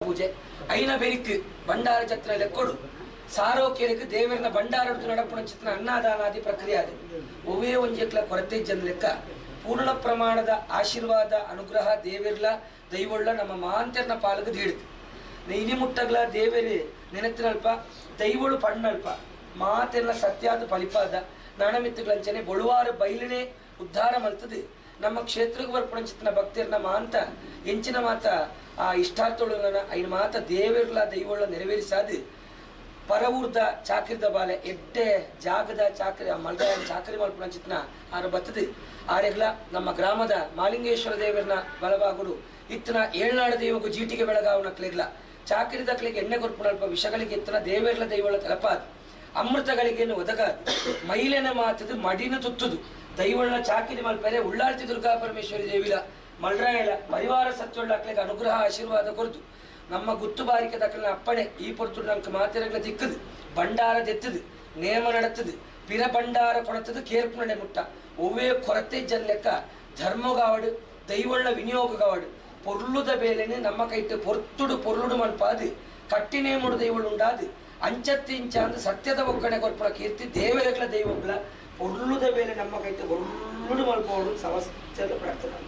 ಪೂಜೆ ಐನ ಬೆರಿಕ್ ಭಂಡಾರ ಛತ್ರ ಲೆಕ್ಕೊಡು ಸಾರೋಕ್ಯರಿಗೆ ದೇವರನ ಭಂಡಾರ ನಡಪುಣ ಚಿತ್ರ ಅನ್ನದಾನಾದಿ ಪ್ರಕ್ರಿಯೆ ಅದು ಒವೇ ಒಂಜೆಕ್ಲ ಕೊರತೆ ಜನ ಲೆಕ್ಕ ಪೂರ್ಣ ಪ್ರಮಾಣದ ಆಶೀರ್ವಾದ ಅನುಗ್ರಹ ದೇವಿರ್ಲ ದೈವೊಳ್ಳ ನಮ್ಮ ಮಾಂತರ್ನ ಪಾಲಗ ದೀಡ್ದು ಇನಿ ಮುಟ್ಟಗ್ಲ ದೇವೇರಿ ನೆನೆತ್ತಿನಲ್ಪ ದೈವಳು ಪಣ್ಣಲ್ಪ ಮಾತೆಲ್ಲ ಸತ್ಯಾದ ಫಲಿಪಾದ ನಾಣಮಿತ್ತುಗಳಂಚನೆ ಬೊಳುವಾರ ಬೈಲಿನೇ ಉದ್ಧಾರ ಮಲ್ತದೆ. ನಮ್ಮ ಕ್ಷೇತ್ರಕ್ಕೆ ಬರ್ಪುಣಂಚಿತ್ತಿನ ಭಕ್ತಿರ್ನ ಮಾಂತ ಎಂಚಿನ ಮಾತ ಆ ಇಷ್ಟಾರ್ಥೊಳು ಐನ ಮಾತ ದೇವಿರ್ಲ ದೈವೊಳ್ಳ ನೆರವೇರಿಸಾದು ಪರವೂರ್ದ ಚಾಕ್ರಿದ ಬಾಲೆ ಎಡ್ಡೆ ಜಾಗದ ಚಾಕ್ರಿ ಮಲ್ದ ಚಾಕ್ರಿ ಮಲ್ಪುಣಂಚಿತ್ನ ಆರು ಬತ್ತದು. ಆರೆಗ್ಲ ನಮ್ಮ ಗ್ರಾಮದ ಮಾಲಿಂಗೇಶ್ವರ ದೇವರನ ಬಲಬಾಗುಡು ಇತ್ತನ ಏಳ್ನಾಡು ದೇವಗೂ ಜೀಟಿಗೆ ಬೆಳಗಾವನ ಕ್ಲೆಗ್ಲ ಚಾಕ್ರಿದ ಕ್ಲೆಗೆ ಎಣ್ಣೆ ಕೊರ್ಪುಣಲ್ಪ ವಿಷಗಳಿಗೆ ಇತ್ತನ ದೇವರ್ಲ ದೈವಳ ತಲಪಾದು ಅಮೃತಗಳಿಗೇನು ಒದಗಾದು ಮೈಲೆನ ಮಾತದು ಮಡಿನ ತುತ್ತುದು ದೈವಳ್ಳ ಚಾಕಿರಿ ಮಲ್ಪೆರೆ ಉಳ್ಳಾಳ್ತಿ ದುರ್ಗಾ ಪರಮೇಶ್ವರಿ ದೇವಿಲ ಮಲ್ರಾಯಲ ಪರಿವಾರ ಸತ್ಯೊಳ್ಳಕ್ಲೆಗೆ ಅನುಗ್ರಹ ಆಶೀರ್ವಾದ ಕೊರ್ದು ನಮ್ಮ ಗುತ್ತು ಬಾರಿಕೆ ದಕ್ಕಲಿನ ಅಪ್ಪಣೆ ಈ ಪೊರ್ತುಡು ನಂಗೆ ಮಾತೆರಗ್ಲ ದಿಕ್ಕದು ಭಂಡಾರ ದೆತ್ತದು ನೇಮ ನಡತದು ಪಿರ ಭಂಡಾರ ಕೊಡತದು ಕೇರ್ಪುನಡೆ ಮುಟ್ಟ ಒವ್ವೇ ಕೊರತೆ ಜನ್ ಲೆಕ್ಕ ಧರ್ಮಗಾವಡು ದೈವಳ್ಳ ವಿನಿಯೋಗಗಾವಡು ಪೊರ್ಲುದ ಬೇಲೆನೆ ನಮ್ಮ ಕೈಟ್ ಪೊರ್ತುಡು ಪೊರ್ಲುಡು ಮಲ್ಪಾದು ಕಟ್ಟಿನೇಮುಡು ದೈವಳು ಉಂಡಾದು ಅಂಚತ್ತಿಂಚಾಂದು ಸತ್ಯದ ಒಕ್ಕಣೆ ಕೊರ್ಪುನ ಕೀರ್ತಿ ದೇವರಗಳ ದೈವಗಳ ಪೊರ್ಲುದ ಬೇಲೆ ನಮ್ಮ ಕೈಟ್ ಪೊರ್ಲುಡು ಮಲ್ಪೋಡು ಸಮಸ್ತ ಪ್ರಾರ್ಥನೆ.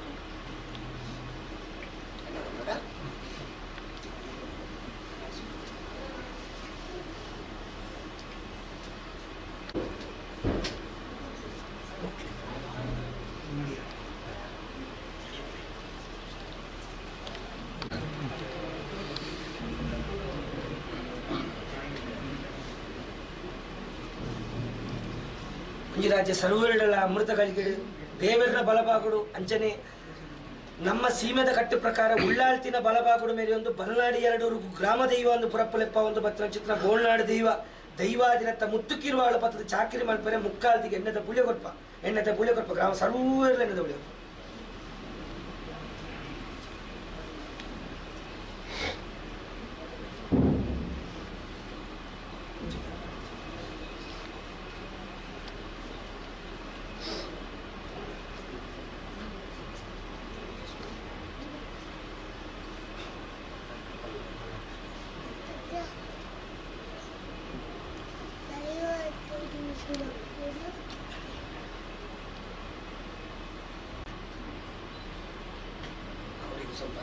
ಈ ರಾಜ್ಯ ಸರ್ವರುಗಳ ಅಮೃತ ಗಳಿಗೆಡು ದೇವರ ಬಲಬಾಗುಡು ಅಂಚನೆ ನಮ್ಮ ಸೀಮೆದ ಕಟ್ಟು ಪ್ರಕಾರ ಉಳ್ಳಾಳ್ತಿನ ಬಲಬಾಗುಡು ಮೇರೆ ಒಂದು ಬಲನಾಡಿ ಎರಡು ಗ್ರಾಮ ದೈವ ಒಂದು ಪುರಪ್ಪಲೆಪ್ಪ ಒಂದು ಬತ್ತಿನ ಚಿತ್ರ ಗೋಲ್ನಾಡು ದೈವ ದೈವಾದಿನತ್ತ ಮುತ್ತುಕಿರುವಾಳ ಪತ್ರದ ಚಾಕಿರಿ ಮಲ್ಪರೆ ಮುಕ್ಕಾಲ್ದಿಗೆ ಎಣ್ಣೆದ ಪುಳಿಯ ಕೊರ್ಪ ಎಣ್ಣೆದ ಪುಳಿಯ ಕೊರ್ಪ ಗ್ರಾಮ ಸರ್ವರ ಎಣ್ಣೆದ ಪುಳಿಯ ಕೊರ್ಪ. ಅವರಿಗೂ ಸ್ವಲ್ಪ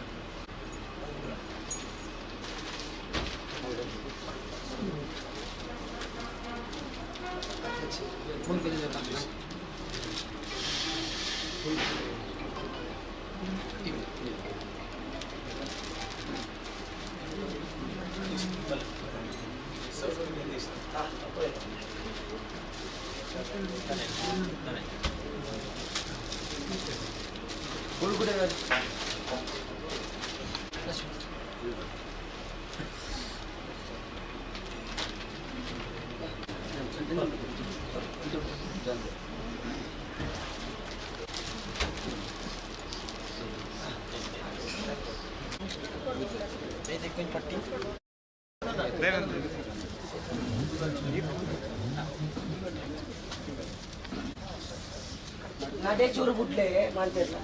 ನಡೆ ಚೂರು ಬುಡ್ಲೆ ಮಾಡ್ತಿರ್ಲ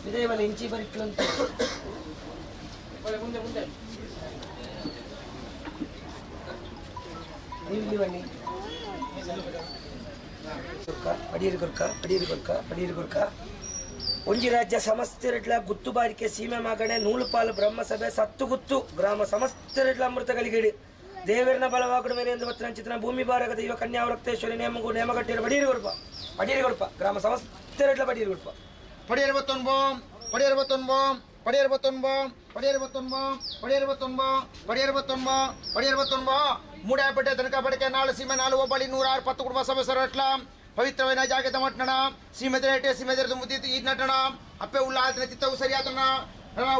ಇದೇ ಇಂಚಿ ಬರಿಕ್ಲು ಅಂತ ಮುಂದೆ ಮುಂದೆ ನೀವು ಬನ್ನಿ. ಪಡೀರು ಕೊರ್ಕ ಪಡೀರು ಕೊರ್ಕ ಪಡೀರು ಕೊರ್ಕ. ಒಂಜಿ ರಾಜ್ಯ ಸಮಸ್ತ ಗುತ್ತು ಬಾರಿಕೆ ಸೀಮೆ ಮಗಣೆ ನೂಲುಪಾಲು ಬ್ರಹ್ಮಸಭೆ ಸತ್ತು ಗುತ್ತು ಗ್ರಾಮ ಸಮಸ್ತ ಅಮೃತ ಗಳಿಗಿಡಿ ದೇವರನ ಬಲವಾಗುಡ ಮೇಲೆ ಎಂದು ಚಿತ್ರ ಭೂಮಿ ಬಾರಗ ದೈವ ಕನ್ಯಾವರಕ್ತೇಶ್ವರಿ ನೇಮಗು ನೇಮಗಟ್ಟಿರ ಬಡೀರು ಕೊಡ್ಪ ಪಡೀರು ಕೊಡ್ಪ ಗ್ರಾಮ ಸಮಸ್ತ ಪಡೀರು ಕೊಡ್ಪ. ಪಡಿ 69, ಪಡಿ 69, ಪಡಿ 69, ಪಡಿ 69, ಪಡಿ 69, ಪಡಿ 69, ಪಡಿ 69. ಮೂಡಾಪೇಟೆ ತನಕ ನಾಳು ಸೀಮೆ ನಾಳು ಒಬ್ಬಳಿ 106 10 ಕುಟುಂಬ ಸದಸ್ಯರ ಪವಿತ್ರವೈನ ಜಾಗದ ಮಟ್ಟಣ ಸೀಮೆದರೇಟೆ ಸೀಮೆದರ ತುಂಬುತ್ತಿತ್ತು ಈ ನಟಣ ಅಪ್ಪೆ ಉಳ್ಳಾಲ್ತಿನ ಚಿತ್ತವು ಸರಿಯಾತನ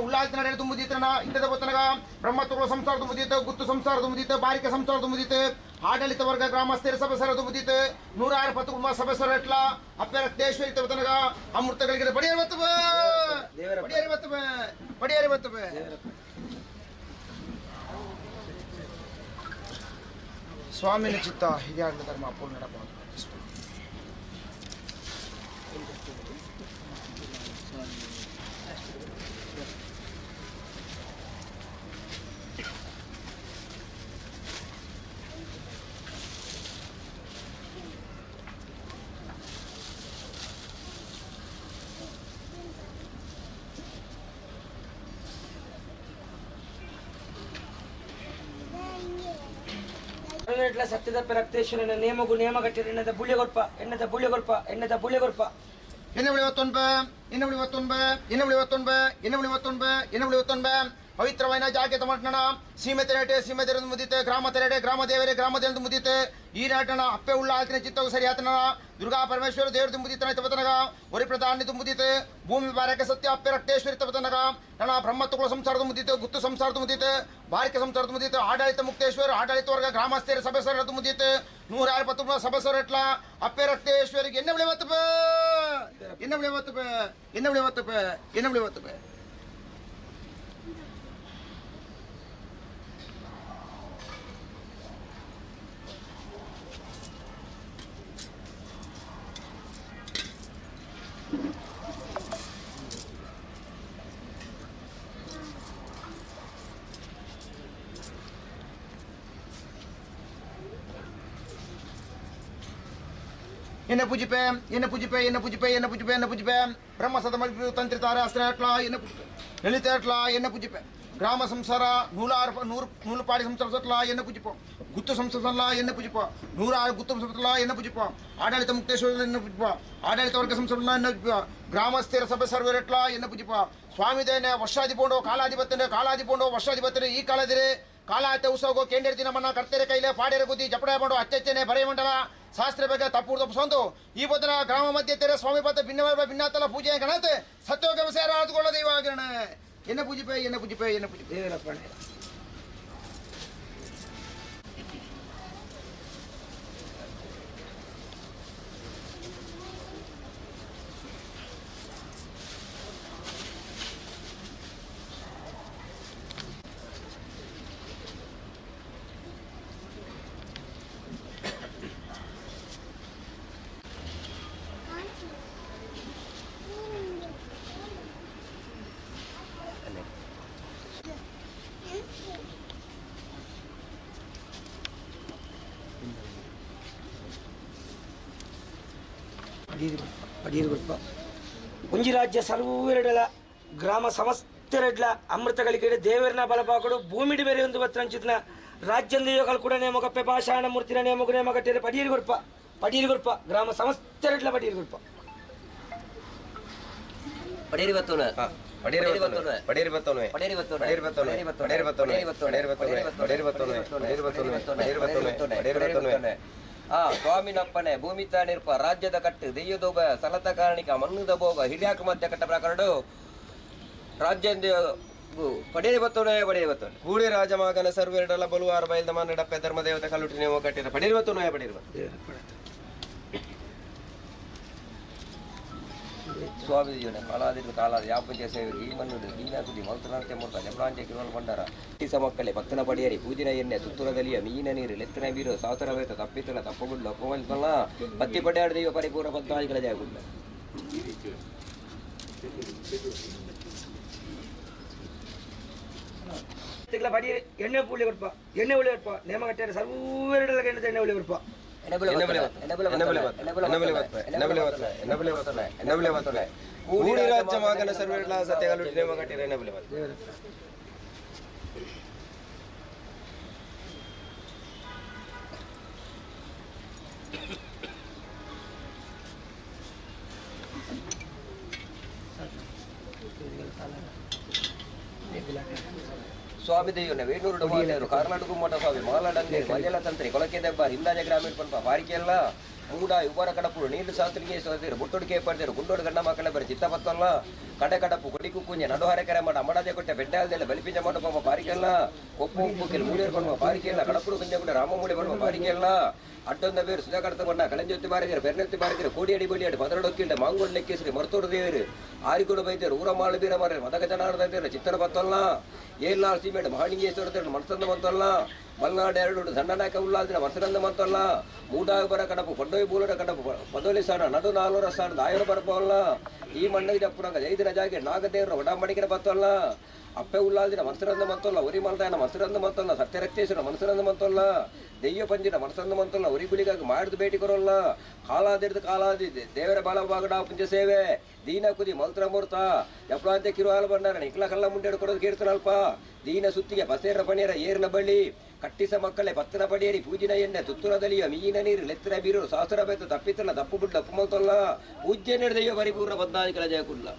ಉಳ್ಳಾಲ್ತಿನ ನಡೆ ತುಂಬುದಿತ್ತನ ಇಂಥದ ಬತ್ತನಗ ಬ್ರಹ್ಮತುರು ಸಂಸಾರ ತುಂಬುದಿತ್ತು ಗುತ್ತು ಸಂಸಾರ ತುಂಬುದಿತ್ತು ಬಾರಿಕೆ ಸಂಸಾರ ತುಂಬುದಿತ್ತು ಆಡಳಿತ ವರ್ಗ ಗ್ರಾಮಸ್ಥರ ಸದಸ್ಯರ ತುಂಬುದಿತ್ತು 106 10 ಕುಟುಂಬ ಸದಸ್ಯರ ಎಟ್ಲ ಅಪ್ಪೆ ರಕ್ತೇಶ್ವರಿ ತವತನಗ ಅಮೃತಗಳಿಗೆ ಪಡಿ 60 ಪಡಿ 60 ಪಡಿ 60. ಸ್ವಾಮಿನ ಚಿತ್ತ ಹಿರಿಯಾಡಲ ಧರ್ಮ ಪೂರ್ಣ ನಡಬಹುದು. ಸರ್ವರೆಡ್ಲ ಸತ್ಯದಪ್ಪ ರಕ್ತೇಶ್ವರನ ನೇಮಗು ನೇಮ ಕಟ್ಟಿರ ಎಣ್ಣದ ಬುಳ್ಳಿ ಕೊರ್ಪ ಎಣ್ಣದ ಬುಳ್ಳಿ ಕೊರ್ಪ ಎಣ್ಣದ ಬುಳ್ಳಿ ಕೊರ್ಪ. என்ன விழி ஒத்தொன்பது, என்ன விழி ஒத்தொன்பது, என்ன விழி ஒத்தொன்பது, என்ன விழி ஒத்தொன்பது, என்ன விழி ஒத்தொன்பது. ಪವಿತ್ರವೈನ ಜಾಗ್ಯತ ಮಟ್ಟಣ ಸೀಮೆತೆರೆಟೆ ಸೀಮೆತೆರೆಂದು ಮುದಿತೆ ಗ್ರಾಮ ತೆರೆಡೆ ಗ್ರಾಮ ದೇವರೇ ಗ್ರಾಮ ದೇವರಂದು ಮುದಿತೆ ಈ ನಾಟನ ಅಪ್ಪೆ ಉಳ್ಳ ಆತನ ಚಿತ್ತವು ಸರಿ ಆತನ ದುರ್ಗಾ ಪರಮೇಶ್ವರ ದೇವರದು ಮುದಿತನ ತಪತನಗ ಒರಿ ಪ್ರಧಾನಿ ಮುದಿತೆ ಭೂಮಿ ಬಾರಕ ಸತ್ಯ ಅಪ್ಪೆ ರಕ್ತೇಶ್ವರಿ ತಪತನಗ ನಣ ಬ್ರಹ್ಮತ್ವಗಳ ಸಂಸಾರದ ಮುದಿತೆ ಗುತ್ತು ಸಂಸಾರದ ಮುದಿತೆ ಬಾರಿಕ ಸಂಸಾರದ ಮುದಿತೆ ಆಡಳಿತ ಮುಕ್ತೇಶ್ವರ ಆಡಳಿತ ವರ್ಗ ಗ್ರಾಮಸ್ಥರ ಸಭೆಸರ ಮುದಿತೆ 160 ಸಭೆಸರ ಎಟ್ಲ ಅಪ್ಪೆ ರಕ್ತೇಶ್ವರಿಗೆ ಎನ್ನ ವಿಳಿ ಒತ್ತಪ್ಪ, ಎನ್ನ ವಿಳಿ ಒತ್ತಪ್ಪ, ಎನ್ನ ವಿಳಿ ಒತ್ತಪ್ಪ, ಎನ್ನ ವಿಳಿ ಒತ್ತಪ್ಪ. என்ன பூஜிப்பே, என்ன பூஜிப்பே, என்ன பூஜிப்பே, என்ன பூஜிப்பே, என்ன பூஜிப்பே. பிரம்ம சதமல்பு ತಂತ್ರಿತಾರ ಅಸ್ತ್ರ ಎನ್ನ ಪೂಜಿಪೆ ಲಲಿತ ಎನ್ನ ಪೂಜಿಪೆ ಗ್ರಾಮ ಸಂಸಾರ ನೂರಾರು ನೂರು ನೂಲುಪಾಡಿ ಸಂಸಾರ ಎನ್ನ ಪೂಜಿಪೋ ಗುತ್ತು ಸಂಸಾರ ಎನ್ನ ಪೂಜಿಪೋ 106 ಗುತ್ತು ಸಂಸಾರ ಎನ್ನ ಪೂಜಿಪೋ ಆಡಳಿತ ಮುಕ್ತೇಶ್ವರ ಎನ್ನ ಪೂಜಿಪೋ ಆಡಳಿತ ವರ್ಗ ಸಂಸಾರ ಎನ್ನ ಪೂಜಿಪೋ ಗ್ರಾಮಸ್ಥರ ಸಭೆ ಸರ್ವರೆಟ್ಲ ಎನ್ನ ಪೂಜಿಪೋ ಸ್ವಾಮಿ ದೇನೆ ವರ್ಷಾಧಿಪೋಂಡೋ ಕಾಲಾಧಿಪತ್ಯನೆ ಕಾಲಾಧಿಪೋಂಡೋ ವರ್ಷಾಧಿಪತ್ಯನೆ ಈ ಕಾಲದಿರೆ ಕಾಲಾತ ಉಸೋಗೋ ಕೇಂದ್ರ ನಮ್ಮನ್ನ ಕರ್ತೆರೆ ಕೈಲೆ ಪಾಡೇರ ಬುದ್ಧಿ ಜಪಡ ಮಾಡೋ ಅಚ್ಚೆಚ್ಚನೆ ಬರೆಯ ಮಂಡಲ ಶಾಸ್ತ್ರ ಬೇಗ ತಪ್ಪು ತಪ್ಪಿಸೊಂದು ಈ ಬದಲ ಗ್ರಾಮ ಮಧ್ಯೆ ತೆರೆ ಸ್ವಾಮಿ ಪದ ಭಿನ್ನವಾದ ಭಿನ್ನಾತಲ ಪೂಜೆ ಗಣತೆ ಸತ್ಯೋಗ ವಿಷಯ ಆದುಕೊಳ್ಳದೆ ಇವಾಗ என்ன பூஜிப்பே, என்ன பூஜிப்பே, என்ன பூஜிப்பே. ದೇವರಪ್ಪಣೆ. ಪಡೀರು ಕೊರ್ಪ. ಒಂಜಿ ರಾಜ್ಯ ಸರ್ವೆರಡಲ ಗ್ರಾಮ ಸಮಸ್ತೆರಡ್ಲ ಅಮೃತಗಳಿಗೆ ದೇವರನ ಬಲಪಾಕಡು ಭೂಮಿಡಿ ಬೇರೆ ಒಂದು ಬತ್ತಂಚಿತ್ನ ರಾಜ್ಯಂದ ಯೋಗಲ್ ಕೂಡ ನೇಮಕಪ್ಪೆ ಪಾಷಾಣ ಮೂರ್ತಿನ ನೇಮಕು ನೇಮ ಕಟ್ಟಿರ ಪಡೀರು ಕೊರ್ಪ ಪಡೀರು ಕೊರ್ಪ ಗ್ರಾಮ ಸಮಸ್ತೆರಡ್ಲ ಪಡೀರು ಕೊರ್ಪ. ಪಡೇರಿ ಬತ್ತೋಣ. ಪಡೇರಿ ಬತ್ತೋಣ, ಪಡೇರಿ ಬತ್ತೋಣ, ಪಡೇರಿ ಬತ್ತೋಣ, ಪಡೇರಿ ಬತ್ತೋಣ, ಪಡೇರಿ ಬತ್ತೋಣ, ಪಡೇರಿ ಬತ್ತೋಣ, ಪಡೇರಿ ಬತ್ತೋಣ, ಪಡೇರಿ ಬತ್ತೋಣ, ಪಡೇರಿ ಬತ್ತೋಣ, ಪಡೇರಿ ಬತ್ತೋಣ. ಆ ಸ್ವಾಮಿನಪ್ಪನೆ ಭೂಮಿ ತಾನಿರ್ಪ ರಾಜ್ಯದ ಕಟ್ಟು ದೆಯ್ಯದೋಬ ಸಲತ ಕಾರಣಿಕ ಮಣ್ಣುದ ಭೋಗ ಹಿರಿಯಾಕ ಮಧ್ಯ ಕಟ್ಟ ಪ್ರಕರಣ ರಾಜ್ಯಂದ ಪಡೇರಿ ಬತ್ತೋಣ, ಪಡೇರಿ ಬತ್ತೋಣ. ಕೂಡಿ ರಾಜಮಾಗನ ಸರ್ವೆರಡಲ ಬಲುವಾರ ಬಯಲ್ದ ಮನ್ನಡಪ್ಪೆ ಧರ್ಮದೇವತೆ ಕಲ್ಲುಟಿ ನೇಮ ಕಟ್ಟಿರ ಪಡೇರಿ ಬತ್ತೋಣ, ಪಡೇರಿ ಬತ್ತೋಣ. ಸ್ವಾಮಿ ಜೀವನ ಕಾಲಾದಿರು ಕಾಲಾದ ಯಾಪಂಚ ಸೇವೆ ಈ ಮಣ್ಣುಡು ದೀನ ಸುದಿ ಮಲ್ತನಾಂತೆ ಮೂರ್ತ ಜಬಳಾಂಚೆ ಕಿರುವಲ್ ಭಂಡಾರ ಸ ಮಕ್ಕಳೇ ಭಕ್ತನ ಪಡಿಯರಿ ಪೂಜಿನ ಎಣ್ಣೆ ಸುತ್ತುರದಲಿಯ ಮೀನ ನೀರು ಲೆತ್ತನ ಬೀರು ಸಾತರ ವೇತ ತಪ್ಪಿತಲ ತಪ್ಪಗುಡ್ಲು ಅಪ್ಪಮಲ್ತಲ್ಲ ಪತ್ತಿ ಪಡ್ಯಾಡ ದೈವ ಪರಿಪೂರ್ಣ ಪದ್ಮಾದಿಗಳ ಜಯಗುಡ್ಲ. ತಿಂಗಳ ಪಡೀರಿ ಎಣ್ಣೆ ಪುಳ್ಳಿ ಕೊರ್ಪ ಎಣ್ಣೆ ಉಳಿ ಕೊರ್ಪ ನೇಮ ಕಟ್ಟಿರ ಸರ್ವೆರಡಲ ಎಣ್ಣೆ ಎಣ್ಣೆ ಉಳಿ ಕೊರ್ಪ. ಎಣ್ಣೆ ಬುಳೆ ಬತ್ತೋಣ, ಎಣ್ಣೆ ಬುಳೆ ಎನ್ನ ಬುಳೆ ಬತ್ತೋಣ, ಬತ್ತೋಣ, ಎನ್ನ ಬುಳೆ ಬತ್ತೋಣ, ಎನ್ನ ಬುಳೆ ಬತ್ತೋಣ, ಎನ್ನ ಬುಳೆ ಬತ್ತೋಣ, ಎನ್ನ ಬುಳೆ ಬತ್ತೋಣ. ಕೂಡಿ ರಾಜ್ಯ ಮಾಗನ ಸರ್ವೆರಡಲ ಸತ್ಯ ಕಲ್ಲುಟಿ ನೇಮ ಕಟ್ಟಿರ ಎನ್ನ ಬುಳೆ ಬತ್ತೋಣ. ಸ್ವಾಮಿ ದೇವನ ವೇಣೂರು ಡೊಮಾಲೇರು ಕಾರ್ನಾಡು ಮಠ ಸ್ವಾಮಿ ಮಾಲಡಂಗೇರು ಮಜಲ ತಂತ್ರಿ ಕೊಳಕೆ ದೆಬ್ಬ ಹಿಂದಾಜ ಗ್ರಾಮೀಣ ಪಂಪ ಬಾರಿಕೆಲ್ಲ ಮೂಡ ಯುವರ ಕಡಪುರು ನೀರು ಶಾಸ್ತ್ರಿಗೆ ಸೋದಿರು ಬುಟ್ಟುಡಿಕೆ ಪಡೆದರು ಗುಂಡೋಡು ಗಂಡ ಮಕ್ಕಳ ಬರಿ ಚಿತ್ತ ಪತ್ತಲ್ಲ ಕಡೆ ಕಡಪು ಕೊಡಿಕು ಕುಂಜೆ ನಡುಹರೆ ಕೆರೆ ಮಠ ಅಮಡಾಜೆ ಕೊಟ್ಟೆ ಬೆಡ್ಡಾಲ್ದೆಲ್ಲ ಬಲಿಪಿಂಜ ಮಠ ಪಂಪ ಬಾರಿಕೆಲ್ಲ ಕೊಪ್ಪು ಉಪ್ಪು ಕೆಲ ಮೂಡಿಯರು ಪಂಪ ಬಾರಿಕೆಲ್ಲ ಕಡಪುರು ಕುಂಜೆ ಕೂಡ ರಾಮಮೂಡಿ ಪಂಪ ಬಾರಿಕೆಲ್ಲ ಅಡ್ಡೊಂದ ಬೇರು ಸುಧಾಕರ್ತ ಬಣ್ಣ ಕಳಂಜೊತ್ತಿ ಬಾರಿದರು ಬೆರ್ನೆತ್ತಿ ಬಾರಿದರು ಕೋಡಿಯಡಿ ಬಳಿಯಾಡಿ ಪದರಡೊಕ್ಕಿಂಡ ಮಾಂಗೋಡ್ ಲೆಕ್ಕಿಸ್ರಿ ಮರ್ತೋಡು ದೇವರು ಆರಿಗೋಡು ಬೈದರು ಊರ ಮಾಳು ಬೀರ ಮಾರ ಮದಕ ಜನಾರ್ದ ಚಿತ್ತನ ಪತ್ತಲ್ಲ ಏಲ್ಲಾರ್ ಸೀಮೆಡ್ ಮಹಾಣಿಂಗೇಶ್ವರ ಮನಸಂದ ಮಂತಲ್ಲ ಮಲ್ನಾಡು ಎರಡು ಸಣ್ಣನಾಯಕ ಉಲ್ಲಾಲ್ದಿನ ಮನಸರಂದ ಮಂತಲ್ಲ ಮೂಡಾಗ ಬರ ಕಡಪು ಪಡ್ಡೋಯ್ ಬೂಲರ ಕಡಪು ಪದೋಲಿ ಸಾಣ ನಡು ನಾಲ್ವರ ಸಾಣ ಆಯರ ಬರಪವಲ್ಲ ಈ ಮಣ್ಣಿಗೆ ಜಪ್ಪುರಂಗ ಜೈದಿನ ಜಾಗೆ ನಾಗದೇವರ ಒಡಂಬಡಿಕೆನ ಬತ್ತಲ್ಲ ಅಪ್ಪೆ ಉಲ್ಲಾಲ್ದಿನ ಮನಸರಂದ ಮಂತಲ್ಲ ಒರಿ ಮಲ್ದಾಯನ ಮನಸರಂದ ಮಂತಲ್ಲ ಸತ್ಯರಕ್ತೇಶ್ವರ ಮನಸರಂದ ಮಂತಲ್ಲ ದೆಯ್ಯ ಪಂಜಿನ ಮನಸಂದ ಮಂತಲ್ಲ ಒರಿ ಗುಳಿಗಾಗಿ ಮಾಡಿದ ಭೇಟಿ ಕೊರೋಲ್ಲ ಕಾಲಾದಿರ್ದು ಕಾಲಾದಿ ದೇವರ ಬಾಲ ಬಾಗಡ ಪುಂಜ ಸೇವೆ ದೀನ ಕುದಿ ಮಲ್ತ್ರ ಮೂರ್ತ ಎಪ್ಲಾಂತೆ ಕಿರುಹಾಲ ಬಂಡಾರ ನಿಕ್ಲ ಕಲ್ಲ ಮುಂಡೇಡು ಕೊಡೋದು ಕೀರ್ತನ ಅಲ್ಪ ದೀನ ಸುತ್ತಿಗೆ ಬಸೇರ ಪಣಿಯರ ಏರಿನ ಬಳ್ಳಿ ಕಟ್ಟಿಸ ಮಕ್ಕಳೇ ಪತ್ತನ ಪಡಿಯರಿ ಪೂಜಿನ ಎಣ್ಣೆ ತುತ್ತುರ ದಲಿಯ ಮೀನ ನೀರು ಲೆತ್ತರ ಬೀರು ಶಾಸ್ತ್ರ ಬೇತು ತಪ್ಪಿತಲ್ಲ ತಪ್ಪು ಬಿಡ್ಲ ಉಪ್ಪುಮಲ್ತಲ್ಲ ಪೂಜ್ಯ ದೈವ ಪರಿಪೂರ್ಣ ಬದ್ಧಾದಿಕಲ ಜಯಕುಲ್ಲ.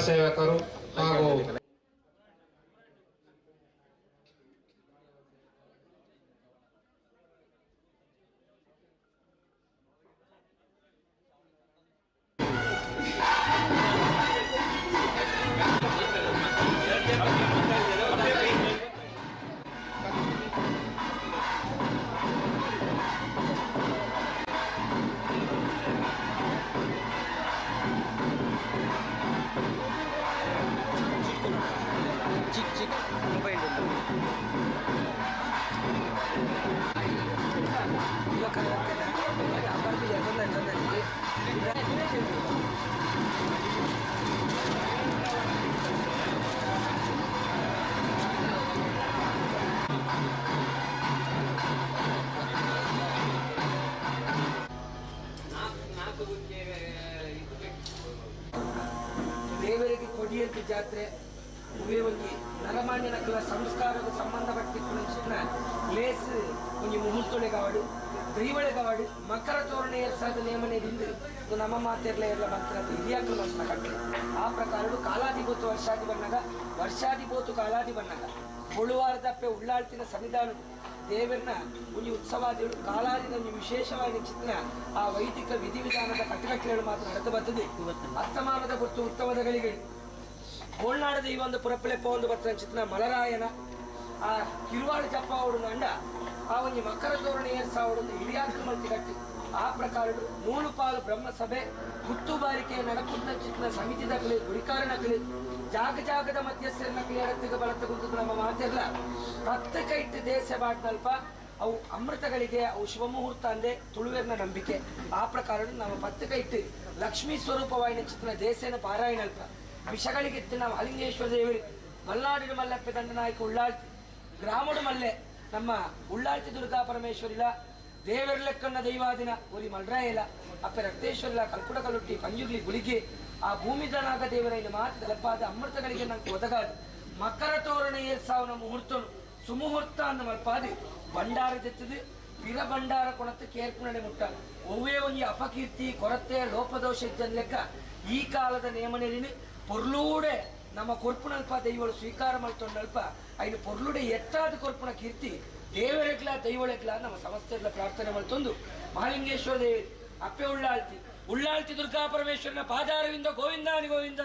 ಸೇವಕರು ಹಾಗೂ ದೇವರಿಗೆ ಕೊಡಿಯಂತ ಜಾತ್ರೆ ಉವೇ ಒಂಜಿ ನರಮಾನ್ಯ ನಕಲ ಸಂಸ್ಕಾರದ ಸಂಬಂಧಪಟ್ಟಿನ ಲೇಸ್ ಒಂಜಿ ಮುಹೂರ್ತೊಳೆಗಾವಡು, ದೈವಳೆಗಾವಡು. ಮಕರ ತೋರಣ ಏರ್ಸಾದ ನೇಮನೆದಿಂದ ಇದು ನಮ್ಮ ಮಾತೆರ್ಲ ಎಲ್ಲ ಮಂತ್ರ ಹಿರಿಯಾಕಲು ಮಂತ್ರ ಕಟ್ಲೆ. ಆ ಪ್ರಕಾರ ಕಾಲಾದಿ ಬೋತು ವರ್ಷಾದಿ ಬಣ್ಣಗ, ವರ್ಷಾದಿ ಬೋತು ಕಾಲಾದಿ ಬಣ್ಣಗ ಬೊಳುವಾರದಪ್ಪೆ ಉಳ್ಳಾಳ್ತಿನ ಸನ್ನಿಧಾನ ದೇವರನ್ನ ಒಂಜಿ ಉತ್ಸವಾದಿಗಳು ಕಾಲಾದಿನ ಒಂಜಿ ವಿಶೇಷವಾಗಿ ಚಿತ್ರ ಆ ವೈದಿಕ ವಿಧಿವಿಧಾನದ ಕಟ್ಟುಕಟ್ಟಲೆಗಳು ಮಾತ್ರ ನಡೆದು ಬರ್ತದೆ. ಅಸ್ತಮಾನದ ಗುರ್ತು ಉತ್ತಮದ ಗಳಿಗೆ ಗೋಳ್ನಾಡದ ಈ ಒಂದು ಪುರಪ್ಪಲೆ ಪೋಂದು ಬರ್ತನ ಚಿತ್ರ ಮಲರಾಯನ ಆ ಕಿರುವಾಳು ಜಪ್ಪ ಅವಡು ಅಂಡ ಆ ಒಂಜಿ ಮಕರ ತೋರಣ ಏರ್ಸಾವಡು ಹಿರಿಯಾಕ ಮಲ್ತಿ ಕಟ್ಟಿ. ಆ ಪ್ರಕಾರ ನೂಲು ಪಾಲು ಬ್ರಹ್ಮಸಭೆ ಗುತ್ತು ಬಾರಿಕೆ ನಡಪುಟ್ಟ ಚಿತ್ರ ಸಮಿತಿ ನಕಲಿ, ಗುರಿಕಾರ ನಕಲಿ, ಜಾಗ ಜಾಗದ ಮಧ್ಯಸ್ಥರ ನಕಲಿ, ಎಡತ್ತಿಗೆ ಬಳತ್ತ ಕುಂತದ್ದು ನಮ್ಮ ಮಾತಿರಲ್ಲ. ಪತ್ತ ಕೈಟ್ಟು ದೇಶ ಬಾಟ್ನಲ್ಪ ಅವು ಅಮೃತಗಳಿಗೆ ಅವು ಶುಭ ಮುಹೂರ್ತ ಅಂದೆ ತುಳುವೆರ್ನ ನಂಬಿಕೆ. ಆ ಪ್ರಕಾರ ನಮ್ಮ ಪತ್ತು ಕೈಟ್ಟು ಲಕ್ಷ್ಮೀ ಸ್ವರೂಪವಾಯಿನ ಚಿತ್ರ ದೇಶನ ಪಾರಾಯಣಲ್ಪ ವಿಷಗಳಿಗಿತ್ತು. ನಾವು ಹಲಿಂಗೇಶ್ವರ ದೇವಿ ಮಲ್ನಾಡಿನ ಮಲ್ಲಪ್ಪೆ ದಂಡನಾಯಕ ಉಳ್ಳಾಳ್ತಿ ಗ್ರಾಮಡು ಮಲ್ಲೆ ನಮ್ಮ ಉಳ್ಳಾಳ್ತಿ ದುರ್ಗಾ ಪರಮೇಶ್ವರಿಲ ದೇವರ್ಲೆಕ್ಕನ್ನ ದೈವಾದಿನ ಒರಿ ಮಲ್ರಾಯಲ ಅಪ್ಪೆ ರಕ್ತೇಶ್ವರಿಲ ಕಲ್ಕುಡ ಕಲ್ಲುಟ್ಟಿ ಪಂಜುಗ್ಲಿ ಗುಳಿಗೆ ಆ ಭೂಮಿದನಾಗ ದೇವರ ಇಲ್ಲಿ ಮಾತು ತಲಪಾದ ಅಮೃತಗಳಿಗೆ ನಂಗೆ ಒದಗಾದು ಮಕರ ತೋರಣ ಏರ್ಸಾವನ ಮುಹೂರ್ತನು ಸುಮುಹೂರ್ತ ಅಂದ ಮಲ್ಪಾದಿ ಭಂಡಾರ ತೆತ್ತದು ಪಿರ ಭಂಡಾರ ಕೊಣத்து ಕೇರ್ಪುಣೆ ಮುಟ್ಟ ಒವ್ವೇ ಒಂಜಿ ಅಪಕೀರ್ತಿ ಕೊರತೆ ಲೋಪದೋಷ ಇದ್ದ ಲೆಕ್ಕ ಈ ಕಾಲದ ನೇಮನೆಲಿನ ಪೊರ್ಲೂಡೆ ನಮ್ಮ ಕೊರ್ಪುನಲ್ಪ ದೈವಳು ಸ್ವೀಕಾರ ಮಲ್ತೊಂಡಲ್ಪ ಐನು ಪೊರ್ಲುಡೆ ಎತ್ತಾದ ಕೊರ್ಪುಣ ಕೀರ್ತಿ ದೇವರೆಗ್ಲ ದೈವಳೆಗ್ಲ ನಮ್ಮ ಸಮಸ್ತೆರ್ಲ ಪ್ರಾರ್ಥನೆ ಮಲ್ತೊಂದು ಮಹಾಲಿಂಗೇಶ್ವರ ದೇವಿ ಅಪ್ಪೆ ಉಳ್ಳಾಳ್ತಿ ಉಳ್ಳಾಳ್ತಿ ದುರ್ಗಾ ಪರಮೇಶ್ವರನ ಪಾದಾರವಿಂದ ಗೋವಿಂದಾನಿ ಗೋವಿಂದ.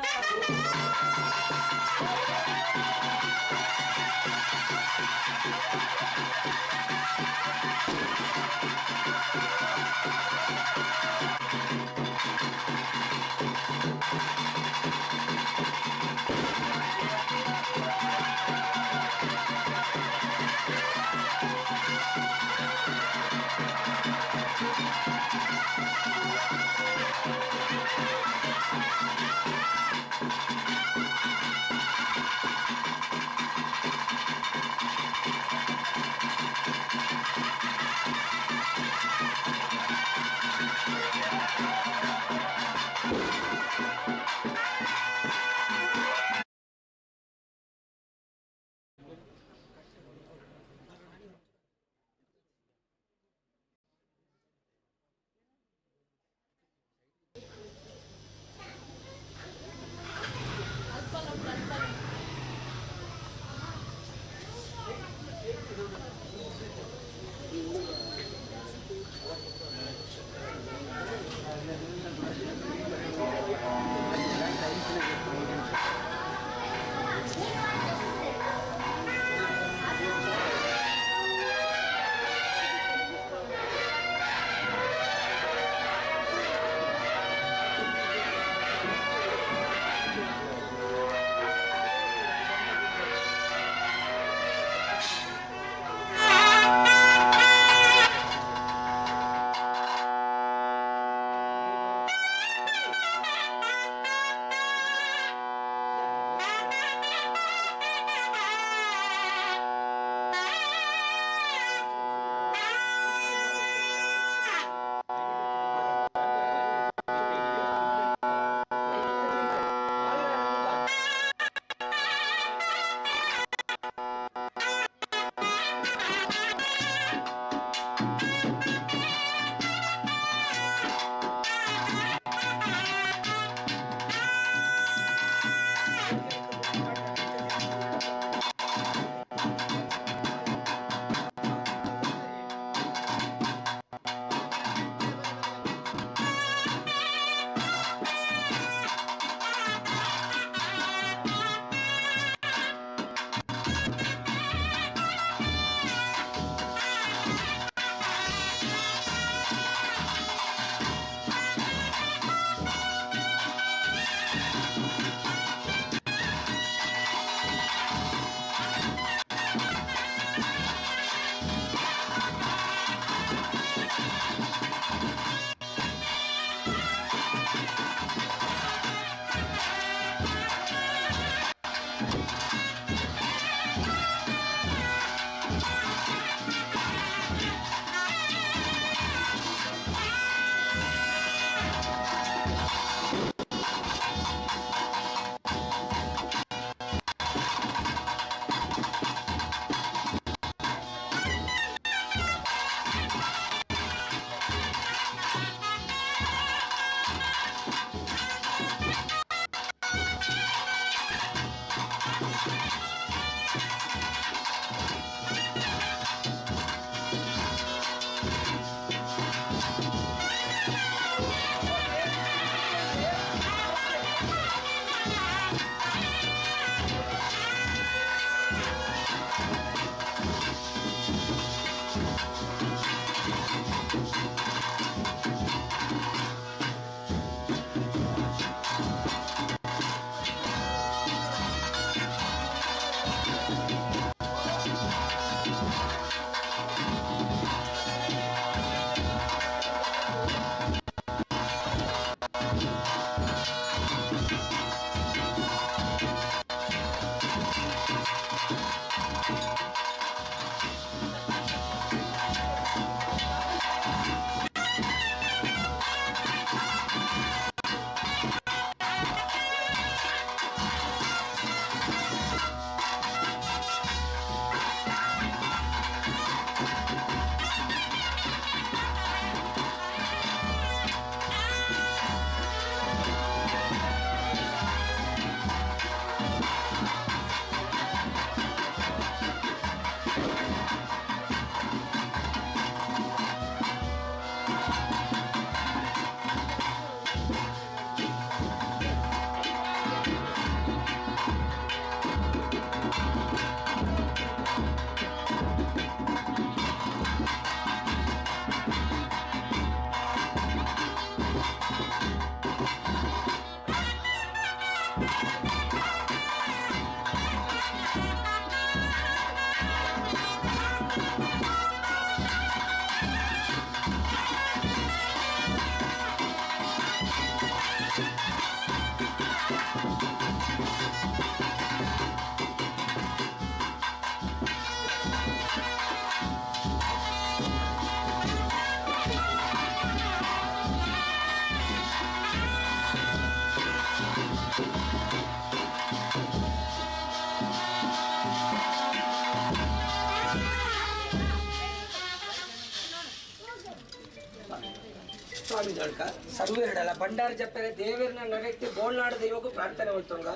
ಸ್ವಾಮಿ ದೊಡ್ಕ ಸರ್ವೆ ಹಿಡಲ್ಲ ಭಂಡಾರ ಜಪ್ಪರೆ ದೇವರನ್ನ ನಡೆಟ್ಟಿ ಬೋಳ್ನಾಡ ದೈವಕ್ಕೂ ಪ್ರಾರ್ಥನೆ ಮಾಡ್ತಂಗ.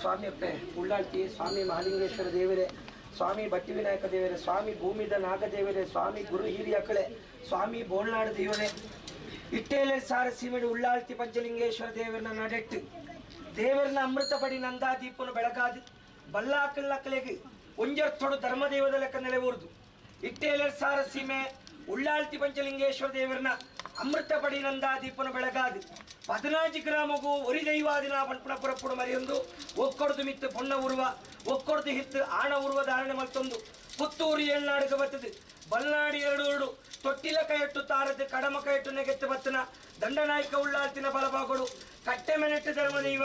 ಸ್ವಾಮಿ ಅಪ್ಪೆ ಉಳ್ಳಾಳ್ತಿ ಸ್ವಾಮಿ ಮಹಾಲಿಂಗೇಶ್ವರ ದೇವರೇ, ಸ್ವಾಮಿ ಬಟ್ಟಿ ವಿನಾಯಕ ದೇವರೇ, ಸ್ವಾಮಿ ಭೂಮಿದ ನಾಗದೇವರೇ, ಸ್ವಾಮಿ ಗುರು ಹಿರಿಯಕಳೆ, ಸ್ವಾಮಿ ಬೋಳ್ನಾಡ ದೈವನೇ, ಇಟ್ಟೇಲೆ ಸಾರ ಸೀಮೆಡು ಉಳ್ಳಾಳ್ತಿ ಪಂಚಲಿಂಗೇಶ್ವರ ದೇವರನ್ನ ನಡೆಟ್ಟು ದೇವರನ್ನ ಅಮೃತ ಪಡಿ ನಂದಾದೀಪನು ಬೆಳಗಾದಿ ಬಲ್ಲಾಕಲ್ಲಕ್ಕಲೆಗೆ ಒಂಜರ್ತೊಡು ಧರ್ಮದೇವದ ಲೆಕ್ಕ ನೆಲೆವೂರ್ದು ಇಟ್ಟೇಲೆ ಸಾರ ಸೀಮೆ ಉಳ್ಳಾಳ್ತಿ ಪಂಚಲಿಂಗೇಶ್ವರ ದೇವರನ್ನ ಅಮೃತ ಪಡಿ ನಂದಾದೀಪನು ಬೆಳಗಾದಿ 14 ಗ್ರಾಮಗೂ ಒರಿ ದೈವಾದಿನ ಪಂಪುಣ ಪುರಪ್ಪುಡು ಮರಿಯೊಂದು ಒಕ್ಕೊಡ್ದು ಮಿತ್ತು ಪೊಣ್ಣ ಉರುವ ಒಕ್ಕೊಡ್ದು ಹಿತ್ತು ಆಣ ಉರುವ ಧಾರಣೆ ಮಲ್ತೊಂದು ಪುತ್ತೂರು ಏಳ್ನಾಡುಗ ಬತ್ತದು ಬಲ್ನಾಡಿ ಎರಡು ಎರಡು ತೊಟ್ಟಿಲ ಕೈಯಟ್ಟು ತಾರದು ಕಡಮ ಕೈಯಟ್ಟು ನೆಗೆತ್ತು ಬತ್ತನ ದಂಡನಾಯಕ ಉಳ್ಳಾಲ್ತಿನ ಬಲಭಾಗಡು ಕಟ್ಟೆ ಮೆನೆಟ್ಟು ಧರ್ಮದೈವ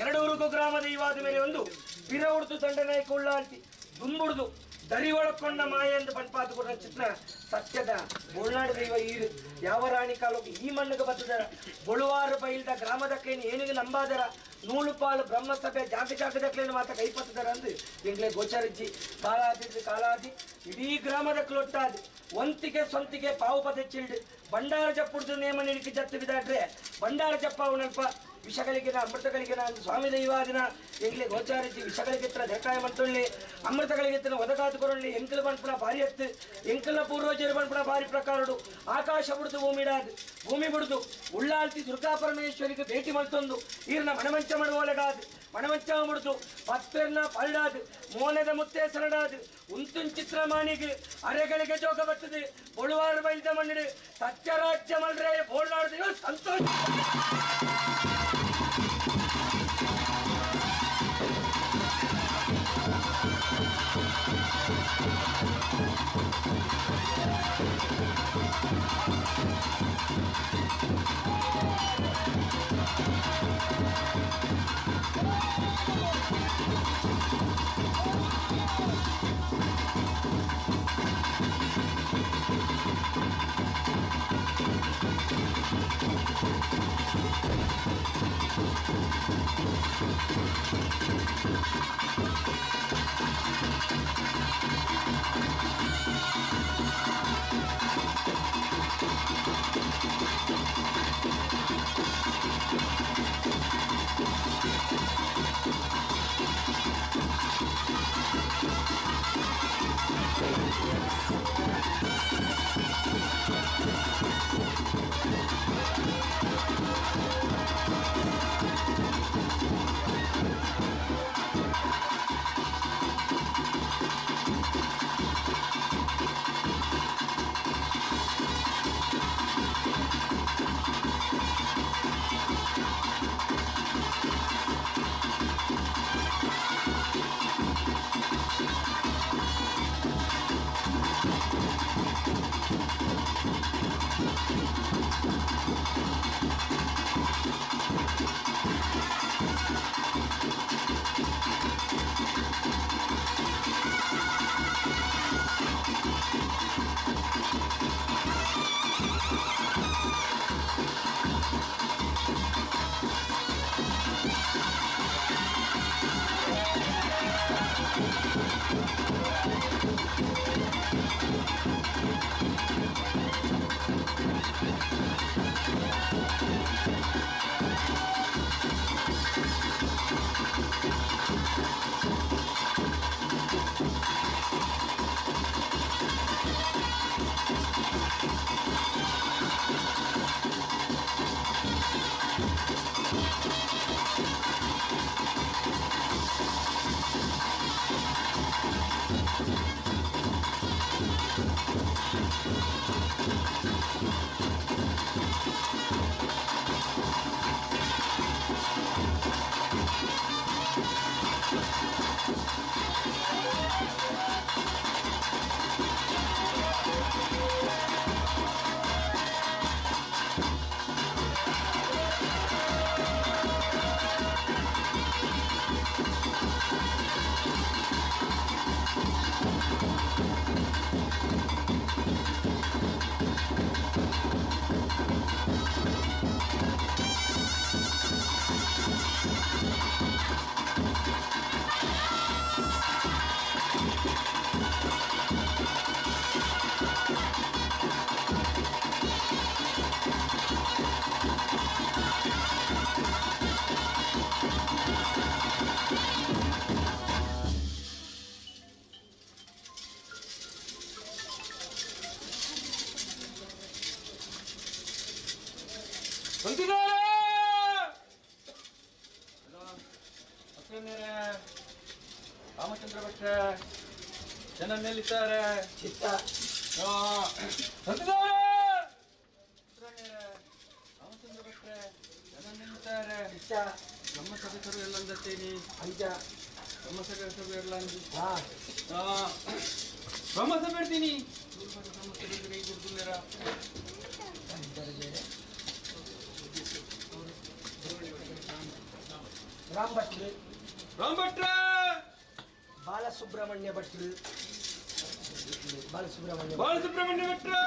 ಎರಡೂರುಗು ಗ್ರಾಮ ದೈವಾದ ಮೇಲೆ ಒಂದು ಪಿರ ಉಡ್ದು ದಂಡನಾಯಕ ಉಳ್ಳಾಲ್ತಿ ದುಂಬುಡ್ದು ದರಿ ಒಳಕೊಂಡ ಮಾಯ ಎಂದು ಪಂಪಾತು ಕೊಟ್ಟ ಚಿತ್ರ ಸತ್ಯದ ಬೋಳ್ನಾಡು ದೈವ ಈರು ಯಾವ ರಾಣಿ ಕಾಲಕ್ಕೆ ಈ ಮಣ್ಣಿಗೆ ಬತ್ತದರ ಬೊಳುವಾರು ಬೈಲ್ದ ಗ್ರಾಮದ ಕೈನ ಏನಿಗೆ ನಂಬಾದರ ನೂಲು ಪಾಲು ಬ್ರಹ್ಮಸಭೆ ಜಾಗ ಜಾಗದ ಕ್ಲೇನು ಮಾತ ಕೈಪತ್ತದರ ಅಂದು ಎಂಗ್ಲೆ ಗೋಚರಿಜ್ಜಿ ಕಾಲಾದಿ ಕಾಲಾದಿ ಇಡೀ ಗ್ರಾಮದ ಕ್ಲೊಟ್ಟಾದಿ ಒಂತಿಗೆ ಸ್ವಂತಿಗೆ ಪಾವು ಪದ ಚಿಲ್ಡ್ ಭಂಡಾರ ಜಪ್ಪುಡ್ದು ನೇಮ ನಿಡಿಕೆ ಜತ್ತು ಬಿದಾಟ್ರೆ ಭಂಡಾರ ಜಪ್ಪ ಅವನಲ್ಪ ವಿಷಗಳಿಗಿನ ಅಮೃತಗಳಿಗಿನ ಸ್ವಾಮಿ ದೈವಾದಿನ ಎಂಗ್ಲೆ ಗೋಚಾರಿಸಿ ವಿಷಗಳಿಗೆತ್ರ ದೇಕಾಯ ಮಂತೊಳ್ಳಿ ಅಮೃತಗಳಿಗೆತ್ತಿನ ಒದಗಾತು ಕೊರೊಳ್ಳಿ ಎಂಕಲ್ ಬಣ್ಪುನ ಭಾರಿ ಎತ್ತು ಎಂಕಲ್ನ ಪೂರ್ವಜರು ಬಣ್ಪುನ ಭಾರಿ ಪ್ರಕಾರಡು ಆಕಾಶ ಬುಡ್ದು ಭೂಮಿಡಾದು ಭೂಮಿ ಬುಡ್ದು ಉಳ್ಳಾಲ್ತಿ ದುರ್ಗಾ ಪರಮೇಶ್ವರಿಗೆ ಭೇಟಿ ಮಲ್ತೊಂದು ಈರ್ನ ಮಣಮಂಚ ಮಾಡುವೊಳಗಾದು ಮಣಮಂಚ ಮುಡ್ದು ಪತ್ತೆರ್ನ ಪಲ್ಡಾದು ಮೋನದ ಮುತ್ತೇಸನಡಾದು ಉಂತುನ್ ಚಿತ್ರಮಾನಿಗೆ ಅರೆಗಳಿಗೆ ಜೋಗ ಬರ್ತದೆ ಬೊಳುವಾರು ಬೈಲ್ದ ಮಣ್ಣಿಡು ಸತ್ಯರಾಜ್ಯ ಮಲ್ರೆ ಬೋಳ್ನಾಡ್ದು ಸಂತೋಷ. ಸಂತಿದಾರೆ ರಾಮಚಂದ್ರ ಭಟ್ರೆ ಜನ ನಿಲ್ಲಿದ್ದಾರೆ. ಚಿತ್ತ. ಸಂತಿದಾರೆ ರಾಮಚಂದ್ರ ಭಟ್ರೆ ಜನ ನಿಲ್ಲಿದ್ದಾರೆ. ಚಿತ್ತ. ನಮ್ಮ ಸದಸ್ಯರು ಎಲ್ಲ ಅಂದತ್ತೇನಿ. ಅಂಚ. ನಮ್ಮ ಸದಸ್ಯರು ಎಲ್ಲ ಅಂದು ಹಾ. ಬ್ರಹ್ಮಸ ಬಿಡ್ತೀನಿ ಗುರುಗುಲ್ಲೇರ. ರಾಮ್ ಭಟ್ರು. ರಾಮ್ ಭಟ್ರೆ. ಬಾಲಸುಬ್ರಹ್ಮಣ್ಯ ಭಟ್ರು, ಬಾಲಸುಬ್ರಹ್ಮಣ್ಯ. ಬಾಲಸುಬ್ರಹ್ಮಣ್ಯ ಭಟ್ರೆ.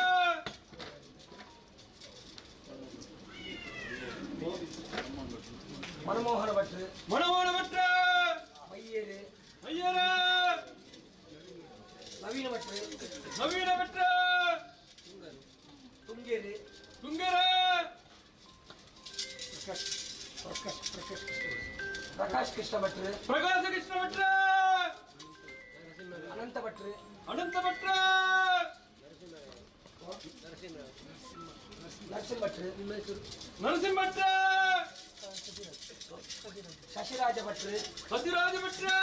ಮನಮೋಹನ ಭಟ್ರು. ಮನಮೋಹನ ಭಟ್ರೆ. ಮಯ್ಯೇರು. ಅಯ್ಯರ. ನವೀನ ಭಟ್ರು. ನವೀನ ಭಟ್ರೆ. ತುಂಗೇರು. ತುಂಗರ. ಪ್ರಕಾಶ್ ಕೃಷ್ಣ ಭಟ್ರು. ಪ್ರಕಾಶ ಕೃಷ್ಣ ಭಟ್ರೆ. ಅನಂತ ಭಟ್ರು. ಅನಂತ ಭಟ್ರೆ. ನರಸಿಂಹ ಭಟ್ರು. ನರಸಿಂಹ ಭಟ್ರೆ. ಶಶಿರಾಜ ಭಟ್ರು. ಸತ್ಯರಾಜ ಭಟ್ರೆ.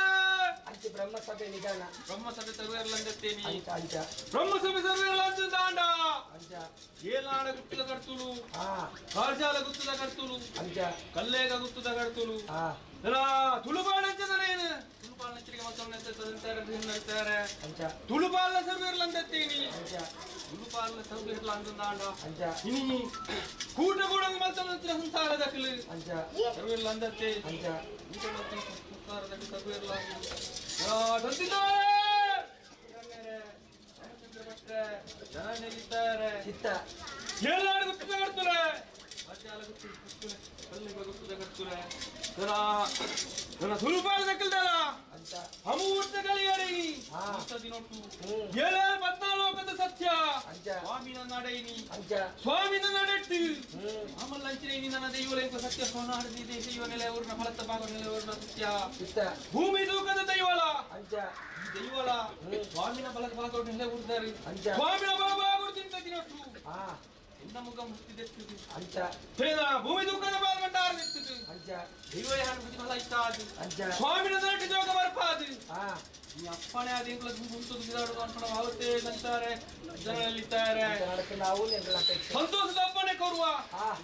ಅಂಚೆ ಬ್ರಹ್ಮಸಭೆ ನಿಧಾನ. ಬ್ರಹ್ಮಸಭೆ ಸರ್ವೇರ್ಲಂದತ್ತೇನಿ. ಅಂಚ ಅಂಚ. ಬ್ರಹ್ಮಸಭೆ ಸರ್ವೇರ್ಲಂದಾಂಡ. ಅಂಚ. ಏಲಾಡ ಗುತ್ತದ ಕರ್ತುಲು. ಹಾ. ಕಾರ್ಜಾಲ ಗುತ್ತದ ಕರ್ತುಲು. ಅಂಚ. ಕಲ್ಲೇಗ ಗುತ್ತದ ಕರ್ತುಲು. ಹಾ. ತುಳುಬಾಳಂಚದನೇನು ತುಳುಬಾಳಂಚರಿಗೆ ಮತ್ತೊಮ್ಮೆ. ಅಂಚ. ತುಳುಬಾಲ ಸರ್ವೇರ್ಲಂದತ್ತೇನಿ. ಅಂಚ. ತುಳುಬಾಲ ಸರ್ವೇರ್ಲಂದಾಂಡ. ಅಂಚ. ಇನಿ ಕೂಟ ಕೂಡ ಮಲ್ತೊಂದು ಸಂಸಾರ ದಖಲು. ಅಂಚ. ಸರ್ವೇರ್ಲಂದತ್ತೆ. ಅಂಚ. ಊಟ ಮತ್ತು ಸಂಸಾರ ದಖಲು ಸರ್ವೇರ್ಲ ತಂದಿದ್ದಾರೆ. ರಾಮಚಂದ್ರ ಭಟ್ರೆ ಜನ ನಿಲ್ಲಿದ್ದಾರೆ. ಚಿತ್ತ. ಎಲ್ಲಾರು ಗುಪ್ತ ಕರ್ತುಲೆ, ಮಧ್ಯಾಲ ಗುಪ್ತ ಕರ್ತುಲೆ, ಕಲ್ಲಿಗ ಗುಪ್ತದ ಕರ್ತುಲೆ, ಜನ ಜನ ಸುಲಭ ದಕ್ಕಲ್ದಲ್ಲ. ಅಂಚ. ಅಮೂರ್ತ ಗಳಿಯಡಿ. ಹಾ. ದಿನೊಟ್ಟು ಹ್ಮ್. ಏಳೇಳು ಪದ್ನಾಲೋಕದ ಸತ್ಯ. ಅಂಚ. ಸ್ವಾಮಿನ ನಡೆಯಿನಿ. ಅಂಚ. ಸ್ವಾಮಿನ ನಡೆಟ್ಟು. ಹ್ಮ್. ಆಮಲ್ಲಂಚಿನ ನನ್ನ ದೈವಲೇಕ ಸತ್ಯ ಸೋನಾಡದಿ ದೇಶ ಇವ ನೆಲೆ ಊರಿನ ಫಲತ್ತ ಭಾಗ ನೆಲೆ ಊರಿನ ಸತ್ಯ. ಚಿತ್ತ. ಭೂಮಿ ತೂಕದ ದೈವಳ. ಅಂಚ. ಈ ದೈವಳ ಸ್ವಾಮಿನ ಬಲದ ಭಾಗ ನೆಲೆ ಊರ್ದಾರಿ. ಅಂಚ. ಸ್ವಾಮಿನ ಬಲ ಭಾಗ ತಿಂತ ದಿನೊಟ್ಟು. ಹಾ. ಎನ್ನ ಮುಖ ಮುಕ್ತಿದೆತ್ತಿದು. ಅಂಚ. ತಿಳಿದ ಭೂಮಿ ದುಃಖದ ಬಾಲ್ ಭಂಡಾರ ನೆತ್ತಿದು. ಅಂಚ. ದೈವ ಯಾರು ಬುದ್ಧಿ ಫಲ ಇತ್ತಾದು. ಅಂಚ. ಸ್ವಾಮಿನ ನಟಿ ಜೋಗ ಬರ್ಪಾದು. ಹಾ. ಈ ಅಪ್ಪಣೆ ಅದೇಂಗ್ಲ ಗುಂತದ್ದು ಬಿದಾಡುದು ಅನ್ಕೊಂಡು ಆವತ್ತೇ ಸಂತಾರೆ ಜನರಲ್ಲಿದ್ದಾರೆ. ಅಂಚ ನಡಕ್ಕೆ ನಾವು ಎಂಗಳ ಅಪೇಕ್ಷೆ. ಸಂತೋಷದ ಅಪ್ಪಣೆ ಕೊರುವ. ಹಾ.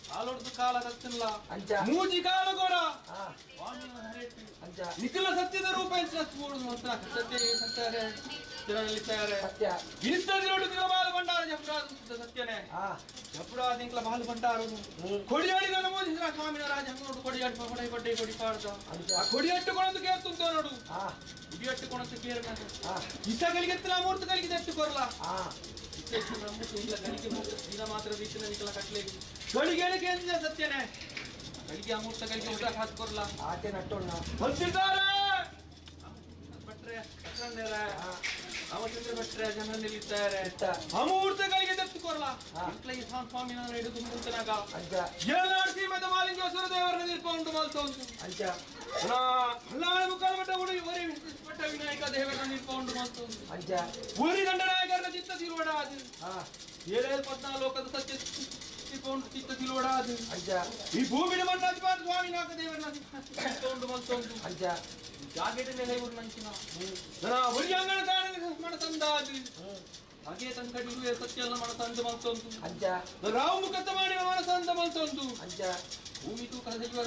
ಕಾಲೊಡ್ದು ಕಾಲ ಕತ್ತಿಲ್ಲ. ಅಂಚ. ಮೂಜಿ ಕಾಲು ಕೊರ. ಹಾ. ಸ್ವಾಮಿನ ಹರೇಟು. ಅಂಚ. ನಿಖಿಲ ಸತ್ಯದ ರೂಪ ಅಂತ ಸತ್ಯ ಸಂತಾರೆ ಜನರಲ್ಲಿದ್ದಾರೆ. ಸತ್ಯ. ಇಂಥದಿರೋಡು ದಿನ ಬಾಲು ಭಂಡಾರ ಜಪುರಾದ ಸತ್ಯನೇ. ಹಾ. ಜಪುರಾದ ಇಂಕ್ಲ ಬಾಲು ಭಂಡಾರ. ಹ್ಮ್. ಕೊಡಿಯಾಡಿ ನಮೋದಿಸಿದ ಸ್ವಾಮಿನ ರಾಜ ನೋಡು ಕೊಡಿಯಾಡಿ ಪಡೆ ಪಡ್ಡೆ ಕೊಡಿ ಪಾಡ್ದ. ಅಂಚ. ಆ ಕೊಡಿಯಟ್ಟು ಕೊಡಂದು ಕೇಳ್ತುಂತ ನೋಡು. ಹಾ. ಕುಡಿಯಟ್ಟು ಕೊಣಂತ ಕೇರ. ಹಾ. ಇಸ ಗಳಿಗೆತ್ತಲ ಮೂರ್ತ ಗಳಿಗೆ ದತ್ತು ಕೊರ್ಲ. ಹಾ. ಇಲ್ಲ ಗಳಿಗೆ ದಿನ ಮಾತ್ರ ವೀಕ್ಷಣ ನಿಕಲ ಕಟ್ಲೆ ಗಳಿಗೆ ಹೇಳಿಕೆ ಅಂದ ಸತ್ಯನೇ ಗಳಿಗೆ ಅಮೂರ್ತ ಗಳಿಗೆ ಊಟ ಹಾಕಿ ಕೊರ್ಲ. ಆತೆ ನಟ್ಟೋಣ. ಬಂದಿದ್ದಾರೆ ಭಟ್ರೆ ಭಟ್ರನ್ನೇರ. ಹಾ. ರಾಮಚಂದ್ರ ಭಟ್ರೆ ಜನ ನಿಲ್ಲಿದ್ದಾರೆ. ಚಿತ್ತ. ಅಮೂರ್ತಗಳಿಗೆ ದತ್ತು ಕೊರ್ಲ. ಹಾ. ಇಂಟ್ಲ ಈ ಸ್ವಾಮಿನ ಹಿಡಿದು ಮುಂತನಾಗ. ಅಂಚ. ಏಳ್ನಾಡು ಸೀಮೆದ ಮಾಲಿಂಗೇಶ್ವರ ದೇವರನ್ನ ನಿಲ್ಕೊಂಡು ಮಲ್ತೊಂದು. ಅಂಚ. ಹಲ್ಲಾಳು ಮುಕ್ಕಾಲು ಮಟ್ಟ ಉಡಿ ಒರಿ ಮಟ್ಟ ವಿನಾಯಕ ದೇವರನ್ನ ನಿಲ್ಕೊಂಡು ಮಲ್ತೊಂದು. ಅಂಚ. ಊರಿ ದಂಡನಾಯಕರನ್ನ ಚಿತ್ತ ತಿರುವಡ ಅದು. ಹಾ. ಏಳೇಳು ಪದ್ನಾಲ್ಕು ಲೋಕದ ಸತ್ಯ ತಿಳ್ಕೊಂಡು ಚಿತ್ತ ತಿರುವಡ ಅದು. ಅಂಚ. ಈ ಭೂಮಿನ ಮಣ್ಣಾಧಿಪಾದ ಸ್ವಾಮಿ ನಾಕ ದೇವರನ್ನ ನಿಲ್ಕೊಂಡು ಮಲ್ತೊಂದು. ಅಂಚ. ಜಾಗೆಟ ನೆಲೆ ಊರು ನಂಚಿನ ಒರಿಯಂಗಣ ತಾಣ ಮನಸಂದ ಅದು. ಹ್ಮ್. ಹಾಗೆ ತನಕ ಇರುವೆ ಸತ್ಯ ಎಲ್ಲ ಮನಸಂದ ಮಲ್ತೊಂದು. ಅಂಚ. ರಾವು ಮುಖತ್ತ ಮಾಡಿ ಮನಸಂದ ಮಲ್ತೊಂದು. ಅಂಚ. ಭೂಮಿ ತೂಕ ದೈವ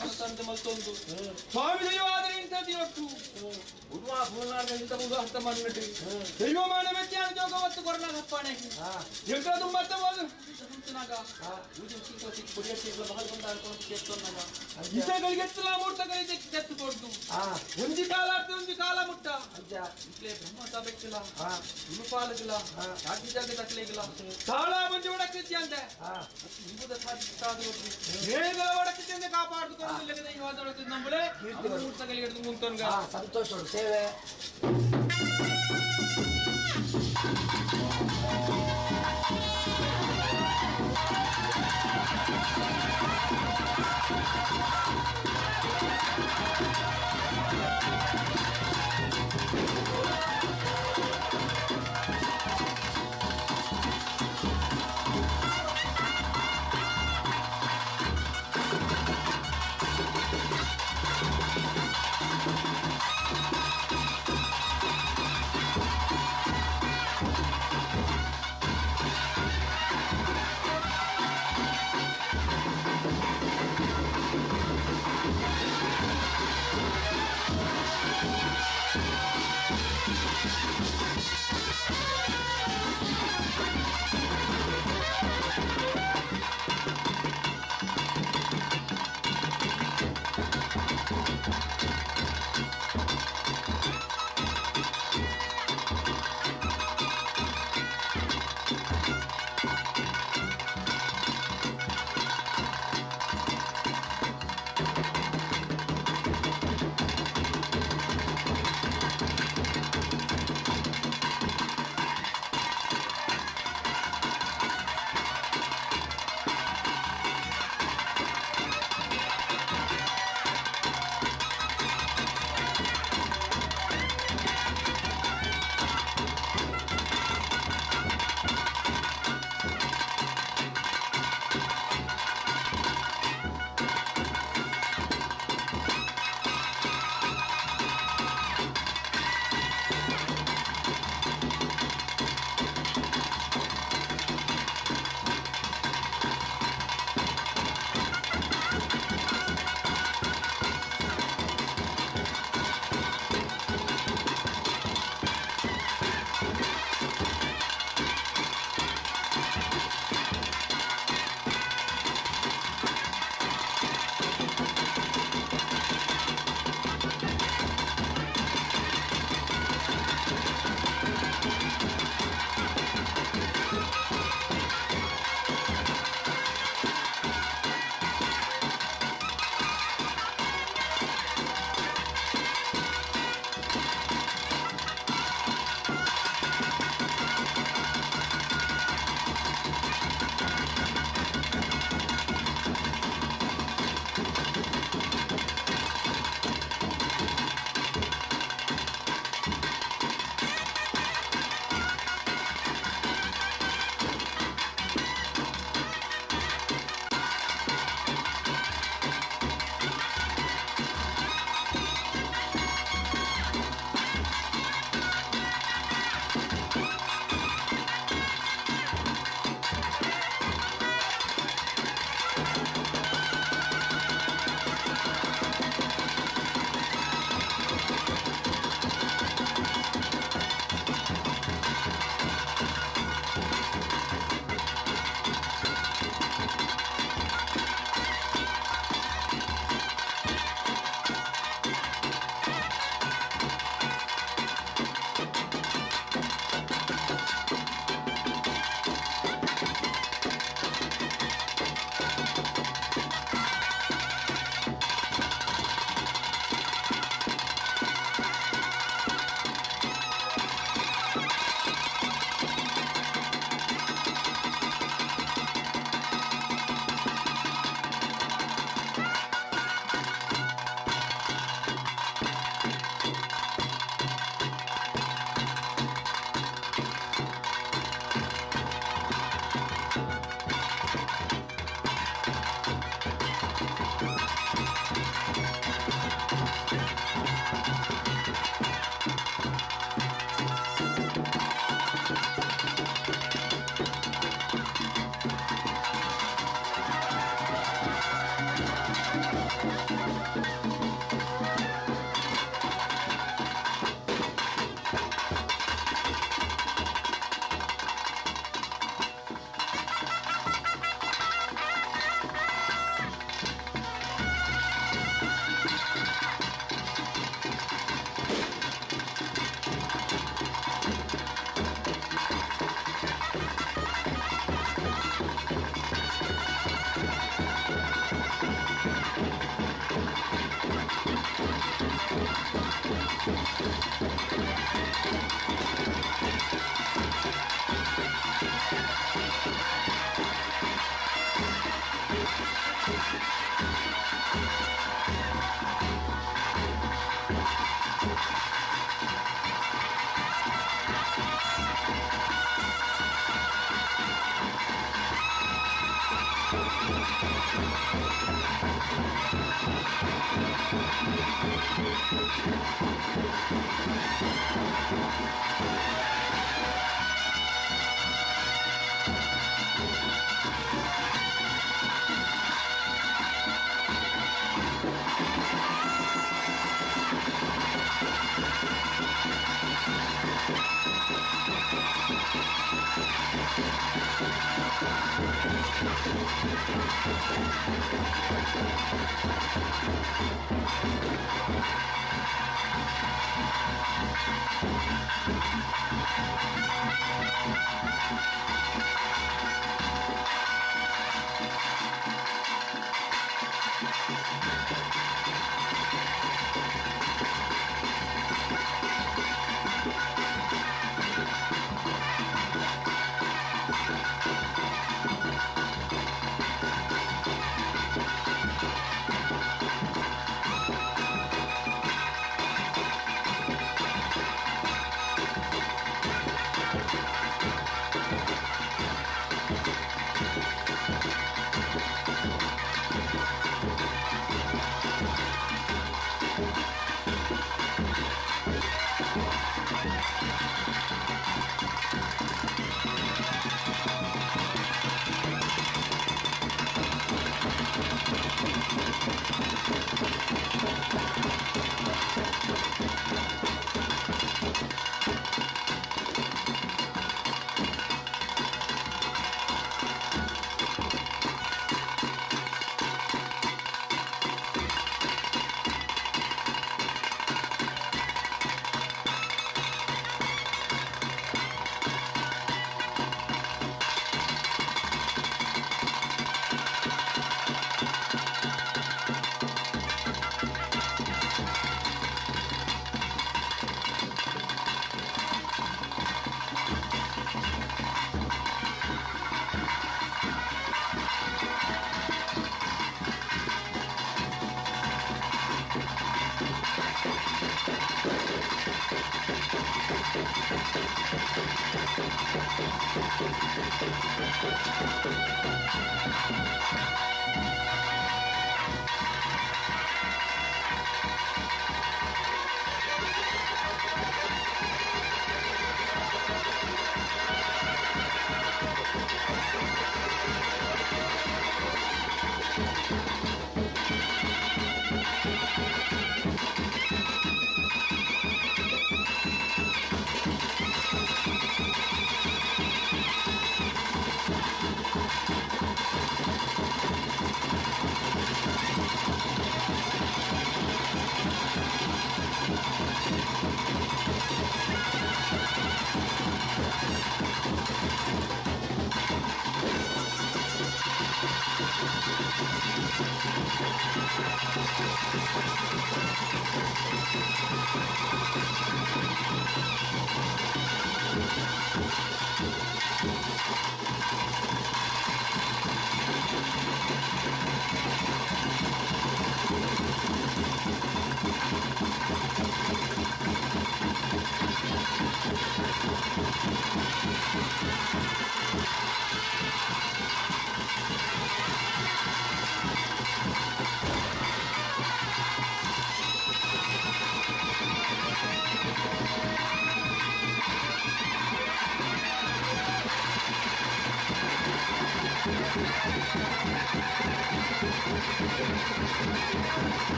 ಮನಸಂದ ಮಲ್ತೊಂದು. ಹ್ಮ್. ಸ್ವಾಮಿ ದೈವ ಆದರೆ ಇಂಥ ದಿನಟ್ಟು ಹ್ಮ್. ಉರ್ವ ಭೂನಾಡ ಇಂಥ ಮುಗ ಹತ್ತ ಮನ್ನಟ್ಟು. ಹ್ಮ್. ದೈವ ಮಾನ ಮೆಚ್ಚಾನ ಜೋಗ ಒತ್ತು ಕೊರನಾಗ ಅಪ್ಪಣೆ. ಹಾ. ಎಂಕ ತುಂಬತ್ತ ಹೋದು ಸುತ್ತನಾಗ. ಹಾ. ಪೂಜೆ ಸಿಕ್ಕ ಸಿಕ್ಕ ಕುಡಿಯಕ್ಕೆ ಬಹಳ ಬಂದ ಅನ್ಕೊಂಡು ಕೇಳ್ತೊನ್ನಾಗ. ಅಂಚ. ಇಸಗಳಿಗೆ ಮೂರ್ತಗಳಿಗೆ ತೆತ್ತು ಕೊಡ್ದು. ಹಾ. ಒಂಜಿ ಕಾಲ ಆಗ್ತದೆ, ಒಂಜಿ ಕಾಲ ಮುಟ್ಟ. ಅಂಚ. ಇಟ್ಲೆ ಬ್ರಹ್ಮ ಬೆಕ್ಕಿಲ್ಲ. ಹಾ. ತುಳುಪಾಲಗಿಲ್ಲ. ಹಾ. ಜಾತಿ ಜಾಗ ತಕ್ಕಲಿಗಿಲ್ಲ ತಾಳ ಮಂಜು ಒಡಕ್ಕಿದ್ದೆ ಅಂದೆ. ಹಾ. ಇಂಬುದ ಮೇಘಲ ಒಡಕ್ಕಿದ್ದೆ ಕಾಪಾಡಿಕೊಂಡು ದೈವದೊಳಗೆ ನಂಬಳೆ ಮೂರ್ತಗಳಿಗೆ ಹಿಡಿದು ಮುಂತೊನ್ಗ. ಹಾ, ಸಂತೋಷ ಸೇವೆ.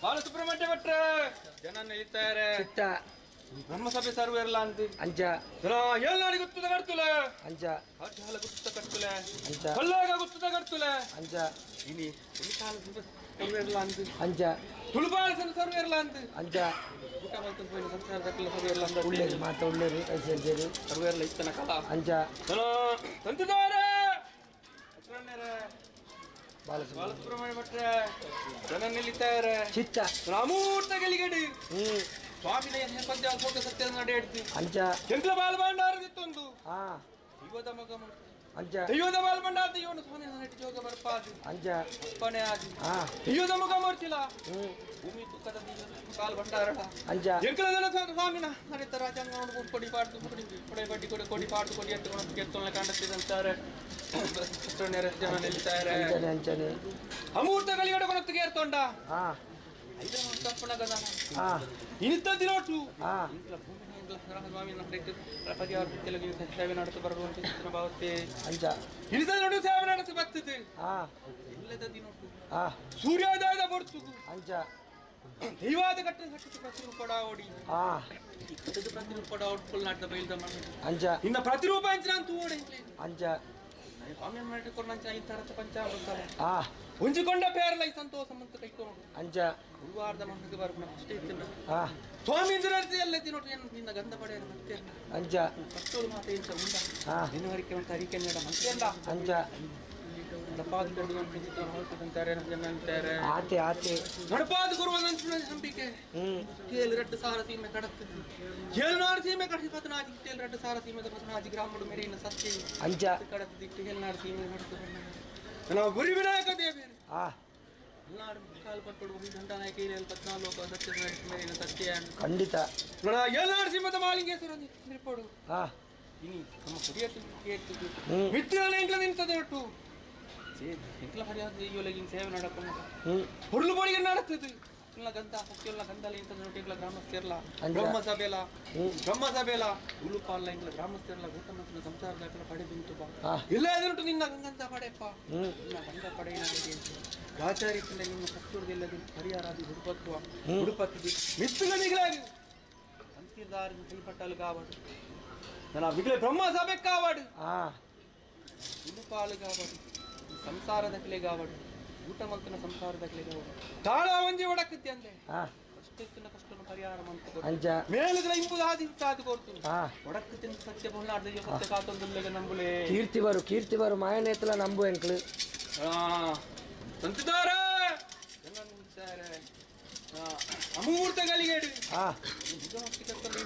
ಬಾಲಸುಬ್ರಹ್ಮಣ್ಯ ಭಟ್ರೆ ಜನನ್ನ ಇತ್ತಾರೆ. ಚಿತ್ತ. ಬ್ರಹ್ಮಸಭೆ ಸರ್ವೇರ್ಲ ಅಂತ ಅಂಚ ಏಳ್ನಾಡಿ ಗುತ್ತದ ಕಡ್ತುಲೆ ಅಂಚ ಅರ್ಜಾಲ ಗುತ್ತ ಕಟ್ತುಲೆ ಅಂಚ ಕೊಲ್ಲಾಗ ಗುತ್ತದ ಕಟ್ತುಲೆ ಅಂಚ ಇನಿ ಸರ್ವೇರ್ಲ ಅಂತ ಅಂಚ ತುಳುಬಾಳ ಸರ್ವೇರ್ಲ ಅಂತ ಅಂಚ ಊಟ ಮಲ್ತಂದು ಪೋಯಿನ ಸಂಸಾರ ದಕ್ಕಲ ಸರ್ವೇರ್ಲ ಅಂತ ಉಳ್ಳೇರು ಮಾತ ಉಳ್ಳೇರು ಕೈಸೇರು ಸರ್ವೇರ್ಲ ಇತ್ತನ ಕಲಾ ಅಂಚ ತಂತಿದವರೇ ಅತ್ರಣ್ಣರೇ ಬಾಲಸುಬ್ರಹ್ಮಣ್ಯ ಬಾಲಸುಬ್ರಹ್ಮಣ್ಯ ಭಟ್ರೆ ಜನ ನಿಲ್ಲಿದ್ದಾರೆ ಚಿತ್ತ ರಾಮೂರ್ತ ಗಲಿಗಡಿ ಹ್ಮ್ ಸ್ವಾಮಿನ ಪದ್ಯ ಅಶೋಕ ಸತ್ಯ ನಡೆಯಿಡ್ತಿ ಅಂಚ ಎಂಕ್ಲ ಬಾಲ ಭಂಡಾರದಿತ್ತೊಂದು ಆ ದೈವದ ಮಗ ಮೂರ್ತಿ. ಅಂಚ ದೈವದ ಬಾಲ ಭಂಡಾರ ದೈವನು ಸ್ವಾಮಿ ನಡೆಟಿ ಜೋಗ ಬರ್ಪಾದಿ ಅಂಚ ಅಪ್ಪಣೆ ಆದಿ ಆ ದೈವದ ಮುಗ ಮೂರ್ತಿಲ ಹ್ಮ್ ಭೂಮಿ ತುಕ್ಕದ ದೈವದ ಕಾಲ್ ಭಂಡಾರಡ ಅಂಚ ಎಂಕ್ಲ ಜನ ಸ್ವಾಮಿನ ನಡೆತ ರಾಜಾಂಗ ನೋಡು ಕೊಡಿ ಪಾಡ್ದು ಕೊಡಿ ಕೊಡೆ ಬಡ್ಡಿ ಕೊಡಿ ಕೊಡಿ ಪಾಡ್ದು ಕೊಡಿ ಅಂತ ಕೊಡು ಕೆತ್ತೊಳ್ಳೆ ಕಾಂಡತ್ತಿದಂತಾರೆ ಜನ ನಿಲ್ತಾರೆ ಅಂಚನೆ ಅಂಚನೆ ಅಮೂರ್ತ ಗಲಿಗಡ ಕೊನತ್ತಿಗೆ ಏರ್ತೊಂಡ ಆ ಐದರ ತಪ್ಪಣ ಗದನ ಆ ಇನಿತ ದಿನೋಟು ಆ ಸೇವೆ ನಡೆದು ಬರುವಂತ ಭಾವತೆ ಅಂಚ ಇಳಿದ ನೋಡು ಸೇವೆ ನಡೆಸಿ ಬರ್ತದೆ ಆ ಇಲ್ಲದ ದಿನೋಟು ಆ ಸೂರ್ಯೋದಯದ ಬರ್ತುಗು ಅಂಚ ದೈವಾದ ಕಟ್ಟದ ಕಟ್ಟದ ಪ್ರತಿರೂಪ ಓಡಿ ಆ ಈ ಕಟ್ಟದ ಪ್ರತಿರೂಪ ಔಟ್ಫುಲ್ ನಾಟದ ಬೈಲ್ದ ಮಣ್ಣು ಅಂಚ ಇನ್ನ ಪ್ರತಿರೂಪ ಅಂಚಿನ ಅಂತ ಓಡಿ ಅಂಚ ಸ್ವಾಮಿ ಮಾಡಿಕೊಂಡು ಅಂಚಿನ ಈ ತರತ ಪಂಚಾಮೃತ ಆ ಹೊಂಚಿಕೊಂಡ ಪೇರಲ ಈ ಸಂತೋಷ ಮಂತ ಕೈಕೊಂಡು ಅಂಚ ಗುರುವಾರದ ಮಣ್ಣಿಗೆ ಬರ್ಪಣ ಅಷ್ಟೇ ಇತ್ತು ಆ ಸ್ವಾಮಿ ಇಂದ್ರರ್ತಿ ಎಲ್ಲ ತಿನ್ನೋಟು ಏನು ನಿನ್ನ ಗಂಧ ಪಡೆಯ ಮತ್ತೆ ಅಂಚ ಕಟ್ಟೋದು ಮಾತೆ ಇಂಚ ಉಂಡ ಆ ನಿನ್ನ ಅಂತ ಅರಿಕೆ ನೀಡ ಮಂತ್ರಿಯಲ್ಲ ಅಂಚ ನಡಪಾದ ಗುರು ಅಂತಾರೆ ಅಂತಾರೆ ಆತೆ ಆತೆ ನಡಪಾದ ಗುರು ನಂಬಿಕೆ ಹ್ಮ್ ಏಳು ரெண்டு ಸಾರ ಸೀಮೆ ಕಡತ್ತಿದ್ದು ಏಳ್ನಾಡು ಸೀಮೆ ಕಡಸಿ ಪತನಾಜಿ ಏಳು ரெண்டு ಸಾರ ಸೀಮೆ ಪತನಾಜಿ ಗ್ರಾಮಡು ಮೇರಿನ ಸತ್ಯ ಅಂಚ ಕಡತ್ತಿದ್ದು ಏಳ್ನಾಡು ಸೀಮೆ ಕಡತು ನಾವು ಗುರಿ ವಿನಾಯಕ ದೇವೇರು ಆ ಎಲ್ಲಾಡು ಕಾಲು ಪಟ್ಟೋಡು ದಂಡನಾಯಕ ಏಳು ಪದ್ನಾಲ್ಕು ಸತ್ಯ ಮೇರಿನ ಸತ್ಯ ಖಂಡಿತ ಏಳ್ನಾಡು ಸೀಮದ ಮಾಲಿಂಗೇಶ್ವರ ನಿರ್ಪೋಡು ಆ ಇನಿ ನಮ್ಮ ಕುಡಿಯತ್ತು ಕೇಳ್ತಿದ್ದು ಹ್ಮ್ ಮಿತ್ತಿನ ಎಂಕ್ಲ ನಿಂತದೆ ಒಟ್ಟು ಎಂಕ್ಲ ಹರಿಯಾದ ಇವಲಿಗಿನ ಸೇವೆ ನಡಕೊಂಡು ಹ್ಮ್ ಹುರುಳು ಬೋಳಿಗೆ ನಡಸ್ತದೆ ಇಲ್ಲ ಗಂಧ ಸತ್ಯಲ್ಲ ಗಂಧಲ ಇಂತ ನೋಟಿಗ್ಲ ಗ್ರಾಮಸ್ಥಿರ್ಲ ಅಂಜ. ಬ್ರಹ್ಮ ಸಭೆಲ ಹ್ಮ್. ಬ್ರಹ್ಮ ಸಭೆಲ ಹುಳು ಪಾಲ ಇಂಗ್ಲ ಗ್ರಾಮಸ್ಥಿರ್ಲ ಗೌತಮನ ಸಂಸಾರದ ಪಡೆ ಬಿಂತು ಬಾ ಆ ಇಲ್ಲ ಎದುರುಟು ನಿನ್ನ ಗಂಗಂತ ಪಡೆಪ್ಪ ಹ್ಮ್ ನಿನ್ನ ಗಂಧ ಪಡೆ ಆಚಾರ್ಯದಿಂದ ನಿಮ್ಮ ಸತ್ತುರ್ದಿಲ್ಲದ ಪರಿಹಾರಾದಿ ಹುಡುಪತ್ವ ಹುಡುಪತ್ತಿದೆ ಮಿತ್ತುಗನಿಗಳಾಗಿ ಅಂತಿರ್ದಾರಿನ ಕೈಪಟ್ಟಲು ಕಾವಾಡು ನನ್ನ ವಿಗ್ಲೆ ಬ್ರಹ್ಮ ಸಭೆ ಕಾವಾಡು ಆ ಉಡುಪಾಲು ಕಾವಾಡು ಸಂಸಾರದ ಕಿಲೆಗಾವಡು ಊಟ ಮಂತನ ಸಂಸಾರದ ಕಿಲೆಗಾವಡು ತಾಳ ಒಂಜಿ ಒಡಕತ್ತಿ ಅಂದೆ ಆ ಕಷ್ಟಕ್ಕಿನ ಕಷ್ಟನ ಪರಿಹಾರ ಮಂತ ಅಂಚ ಮೇಲುಗಳ ಇಂಬುದು ಆದಿ ತಾದು ಕೊಡ್ತು ಆ ಒಡಕು ತಿಂದು ಸತ್ಯ ಬಹುನಾಡ್ದ ಸತ್ಯ ಕಾತೊಂದುಲ್ಲೆಗೆ ನಂಬುಲೆ ಕೀರ್ತಿ ಬರು ಕೀರ್ತಿ ಬರು ಮಾಯನೇತಲ ನಂಬು ಎಂಕ್ಲು ಆ ತಂತಿದಾರ ಜನ ಅಮೂರ್ತ ಗಳಿಗೇಡು ಆ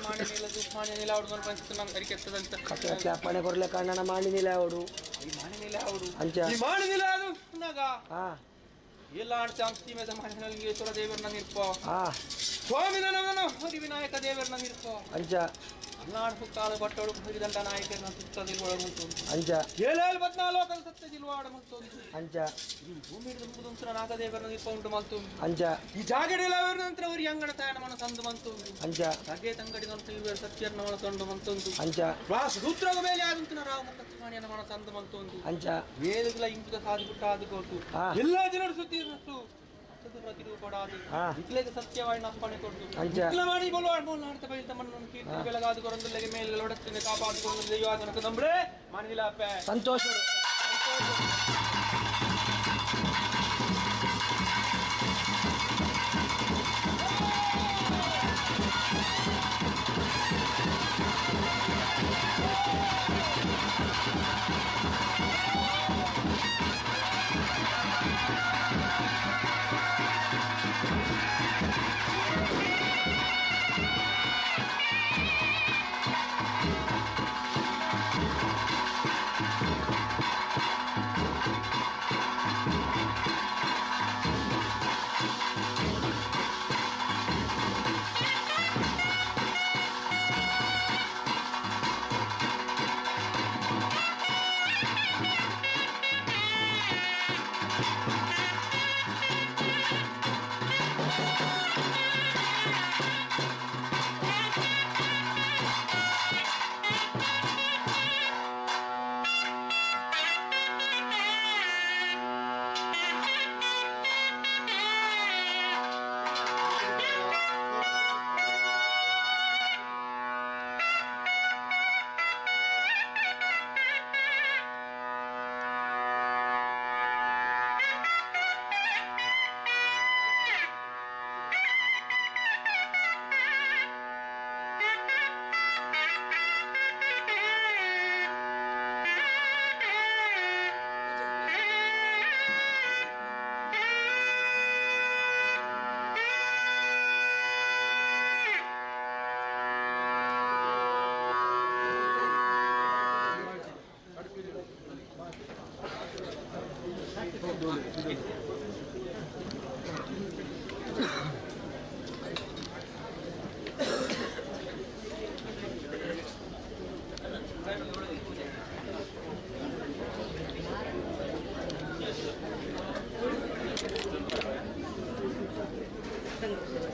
ಮಾಣೆ ನೀಲದು ಮಾಣೆ ನೀಲ ಅವಡು ಪಂಚ ಅರಿಕೆತ್ತದಂತ ಕತ್ತೆ ಕತ್ತೆ ಅಪ್ಪಣೆ ಕೊರ್ಲೆ ಕಣ್ಣನ ಮಾಡಿ ನಿಲ್ಲ ಅವಡು ಈ ಮಾಣೆ ನೀಲ ಅವಡು ಅಂಚ ಈ ಮಾಣೆ ನೀಲ ಅದು ನಾಗ ಆ ಎಲ್ಲ ಆಡ್ತ ಅಂತಿಮೇದ ಮಾಣೆ ದೇವರನ್ನ ನಿರ್ಪ ಆ ಸ್ವಾಮಿ ನನ್ನ ಹರಿ ವಿನಾಯಕ ದೇವರನ್ನ ನಿರ್ಪ ಅಂಚ ಅಲ್ನಾಡು ಕಾಲು ಬಟ್ಟೋಡು ಹರಿದಂಡ ನಾಯಕರನ್ನ ಸುತ್ತದಿಲ್ ಒಳಗುಂಟು ಅಂಚ ಏಳೇಳು ಪದ್ನಾಲೋಕದ ಸತ್ಯ ಜಿಲ್ವಾಡ ಮಂತು ಅಂಚ ಈ ಭೂಮಿ ತುಂಬುದಂತ್ರ ನಾಗದೇವರನ್ನ ನಿರ್ಪ ಉಂಟು ಮಂತು ಅಂಚ ಈ ಜಾಗಡಿಲ್ಲ ಅವರ ನಂತರ ಅವರು ಅಂಗಡ ತಾಯನ ಮನ ಸಂದು ಮಂತು ಅಂಚ ತಗೆ ತಂಗಡಿ ನಂತರ ಇವರು ಸತ್ಯರ್ನ ಮನ ಸಂದು ಮಂತೊಂದು ಅಂಚ ಸೂತ್ರದ ಮೇಲೆ ಆದಂತ ರಾಮ ಕತ್ಮಾಣಿಯನ ಮನ ಸಂದು ಮಂತೊಂದು ಅಂಚ ವೇದಗಳ ಇಂಪುದ ಸಾಧಿ ಬಿಟ್ಟ ಆದು ಕೊಟ್ಟು ಆ. ಎಲ್ಲ ಜನರು ಸುದ್ದಿ ಇರತ್ತು ಪ್ರತಿರೂಪಡಾದು ಆ. ಇಕ್ಲೆಗೆ ಸತ್ಯವಾಯಿ ಅಪ್ಪಣೆ ಕೊಟ್ಟು ಅಂಚ. ಇಕ್ಲ ಮಾಡಿ ಬೋಲ್ವಾಡ್ ಬೋಲ್ನಾಡ್ತ ಬೈಲ್ ತಮ್ಮನ್ನು ಕೀರ್ತಿ ಬೆಳಗಾದು ಕೊರಂದುಲ್ಲೆಗೆ ಮೇಲೆ ಒಡತ್ತಿನ ಕಾಪಾಡಿಕೊಂಡು ದೈವಾದನಕ ನಂಬ್ರೆ ಮಾನಿಲ ಅಪ್ಪೆ ಸಂತೋಷ ಎಲ್ಲ.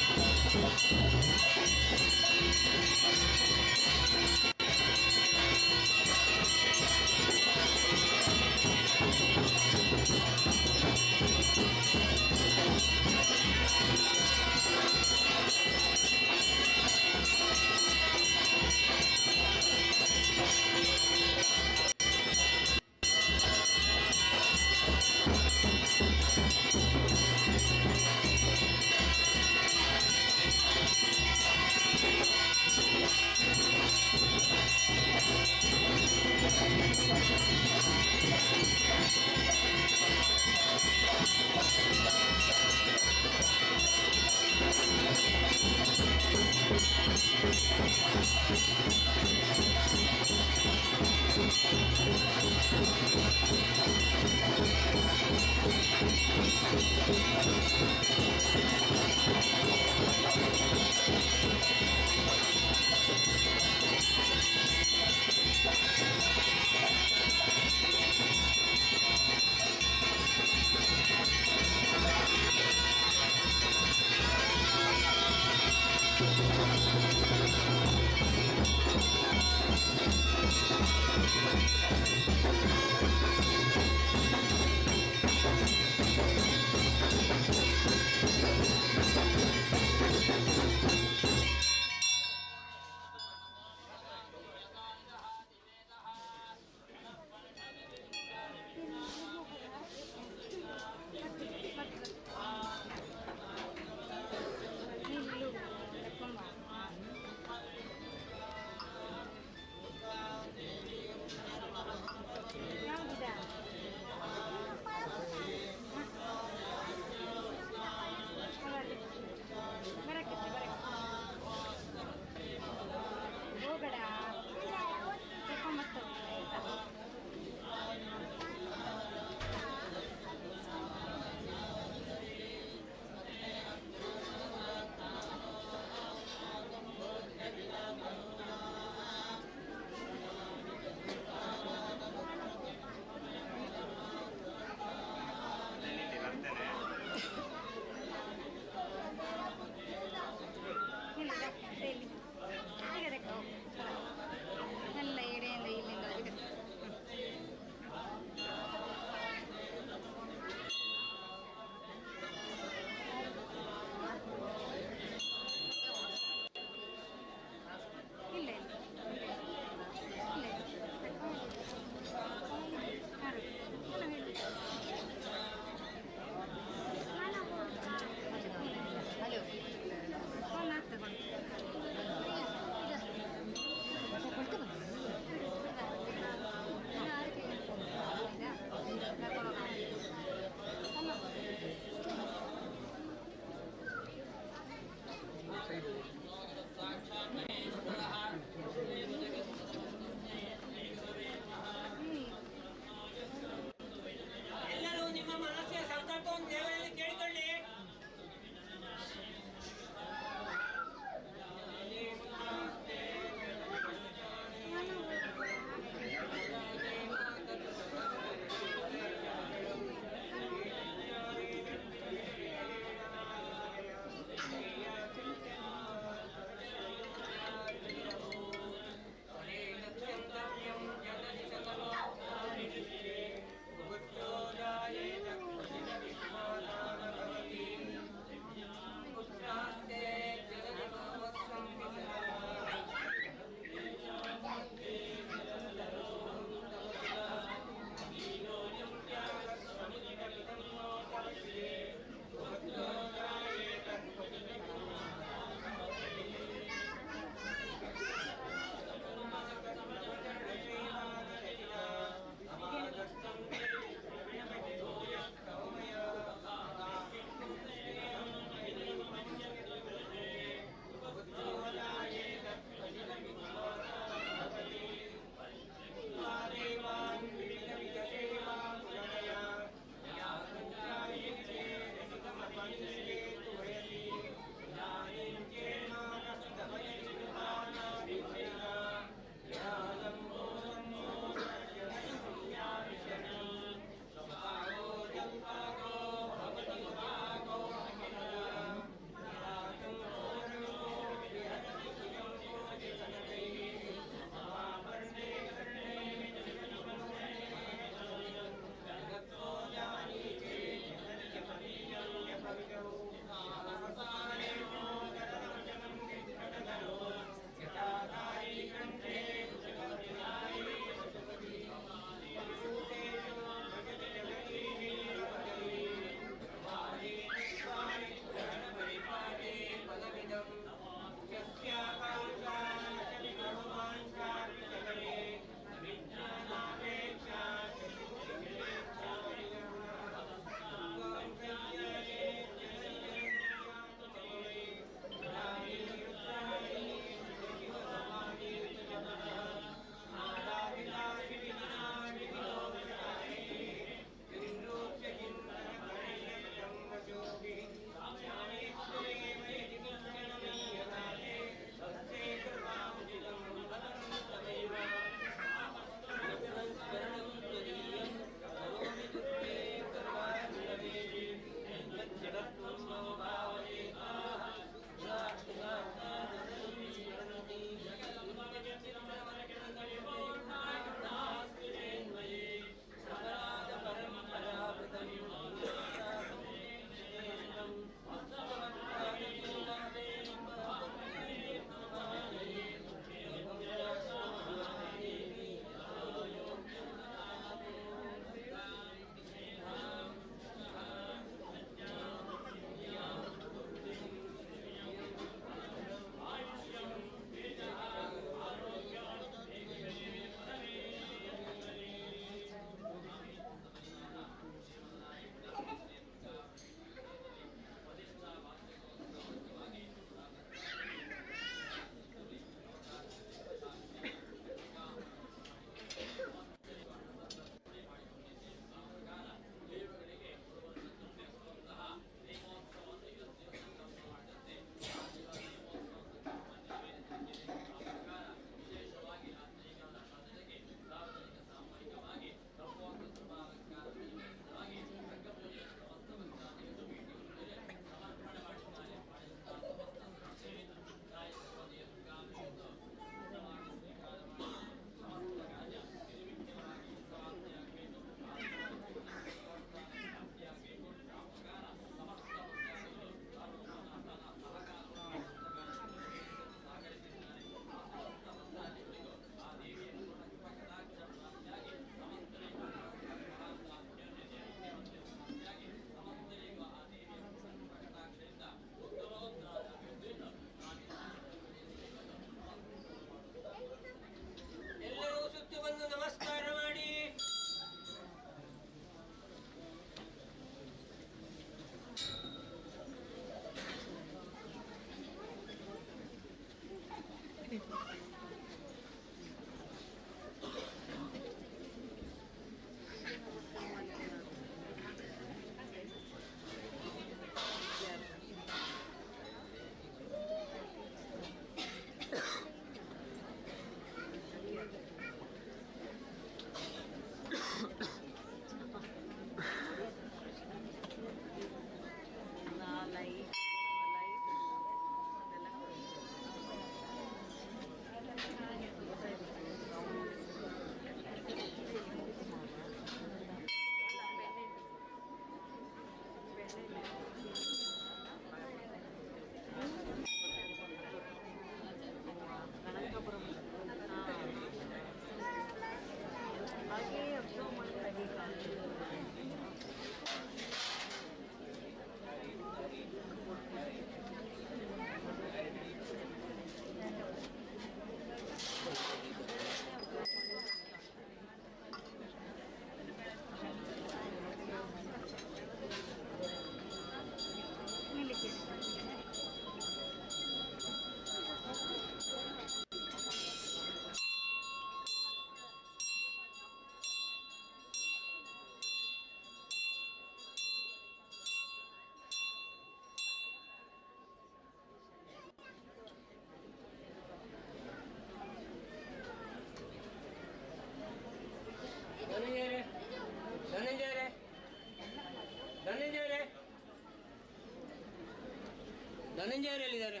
ಧನಂಜಯರಲ್ಲಿದ್ದಾರೆ.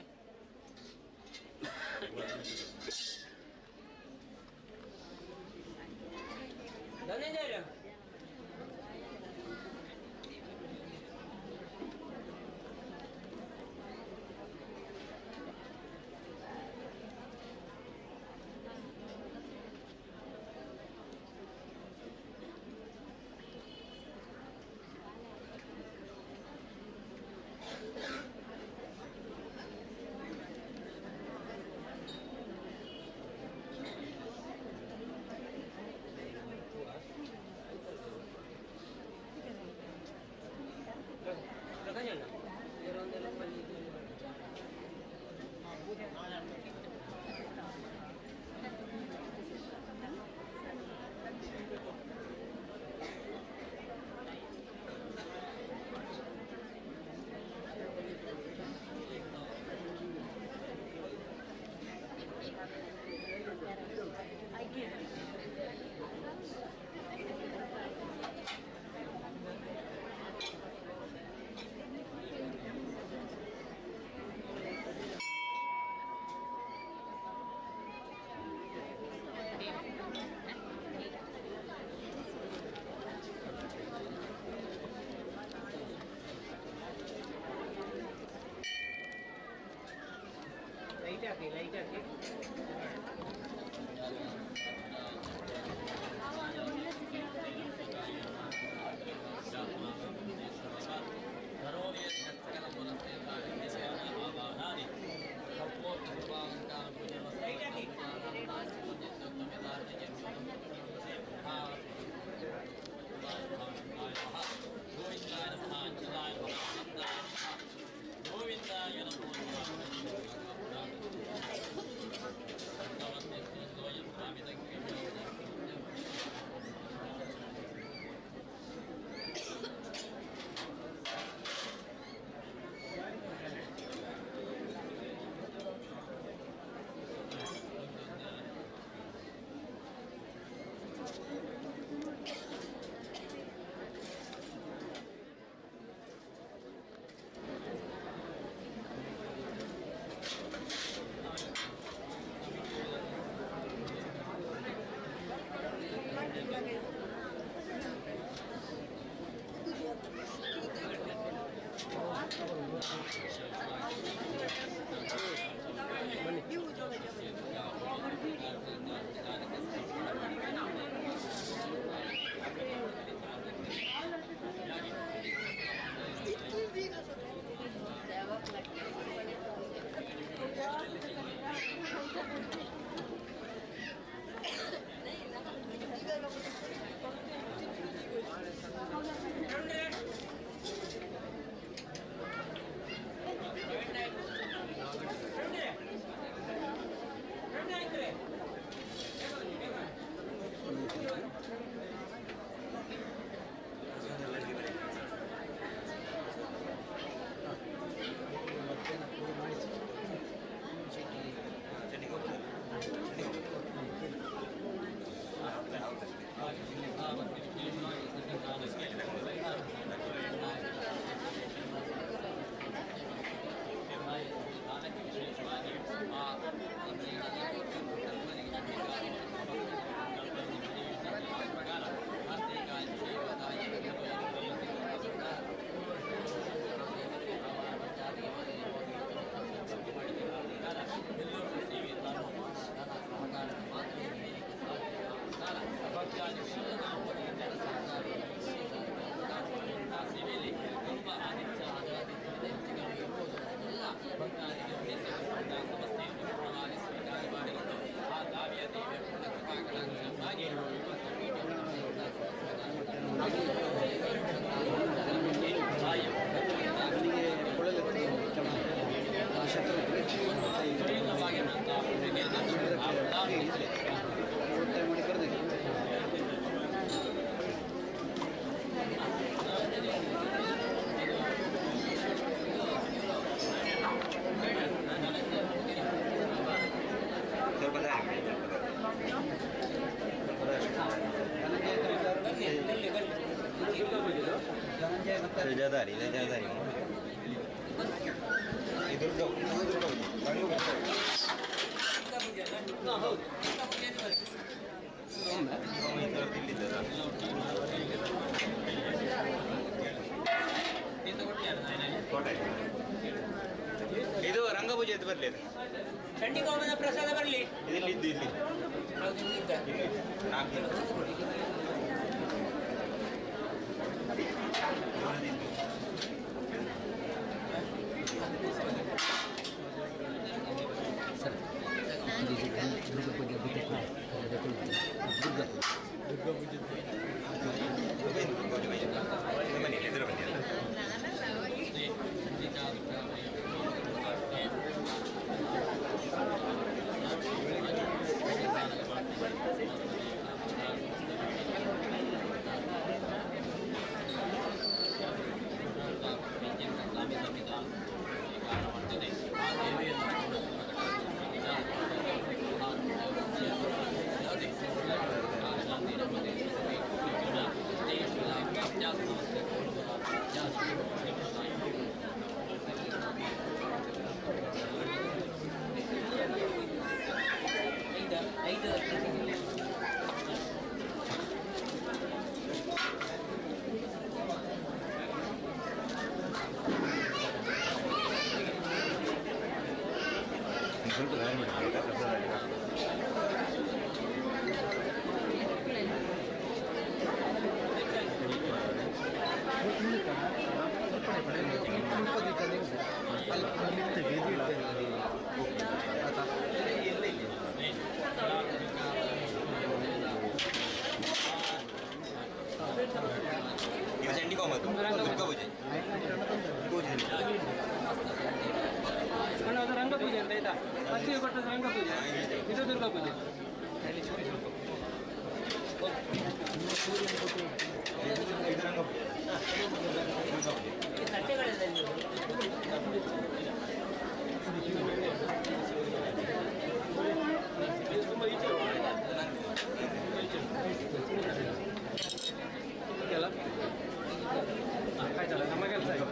ಧನಂಜಯರ ಲೈಟ್ ಹಾಕಿ, ಲೈಟ್ ಹಾಕಿ. ಲೈಟ್ ಹಾಕಿ. ಸ್ವಲ್ಪ ದಾರಿ ಬಿಡಿ, ಸ್ವಲ್ಪ ದಾರಿ. ಸ್ವಲ್ಪ ದಾರಿ. ಇದು ಜದಾರಿ, ಇದು ಜದಾರಿ. ಇದು ಪೂಜೆ ಬರಲಿ. ಚಂಡಿಕೋಮದ ಪ್ರಸಾದ ಬರಲಿ. ಇಲ್ಲಿ ಇದ್ದು ಇಲ್ಲಿ. ಇದು ಚಂಡಿಕೋಮ, ದುರ್ಗಾ ಪೂಜೆ. ಅದು ರಂಗಪೂಜೆ ಅಂತ ಆಯ್ತಾ? ಫಸ್ಟಿಗೆ ಕೊಟ್ಟದ್ದು ರಂಗಪೂಜೆ, ಇದು ದುರ್ಗಾ ಪೂಜೆ. ಓಕೆ ಅಲ್ಲ? ಆಯ್ತಲ್ಲ, ನಮ್ಮ ಕೆಲಸ ಆಯ್ತು.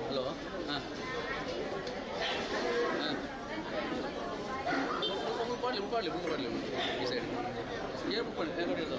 ಹಲೋ ಹಾಂ ಹಾಂ ಪಾಡ್ಲಿ ಪಾಡ್ಲಿ ಬುಕ್ ಪಾಡ್ಲಿ ಈ ಸೈಡ್ ಏನು ಬುಕ್ ಮಾಡಿ ಹೇಗೆ.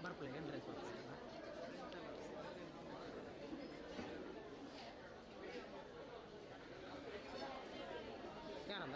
ಬರ್ಪಲೆ ಎಂಟ್ರೆನ್ಸ್ ಬರ್ಪಲೆ. ಯಾನಂದ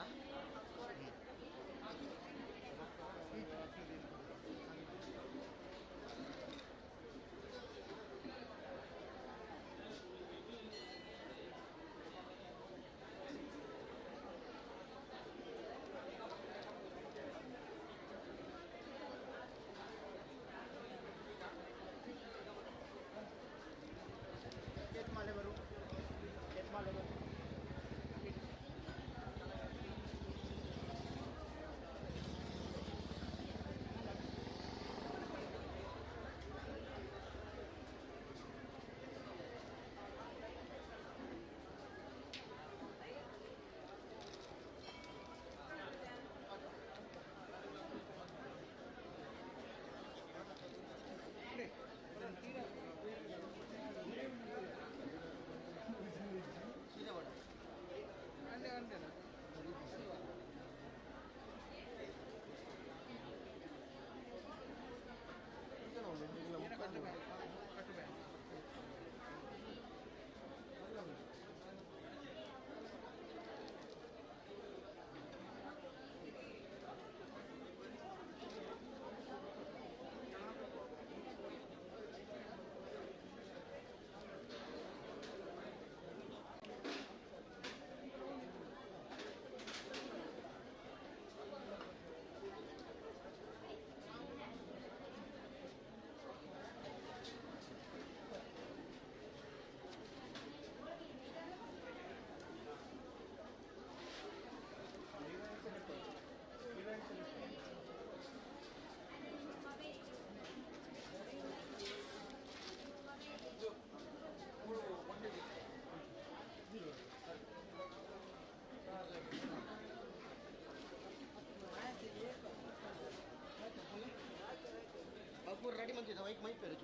ರೆಡಿ ಮಂತಿದ್ದ ವೈಕ್ ಮೈ ಪೇರು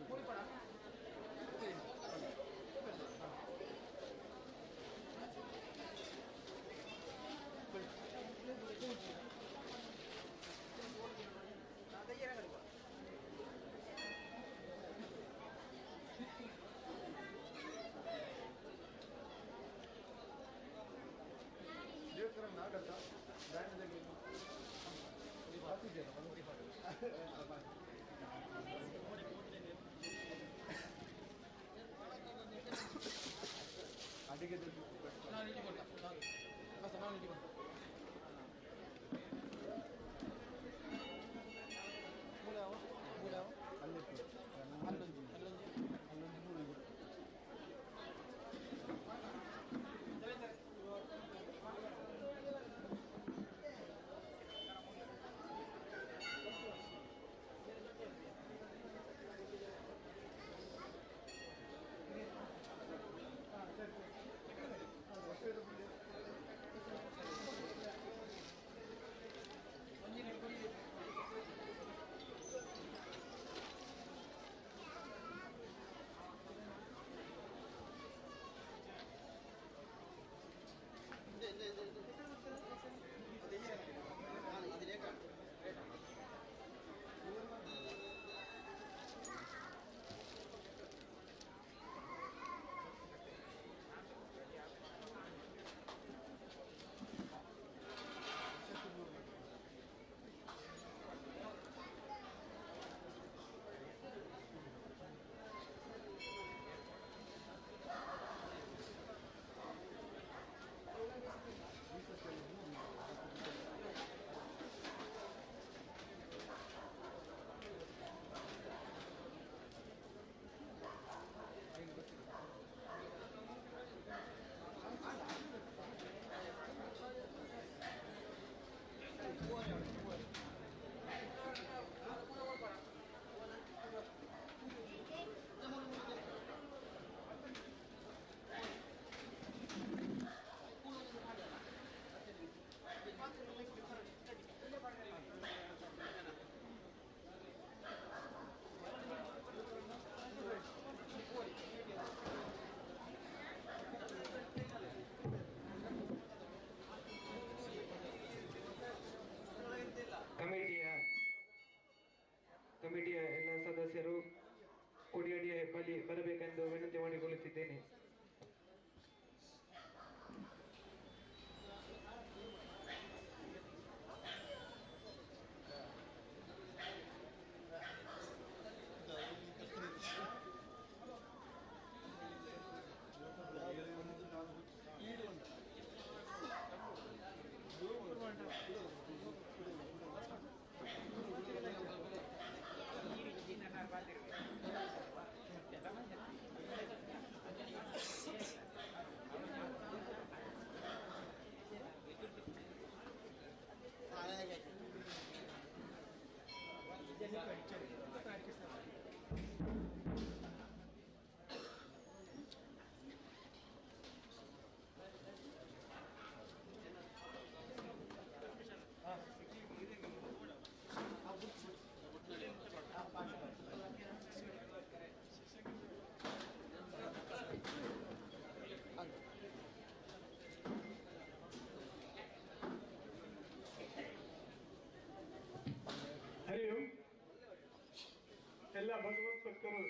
ಭಗವತ್ ಭಕ್ತರು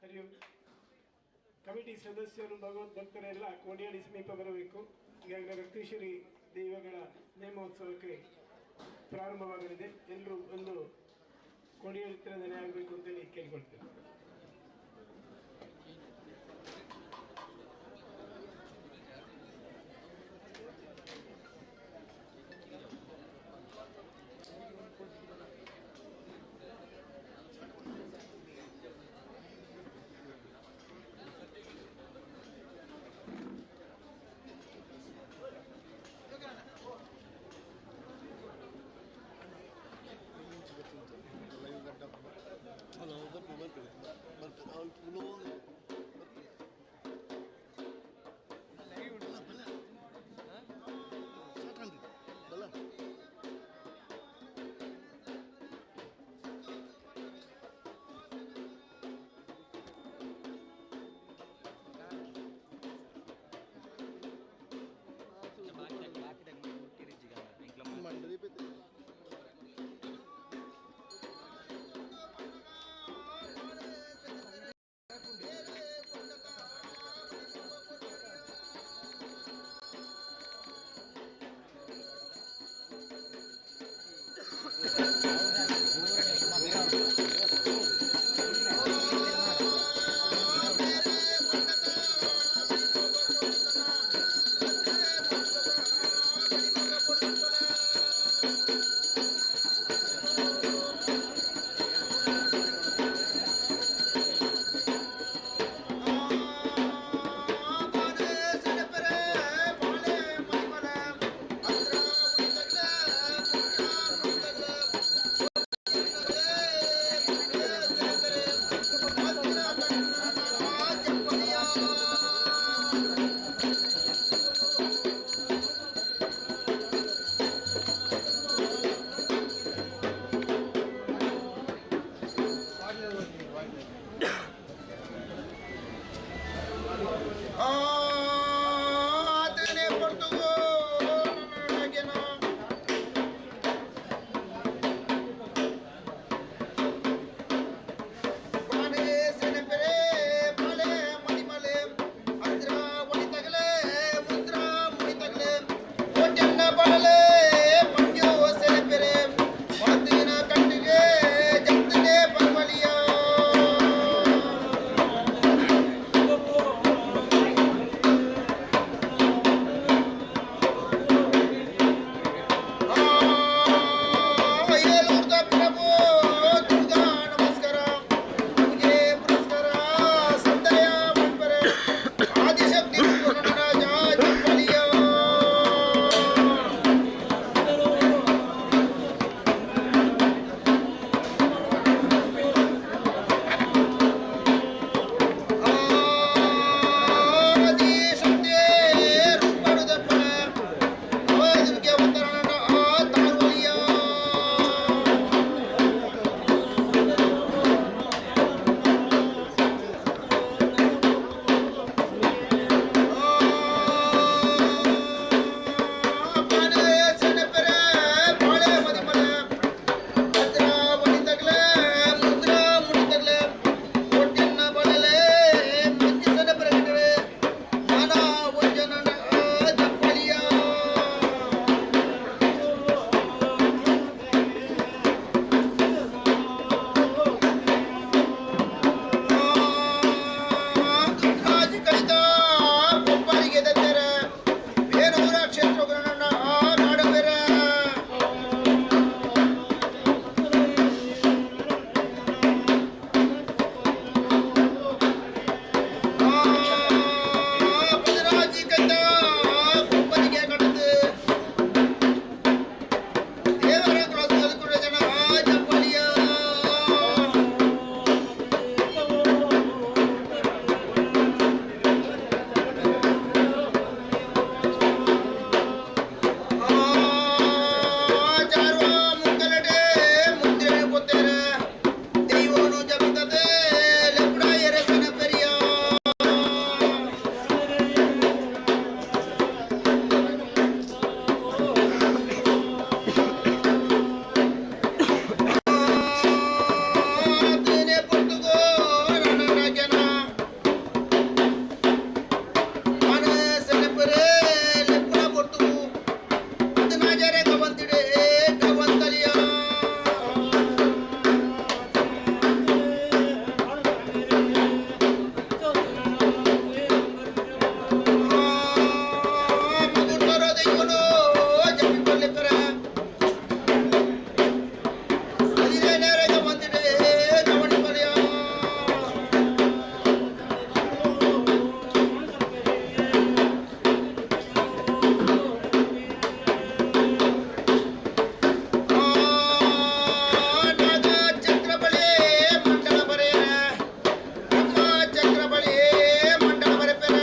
ಹರಿಯು ಕಮಿಟಿ ಸದಸ್ಯರು ಭಗವತ್ ಭಕ್ತರೆಲ್ಲ ಕೋಡಿಯಾಡಿ ಸಮೀಪ ಬರಬೇಕು. ಈಗಾಗಲೇ ರಕ್ತೇಶ್ವರಿ ದೈವಗಳ ನೇಮೋತ್ಸವಕ್ಕೆ ಪ್ರಾರಂಭವಾಗಲಿದೆ. ಎಲ್ಲರೂ ಒಂದು ಕೋಡಿಯಾಡಿ ಹತ್ತಿರ ನೆಲೆಯಾಗಬೇಕು ಅಂತೇಳಿ ಕೇಳಿಕೊಳ್ತೇನೆ. ದೈವನು ಜಪಿಕೊಳ್ಳಿಪ್ಪರ. 15 ನೇರಗೆ ಬಂದಿದೆ ನವಣಿ ಬರೆಯ. ನಾಗ ಚಕ್ರ ಬಳಿ ಮಂಡಲ ಬರೆಯರ, ಬ್ರಹ್ಮ ಚಕ್ರ ಬಳಿ ಮಂಡಲ ಬರೆಪೆರ.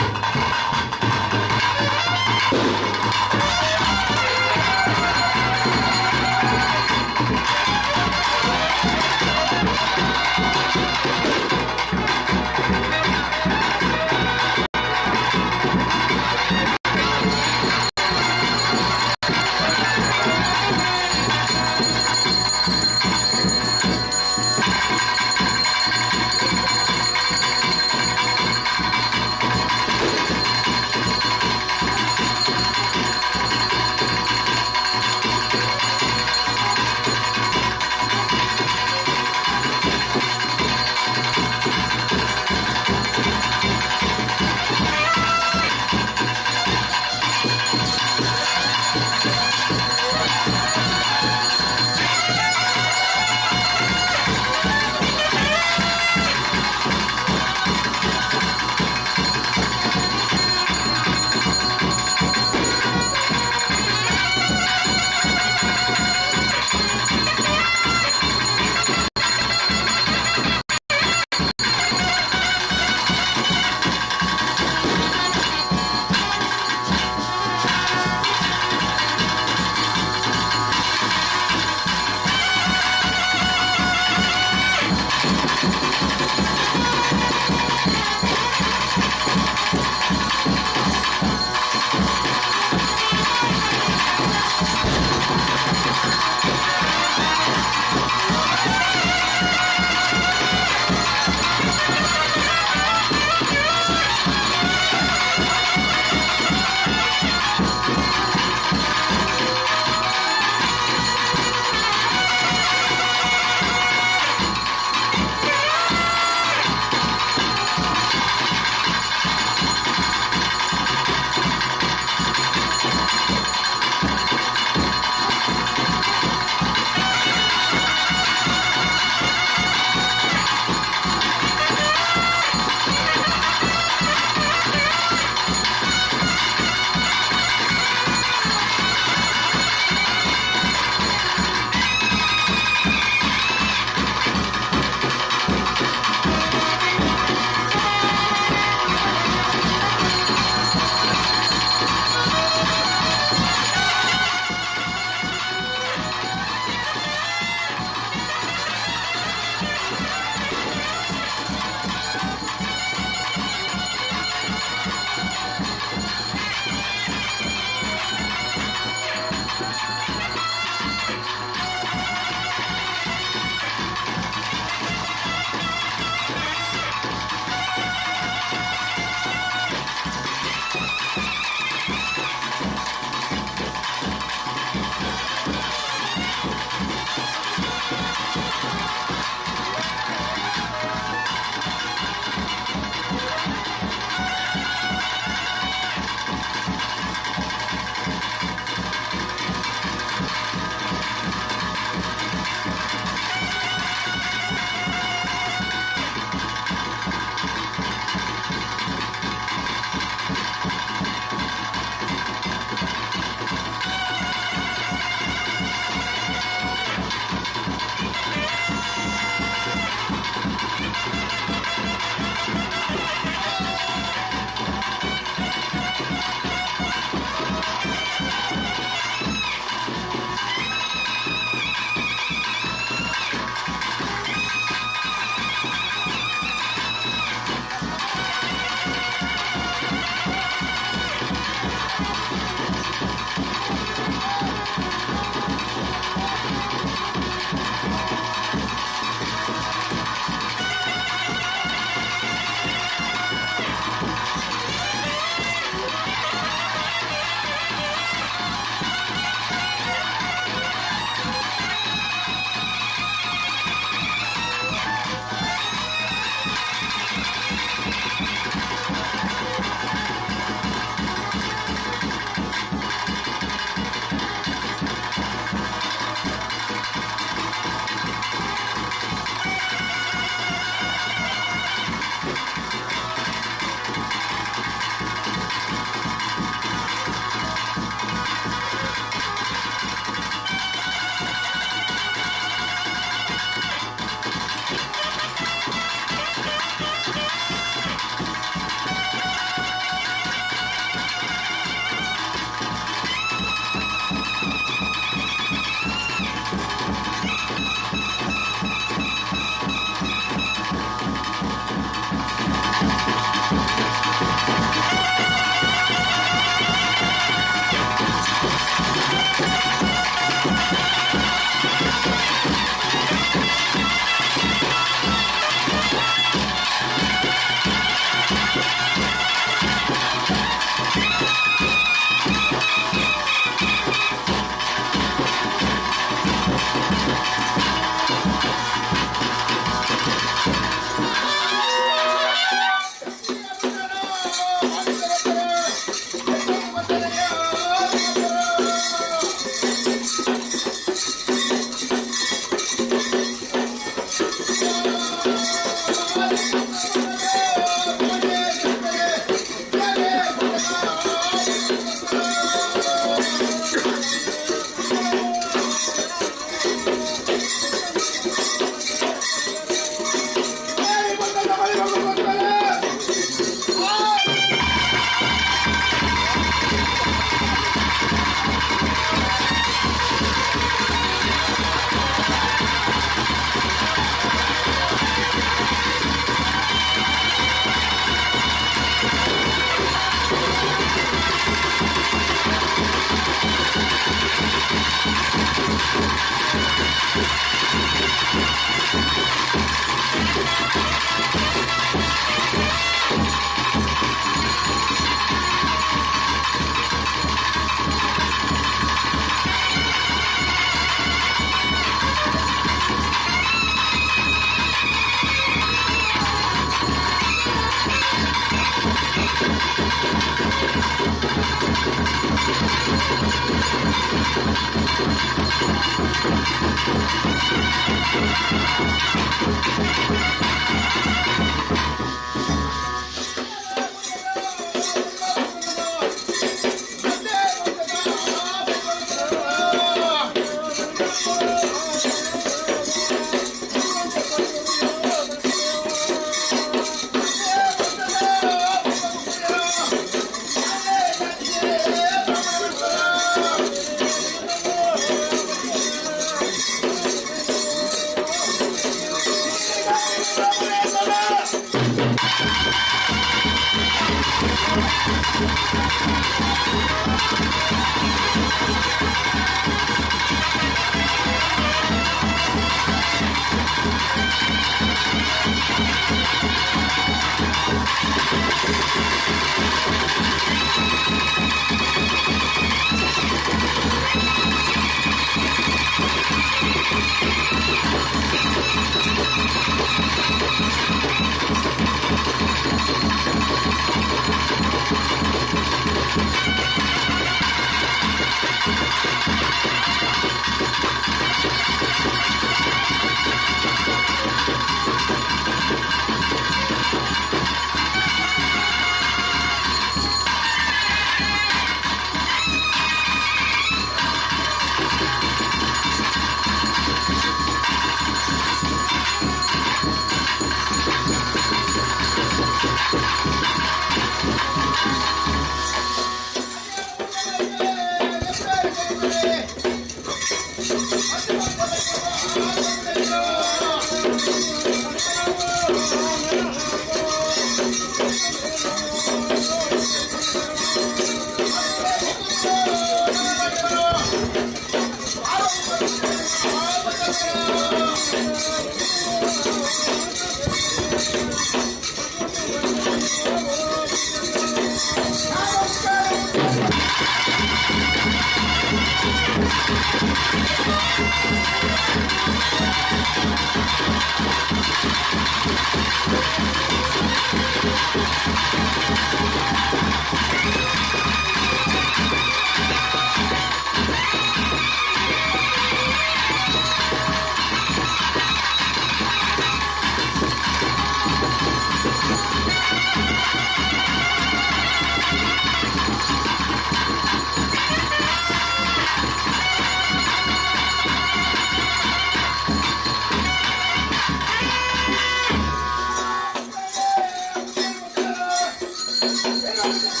Thank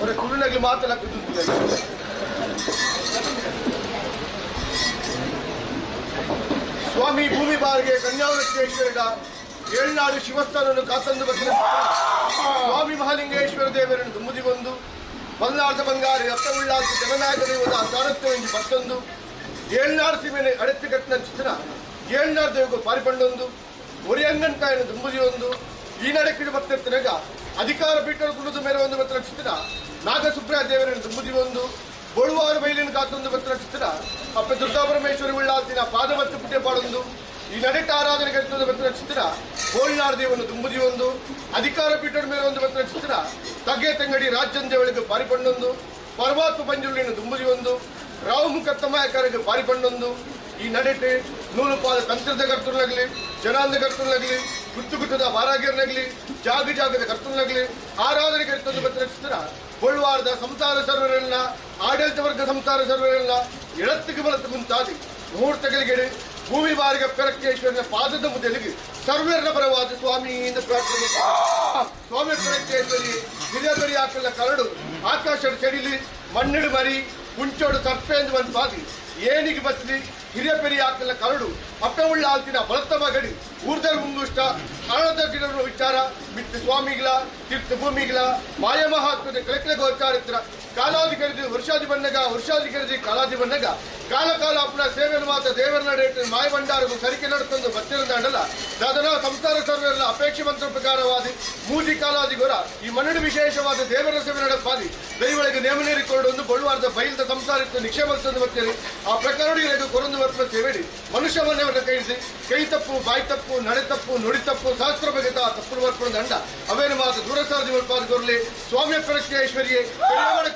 ஒரு ಕುರುನಗಿ ಮಾತಲ್ಲ. ಸ್ವಾಮಿ ಭೂಮಿ ಬಾರಿಗೆ ಕನ್ಯಾವೃತ್ತೇಶ್ವರ ಏಳ್ನಾಡು ಶಿವಸ್ಥಾನವನ್ನು ಕಾತಂದು ಬತ್ತಿನ ಸ್ವಾಮಿ ಮಹಾಲಿಂಗೇಶ್ವರ ದೇವರನ್ನು ದುಮ್ಮುದಿ ಬಂದು ಬಲ್ನಾಡ ಬಂಗಾರಿ ರಕ್ತ ಉಳ್ಳಾಸ ಜಗನಾಯಕ ದೇವದ ಸಾರಥ್ಯವೆಂದು ಪತ್ತೊಂದು ಏಳ್ನಾಡು ಸೀಮೆನೆ ಅಡೆತ್ತು ಕಟ್ಟಿನ ಚಿತ್ರ ಏಳ್ನಾಡು ದೇವಗೂ ಪಾರಿಪಂಡೊಂದು ಒರಿಯಂಗಂಟಾಯನ ದುಂಬುದಿ ಒಂದು ಈ ನಡೆಕಿಡು ಬತ್ತಿನಗ ಅಧಿಕಾರ ಪೀಠ ಕುಡಿದು ಮೇರೆ ಒಂದು ಬತ್ತಿನ ಚಿತ್ರ ನಾಗಸುಬ್ರಹ ದೇವರನ್ನು ದುಂಬುದಿ ಒಂದು ಬೊಳುವಾರು ಬೈಲಿನ ಕಾತೊಂದು ಬತ್ತಿನ ಚಿತ್ರ ಅಪ್ಪ ದುರ್ಗಾಪರಮೇಶ್ವರಿ ಉಳ್ಳಾತಿನ ಪಾದ ಮತ್ತು ಪುಟ್ಟೆ ಪಾಡೊಂದು ಈ ನಡೆಟ ಆರಾಧನೆ ಕಟ್ಟಿದ ಬತ್ತಿನ ಚಿತ್ರ ಬೋಳ್ನಾಡು ದೇವನ್ನು ದುಂಬುದಿ ಒಂದು ಅಧಿಕಾರ ಪೀಠದ ಮೇಲೆ ಒಂದು ಬತ್ತಿನ ಚಿತ್ರ ತಗ್ಗೆ ತಂಗಡಿ ರಾಜ್ಯಂದೇವಳಿಗೆ ಪಾರಿಪಂಡೊಂದು ಪರಮಾತ್ಮ ಪಂಜುರುಳಿನ ದುಂಬುದಿ ಒಂದು ರಾವು ಮುಖತ್ತಮಾಯಕರಿಗೆ ಪಾರಿಪಂಡೊಂದು ಈ ನಡೆಟೆ ನೂಲುಪಾದ ತಂತ್ರದ ಕರ್ತುಲಗಲಿ, ಜನಾಂದ ಕರ್ತುಲಗಲಿ, ಗುತ್ತು ಗುತ್ತದ ವಾರಾಗಿರ್ನಗಲಿ, ಜಾಗ ಜಾಗದ ಕರ್ತುಲಗಲಿ ಆರಾಧನೆ ಕರ್ತೊಂದು ಬತ್ತಿನ ಚಿತ್ರ ಬೊಳ್ವಾರದ ಸಂಸಾರ ಸರ್ವರೆಲ್ಲ, ಆಡಳಿತ ವರ್ಗ ಸಂಸಾರ ಸರ್ವರೆಲ್ಲ ಎಳತ್ತಿಗೆ ಬಲತ್ತು ಮುಂತಾದಿ ಮುಹೂರ್ತಗಳಿಗೆ ಭೂಮಿ ಬಾರಿಗ ಪೆರಕ್ಕೇಶ್ವರನ ಪಾದದ ಮುದಲಿಗೆ ಸರ್ವರನ ಪರವಾದ ಸ್ವಾಮಿ ಎಂದು ಪ್ರಾರ್ಥನೆ. ಸ್ವಾಮಿ ಪೆರಕ್ಕೇಶ್ವರಿ ಹಿರಿಯ ಹಾಕಲ್ಲ ಕರಡು ಆಕಾಶದ ಚಡಿಲಿ ಮಣ್ಣಿಡು ಮರಿ ಕುಂಚೋಡು ಸರ್ಪೆ ಎಂದು ಒಂದು ಪಾದಿ ಏನಿಗೆ ಬತ್ತಲಿ ಹಿರಿಯ ಪೆರಿಯ ಹಾಕಲ್ಲ ಕರಡು ಅಪ್ಪೆ ಉಳ್ಳ ಆಲ್ತಿನ ಬಲತ್ತ ಮಗಡಿ ಊರ್ದರ್ ಮುಂಗುಷ್ಟ ಕಾರಣದ ಜಿಡರು ವಿಚಾರ ಮಿತ್ತು ಸ್ವಾಮಿಗಳ ತೀರ್ಥ ಭೂಮಿಗಳ ಮಾಯ ಮಹಾತ್ಮದ ಕಲೆಕಲೆ ಗೋಚಾರಿತ್ರ ಕಾಲಾದಿ ಕರೆದಿ ವರ್ಷಾದಿ ಬನ್ನಗ, ವರ್ಷಾದಿ ಕರೆದಿ ಕಾಲಾದಿ ಬನ್ನಗ, ಕಾಲ ಕಾಲ ಅಪ್ಪನ ಸೇವೆಯನ್ನು ಮಾತ್ರ ದೇವರ ನಡೆ ಮಾಯ ಭಂಡಾರಗೂ ಸರಿಕೆ ನಡುತ್ತೊಂದು ಬತ್ತಿರಂದಾಂಡಲ ದಾದನ ಸಂಸಾರ ಸರ್ವೆಲ್ಲ ಅಪೇಕ್ಷೆ ಮಂತ್ರ ಪ್ರಕಾರವಾದಿ ಮೂಜಿ ಕಾಲಾದಿ ಗೊರ ಈ ಮನ್ನಡಿ ವಿಶೇಷವಾದ ದೇವರ ಸೇವೆ ನಡಪಾದಿ ದೈವಳಿಗೆ ನೇಮನೇರಿ ಕೊರಡೊಂದು ಬೊಳ್ಳುವಾರದ ಬೈಲ್ದ ಸಂಸಾರಕ್ಕೆ ನಿಕ್ಷೇಪ ಬರ್ತೀರಿ. ಆ ಪ್ರಕಾರ ಕೊರೊಂದು ಬರ್ಪ ಸೇವೆಡಿ ಮನುಷ್ಯ ಮನೆಯವರ ಕೈಸಿ ಕೈ ತಪ್ಪು, ಬಾಯಿ ತಪ್ಪು, ನಡೆ ತಪ್ಪು, ನುಡಿ ತಪ್ಪು, ಶಾಸ್ತ್ರ ಬಗೆತ ತಪ್ಪು ಬರ್ಪಣ ದಂಡ ಅವೇನು ಮಾತು ದೂರಸಾರದಿ ಮಲ್ಪಾದ ಕೊರಲಿ. ಸ್ವಾಮಿಯ ಪ್ರಶ್ನೇಶ್ವರಿಯೇ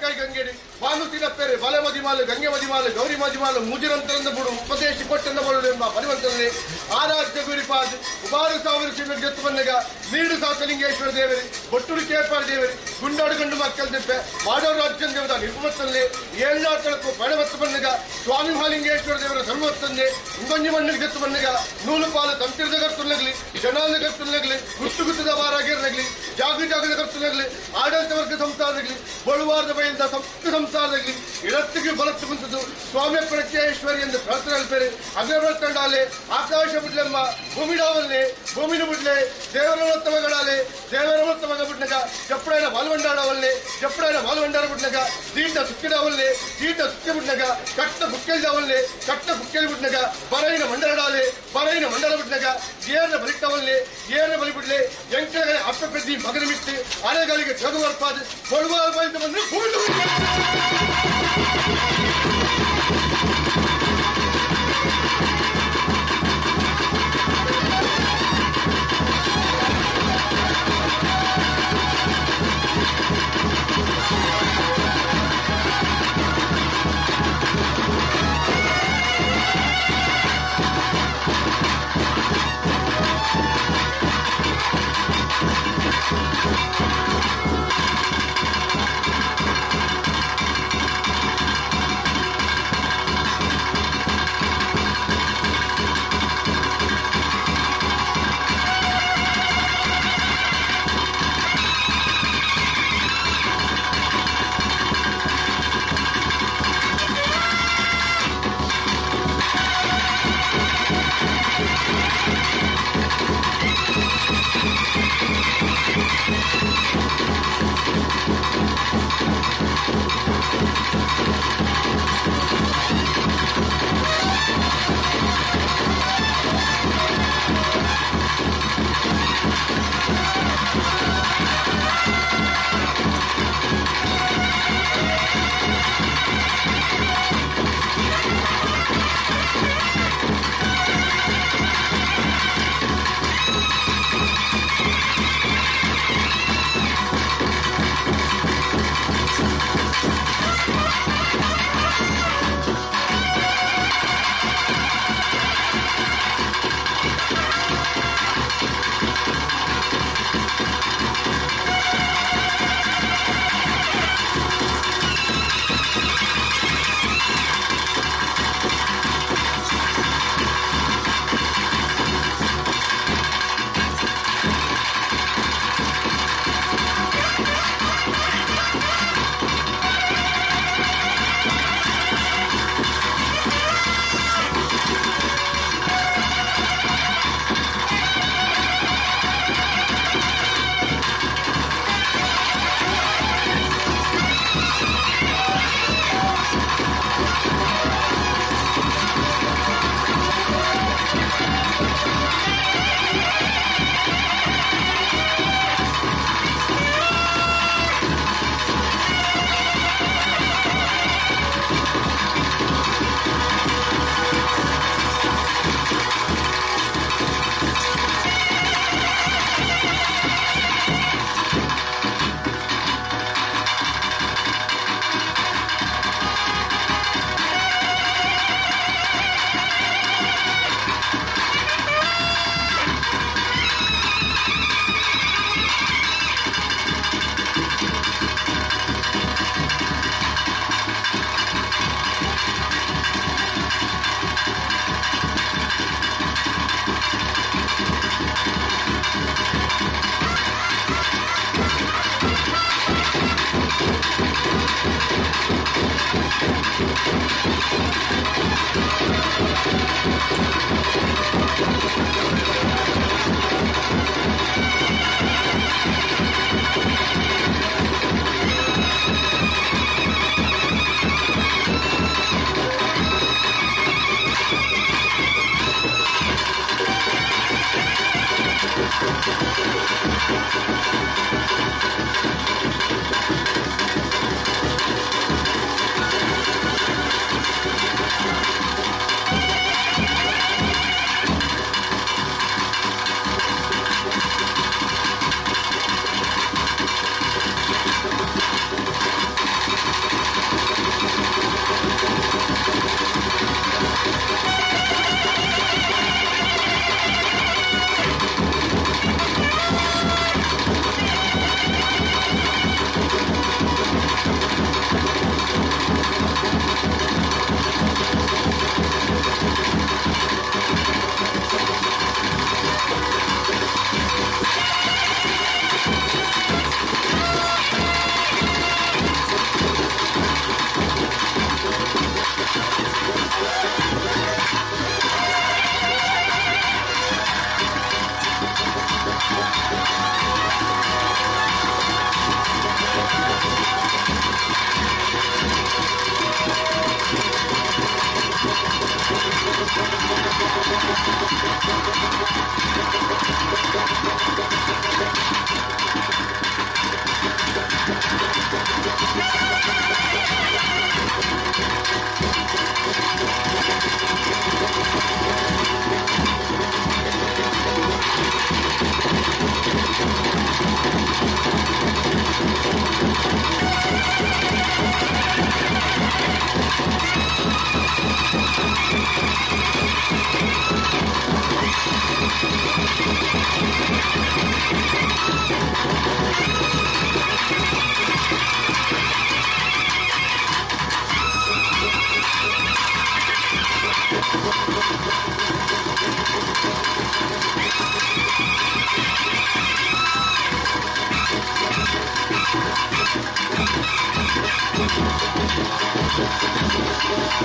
ಕೈ ಗಂಗೆಡಿ ಭಾನುತಿನ ಪೇರೆ ಬಲೆ ಮದಿಮಾಲು ಗಂಗೆ ಮದಿಮಾಲು ಗೌರಿ ಮದಿಮಾಲು ಮುಜಿರಂತರಂದ ಬುಡು ಉಪದೇಶ ಕೊಟ್ಟಂದ ಬಡು ಎಂಬ ಪರಿವರ್ತನೆ ಆರಾಧ್ಯ ಗುರಿಪಾದ ಉಬಾರು ಸಾವಿರ ಸೀಮೆ ಜೊತ್ತು ಬಂದಾಗ ನೀಡು ಸಾಕಲಿಂಗೇಶ್ವರ ದೇವರಿ ಬೊಟ್ಟುಡು ಕೇಪಾರ ದೇವರಿ ಗುಂಡಾಡು ಗಂಡು ಮಕ್ಕಳ ದಿಪ್ಪೆ ಮಾಡೋ ರಾಜ್ಯ ದೇವದ ನಿರ್ಮತ್ತಲ್ಲಿ ಏಳ್ನಾಟಳಕ್ಕೂ ಪಣವತ್ತು ಬಂದಾಗ ಸ್ವಾಮಿ ಮಹಾಲಿಂಗೇಶ್ವರ ದೇವರ ಧರ್ಮವತ್ತಂದೆ ಇಂಗೊಂಜಿ ಮಣ್ಣಿಗೆ ಜೊತ್ತು ಬಂದಾಗ ನೂಲು ಪಾಲು ತಂತಿರದ ಕರ್ತುಲಗಲಿ, ಜನಾಂಗ ಕರ್ತುಲಗಲಿ, ಗುತ್ತು ಗುತ್ತದ ವಾರಾಗಿರ್ನಗಲಿ, ಜಾಗ ಜಾಗದ ಕರ್ತುಲಗಲಿ, ಆಡಳಿತ ವರ್ಗ ಸಂಸಾರಗಲಿ, ಬಳುವಾರದ ಬೈಲ್ದ ಸಪ್ತ ಸಂಸಾರದಲ್ಲಿ ಇಡತ್ತಿಗೆ ಬಲತ್ತು ಕುಂತದ್ದು ಸ್ವಾಮಿ ಪ್ರತ್ಯೇಶ್ವರಿ ಎಂದು ಪ್ರಾರ್ಥನೆ ಅಲ್ಪೇರಿ ಅಗ್ರಬರ್ತಂಡಾಲೆ ಆಕಾಶ ಬುಡ್ಲೆಮ್ಮ ಭೂಮಿಡಾವಲ್ಲೆ ಭೂಮಿನ ಬುಡ್ಲೆ ದೇವರ ಉತ್ತಮಗಳಾಲೆ ದೇವರ ಉತ್ತಮಗ ಬುಡ್ನಗ ಜಪ್ಪಡೈನ ಬಾಲ್ವಂಡಾಡವಲ್ಲೆ ಜಪ್ಪಡೈನ ಬಾಲ್ವಂಡಾರ ಬುಡ್ನಗ ದೀಟ ಸುಕ್ಕಿಡಾವಲ್ಲೆ ದೀಟ ಸುಕ್ಕಿ ಬುಡ್ನಗ ಕಟ್ಟ ಬುಕ್ಕೆಲ್ದಾವಲ್ಲೆ ಕಟ್ಟ ಬುಕ್ಕೆಲ್ ಬುಡ್ನಗ ಬರೈನ ಮಂಡಲಡಾಲೆ ಬರೈನ ಮಂಡಲ ಬುಡ್ನಗ ಏರ್ನ ಬಲಿಟ್ಟವಲ್ಲೆ ಏರ್ನ ಬಲಿ ಬಿಡ್ಲೆ ಎಂಕಳಗಡೆ ಅಪ್ಪ ಪೆದ್ದಿ ಮಗನ ಮಿಟ್ಟು ಅರೆಗಳಿಗೆ ಜಗವರ್ಪಾದ ಬಳುವಾರ ಬೈದ ಬಂದ್ರೆ ಭೂಮಿ.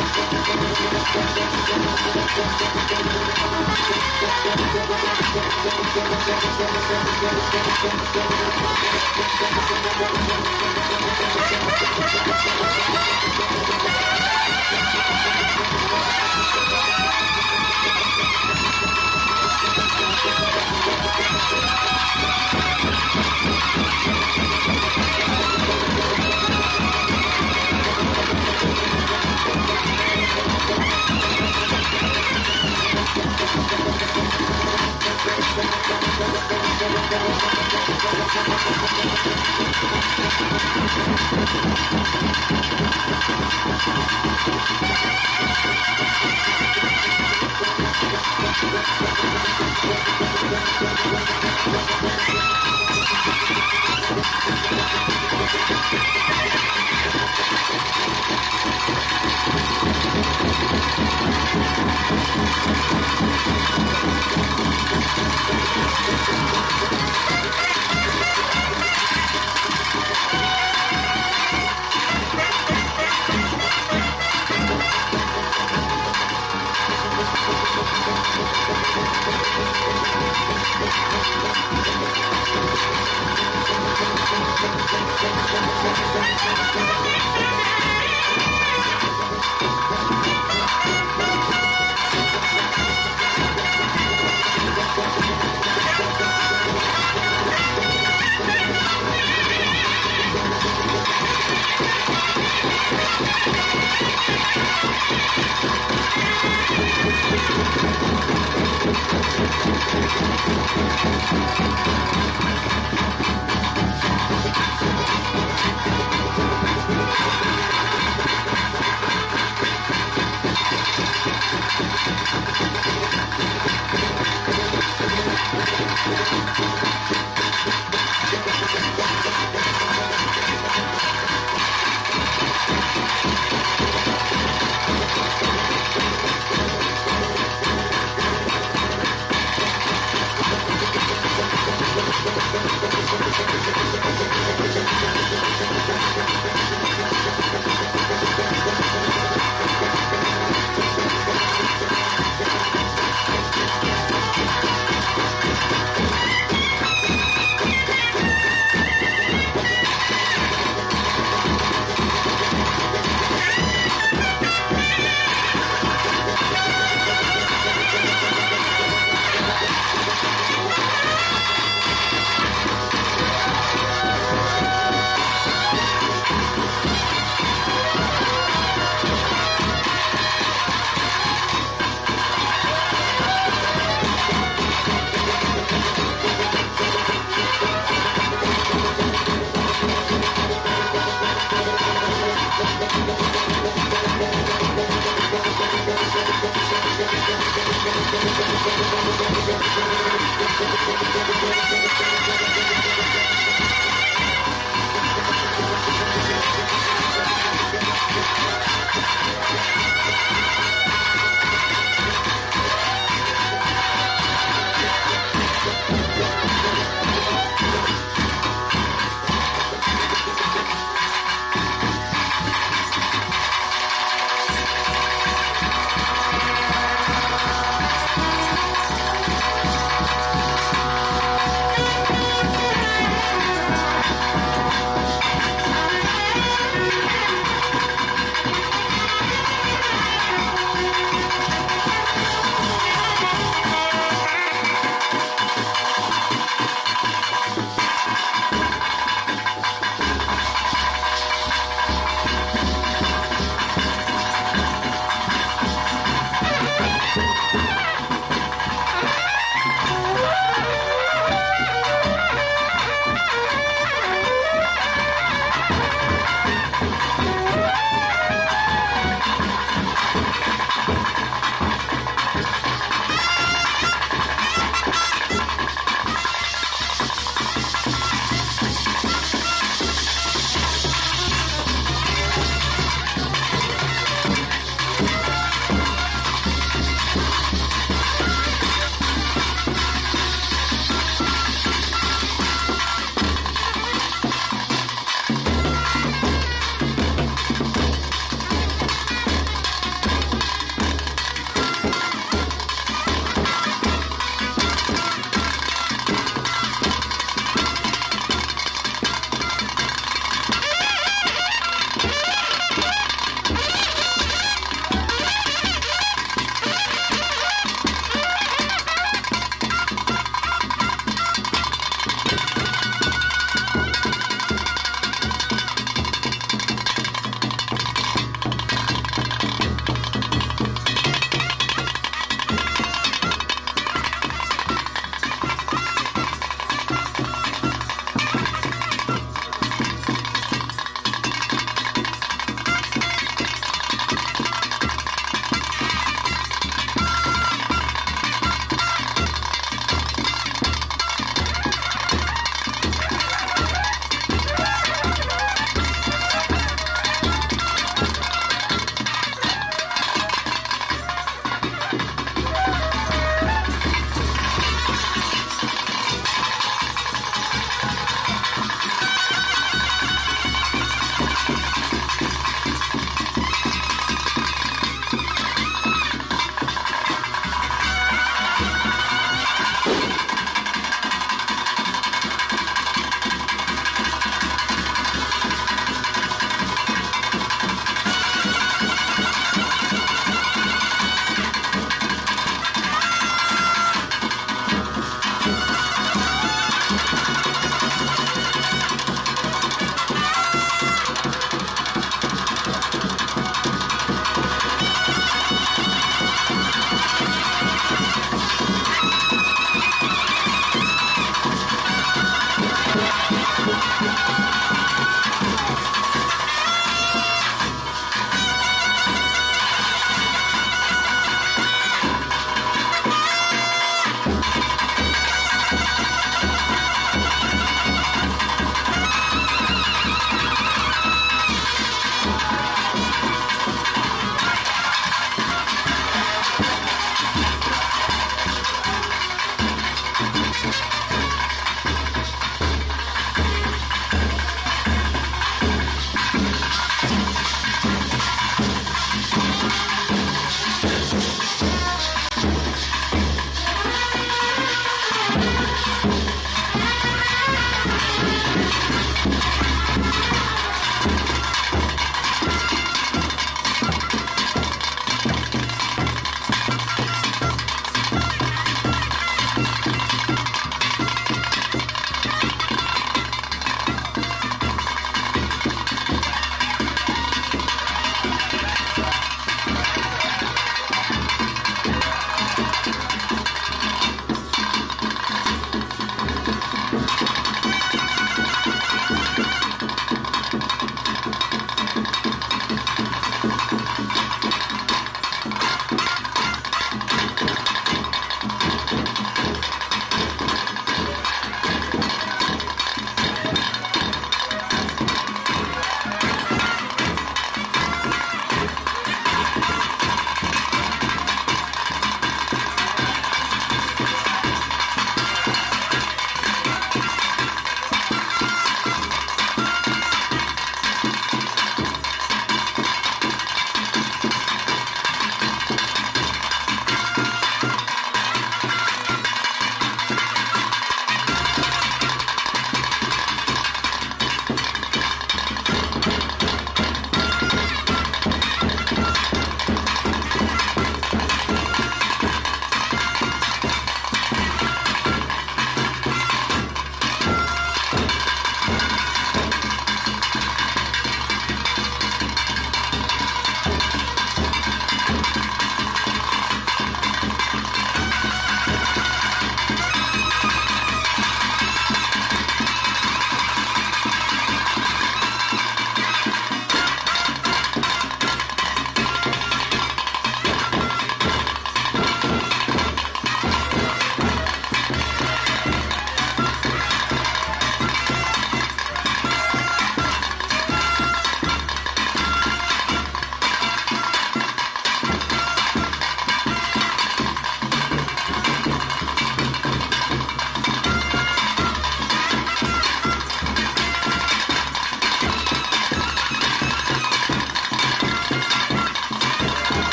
ಠಠಠಠ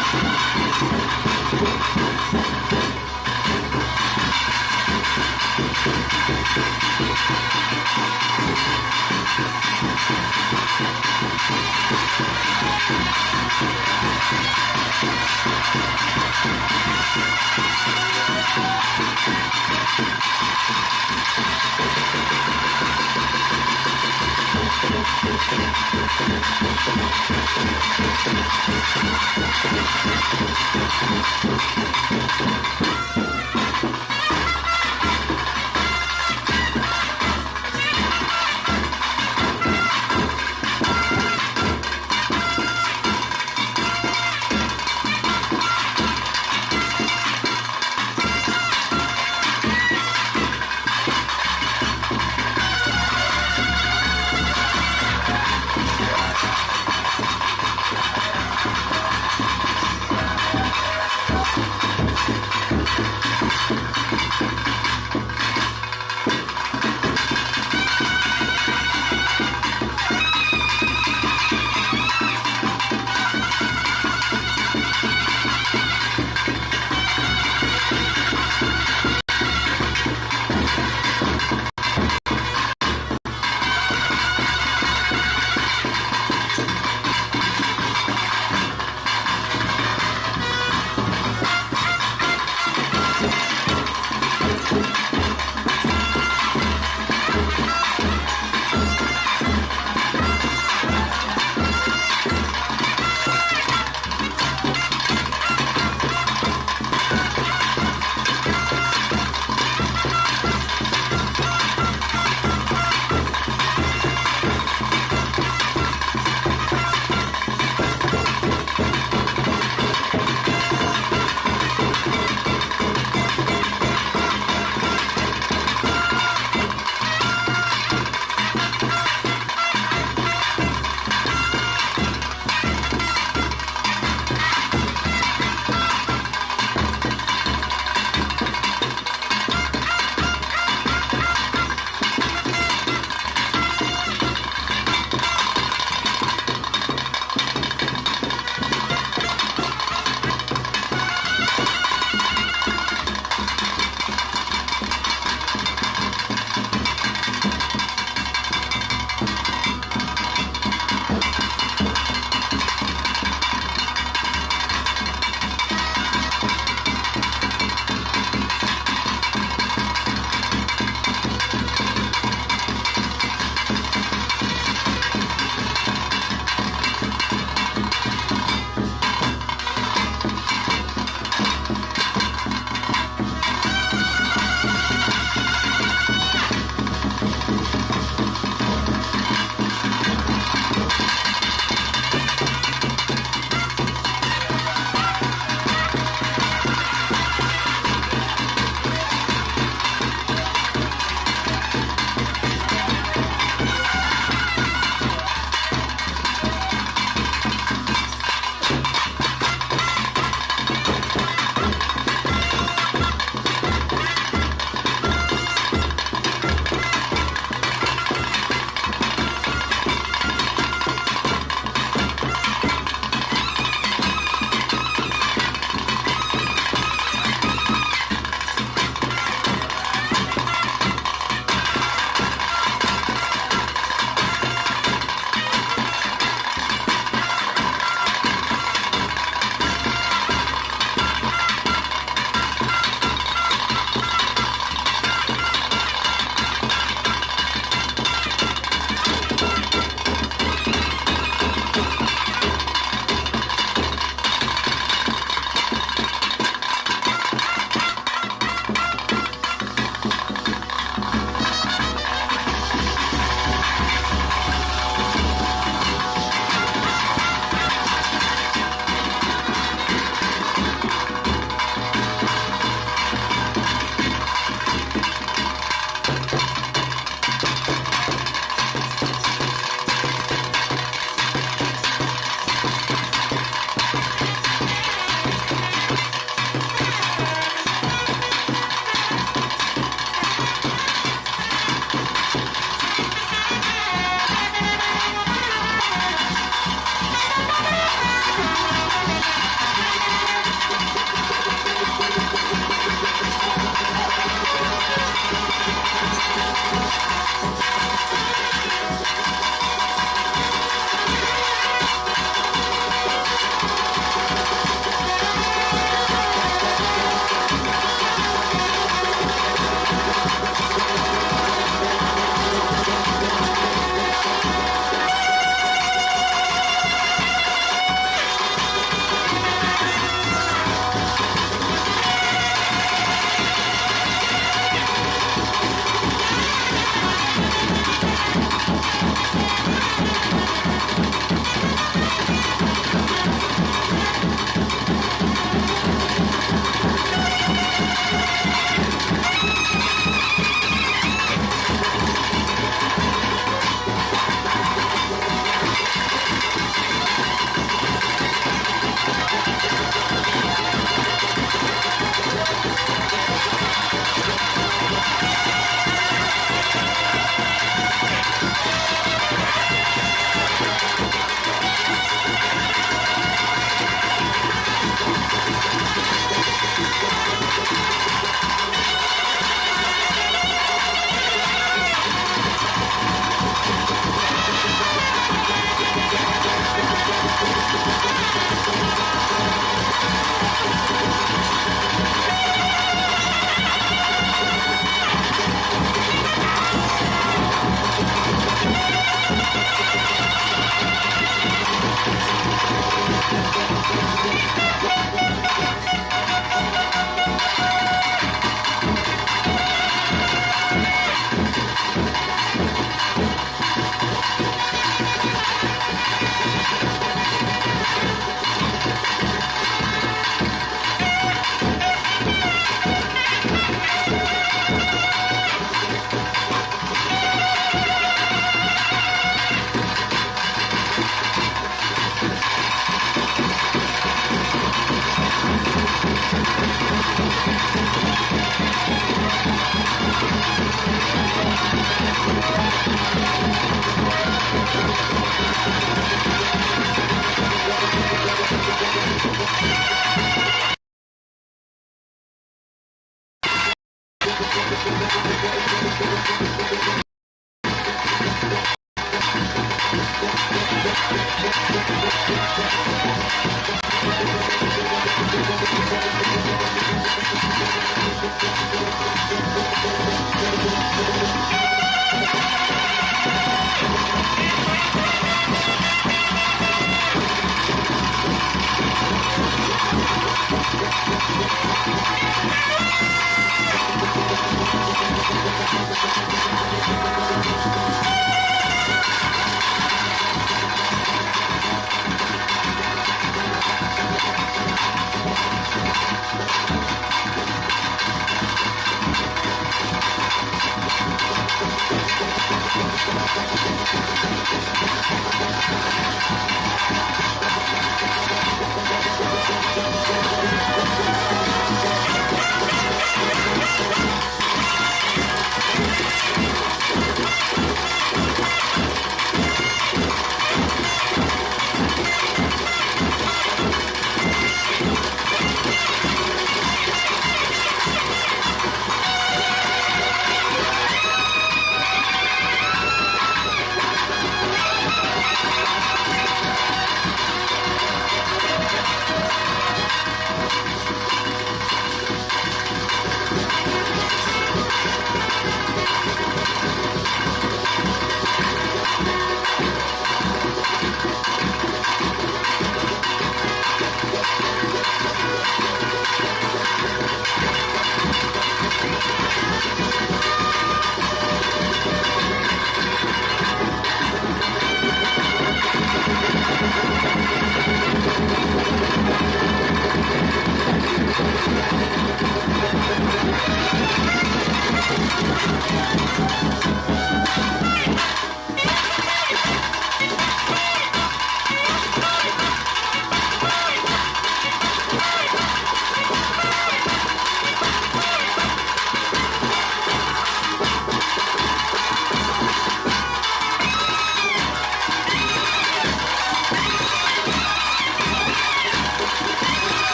ಠಠಠಠ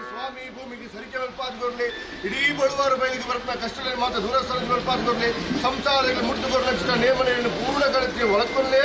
ಸ್ವಾಮಿ ಭೂಮಿಗೆ ಸರಿಕೆ ಮಲ್ಪಾದ್ಕೊಡ್ಲಿ, ಇಡೀ ಬಳುವಾರು ಬಯಲಿಗೆ ಬರ್ಪನ ಕಷ್ಟದಲ್ಲಿ ಮಾತ್ರ ದೂರ ಸ್ಥಳಕ್ಕೆ ಮಲ್ಪಾದ್ಕೊಡ್ಲಿ, ಸಂಸಾರಗಳು ಮುಟ್ಟುಕೊಡ್ಲ ನೇಮನೆಯನ್ನು ಪೂರ್ಣ ಕಳತಿ ಒಳಕೊಳ್ಳೇ.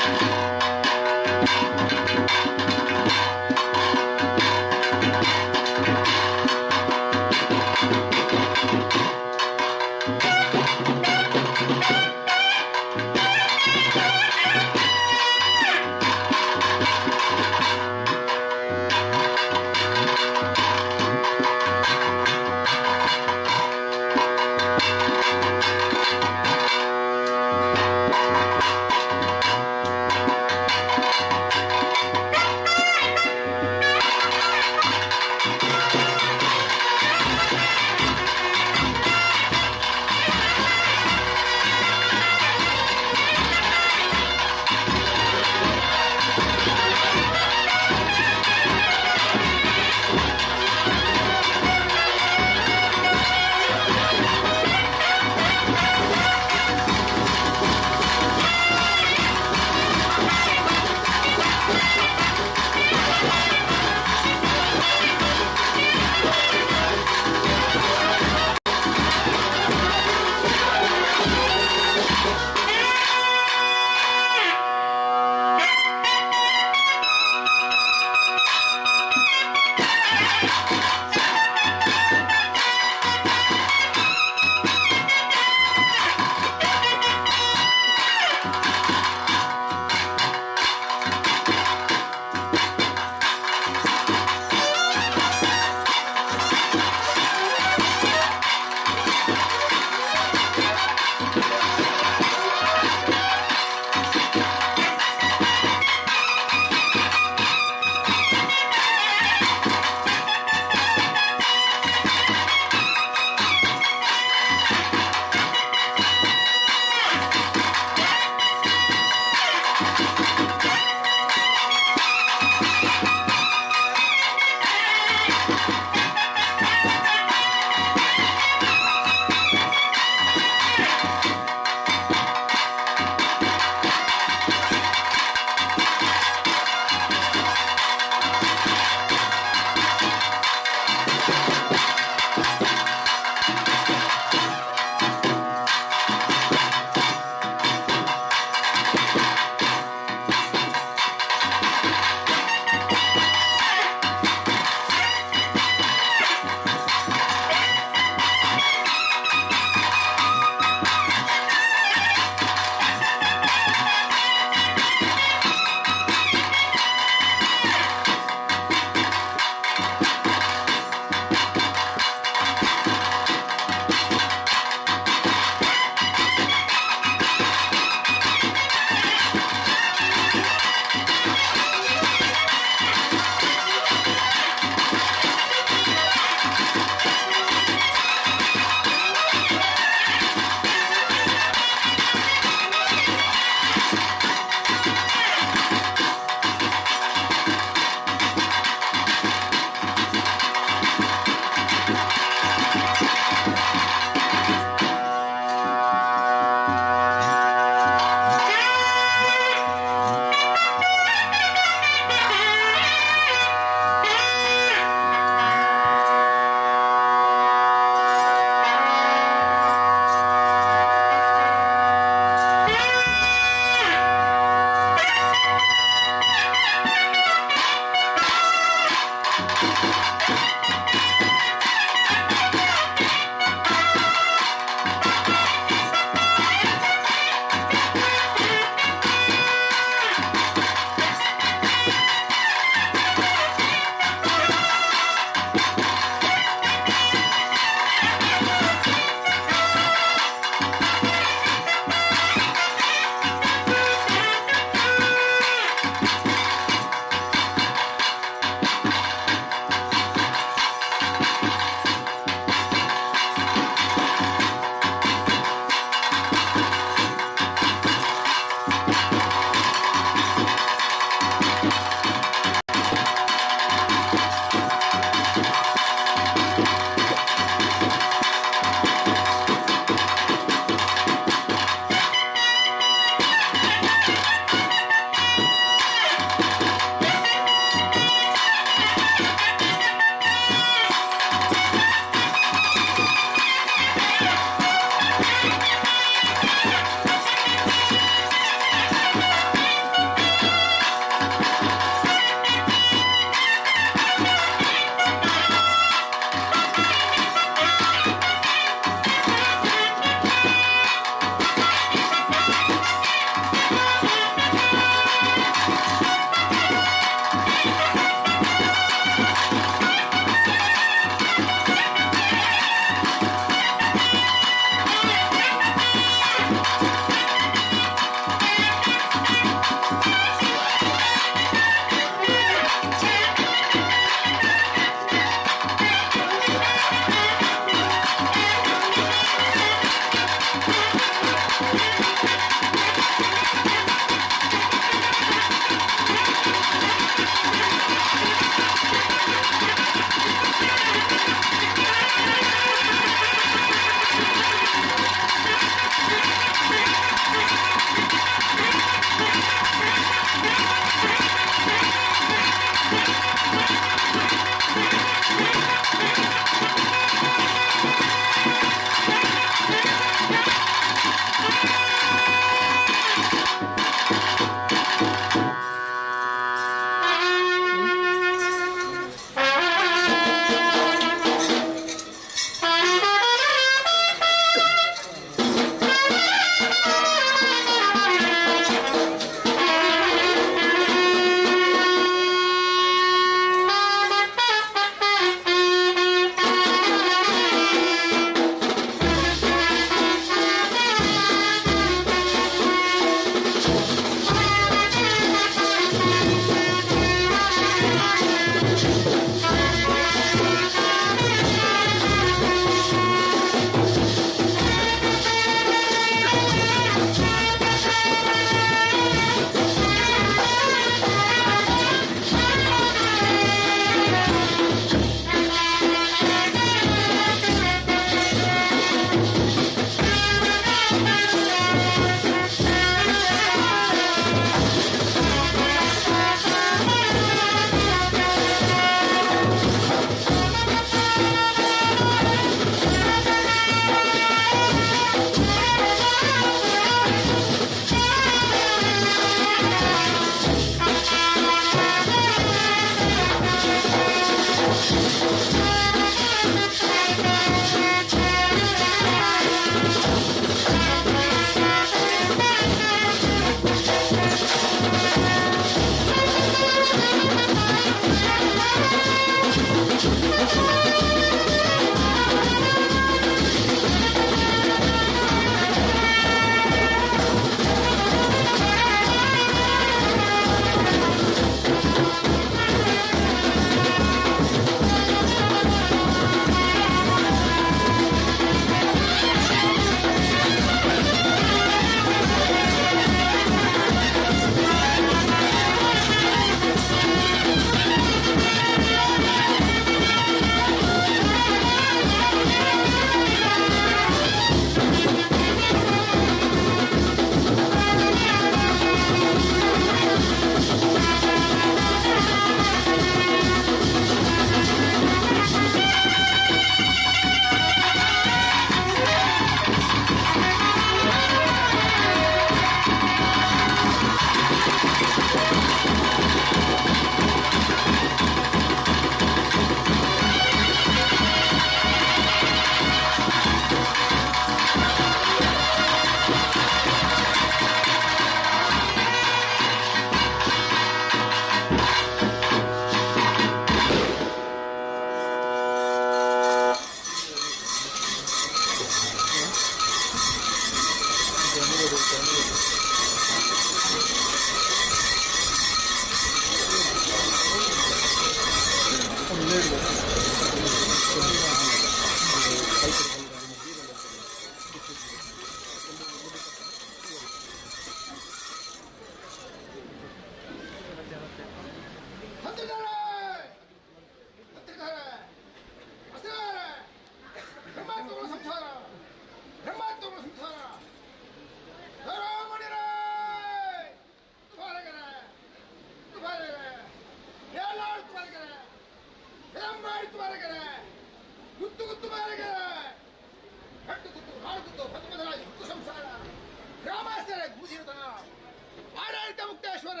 ಆಡಳಿತ ಮುಕ್ತೇಶ್ವರ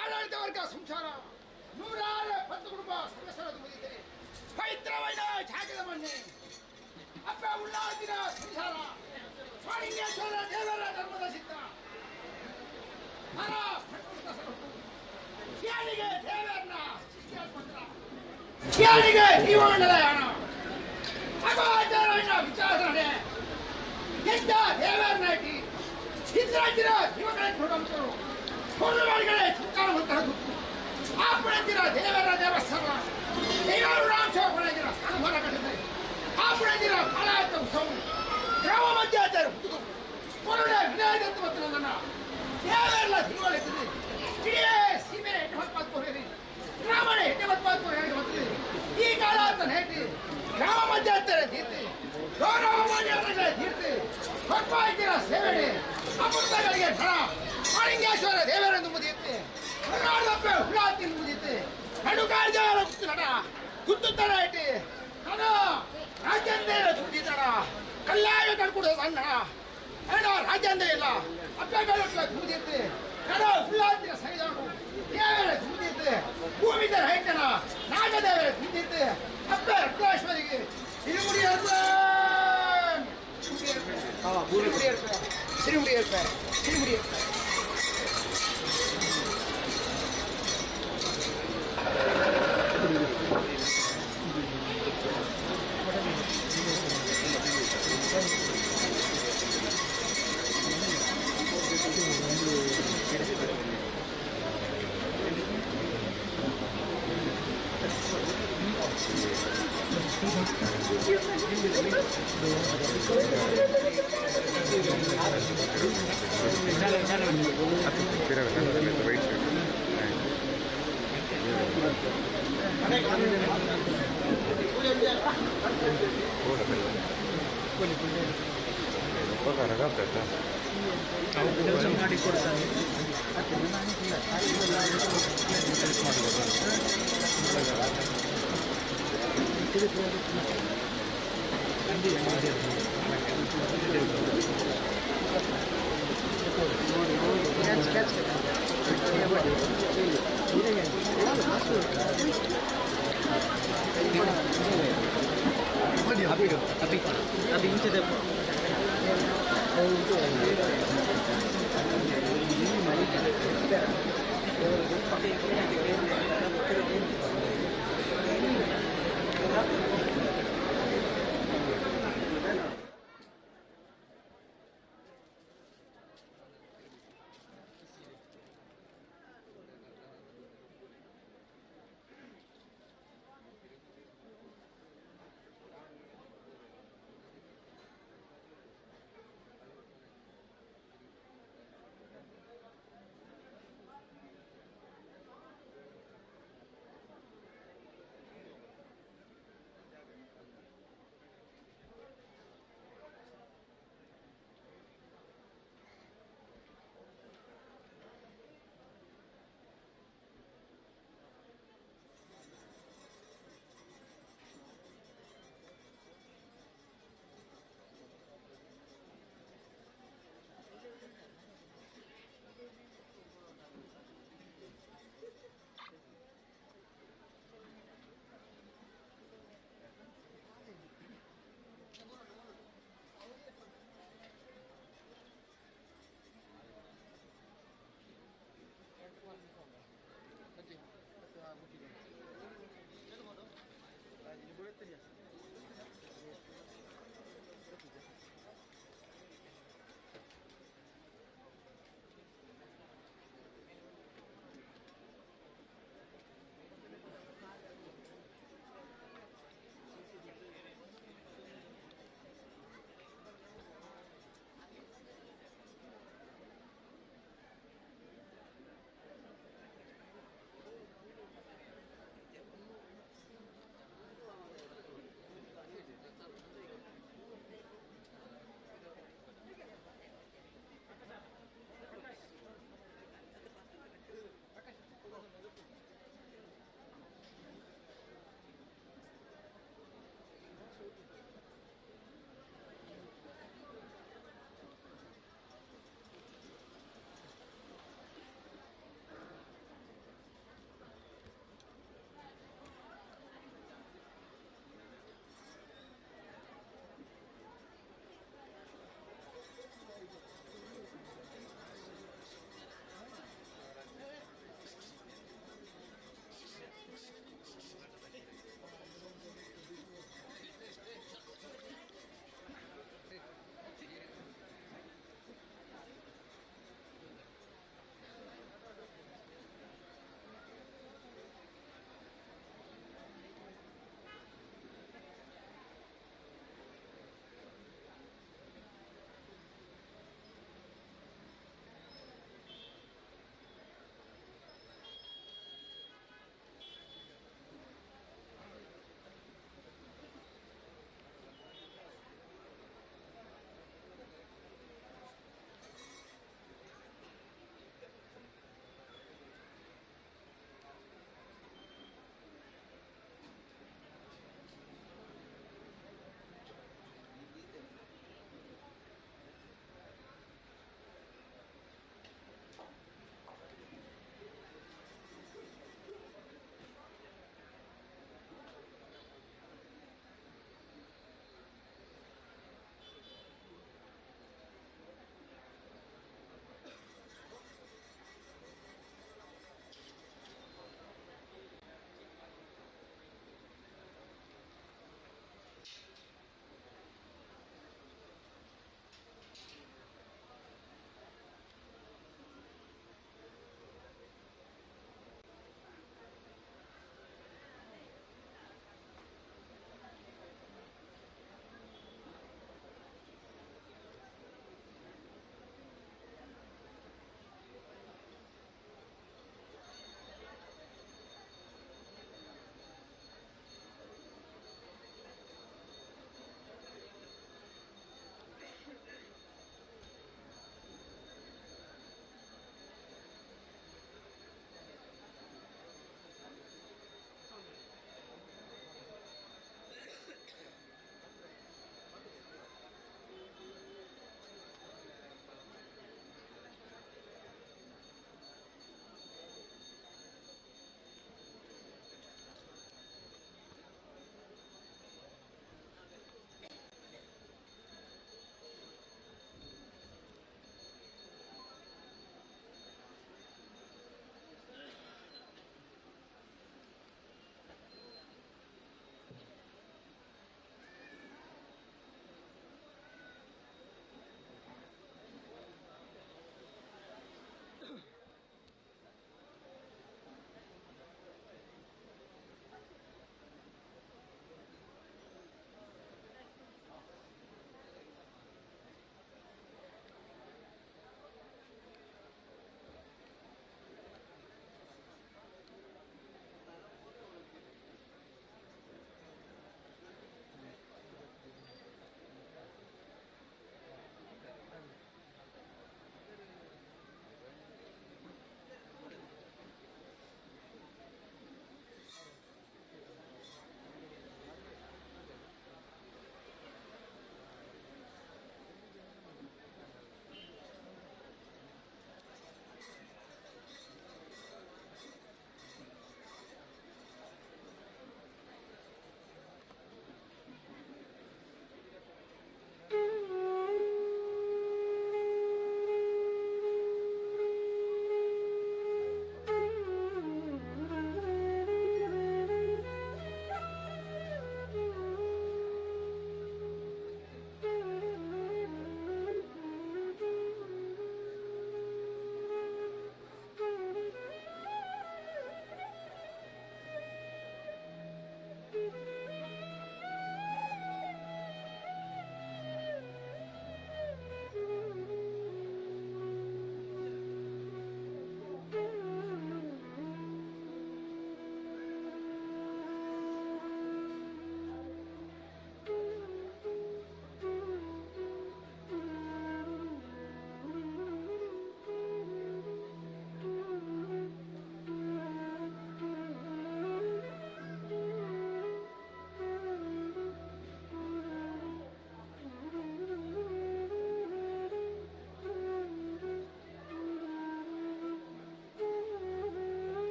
ಆಡಳಿತ ವರ್ಗ ಸಂಸಾರ ನೂರಾರು ಪತ್ತು ಕುಟುಂಬ ಸದಸ್ಯರ ಮುಗಿದಿದೆ. ಪವಿತ್ರವಾದ ಜಾಗದ ಮಣ್ಣೆ ಅಪ್ಪ ಉಳ್ಳಾದಿನ ಸಂಸಾರ ಸ್ವಾಲಿಂಗೇಶ್ವರ ದೇವರ ಧರ್ಮದ ಸಿದ್ಧ ಹರ ಯಾರಿಗೆ ದೇವರನ್ನ ಯಾರಿಗೆ ಜೀವಮಂಡಲ ಯಾಣ ಅಗೋಚರನ ವಿಚಾರಣೆ ಎಂತ ದೇವರನ್ನ ಇಟ್ಟಿ ಇಂದ್ರಾಜಿರ ಜೀವಗಳೇ ಕೊಡುವಂತರು ಪೂರ್ಣವಾಡಿಗಳೇ ಚಿತ್ಕಾರ ಹೊತ್ತರ ಆ ಪುಣತಿರ ದೇವರ ದೇವಸ್ಥಾನ ದೇವರುಣಾಂಶ ಪುಣತಿರ ಸ್ಥಾನಭಾರ ಕಟ್ಟಿದೆ. ಆ ಪುಣತಿರ ಫಲಾಯತ ಉತ್ಸವ ಗ್ರಾಮ ಮಧ್ಯಾಚಾರ ಹುಡುಗರು ಕೊರೋನಾ ವಿನಾಯಕ ಮತ್ತು ನನ್ನ ದೇವರೆಲ್ಲ ತಿಳುವಳಿಸಿದೆ. ಇಡೀ ಸೀಮೆ ಹೆಣ್ಣು ಹೊತ್ಪಾತ್ಕೋರಿ ಗ್ರಾಮಣ ಹೆಣ್ಣು ಹೊತ್ಪಾತ್ಕೋರಿ ಬರ್ತದೆ. ಈ ಕಾಲ ಅಂತ ಹೇಳಿ ಗ್ರಾಮ ಮಧ್ಯಾಚಾರ ತೀರ್ತಿ ಗೌರವ ಮಾನ್ಯತೆಗಳ ತೀರ್ತಿ ಹೊತ್ಪಾಯ್ತಿರ ಸೇವೆಡೆ ಅಮೃತಗಳಿಗೆ ಧನ ಮಾಳಿಂಗೇಶ್ವರ ದೇವರೆಂದು ಮುದಿಯುತ್ತೆ. ಕರ್ನಾಟಕ ಹುಳಾತಿ ಮುದಿಯುತ್ತೆ. ನಡುಕಾರ್ಜಾರ ನಡ ಗುತ್ತುತ್ತರ ಇಟ್ಟಿ ನಾನು ರಾಜ್ಯಂದೇ ದುಡಿದಣ ಕಲ್ಲಾಯ ಕಳ್ಕೊಡ ಸಣ್ಣ ಅಣ್ಣ ರಾಜ್ಯಂದೇ ಇಲ್ಲ ಅಪ್ಪಗಳ ದುಡಿಯುತ್ತೆ. ನಡ ಹುಳಾತಿರ ಸೈದಾನು ದೇವರ ದುಡಿಯುತ್ತೆ. ಭೂಮಿದರ ಹೈಟನ ನಾಗದೇವರ ದುಡಿಯುತ್ತೆ. ಅಪ್ಪ ರತ್ನೇಶ್ವರಿಗೆ ಸಿರಿಮುಡಿ ಸಿರಿಮುಡಿ ಸಿರಿಮುಡಿ.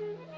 Thank you.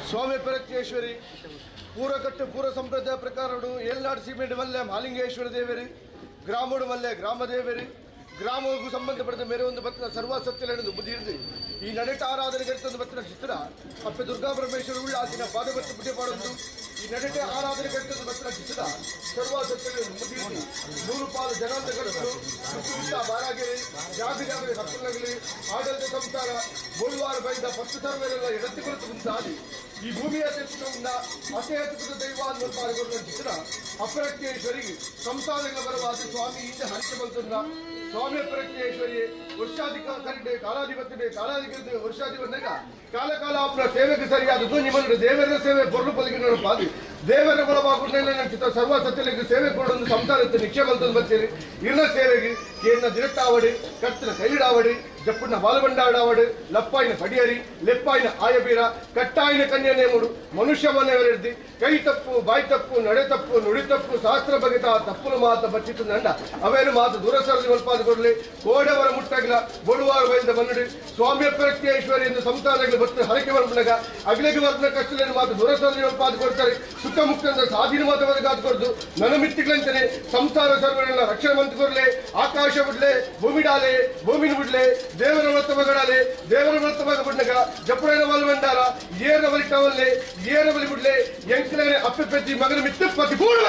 ಸ್ವಾಮಿ ಪರತ್ಯೇಶ್ವರಿ ಪೂರಕಟ್ಟು ಪೂರ ಸಂಪ್ರದಾಯ ಪ್ರಕಾರಡು ಏಳ್ನಾಡು ಸೀಮೆಂಟ್ ಮಲ್ಲೆ ಮಹಾಲಿಂಗೇಶ್ವರ ದೇವರು ಗ್ರಾಮಡು ಮಲ್ಲೆ ಗ್ರಾಮ ದೇವರು ಗ್ರಾಮಕ್ಕೂ ಸಂಬಂಧಪಟ್ಟ ಮೇರೆ ಒಂದು ಬತ್ತಿನ ಸರ್ವ ಸತ್ಯಗಳನ್ನು ಬುದ್ಧಿ ಈ ನಡೆಟ ಆರಾಧನೆ ಕರ್ತೊಂದು ಬತ್ತಿನ ಚಿತ್ರ ಅಪ್ಪೆ ದುರ್ಗಾ ಪರಮೇಶ್ವರ ಉಳ್ಳ ಆದಿನ ಪಾದಬತ್ತು ಪುಟ್ಟಿ ಪಾಡೊಂದು ಈ ನಡೆಟ ಆರಾಧನೆ ಕರ್ತೊಂದು ಬತ್ತಿನ ಚಿತ್ರ ಸರ್ವ ಸತ್ಯಗಳನ್ನು ಬುದ್ಧಿ ನೂರು ಪಾಲು ಜನಾಂತ ಕಟ್ಟಲು ಬಾರಾಗಿರಿ ಜಾಗ ಜಾಗಲಿ ಸಪ್ಪಲಗಲಿ ಆಡಳಿತ ಸಂಸಾರ ಬೋಳ್ವಾರ ಬೈದ ಪತ್ತು ಸರ್ವರೆಲ್ಲ ಎಡತ್ತಿ ಕೊರತು ಮುಂದಾದಿ ಈ ಭೂಮಿಯ ತೆತ್ತುಕೊಂಡ ಅಸಹ್ಯತುಕದ ದೈವ ಅನ್ನೋ ಪಾಲ್ಗೊಂಡ ಚಿತ್ರ ಅಪರಕ್ತೇಶ್ವರಿಗೆ ಸಂಸಾರಗಳ ಬರವಾದ ಸ್ವಾಮಿ ಹಿಂದೆ ಹರಿತ ಬಂತಂದ ಸ್ವಾಮಿ ಅಪರಕ್ತೇಶ್ವರಿ ವರ್ಷಾಧಿಕ ಕರಿಡೆ ಕಾಲಾಧಿಪತಿ ಕಾಲಾಧಿಕೃತ ವರ್ಷಾಧಿಪತಿಗ ಕಾಲ ಕಾಲ ಅಪ್ಪನ ಸೇವೆಗೆ ಸರಿಯಾದದ್ದು ನಿಮ್ಮನ್ನು ದೇವರ ಸೇವೆ ಪೊರ್ಲು ಪಲಿಗಿನ ಪಾದಿ ದೇವರ ಬಲವಾಗುಂಡ ಚಿತ್ತ ಸರ್ವ ಸತ್ಯಲಿಗೆ ಸೇವೆ ಕೊಡೊಂದು ಸಂಸಾರಕ್ಕೆ ನಿಕ್ಷೇಪ ಮಲ್ತೊಂದು ಬರ್ತೀರಿ. ಇರ್ನ ಸೇವೆಗೆ ಕೇಂದ್ರ ದಿನಟ್ಟಾವಡಿ, ಕಟ್ಟಿನ ಕೈಲಿಡಾವಡಿ, ಜಪ್ಪುನ ಬಾಲಬಂಡಾಡಾವಡು, ಲಪ್ಪಾಯಿನ ಪಡಿಯರಿ, ಲೆಪ್ಪಾಯಿನ ಆಯಬೀರ, ಕಟ್ಟಾಯಿನ ಕನ್ಯೆ ನೇಮುಡು ಮನುಷ್ಯವನ್ನೆವರೆಡ್ದಿ ಕೈ ತಪ್ಪು, ಬಾಯಿ ತಪ್ಪು, ನಡೆ ತಪ್ಪು, ನುಡಿ ತಪ್ಪು, ಶಾಸ್ತ್ರ ಬಗೆತ ತಪ್ಪುಲು ಮಾತ ಬಚ್ಚಿಟ್ಟು ನಂಡ ಅವೇನು ಮಾತು ದೂರಸರದಿ ಒಲ್ಪಾದ ಕೊಡಲಿ. ಕೋಡವರ ಮುಟ್ಟಗಿಲ ಬೊಳುವಾರ ಬೈದ ಬನ್ನುಡಿ ಸ್ವಾಮಿಯ ಪ್ರತ್ಯೇಶ್ವರಿ ಎಂದು ಸಂಸಾರಗಳು ಬತ್ತು ಹರಕೆ ಬರ್ಪುನಗ ಅಗ್ಲೆಗೆ ಬರ್ಪುನ ಕಷ್ಟಲೇನು ಮಾತು ದೂರಸರದಿ ಒಲ್ಪಾದ ಕೊಡ್ತಾರೆ. ಸುಖ ಮುಕ್ತ ಸಾಧೀನ ಮಾತವನ್ನು ಕಾದು ಕೊಡ್ದು ನನ್ನ ಮಿತ್ತಿಗಳಂತಾನೆ ಸಂಸಾರ ಸರ್ವರನ್ನ ರಕ್ಷಣೆ ಮಂತ್ ಕೊರ್ಲೆ. ಆಕಾಶ ಬಿಡ್ಲೆ, ಭೂಮಿ ಡಾಲೆ, ಭೂಮಿನ ಬಿಡ್ಲೆ, ದೇವರ ವ್ರತ ಮಗಡಾಲೆ, ದೇವರ ವ್ರತ ಮಗ ಬಿಡ್ನಗ ಜಪುರೈನ ವಾಲ್ ಬಂಡಾರ ಏರ ಬಲಿ ಕವಲ್ಲೆ ಏರ ಬಲಿ ಬಿಡ್ಲೆ ಎಂಕ್ಲನೆ ಅಪ್ಪೆ ಪೆದ್ದಿ ಮಗನ ಮಿತ್ತ ಪತಿ ಪೂರ್ಣ.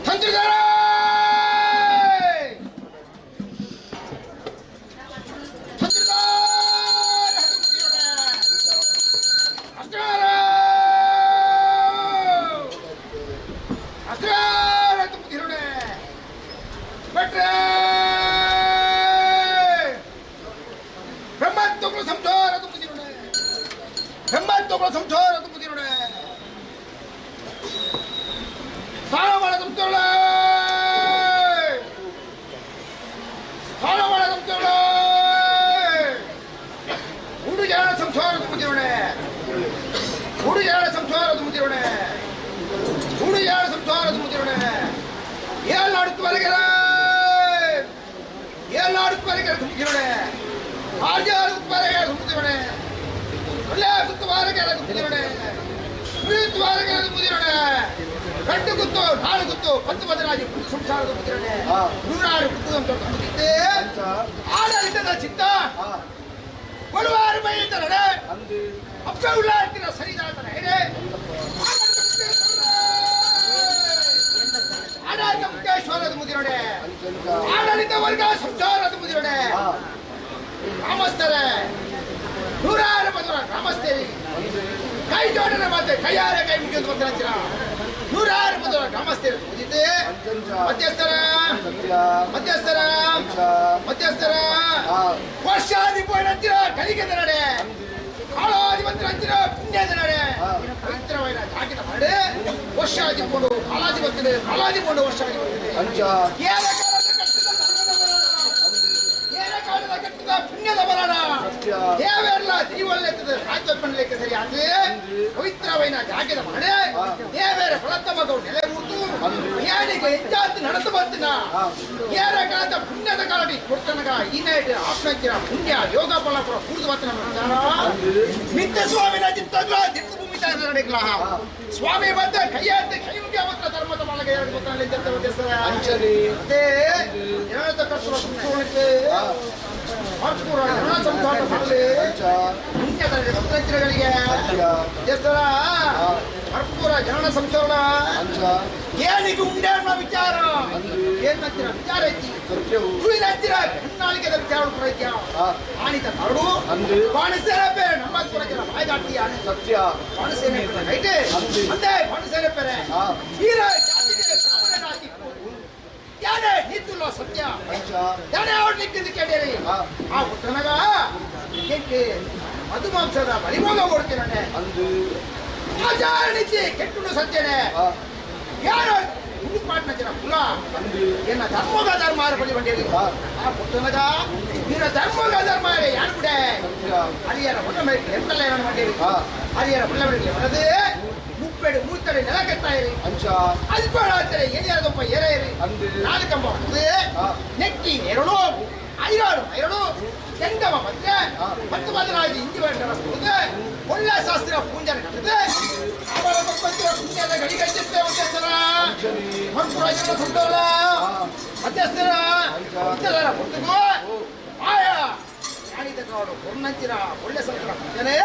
ತಂತ್ರಿದಾರ ಬ್ರಹ್ಮತ್ವಗಳು ಸಂಸಾರ ತುಂಬಿದಿರುಣೆ, ಬ್ರಹ್ಮತ್ವಗಳು ಸಂಸಾರ ತುಂಬಿದಿರುಣೆ, ಸ್ಥಾನಮಾನ ತುಂಬಿದೊಳ್ಳೆ, ಸ್ಥಾನಮಾನ ತುಂಬಿದೊಳ್ಳೆ, ಉಡು ಜನ ಸಂಸಾರ ತುಂಬಿದಿರುಣೆ, ಉಡು ಜನ ಸಂಸಾರ ತುಂಬಿದಿರುಣೆ, ಉಡು ಜನ ಸಂಸಾರ ತುಂಬಿದಿರುಣೆ. ಏಳು ವರೆಗೆ, ಏಳು ವರೆಗೆ ತುಂಬಿದಿರುಣೆ, ಆರು ವರೆಗೆ ತುಂಬಿದಿರುಣೆ, ಒಳ್ಳೆ ವಾರಗೆ ತುಂಬಿದಿರುಣೆ, ವಾರಗೆ ತುಂಬಿದಿರುಣೆ, ரெண்டு குத்து நாலு குத்து 10 15 ಸಂಸಾರ ತುಂಬಿದಿರುಣೆ, 106 ಕುತ್ತು ಅಂತ ತುಂಬಿದ್ದೆ. ಆಡಳಿತದ ಚಿತ್ತ ಕೊಡುವಾರು ಬೈತಾರೆ, ಅಪ್ಪ ಉಳ್ಳಾಡ್ತಿರ ಸರಿದಾತನ ಹೇಳಿ ಆಡಳಿತ ಮುಖ್ಯೇಶ್ವರದ ಮುದಿರೋಡೆ, ಆಡಳಿತ ವರ್ಗ ಸಂಸಾರದ ಮುದಿರೋಡೆ. ಗ್ರಾಮಸ್ಥರೇ, ನೂರಾರು ಬಂದರ ಗ್ರಾಮಸ್ಥರಿ ಕೈ ಜೋಡಣೆ ಮಾತೆ ಕೈಯಾರೆ ಕೈ ಮುಗಿಯೋದು ಬರ್ತಾರೆ. ನೂರಾರು ಬಂದರ ಗ್ರಾಮಸ್ಥರು ಮುಗಿದಿದ್ದೆ. ಮಧ್ಯಸ್ಥರ ಮಧ್ಯಸ್ಥರ ಮಧ್ಯಸ್ಥರ ವರ್ಷಾಧಿಪತಿ ಹತ್ತಿರ ಕಲಿಗೆ ನಡೆ, ಕಾಲಾಧಿಪತಿ ಹತ್ತಿರ ಪುಣ್ಯದ ನಡೆ, ಪವಿತ್ರವಾದ ಜಾಗಿದ ಮಾಡಿ ವರ್ಷಾಧಿಪುಂಡು ಕಾಲಾಧಿಪತಿ, ಕಾಲಾಧಿಪುಂಡು ವರ್ಷಾಧಿಪತಿ. ಏನ ಕಾಲದ ಕಟ್ಟಿದ ಧರ್ಮದ ಬರಣ, ಏನ ಕಾಲದ ಕಟ್ಟಿದ ಪುಣ್ಯದ ಬರಣ, ದೇವೆಲ್ಲ ದೈವಲ್ಲೆತ್ತದ ರಾಜ್ಯೋತ್ಪನ್ನಕ್ಕೆ ಸರಿ ಆದ್ರೆ ಪವಿತ್ರವೈನ ಜಾಗಿದ ಮಾಡಿ ದೇವರ ಫಲತ್ತ ಮಗವು ನೆಲೆ ಊತು ಏನಿಗೆ ಹೆಚ್ಚಾತು ನಡೆದು ಬರ್ತಿನ ಏರ ಕಾಲದ ಪುಣ್ಯದ ಕಾಲಡಿ ಕೊಡ್ತನಗ ಈ ನೈಟ್ ಆತ್ಮಜ್ಞ ಪುಣ್ಯ ಯೋಗ ಫಲ ಪುರ ಕೂಡ್ದು ಬರ್ತಾನ. ನಿತ್ಯ ಸ್ವಾಮಿನ ಚಿತ್ತಗ್ಲ ದಿಟ್ಟು ಭೂಮಿ ನಡೆಗ್ಲ ಸ್ವಾಮಿ ಬಂದ ಕೈಯಾದ ಕೈ ಮುಗಿಯ ಮಾತ್ರ ಧರ್ಮದ ಮಾಲಗ ಎರಡು ಗೊತ್ತಾಗಲಿ ಅಂತ ಮಧ್ಯಸ್ಥರ. ಅದೇ ಏನಂತ ಕರ್ತರು ಸಂಸೋಣಕ್ಕೆ ಮರ್ಪುರ ಜನ ಸಂಸಾರ ಮಾಡಲಿ ಪುಣ್ಯದ ಭಕ್ತರಿಗೆ ಮಧ್ಯಸ್ಥರ ಮರ್ಪುರ ಜನನ ಸಂಸೋಣ ಏನಿಗೆ ಉಂಡೆ ಅನ್ನೋ ವಿಚಾರ ಏನ್ ಹತ್ತಿರ ವಿಚಾರ ಐತಿ, ತುಳಿನ ಹತ್ತಿರ ಕಣ್ಣಾಳಿಗೆದ ವಿಚಾರ ಐತಿ. ಆಣಿತ ಕರಡು ಬಾಣಸೇನೆ ಪೇರೆ ನಮ್ಮ ಕೊರಗಿನ ಬಾಯ್ದಾಟಿ ಆನೆ ಸತ್ಯ ಬಾಣಸೇನೆ ಪೇರೆ ರೈಟೆ ಅಂದೆ ಬಾಣಸೇನೆ ಪೇರೆ ವೀರ ಜಾತಿಗೆ ಬ್ರಾಹ್ಮಣ ಜಾತಿ ಯಾನೇ ನಿಂತುಲ್ಲ ಸತ್ಯ ಯಾನೇ ಅವ್ರು ನಿಂತಿದ್ದು ಕೇಳಿರಿ. ಆ ಹುಟ್ಟನಗ ಕೆಕ್ಕೆ ಮಧುಮಾಂಸದ ಬಲಿಭೋಗ ಓಡ್ತೀರಣ್ಣೆ ಆಚಾರಣಿಸಿ ಕೆಟ್ಟುಂಡು ಸತ್ಯನೇ ಯಾರು ಪಾಟ್ನ ಜನ ಕುಲ ಎನ್ನ ಧರ್ಮಗ ಧರ್ಮ ಬಲಿ ಬಂಡೇರಿ. ಆ ಪುಟ್ಟನಗ ವೀರ ಧರ್ಮಗ ಧರ್ಮ ಯಾರು ಬಿಡೆ ಹರಿಯರ ಹೊಟ್ಟೆ ಮೇಲೆ ಎಂತಲ್ಲ ಏನೋ ಮಂಡೇರಿ ಹರಿಯರ ಹುಳ್ಳ ಮೇಲೆ ಬರದೆ ಮುಪ್ಪೆಡು ಮೂತ್ತಡೆ ನೆಲಕೆತ್ತಾಯಿರಿ ಅಲ್ಪಳಾತರೆ ಎಲಿಯರದೊಪ್ಪ ಏರೇರಿ ನಾಲ್ಕಂಬ ಹೊಡೆದು ನೆಕ್ಕಿ ಎರಡು ಐರಾಡು ಐರಡು ಕೆಂಡವ ಮದ್ರೆ 10 15 ಇಂಚಿ ಬೇಡ ಒಳ್ಳೆ ಶಾಸ್ತ್ರ ಪೂಂಜನ ಕಟ್ಟದೆ ಅವಳ ಪಂಚ ಪುಣ್ಯದ ಗಡಿಗಜ್ಜತ್ತೆ ಮಧ್ಯಸ್ಥರ ಮರ್ಪುರ ಜನ ಸುಟ್ಟೋಲ ಮಧ್ಯಸ್ಥರ ಮಧ್ಯಸ್ಥರ ಪುಸ್ತಕ ಆಯ ಜ್ಞಾನಿದ ನೋಡು பொன்னஞ்சிரா ಒಳ್ಳೆ ಸಂತರ ಪೂಜನೆ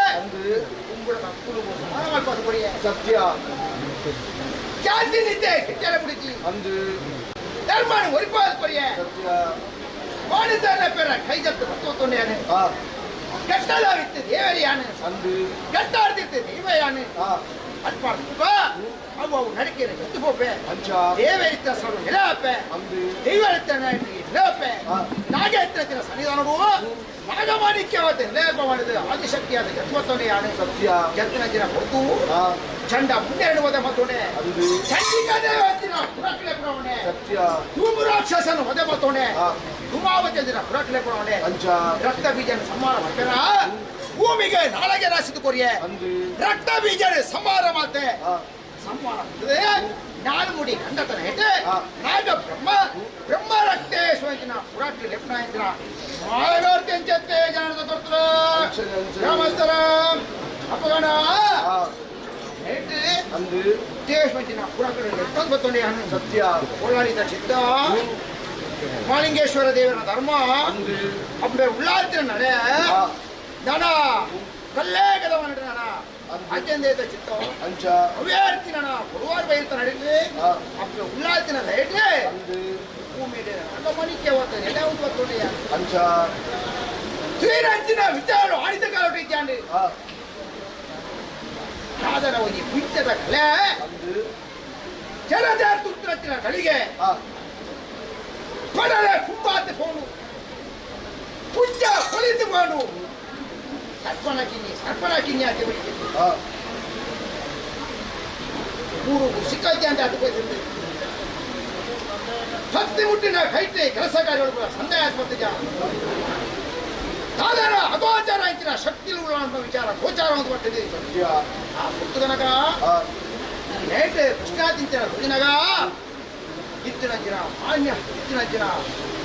ಕುಂಬುಡ ಕುಲುಗು ಸಮಾನ ಮಾಡ್ಕೊಂಡು ಕೊಡಿಯೆ ಸತ್ಯ ಜಾಸ್ತಿ ನಿದ್ದೆ ಕೆಟ್ಟರೆ ಬಿಡಿಸಿ ಅಂದು ಧರ್ಮನ ಒರಿಪಾದ ಕೊಡಿಯೆ ಸತ್ಯ ವಾಣಿಜ್ಯ ಪೇರ ಕೈಜತ್ತು பத்து கெட்டதாவித்து தேவரியானு ಅಂದು கெட்டார்த்தித்து தெய்வயானு அட்பார்த்துக்கோ ಅವು ಅವು ನಡಿಕೆ ಎದ್ದು ಪೋಪೆ ದೇವರಿತ್ತ ಸರು ನಿಲಪೆ ದೈವರಿತ್ತ ನಿಲಪೆ ನಾಗೇತ್ರ ಸನ್ನಿಧಾನವು ನಾಗಮಾಣಿಕ್ಯವಾದ ನಿಲಯಪ ಮಾಡಿದ ಆದಿಶಕ್ತಿಯಾದ ಯತ್ವತ್ತೊನೆ ಯಾನೆ ಸತ್ಯ ಜತ್ತಿನ ದಿನ ಕೊಡ್ತು ಚಂಡ ಮುಂದೆ ಮತ್ತೊನೆ ಚಂಡಿಕಾ ದೇವತಿನ ಪುರಕ್ಲೆ ಪುರವಣೆ ಸತ್ಯ ಧೂಮರಾಕ್ಷಸನ ವಧೆ ಮತ್ತೊನೆ ಧೂಮಾವತಿ ದಿನ ಪುರಕ್ಲೆ ಪುರವಣೆ ರಕ್ತ ಬೀಜನ ಸಂಹಾರ ಮಾಡ್ತಾರ ಭೂಮಿಗೆ ನಾಳಗೆ ರಾಸಿದ ಕೊರಿಯೆ ರಕ್ತ ಬೀಜ ಸಂಹಾರ ಮಾತೆ ಸಂಹಾರ ನಾಲ್ಮುಡಿ ಕಂಡತನ ಹೆಟ್ಟೆ ನಾಗ ಬ್ರಹ್ಮ ಬ್ರಹ್ಮ ರಕ್ತೇಶ್ವರಿನ ಪುರಾಟ್ಲಿ ಲೆಪ್ನಾಯಂದ್ರ ಮಾಯಗಾರ್ತೆಂಚತ್ತೆ ಜನದ ಕೊಡ್ತಾರ ಗ್ರಾಮಸ್ಥರ ಅಪ್ಪಗಣ ಹೆಟ್ಟೆ ಉದ್ದೇಶವಂತಿನ ಪುರಾಕಡೆ ಲೆಪ್ಪಂದು ಬತ್ತೊಂಡೆ ಸತ್ಯ ಒಳ್ಳಾಡಿದ ಚಿತ್ತ ಮಾಲಿಂಗೇಶ್ವರ ದೇವರ ಧರ್ಮ ಅಬ್ಬೆ ಉಳ್ಳಾರ್ತಿನ ನಡೆ ದನ ಕಲ್ಲೇ ಗದವ ನಡೆ ನಡ ಅಜ್ಜಂದೇತ ಚಿತ್ತ ಅಂಚ ಅವ್ಯಾರ್ತಿನ ಗುರುವಾರ ಬೈಲ್ತ ನಡೀಲಿ ಅಪ್ಪ ಉಳ್ಳಾಲ್ತಿನ ಲೈಟ್ರೆ ಭೂಮಿಡೆ ಅಂಡ ಮಣಿಕೆ ಹೋಗ್ತದೆ ಎಲ್ಲ ಉಂಟು ಅಂಚ ಶ್ರೀರಂಚಿನ ವಿಚಾರ ಆಡಿದ ಕಾಲ ಇದ್ದಾಂಡು ಸಾಧನ ಒಂಜಿ ಪುಂಚದ ಕಲೆ ಜನಜ ತುತ್ತಿನ ಕಳಿಗೆ ಕೊಡಲೆ ಕುಂಬಾತೆ ಫೋನು ಪುಂಚ ಕೊಲಿತು ಮಾಡು ಸರ್ಪಣ ಕಿನ್ನಿ ಸರ್ಪಣ ಕಿನ್ನಿ ಆತೆ ಬಳಿಕೆ ಮೂರು ಸಿಕ್ಕೈತೆ ಅಂತ ಅದು ಹೋಯ್ತು ಹತ್ತಿ ಮುಟ್ಟಿನ ಕೈಟೆ ಕೆಲಸ ಕಾರ್ಯಗಳು ಸಂದೇಹ ಆಸ್ಪತ್ರೆ ಸಾಧಾರಣ ಅಗೋಚಾರ ಅಂಚಿನ ಶಕ್ತಿ ಅಂತ ವಿಚಾರ ಗೋಚಾರ ಅಂತ ಬರ್ತದೆ. ಆ ಪುಸ್ತಕನಗ ನೇಟೆ ಕೃಷ್ಣಾದಿಂಚಿನ ರುಜಿನಗ ಇತ್ತಿನ ಜಿನ ಮಾನ್ಯ ಇತ್ತಿನ ಜಿನ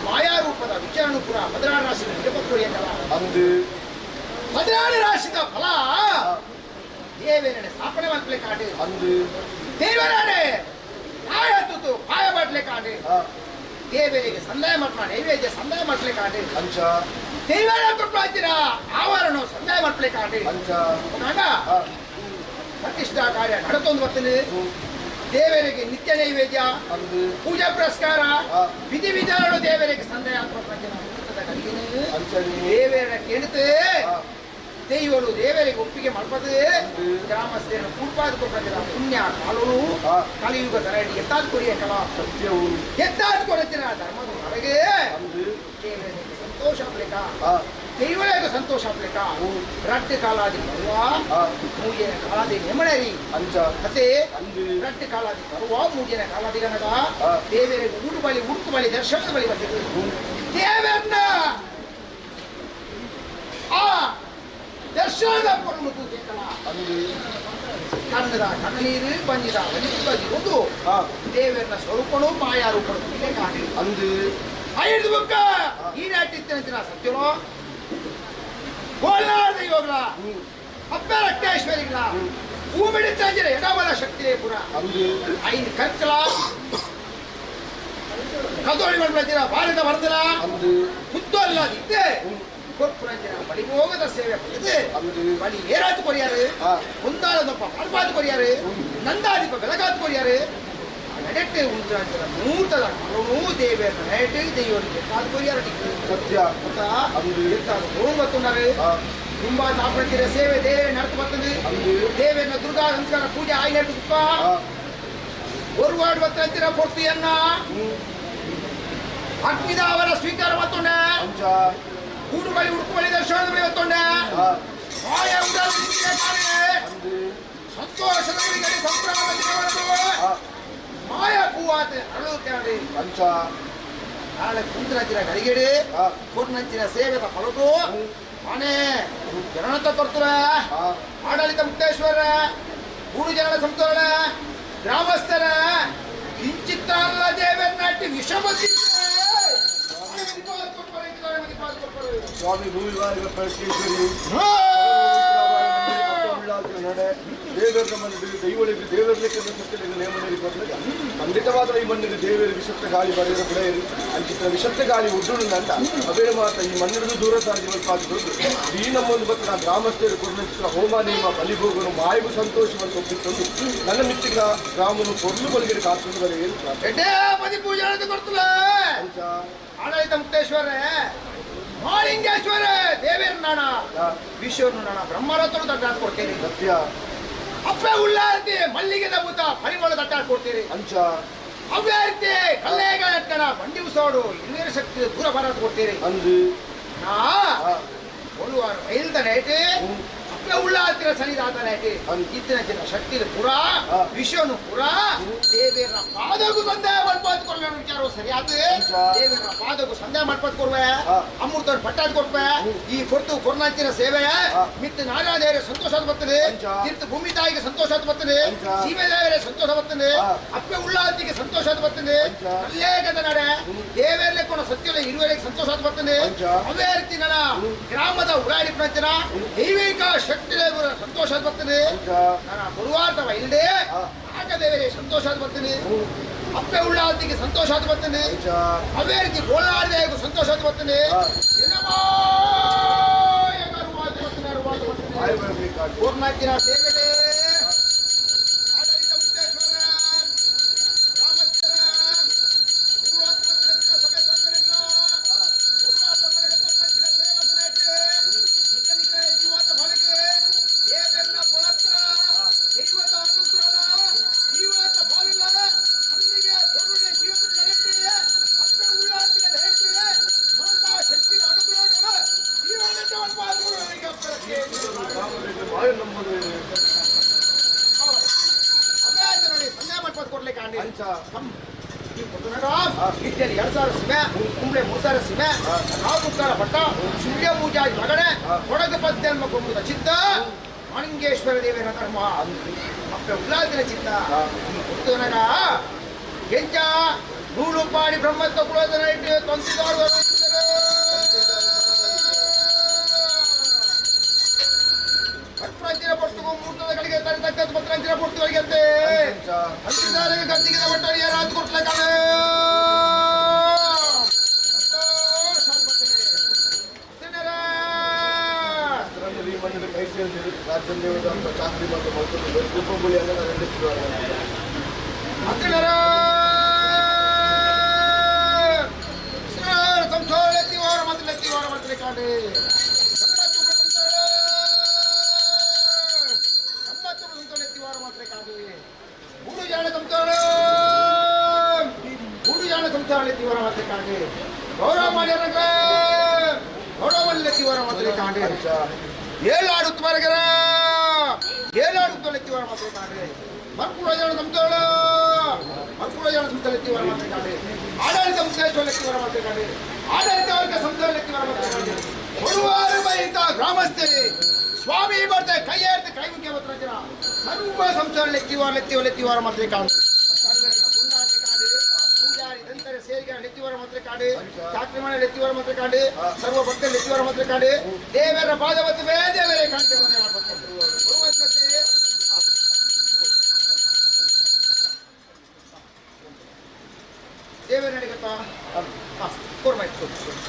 ಮಾಯಾರೂಪದ ವಿಚಾರಣು ಪುರ 16 ರಾಶಿ ನಿರಪಕ್ರಿಯಕಲ ಅಂದು 16 ರಾಶಿದ ಫಲ ದೇವೇರನೆ ಸ್ಥಾಪನೆ ಮಾಡ್ಲಿಕ್ಕೆ ಆಡಿ ಅಂದು ದೇವರಾಣೆ ಕಾಯ ತುತು ಕಾಯ ಮಾಡ್ಲಿಕ್ಕೆ ಆಡಿ ದೇವರಿಗೆ ಸಂದಾಯ ಮಾಡ್ಲ ನೈವೇದ್ಯ ಸಂದಾಯ ಮಾಡ್ಲಿಕ್ಕೆ ಆಡಿ ಅಂಚ ದೇವರ ಕೊಟ್ಟು ಆವರಣ ಸಂದಾಯ ಮಾಡ್ಲಿಕ್ಕೆ ಆಡಿ ಅಂಚ ಪ್ರತಿಷ್ಠಾ ಕಾರ್ಯ ನಡತೊಂದು ಬರ್ತದೆ. ದೇವರಿಗೆ ನಿತ್ಯ ನೈವೇದ್ಯ ಪೂಜಾ ಪುರಸ್ಕಾರ ವಿಧಿ ವಿಧಾನಗಳು ದೇವರಿಗೆ ಸಂದಾಯ ದೇವರ ಕೇಳಿತು ದೈವರು ದೇವರಿಗೆ ಒಪ್ಪಿಗೆ ಮಾಡ್ಪದು ಗ್ರಾಮಸ್ಥರನ್ನು ಕೂಡ್ಪಾದ ಕೊಟ್ಟಿರ ಪುಣ್ಯ ಕಾಲನು ಕಲಿಯುಗ ತರಡಿ ಎತ್ತಾದ ಕೊರಿಯ ಕಲ ಸತ್ಯವು ಎತ್ತಾದ ಕೊರತಿನ ಧರ್ಮದ ಹೊರಗೆ ದೇವರಿಗೆ ಸಂತೋಷ ಆಗ್ಲಿಕ್ಕ ದೈವಳಿಗೆ ಸಂತೋಷ ಆಗ್ಲಿಕ್ಕ ರಟ್ಟು ಕಾಲಾದಿ ಬರುವ ಮೂಗಿನ ಕಾಲಾದಿ ನೆಮ್ಮಣರಿ ಅಂಚ ಮತ್ತೆ ರಟ್ಟು ಕಾಲಾದಿ ಬರುವ ಮೂಗಿನ ಕಾಲಾದಿ ಗನಗ ದೇವರಿಗೆ ಊಡು ಬಳಿ ಉಡುಕು ಬಳಿ ದರ್ಶನದ ಬಳಿ ಬರ್ತಿದ್ರು ದೇವರನ್ನ ಆ ದರ್ಶನದ ಪೊರುಳು ತೂಕೇಕಲ ಕಣ್ಣದ ಕಣ್ಣೀರು ಬಂದಿದ ಬಲಿ ಒಂದು ದೇವರನ್ನ ಸ್ವರೂಪನು ಮಾಯಾ ರೂಪನು ಇಲ್ಲೇ ಕಾಣಿ ಅಂದು ಐದು ಬುಕ್ಕ ಈ ನಾಟಿತ್ತಿನ ಸತ್ಯನೋ ಗೋಲ್ನಾಡ ದೈವಗಳ ಅಪ್ಪ ರಕ್ತೇಶ್ವರಿಗಳ ಭೂಮಿಡಿತ್ತಾಂಜಿನ ಎಡಬಲ ಶಕ್ತಿಯೇ ಪುರ ಅಂದು ಐದು ಕರ್ಕಲ ಕದೋಳಿ ಮಾಡ್ತಿರ ಭಾರತ ಬರ್ತಲ ಅಂದು ಹುದ್ದಲ್ಲ ಇದ್ದೆ ಕೊಪ್ಪುರಂಜಿನ ಬಳಿಭೋಗದ ಸೇವೆ ಪಡೆದು ಬಳಿ ಏರಾತು ಕೊರಿಯಾರು ಒಂದಾಲದೊಪ್ಪ ಪಾಲ್ಪಾತು ಕೊರಿಯಾರು ನಂದಾದೀಪ ಬೆಳಗಾತು ಕೊರಿಯಾರು ನಡೆಟ್ಟು ಉಂಟಾಂಜಿನ ಮೂರ್ತದ ಕರುಣೂ ದೇವಿಯರ ನಡೆಟ್ಟು ದೈವರಿಗೆ ಕಾದು ಕೊರಿಯಾರು ಸತ್ಯ ಗೊತ್ತಾ ಗೊತ್ತುಂಡಾರು ತುಂಬಾ ತಾಪಣತಿರ ಸೇವೆ ದೇವ ನಡತು ಬರ್ತದೆ. ದೇವಿಯನ್ನ ದುರ್ಗಾ ಸಂಸ್ಕಾರ ಪೂಜೆ ಆಯ್ನಟ್ಟು ಗುಪ್ಪ ಒರುವಾಡು ಬತ್ತಂತಿರ ಪೊರ್ತಿಯನ್ನ ಅಗ್ನಿದಾವರ ಸ್ವೀಕಾರ ಮತ್ತೊಂಡೆ ಕೂಡು ಬಳಿ ಉಡುಕು ಬಳಿ ದರ್ಶನದ ಬಳಿ ಮತ್ತೊಂಡೆ ಮಾಯ ಉಡಲ್ ಸಂತೋಷದ ಬಳಿ ಸಂಭ್ರಮದ ದಿನವರೆಗೂ ಮಾಯ ಪೂವಾತ ಅರಳು ಕೇಳಿ ಅಂಚ ನಾಳೆ ಕುಂದ್ರಂಚಿನ ಗಡಿಗೆಡಿ ಕೊರ್ನಂಚಿನ ಸೇವೆದ ಫಲಟು ಮನೆ ಜನತ ಕೊಡ್తుರ ಆಡಳಿತ ಮುಕ್ತೇಶ್ವರ ಮೂರು ಜನರ ಸಂತೋಳ ಗ್ರಾಮಸ್ಥರ ಕಿಂಚಿತ್ತ ಅಲ್ಲ ದೇವರನಾಟಿ ವಿಷಮ ಸ್ವಾಮಿ ಭೂಮಿ ಪ್ರತ್ಯೇಶ್ವರಿ ನಡೆ ದೇವರ ಮಣ್ಣು ದೈವಳಿಗೆ ದೇವರಲಿಕ್ಕೆ ಸತ್ಯಲಿಗೆ ನೇಮನೇರಿ ಕೊಡ್ಲಿಕ್ಕೆ ಖಂಡಿತವಾದ ಈ ಮಣ್ಣಿಗೆ ದೇವರಿಗೆ ವಿಷತ್ತ ಗಾಳಿ ಬರೆಯರ ಬಿಡೆಯರಿ ಅಂಚಿತ್ರ ವಿಷತ್ತ ಗಾಳಿ ಉಡ್ಡು ಅಂತ ಅವೇ ಮಾತ್ರ ಈ ಮಣ್ಣಿಡಿದು ದೂರ ಸಾರಿಗೆ ಬರುದು ಈ ನಮ್ಮೊಂದು ಬತ್ತ ಗ್ರಾಮಸ್ಥರು ಕೊಡ್ಲಿಕ್ಕೆ ಹೋಮ ನೇಮ ಬಲಿಭೋಗನು ಮಾಯಿಗೂ ಸಂತೋಷವನ್ನು ಒಪ್ಪಿಕೊಂಡು ನನ್ನ ಮಿತ್ತಿನ ಗ್ರಾಮನು ಕೊರ್ಲು ಬಲಿಗೆ ಕಾತುಂಡು ಬರೆಯಲು ಎಡ್ಡೆ ಪದಿ ಪೂಜೆ ಕೊಡ್ತಲ ಆಡಳಿತ ಮುಕ್ತೇಶ್ವರ ಮಾಳಿಂಗೇಶ್ವರ ದೇವೇರ ನಾಣ ವಿಶ್ವನು ನಾಣ ಬ್ರಹ್ಮರಥನು ದಟ್ಟಾದ್ ಕೊಡ್ತೀರಿ ಸತ್ಯ ಅಪ್ಪೆ ಉಳ್ಳಾರ್ತಿ ಮಲ್ಲಿಗೆದ ಭೂತ ಪರಿಮಳ ದಟ್ಟಾದ್ ಕೊಡ್ತೀರಿ ಅಂಚ ಅವ್ಯಾರ್ತಿ ಕಲ್ಲೇಗ ಬಂಡಿ ಉಸೋಡು ಹಿರಿಯರ ಶಕ್ತಿ ದೂರ ಬರೋದು ಕೊಡ್ತೀರಿ ಅಂದು ನಾ ಒಳ್ಳುವಾರು ಬೈಲ್ದ ನೈಟಿ ಅಪ್ಪೆ ಉಳ್ಳಾರ್ತಿರ ಸನ್ನಿಧಾತ ನೈಟಿ ಇತ್ತಿನ ಜನ ಶಕ್ತಿ ಪುರ ವಿಶ್ವನು ಪುರ ದೇವೇರ ಪಾದಗೂ ಸಂದೇಹ ಮಲ್ಪಾತ್ ಕೊಡುವ ವಿಚಾರ ಸರಿಯಾದ ದೇವೇರ ಪಾದಗೂ ಸಂದೇಹ ಮಲ್ಪಾತ್ ಕೊಡುವೆ ಅಮೃತ ಪಟ್ಟಾದ್ ಕೊಡ್ಪೆ ಈ ಕೊಡ್ತು ಕೊರ್ನಾಂಚಿನ ಸೇವೆ ಮಿತ್ತು ನಾರಾದೇವರ ಸಂತೋಷ ಬರ್ತದೆ ತೀರ್ಥ ಭೂಮಿ ತಾಯಿಗೆ ಸಂತೋಷ ಬರ್ತದೆ ಸೀಮೆ ದೇವರೇ ಸಂತೋಷ ಬರ್ತದೆ ಅಪ್ಪೆ ಉಳ್ಳಾತಿಗೆ ಸಂತೋಷ ಬರ್ತದೆ ಅಲ್ಲೇಗದ ನಡೆ ದೇವೇರ್ಲೆ ಕೊನ ಸತ್ಯದ ಇರುವರೆಗೆ ಸಂತೋಷ ಬರ್ತದೆ ಅವೇ ರೀತಿ ನನ್ನ ಗ್ರಾಮದ ಉಡಾಡಿ ಪ್ರಚನ ದೈವಿಕ ಶಕ್ತಿ ಸಂತೋಷ ಬರ್ತದೆ ನನ್ನ ಗುರುವಾರ್ತವ ಇಲ್ಲದೆ ಆಗ ದೇವರೇ ಸಂತೋಷ ಬರ್ತದೆ ಅಪ್ಪೆ ಉಳ್ಳಾತಿಗೆ ಸಂತೋಷ ಬರ್ತದೆ ಅವೇ ರೀತಿ ಗೋಳಾಡದೇವಿಗೂ ಸಂತೋಷ ಬರ್ತದೆ ಪೂರ್ಣಾಚಿನ ಸೇವೆಗೆ ಆಡಳಿತ ಮುಕ್ತೇಶ್ವರ ರಾಮಚರ ಪೂರ್ವಾತ್ಮತ್ರ ಸಭೆ ಸಂಘಟಕ ಉಲ್ಲಾಸ ಮರಣ ಪೂರ್ಣಾಚಿನ ಸೇವಕನಾಯ್ತು ನಿಕನಿಕ ಜೀವಾತ ಫಲಕ್ಕೆ ದೇವರನ್ನ ಕೊಳಕ ದೈವದ ಅನುಗ್ರಹ ಜೀವಾತ ಫಲ ಅಲ್ಲಿಗೆ ಪೊರುಳೆ ಜೀವನ ನಡೆಸಿ ಅಪ್ಪೆ ಉಳ್ಳಾತಿನ ಧೈರ್ಯ ಮಾತಾ ಶಕ್ತಿನ ಅನುಗ್ರಹ ಜೀವನ ಇಟ್ಟಲ್ಲಿ 2000 ಸಿಮೆ ಕುಂಬ್ಳೆ 3000 ಸಿಮೆ ರಾವು ಪಟ್ಟ ಸೂರ್ಯ ಪೂಜಾ ಮಗಡೆ ಕೊಡಗು ಪದ್ಯನ್ಮ ಕೊಂಬುದ ಚಿತ್ತ ಮಾಣಿಂಗೇಶ್ವರ ದೇವರ ಧರ್ಮ ಅಪ್ಪೆ ಉಲ್ಲಾದಿನ ಚಿತ್ತ ಈ ಕೊಡ್ತುನಗ ಎಂಚ ನೂಲು ಪಾಡಿ ಬ್ರಹ್ಮತ್ವ ಕುಲೋದನ ಇಟ್ಟು ತೊಂತಿದಾರು ಪತ್ರಂಚಿನ ಪೊರ್ತುಗು ಮೂರ್ತದ ಗಳಿಗೆ ತರತಕ್ಕದ್ದು ಪತ್ರಂಚಿನ ಪೊರ್ತುಗಳಿಗೆ ಅಂತೆ ಅಂತಿದಾರಿಗೆ ಗದ್ದಿಗೆ ಒಟ್ಟಾರೆ ಯಾರಾದ್ರು ಕೊಟ್ಲೆ ಕಾಣೆ ಚಾಕ್ರಿ ಮತ್ತು ಮಲ್ಕೊಂಡು ಅತ್ತಿನರ ಸಂಸೋಳೆತ್ತಿ ವಾರ ಮಾತ್ರ ಎತ್ತಿ ವಾರ ಮಾತ್ರ ಕಾಂಡೆ 80 ಸಂತೋಳೆತ್ತಿ ವಾರ ಮಾತ್ರ ಕಾಂಡೆ ಮೂರು ಜನ ಸಂತೋಳ ಮೂರು ಜನ ಸಂಸಾರ ವಾರ ಮಾತ್ರ ಕಾಂಡೆ ಗೌರವ ಮಾಡ್ಯಾರ ಗೌರವ ಎತ್ತಿ ವಾರ ಮಾತ್ರ ಕಾಂಡೆ ಏಳು ಉತ್ತಮರಗರ ಏಳು ಉತ್ತಮ ವಾರ ಮಾತ್ರ ಕಾಂಡೆ ಮರ್ಕುಳ ಜನ ಸಂತೋಳ ಮರ್ಕುಳ ಜನ ಸಂಸ್ಥೆ ಎತ್ತಿ ವಾರ ಮಾತ್ರ ಕಾಂಡೆ ಆಡಳಿತ ಮುಕ್ತೇಶ್ವರ ಎತ್ತಿ ವಾರ ಮಾತ್ರ ಕಾಂಡೆ ಆಡಳಿತ ವರ್ಗ ಸಂಸ್ಥೆ ಎತ್ತಿ ವಾರ ಮಾತ್ರ ಕಾಂಡೆ ಕೊಡುವಾರು ಬೈತ ಗ್ರಾಮಸ್ಥರೇ ಸ್ವಾಮಿ ಬರ್ತೆ ಕೈ ಏರ್ತೆ ಕೈ ಮುಖ್ಯ ಮಾತ್ರ ಜನ ಸರ್ವ ಸಂಸಾರ ಎತ್ತಿ ವಾರ ಎತ್ತಿ ಎತ್ತಿ ವಾರ ಮಾತ್ರ ಕಾಂಡೆ ಸರ್ವರನ್ನ ಪುಂಡಾಟಿ ಕಾಂಡೆ ಪೂಜಾರಿ ದಂತರೆ ಸೇರಿಗೆ ಎತ್ತಿ ವಾರ ಮಾತ್ರ ಕಾಂಡೆ ಚಾಕ್ರಿ ಮನೆ ಎತ್ತಿ ವಾರ ಮಾತ್ರ ಕಾಂಡೆ ಸರ್ವ ಭಕ್ತರು ಎತ್ತಿ ವಾರ ಮಾತ್ರ ಕಾಂಡೆ ದೇವರ ಪಾದವತ್ತು ದೇವರೇ ಕಾಣಿಕೆ ಮಾತ್ರ ಮಾಡ್ಬೇಕು ದೇವರ ನಡಿಗಪ್ಪ ಹಾಂ ಕೊರ್ಮಾಯ್ತು ಸರಿ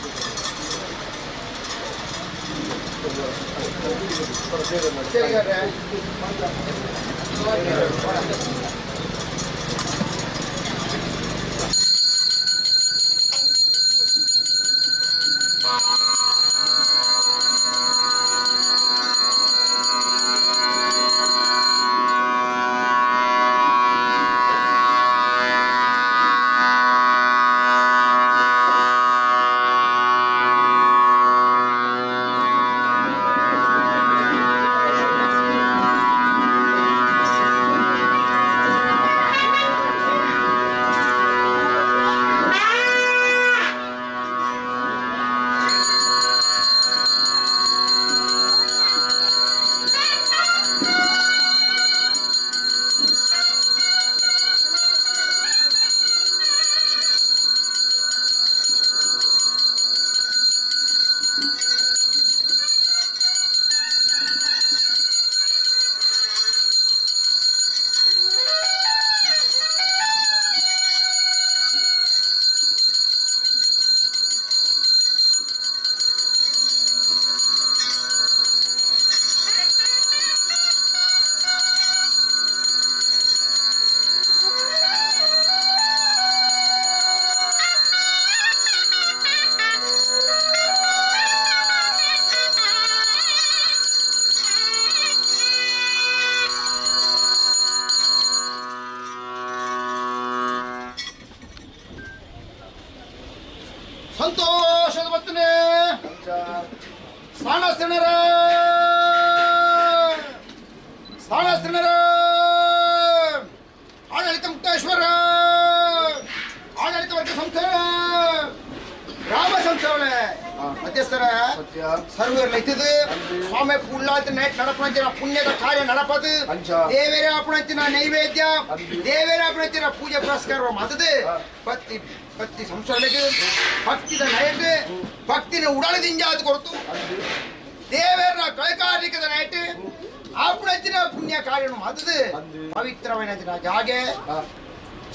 ಸಂತೋಷದ ಬರ್ತನೆ ಸ್ಥಾನಸ್ಥಿಣರ ಸ್ಥಾನಸ್ಥಿಣರ ಆಡಳಿತ ಮುಕ್ತೇಶ್ವರ ಆಡಳಿತ ವರ್ಗ ಸಂಸ್ಥೆ ಗ್ರಾಮ ಸಂಸ್ಥೆ ಮಧ್ಯಸ್ಥರ ಸರ್ವರ್ ಲೈತದು ಸ್ವಾಮಿ ಉಳ್ಳಾದ ನೈಟ್ ನಡಪಣಂಚಿನ ಪುಣ್ಯದ ಕಾರ್ಯ ನಡಪದು ದೇವೇರ ಅಪಣಂಚಿನ ನೈವೇದ್ಯ ದೇವೇರ ಅಪಣಂಚಿನ ಪೂಜೆ ಪುರಸ್ಕಾರ ಮದದು ಭಕ್ತಿ ಭಕ್ತಿ ಸಂಸ್ಥೆಗೆ ಭಕ್ತಿದ ನಯಟ್ ಭಕ್ತಿನ ಉಡಲದಿಂಜಾದ ಕೊರತು ದೇವೇರ ಕೈಕಾರಿಕದ ನೈಟ್ ಆಪಣಂಚಿನ ಪುಣ್ಯ ಕಾರ್ಯನು ಮದದು ಪವಿತ್ರವೈನ ಜಾಗೆ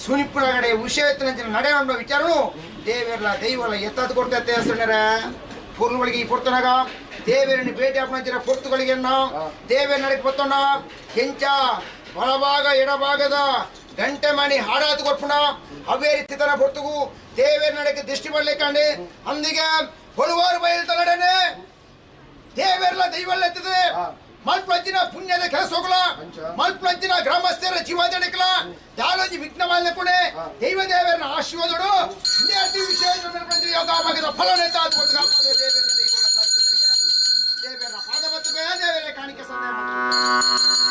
ಸುನಿಪುರಗಡೆ ವಿಷಯತ್ತಿನ ನಡೆ ಅನ್ನೋ ವಿಚಾರನು ದೇವೇರ್ಲ ದೈವಲ ಎತ್ತದ ಕೊಡ್ತೈತೆ ಹೆಸರಿನರ ಪೂರ್ಣಗಳಿಗೆ ಈ ಪೊರ್ತುನಗ ದೇವರನ್ನು ಭೇಟಿ ಆಪಣಂಚಿನ ಪೊರ್ತುಗಳಿಗೆನ್ನ ದೇವರ ನಡಕ್ಕೆ ಪೊತ್ತೊಂಡ ಕೆಂಚ ಬಲಭಾಗ ಎಡಭಾಗದ ಗಂಟೆ ಮಣಿ ಹಾಡಾತು ಕೊರ್ಪುಣ ಅವೇ ರೀತಿ ತನ ಪೊರ್ತುಗು ದೇವರ ನಡಕ್ಕೆ ದೃಷ್ಟಿ ಬರ್ಲಿಕ್ಕಂಡು ಅಂದಿಗೆ ಹೊಳುವಾರು ಬಯಲು ತಲಡನೆ ದೇವೆರ್ಲ ದೈವಲ್ಲ ಎತ್ತದೆ ಮಲ್ಪಂಚಿನ ಪುಣ್ಯದ ಕೆಲಸ ಹೋಗಲ ಮಲ್ಪಂಚಿನ ಗ್ರಾಮಸ್ಥರ ಜೀವದಡಿಕಲ ದಾಲೋಜಿ ವಿಘ್ನ ಕೂಡ ದೈವ ದೇವರನ್ನ ಆಶೀರ್ವಾದಡು ಅತಿ ವಿಶೇಷ ಯೋಗ ಫಲ ದೇವರನ್ನ ದೈವನ ಸಾರ್ವಜನಿಕರಿಗೆ ದೇವರ ಪಾದ ಮತ್ತು ದೇವರ ಕಾಣಿಕೆ ಸಂದೇಹ.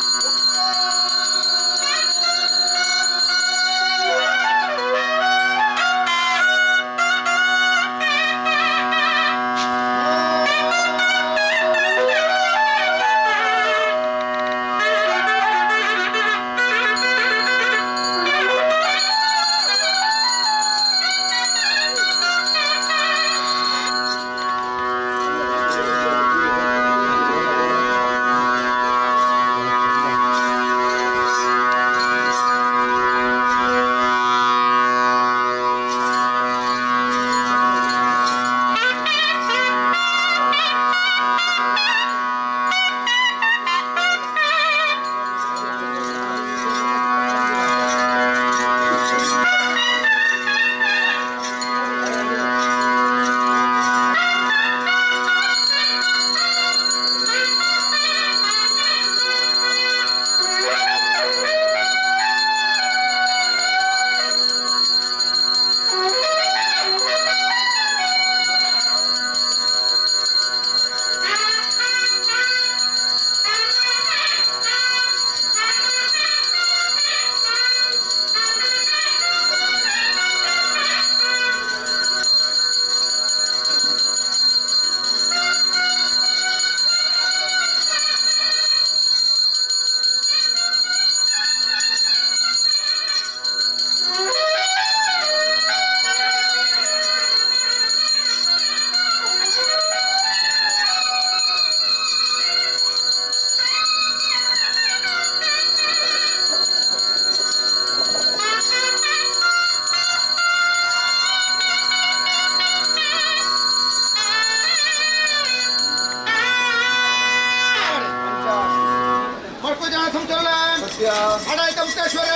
ಆಡಾಯ್ತ ಮುಕ್ತೇಶ್ವರ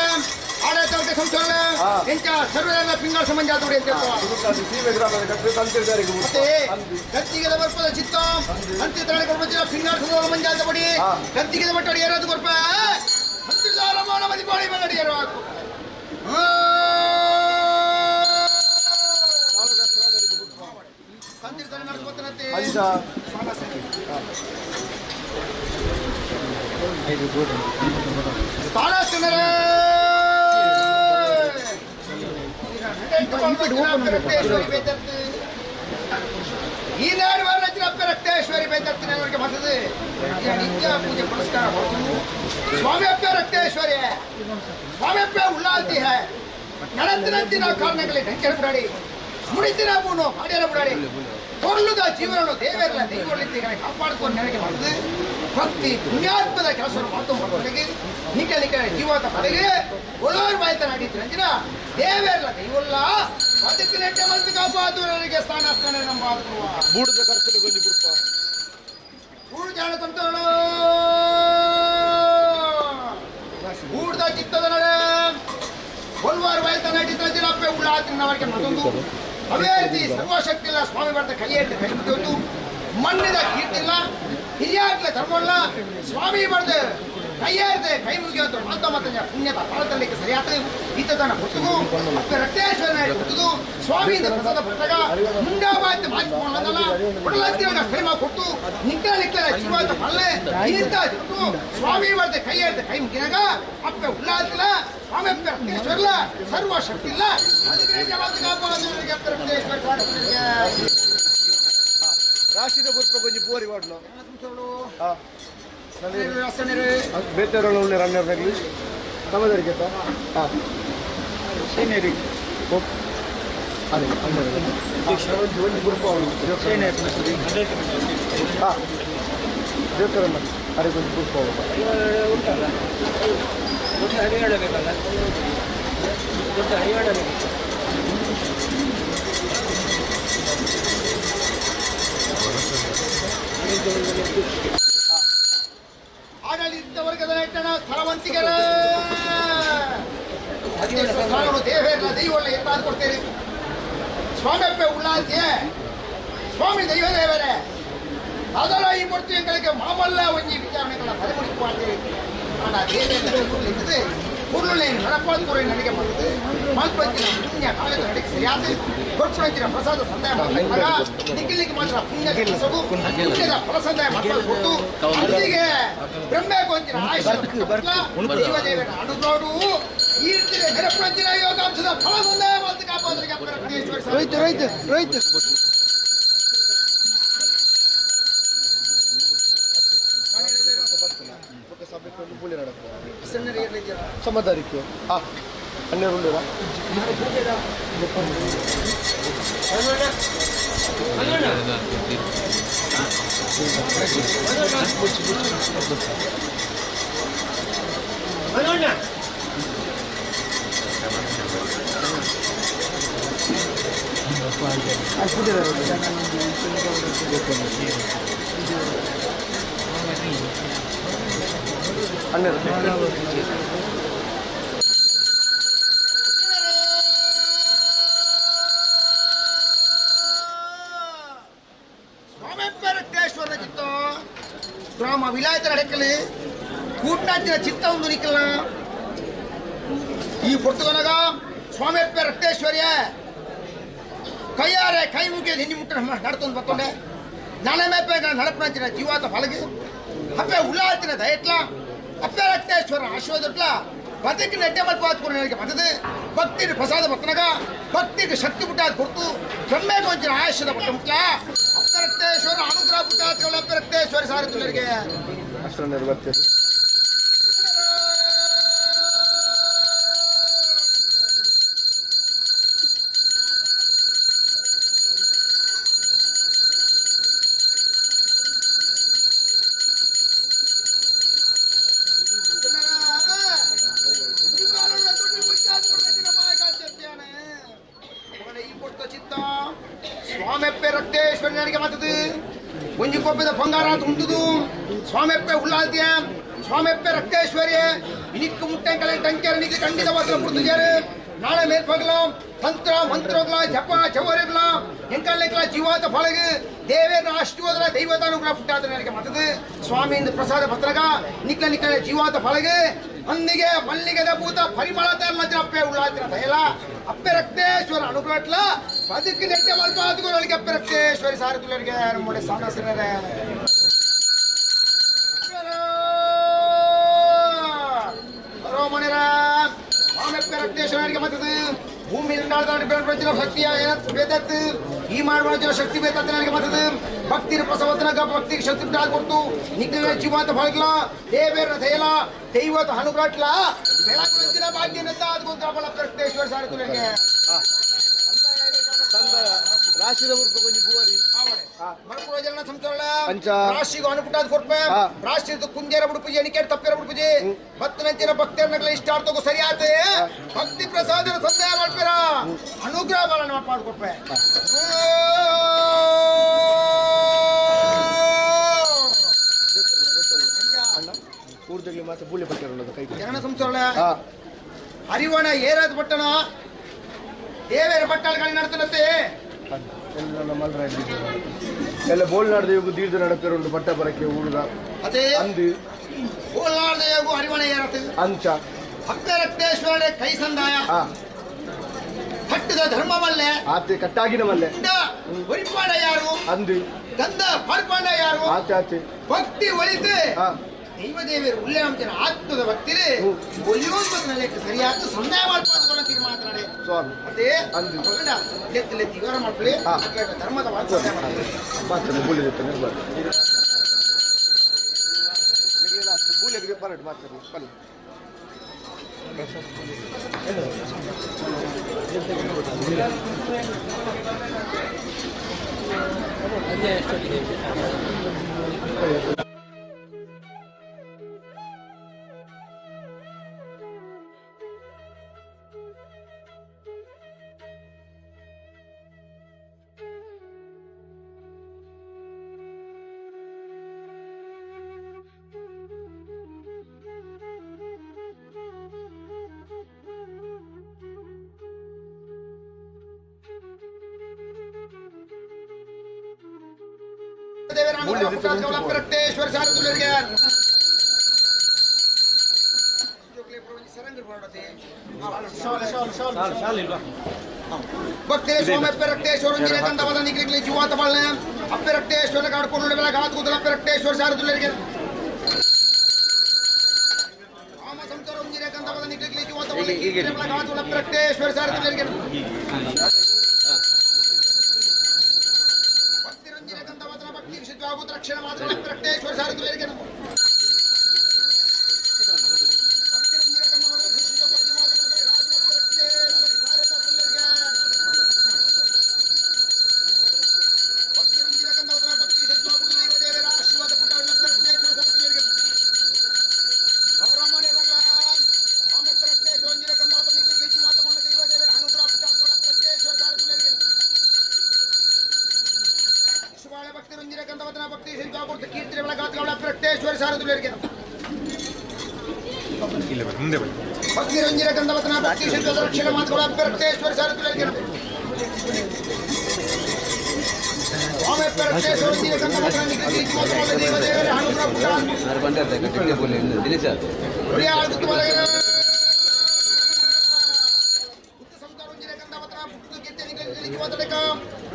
ಆಡಾಯ್ತ ಸಂಚಲನ ಎಂಚ ಸರ್ವರ ಪಿಂಗಳ ಸಂಬಂಧ ಅಂತ ಮತ್ತೆ ಗತ್ತಿಗೆದ ಬರ್ಪದ ಚಿತ್ತ ಅಂತಿ ತ್ರಾಣ ಕೊರ್ಪಚಿನ ಪಿಂಗಳ ಸಂಬಂಧ ಪಡಿ ಗತ್ತಿಗೆದ ಬಟ್ಟಡಿ ಯಾರಾದ್ರು ಕೊರ್ಪ ಅಂತಿದಾರ ಮಾಡ ಮದಿಪಾಳಿ ಮಗಡಿಯರು ತಂತಿರ್ತಾನೆ ನಡ್ಕೋತಾನಂತೆ. ಸ್ಥಾನಸ್ಥನರೇ ಈನಾಡು ರಚನಪ್ಪ ರಕ್ತೇಶ್ವರಿ ಬೇತರ್ತಿನವರಿಗೆ ಬರ್ತದೆ. ನಿತ್ಯ ಪೂಜೆ ಪುರಸ್ಕಾರ ಸ್ವಾಮಿಯಪ್ಪ ರಕ್ತೇಶ್ವರಿ ಸ್ವಾಮಿಯಪ್ಪ ಉಳ್ಳಾಲ್ತಿ ಹೇ ನಡತಿನಂತಿನ ಕಾರಣಗಳಲ್ಲಿ ಢಂಕೆರ ಬಿಡಾಡಿ ಮುಡಿತಿನ ಬೂನು ಪಾಡ್ಯರ ಬಿಡಾಡಿ ಕೊರ್ಲುದ ಜೀವನವನ್ನು ದೇವರಲ್ಲ ದೈವಗಳಿದ್ದ ಕಾಪಾಡಿಕೊಂಡು ನನಗೆ ಬರ್ತದೆ. ಭಕ್ತಿ ಪುಣ್ಯಾತ್ಮದ ಕೆಲಸವನ್ನು ಮಾಡ್ಕೊಂಡು ನಿಖ ನಿಖ ಜೀವದ ಪಡೆಗೆ ಒಳ್ಳೋರು ಬಾಯ್ತನ ಅಡಿತಿರಂಜಿನ ದೇವರಲ್ಲ ದೈವಲ್ಲ ಬದುಕು ನೆಟ್ಟೆ ಮಲ್ತು ಕಾಪಾದು ನನಗೆ ಸ್ಥಾನ ಸ್ಥಾನ ನಮ್ಮ ಬೂಡದ ಖರ್ಚುಲು ಗೊಂಜಿ ಬುಡ್ಪ. ಊರು ಜಾಣ ತಂತಗಳು ಊರ್ದ ಚಿತ್ತದ ನಡೆ ಕೊಲ್ವಾರು ಬಾಯ್ತನ ಅಡಿತಿರಂಜಿನ ಅಪ್ಪೆ ಉಳ್ಳಾತಿನವರಿಗೆ ಮತ್ತೊಂದು ಅವೇ ರೀತಿ ಸರ್ವಶಕ್ತಿ ಇಲ್ಲ ಸ್ವಾಮಿ ಬರ್ತ ಕೈ ಎತ್ತಿ ಕೈ ಮುಗಿಯೋದು ಮಣ್ಣಿದ ಕೀರ್ತಿಲ್ಲ ಹಿರಿಯಾಗ್ಲ ಧರ್ಮಲ್ಲ ಸ್ವಾಮಿ ಬರ್ದೆ ಕೈ ಏರ್ದೆ ಕೈ ಮುಗಿಯೋದು ಮಾತ ಮಾತ ಪುಣ್ಯದ ಫಲದಲ್ಲಿಕ್ಕೆ ಸರಿಯಾದ ಈತನ ಹುಟ್ಟುಗು ಅಪ್ಪ ರಕ್ತೇಶ್ವರನ ಹುಟ್ಟುದು ಸ್ವಾಮಿಯಿಂದ ಪ್ರಸಾದ ಪಟ್ಟಾಗ ಮುಂಡಾಬಾಯ್ತು ಮಾತಿಕೊಳ್ಳಲ್ಲ ಒಡಲಂತಿನ ಪ್ರೇಮ ಕೊಟ್ಟು ನಿಕ್ಕಲ ನಿಕ್ಕಲ ಜೀವಾದ ಫಲ ಇಂಥ ಹುಟ್ಟು ಸ್ವಾಮಿ ಬರ್ದೆ ಕೈ ಏರ್ದೆ ಕೈ ಮುಗಿನಾಗ ಅಪ್ಪ ಉಳ್ಳಾತಿಲ್ಲ ಸ್ವಾಮಿ ಅಪ್ಪ ರಕ್ತೇಶ್ವರಲ್ಲ ಸರ್ವ ಶಕ್ತಿ ಇಲ್ಲ ಅದಕ್ಕೆ ಕಾಪಾಡೋದು ಅಪ್ಪ ರಕ್ತೇಶ್ವರ. ರಾಶಿದ ಬುರ್ಪ ಗೊಂಜಿ ಪೂರಿ ವಾಡ್ಲು. ಬೇತೆರಳ ಉಳ್ಳೆ ರನ್ನರ್ ನಗಲಿ ತಮದರಿಗೆ ಹಾಂ ಅದೇ ಒಂಜಿ ಒಂಜಿ ಬುರ್ಪ ಹಾಂ ದೇವರನ್ನ ಅರೆ ಗೊಂಜಿ ಬುರ್ಪ. ಉಂಟಲ್ಲ ದೊಡ್ಡ ಹರಿವಾಳ ಬೇಕಲ್ಲ, ದೊಡ್ಡ ಹರಿವಾಳ ಬೇಕು. ಆಡಳಿತ ವರ್ಗದ ನೆಟ್ಟಣ ಸ್ಥಳವಂತಿಗರ ಸ್ಥಾನಗಳು ದೇವೇರ್ನ ದೈವಳ್ಳ ಎತ್ತಾದ ಕೊಡ್ತೀರಿ. ಸ್ವಾಮಿ ಉಳ್ಳಾಂತಿಯೇ ಸ್ವಾಮಿ ದೈವ ದೇವರೇ ಅದರ ಈ ಕೊಡ್ತೀವಿ ಮಾಮಲ್ಲ ಒಂಜಿ ವಿಚಾರಣೆಗಳ ತಲೆಮುಡಿಪಾಡ್ತೀರಿ. ಆಡ ದೇವೇಂದ್ರ ಇದ್ದದೆ ಕುರುಳೆ ನಡಪಾದ ಕುರೆ ನನಗೆ ಬಂದದೆ ಮಲ್ಪಂಚಿನ ಪುಣ್ಯ ಕಾಲದ ನಡಿಗೆ ಸರಿಯಾದ ಕೊರ್ಪುಣಂಚಿನ ಪ್ರಸಾದ ಸಂದಾಯ ಮಗ ನಿಕ್ಕಿಲಿಕ್ಕೆ ಮಾತ್ರ ಪುಣ್ಯ ಕೆಲಸವು ಪುಣ್ಯದ ಫಲ ಸಂದಾಯ ಮಕ್ಕಳು ಕೊಟ್ಟು ಅಲ್ಲಿಗೆ ಬ್ರಹ್ಮೆ ಗೊಂಚಿನ ಆಯುಷ ದೈವದೇವನ ಅನುಗ್ರಹವು ಈ ರೀತಿಯ ನೆರಪುಣಂಚಿನ ಯೋಗಾಂಶದ ಫಲ ಸಂದಾಯ ಮಾತ್ರ ಕಾಪಾದರಿಗೆ. ರೋಹಿತ್ ರೋಹಿತ್ ರೋಹಿತ್ ಸಮದಾರಿಕೆ ಆ ಹನ್ನೆರಡು ಉಂಡುರಾ? ಹನ್ನೆರಡು. ಸ್ವಾಮಿ ಚಿತ್ತ ಗ್ರಾಮ ವಿಲಾಯತ ನಡಕಲಿ ಕೂಟ್ನಾಚಿನ ಚಿತ್ತ ಒಂದು ನಿಕ್ಕಲ್ಲ ಈ ಪೊರ್ತುಗನಗ ಸ್ವಾಮಿ ರಕ್ತೇಶ್ವರಿಯ ಕೈಯಾರೆ ಕೈ ಮುಗಿದ ಹಿಂದಿ ಮುಟ್ಟ ನಡ್ತೊಂದು ಬತ್ತೊಂಡೆ ನಳಮೇಪೆ ನಡಪನಂಚಿನ ಜೀವಾತ ಫಲಗಿ ಅಪ್ಪೆ ಉಳ್ಳಾಲ್ತಿನ ದಯಟ್ಲ ಅಪ್ಪೆ ರಕ್ತೇಶ್ವರ ಆಶೀರ್ವಾದಟ್ಲ ಬದುಕಿನ ಎಡ್ಡೆ ಮಲ್ಪಾತ್ಕೊಂಡು ನನಗೆ ಬದದೆ ಭಕ್ತಿಗೆ ಪ್ರಸಾದ ಬತ್ತನಗ ಭಕ್ತಿಗೆ ಶಕ್ತಿ ಪುಟ್ಟಾದ ಕೊಡ್ತು ಬ್ರಹ್ಮೆ ಗೊಂಚಿನ ಆಯುಷ್ಯದ ಪಟ್ಟ ಮುಟ್ಲ ಅಪ್ಪೆ ರಕ್ತೇಶ್ವರ ಅನುಗ್ರಹ ಪುಟ್ಟಾದ ಅಪ್ಪೆ ರಕ್ತೇಶ್ವರಿ ಸಾರಿ ತುಲ್ಲರಿಗೆ. ಅಷ್ಟರನ್ನೆರಡು ಬರ್ತೀರಿ. ಸ್ವಾಮೆಪ್ಪೆ ರಕ್ತೇಶ್ವರನಿಗೆ ಮಾತದು ಒಂಜಿ ಕೊಪ್ಪದ ಬಂಗಾರ ಉಂಟುದು ಸ್ವಾಮೆಪ್ಪೆ ಉಳ್ಳಾಲ್ತಿಯ ಸ್ವಾಮೆಪ್ಪೆ ರಕ್ತೇಶ್ವರಿಯ ಇನಿಕ್ಕು ಮುಟ್ಟಂಕಲೆ ಟಂಕೆರ ನಿಕ್ಕೆ ಖಂಡಿತ ಮಾತ್ರ ಮುಡ್ತಿದ್ದಾರೆ. ನಾಳೆ ಮೇಲ್ಪಗಲ ತಂತ್ರ ಮಂತ್ರಗಳ ಜಪ ಚವರಿಗಳ ಎಂಕಲ್ಲೆಗಳ ಜೀವಾತ ಫಲಗ ದೇವೇನ ಅಷ್ಟುವದರ ದೈವದ ಅನುಗ್ರಹ ಪುಟ್ಟಾದ ನನಗೆ ಮತದು ಸ್ವಾಮಿಯಿಂದ ಪ್ರಸಾದ ಪತ್ರಗ ನಿಕ್ಲ ನಿಕ್ಕಲೆ ಜೀವಾತ ಫಲಗ ಅಂದಿಗೆ ಮಲ್ಲಿಗೆದ ಭೂತ ಪರಿಮಳ ತರಲ ಅಪ್ಪೆ ಉಳ್ಳಾತಿನ ದಯಲ ಅಪ್ಪೆ ರಕ್ತೇಶ್ವರ ಅನುಗ್ರಹಟ್ಲ ಬದುಕು ನೆಟ್ಟೆ ಮಲ್ಪಾದುಗಳಿಗೆ ಅಪ್ಪೆ ರಕ್ತೇಶ್ವರಿ ಸಾರಿ ತುಲ್ಲರಿಗೆ ನಮ್ಮೊಡೆ ಸಾನಸರೇ ರಕ್ತೇಶ್ವರನಿಗೆ ಮತ್ತದು ಭೂಮಿ ಶಕ್ತಿಯ ಬೇತತ್ತು ಈ ಮಾಡುವ ಶಕ್ತಿ ಬೇತತ್ತು ನನಗೆ ಮತ್ತದು ಭಕ್ತಿರ ಪ್ರಸವತನಗ ಭಕ್ತಿಗೆ ಶಕ್ತಿ ಬಿಟ್ಟಾದ ಕೊಡ್ತು ನಿಗ್ನ ಜೀವಾತ ಫಲಗ್ಲ ದೇವೇರ ದಯಲ ದೈವತ ಅನುಗ್ರಹಟ್ಲ ಬೆಳಕು ಭಾಗ್ಯನಂತ ಅದು ಬಲ ರಕ್ತೇಶ್ವರ ಸಾರಿ ತುಲ್ಲರಿಗೆ. ರಾಶಿದ ಉರ್ಪು ಕೊಂಜಿ ಪೂವರಿ ಮರಪುರ ಸಂಸ್ಥೆಗಳ ರಾಶಿಗೆ ಅನುಪುಟಾದ ಕೊರ್ಪೆ ರಾಶಿದ ಕುಂಜರ ಬುಡುಪುಜಿ ಎಣಿಕೆ ತಪ್ಪೆರ ಬುಡುಪುಜಿ ಭಕ್ತನಂಚಿನ ಭಕ್ತರನಗಳ ಇಷ್ಟಾರ್ಥಕ್ಕೂ ಸರಿಯಾತ ಭಕ್ತಿ ಪ್ರಸಾದನ ಸಂದೇಹ ಮಾಡ್ಪೇರ ಅನುಗ್ರಹ ಬಾಳನ ಮಾಡ್ಕೊರ್ಪೆ. ಊರ್ದಲ್ಲಿ ಮಾತ್ರ ಬೂಳಿ ಪಟ್ಟಿರೋದು ಕೈ ಜನನ ಸಂಸ್ಥೆಗಳ ಅರಿವಣ ಏರಾದ ಪಟ್ಟಣ ದೇವೇರ ಪಟ್ಟಾಳಗಳು ನಡ್ತನತ್ತೆ ಎಲ್ಲ ಮಲ್ರ ಎಲ್ಲ ಬೋಲ್ನಾಡ್ದ ಯೋಗ ದೀರ್ಘ ನಡಪೇರುಂಡು ಪಟ್ಟ ಬರಕ್ಕೆ ಊರುದ ಅದೇ ಅಂದು ಬೋಲ್ನಾಡ್ದ ಯೋಗ ಅರಿವಣ ಏರತ್ತೆ ಅಂಚ ಭಕ್ತ ರಕ್ತೇಶ್ವರ ಕೈ ಸಂದಾಯ ಕಟ್ಟಿದ ಧರ್ಮವಲ್ಲೇ ಆತೆ ಕಟ್ಟಾಗಿನ ಮಲ್ಲೆ ಒರಿಪಾಡ ಯಾರು ಅಂದು ಗಂಧ ಪಾಡ್ಪಾಂಡ ಯಾರು ಆತೆ ಆತೆ ಭಕ್ತಿ ಒಳಿತು ದೈವದೇವಿಯರು ಉಳ್ಳೆ ನಮ್ತಿನ ಆತ್ಮದ ಭಕ್ತಿರಿ ಒಲಿಯೋದು ಮತ್ತು ಸರಿಯಾದ ಸಂದಾಯ ಮಾಡ್ಕೊಂಡು ತೀರ್ಮಾನ ಸ್ವಾಮಿ ಮತ್ತೆ ಅಂದು ಲೆತ್ತ ಲೆತ್ತಿ ವಿವರ ಮಾಡ್ಕೊಳ್ಳಿ ಧರ್ಮದ ವಾತ್ಸಲ್ಯ ಮಾಡ್ಕೊಳ್ಳಿ. ಮಾತ್ರ ಬೂಳಿ ಬೂಳಿ ಬರಡು ಮಾತ್ರ ಬನ್ನಿ. ಪುಟ್ಟಾಜ್ ಸಾರದುಲ್ಲರಿಗೆ ಭಕ್ತಿರೇ ಸ್ವಾಮಿ ರಕ್ತೇಶ್ವರ ಕಂದವದ ನಿಗ್ಲಿಗ್ಲಿ ಜೀವಾತ ಬಾಳ್ನೆ ಅಪ್ಪೆ ರಕ್ತೇಶ್ವರ ಕಾಡ್ಕೊಂಡು ಬೆಲ ಗಾತ್ ಕೂದಲ ಅಪ್ಪೆ ರಕ್ತೇಶ್ವರ ಸಾರದುಲ್ಲರಿಗೆ ರಾಮ ಸಂತರ ಉಂಜಿರೆ ಕಂದವದ ನಿಗ್ಲಿಗ್ಲಿ ಜೀವಾತ ಬಾಳ್ನೆ ಕೀರ್ತಿರೆ ಬೆಲ ಗಾತ್ ಕೂದಲ ಅಪ್ಪೆ ರಕ್ತೇಶ್ವರ ಸಾರದುಲ್ಲರಿಗೆ ಭಕ್ತಿರಂಜಿರೆ ಕಂದವದನ ಭಕ್ತಿ ಸಿದ್ಧವಾಗುತ್ತ ರಕ್ಷಣೆ ಮಾತ್ರ ಅಪ್ಪೆ ರಕ್ತೇಶ್ವರ ಸಾರದುಲ್ಲರಿಗೆ ಭಕ್ತಿರಂಜಿರ ಕಂದವತನ ಭಕ್ತಿ ಸಿದ್ಧ ರಕ್ಷಣೆ ಮಾತುಗಳ ಅಭ್ಯರ್ಥೇಶ್ವರ ಸಾರಥುಗಳಿಗೆ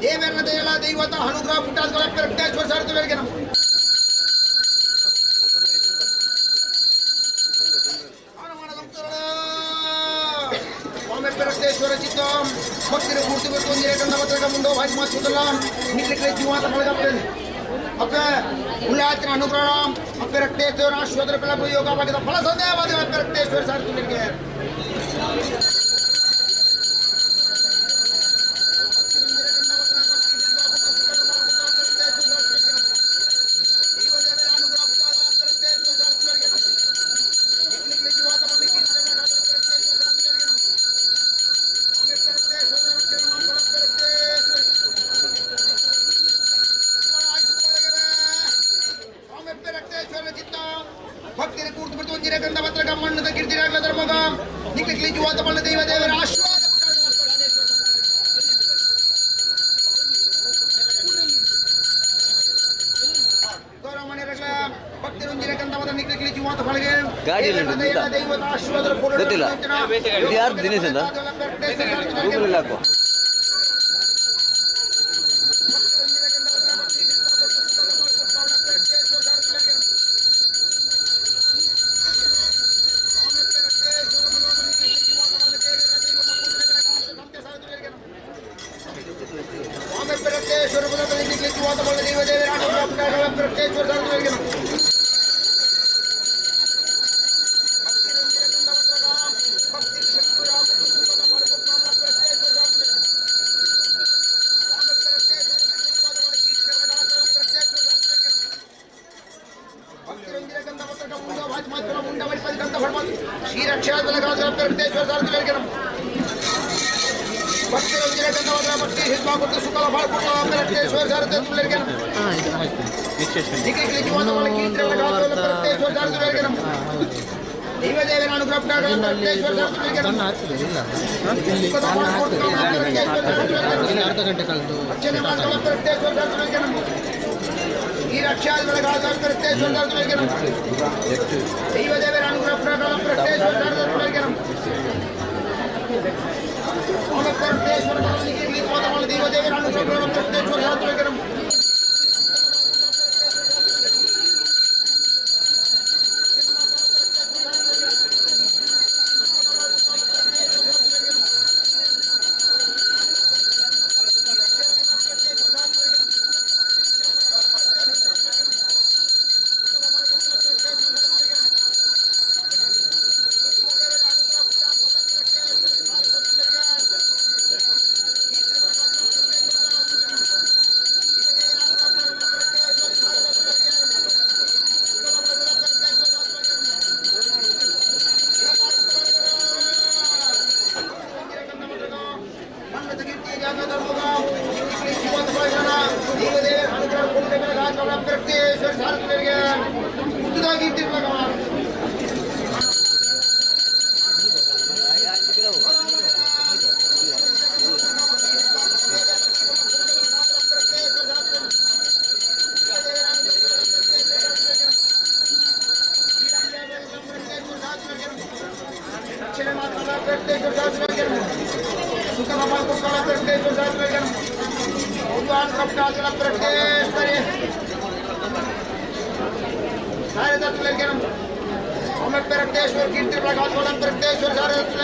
ದೇವರನ ದಯಲ ದೈವತ ಅನುಗ್ರಹ ಪುಟ್ಟಾದ್ಗಳ ಅಭ್ಯರ್ಥೇಶ್ವರ ಸಾರಥುಗಳಿಗೆ ನಮಃ. ರಕ್ತೇಶ್ವರ ಚಿತ್ತ ಭಕ್ತರ ಮೂರ್ತಿ ಬಿಟ್ಟು ಕಂದ ಮುಂದೋ ಭಾಜ್ ಮಾಸುದಲ್ಲ ನಿಕ್ಲಿಕ್ಲೆ ಜೀವಾತ ಬಳಗಪ್ಪೆ ಅಪ್ಪೆ ಉಳ್ಳಾತಿನ ಅನುಗ್ರಹ ಅಪ್ಪೆ ರಕ್ತೇಶ್ವರ ಆಶ್ವದ್ರ ಫಲ ಯೋಗವಾಗಿದ್ದ ಫಲ ಸಂದೇಹವಾದ ಅಪ್ಪೆ ರಕ್ತೇಶ್ವರ ಸಾರ್ತುಗಳಿಗೆ ಭಕ್ತಿರ ಕೂರ್ತು ಬಿಡ್ತು ಒಂದಿರ ಗಂಧ ಪತ್ರ ಗಮ್ಮಣ್ಣದ ಕೀರ್ತಿರಾಗ್ಲ ಧರ್ಮಗ ನಿಕ್ಲಿಕ್ಲಿ ಜೀವಾತ ಬಲ್ಲ ದೈವ ದೇವರ ಆಶೀರ್ವಾದ. ಗೊತ್ತಿಲ್ಲ. ಇದು ಯಾರು ದಿನೇಶ್ ಅಂತ? ಗೂಗಲ್ ಹಾಕು. ಅರ್ಧ ಗಂಟೆ ಕಳೆದು ಈ ದೈವದೇವರ ಅನುಗ್ರಹ ದೈವದೇವರ ಅನುಗ್ರಹ. ಪ್ರತ್ಯೇಶ್ವರ ಶಾಸ್ತ್ರ ಸುಖ ಪ್ರತ್ಯೇಶ್ವರ ಶಾಸ್ತ್ರ ಭಗವಾನ್ ಪ್ರತ್ಯೇಶ್ವರಿ सारे दत्त अमित प्रत्येश्वर कीर्ति प्रकाश प्रत्येश्वर सारे दत्त।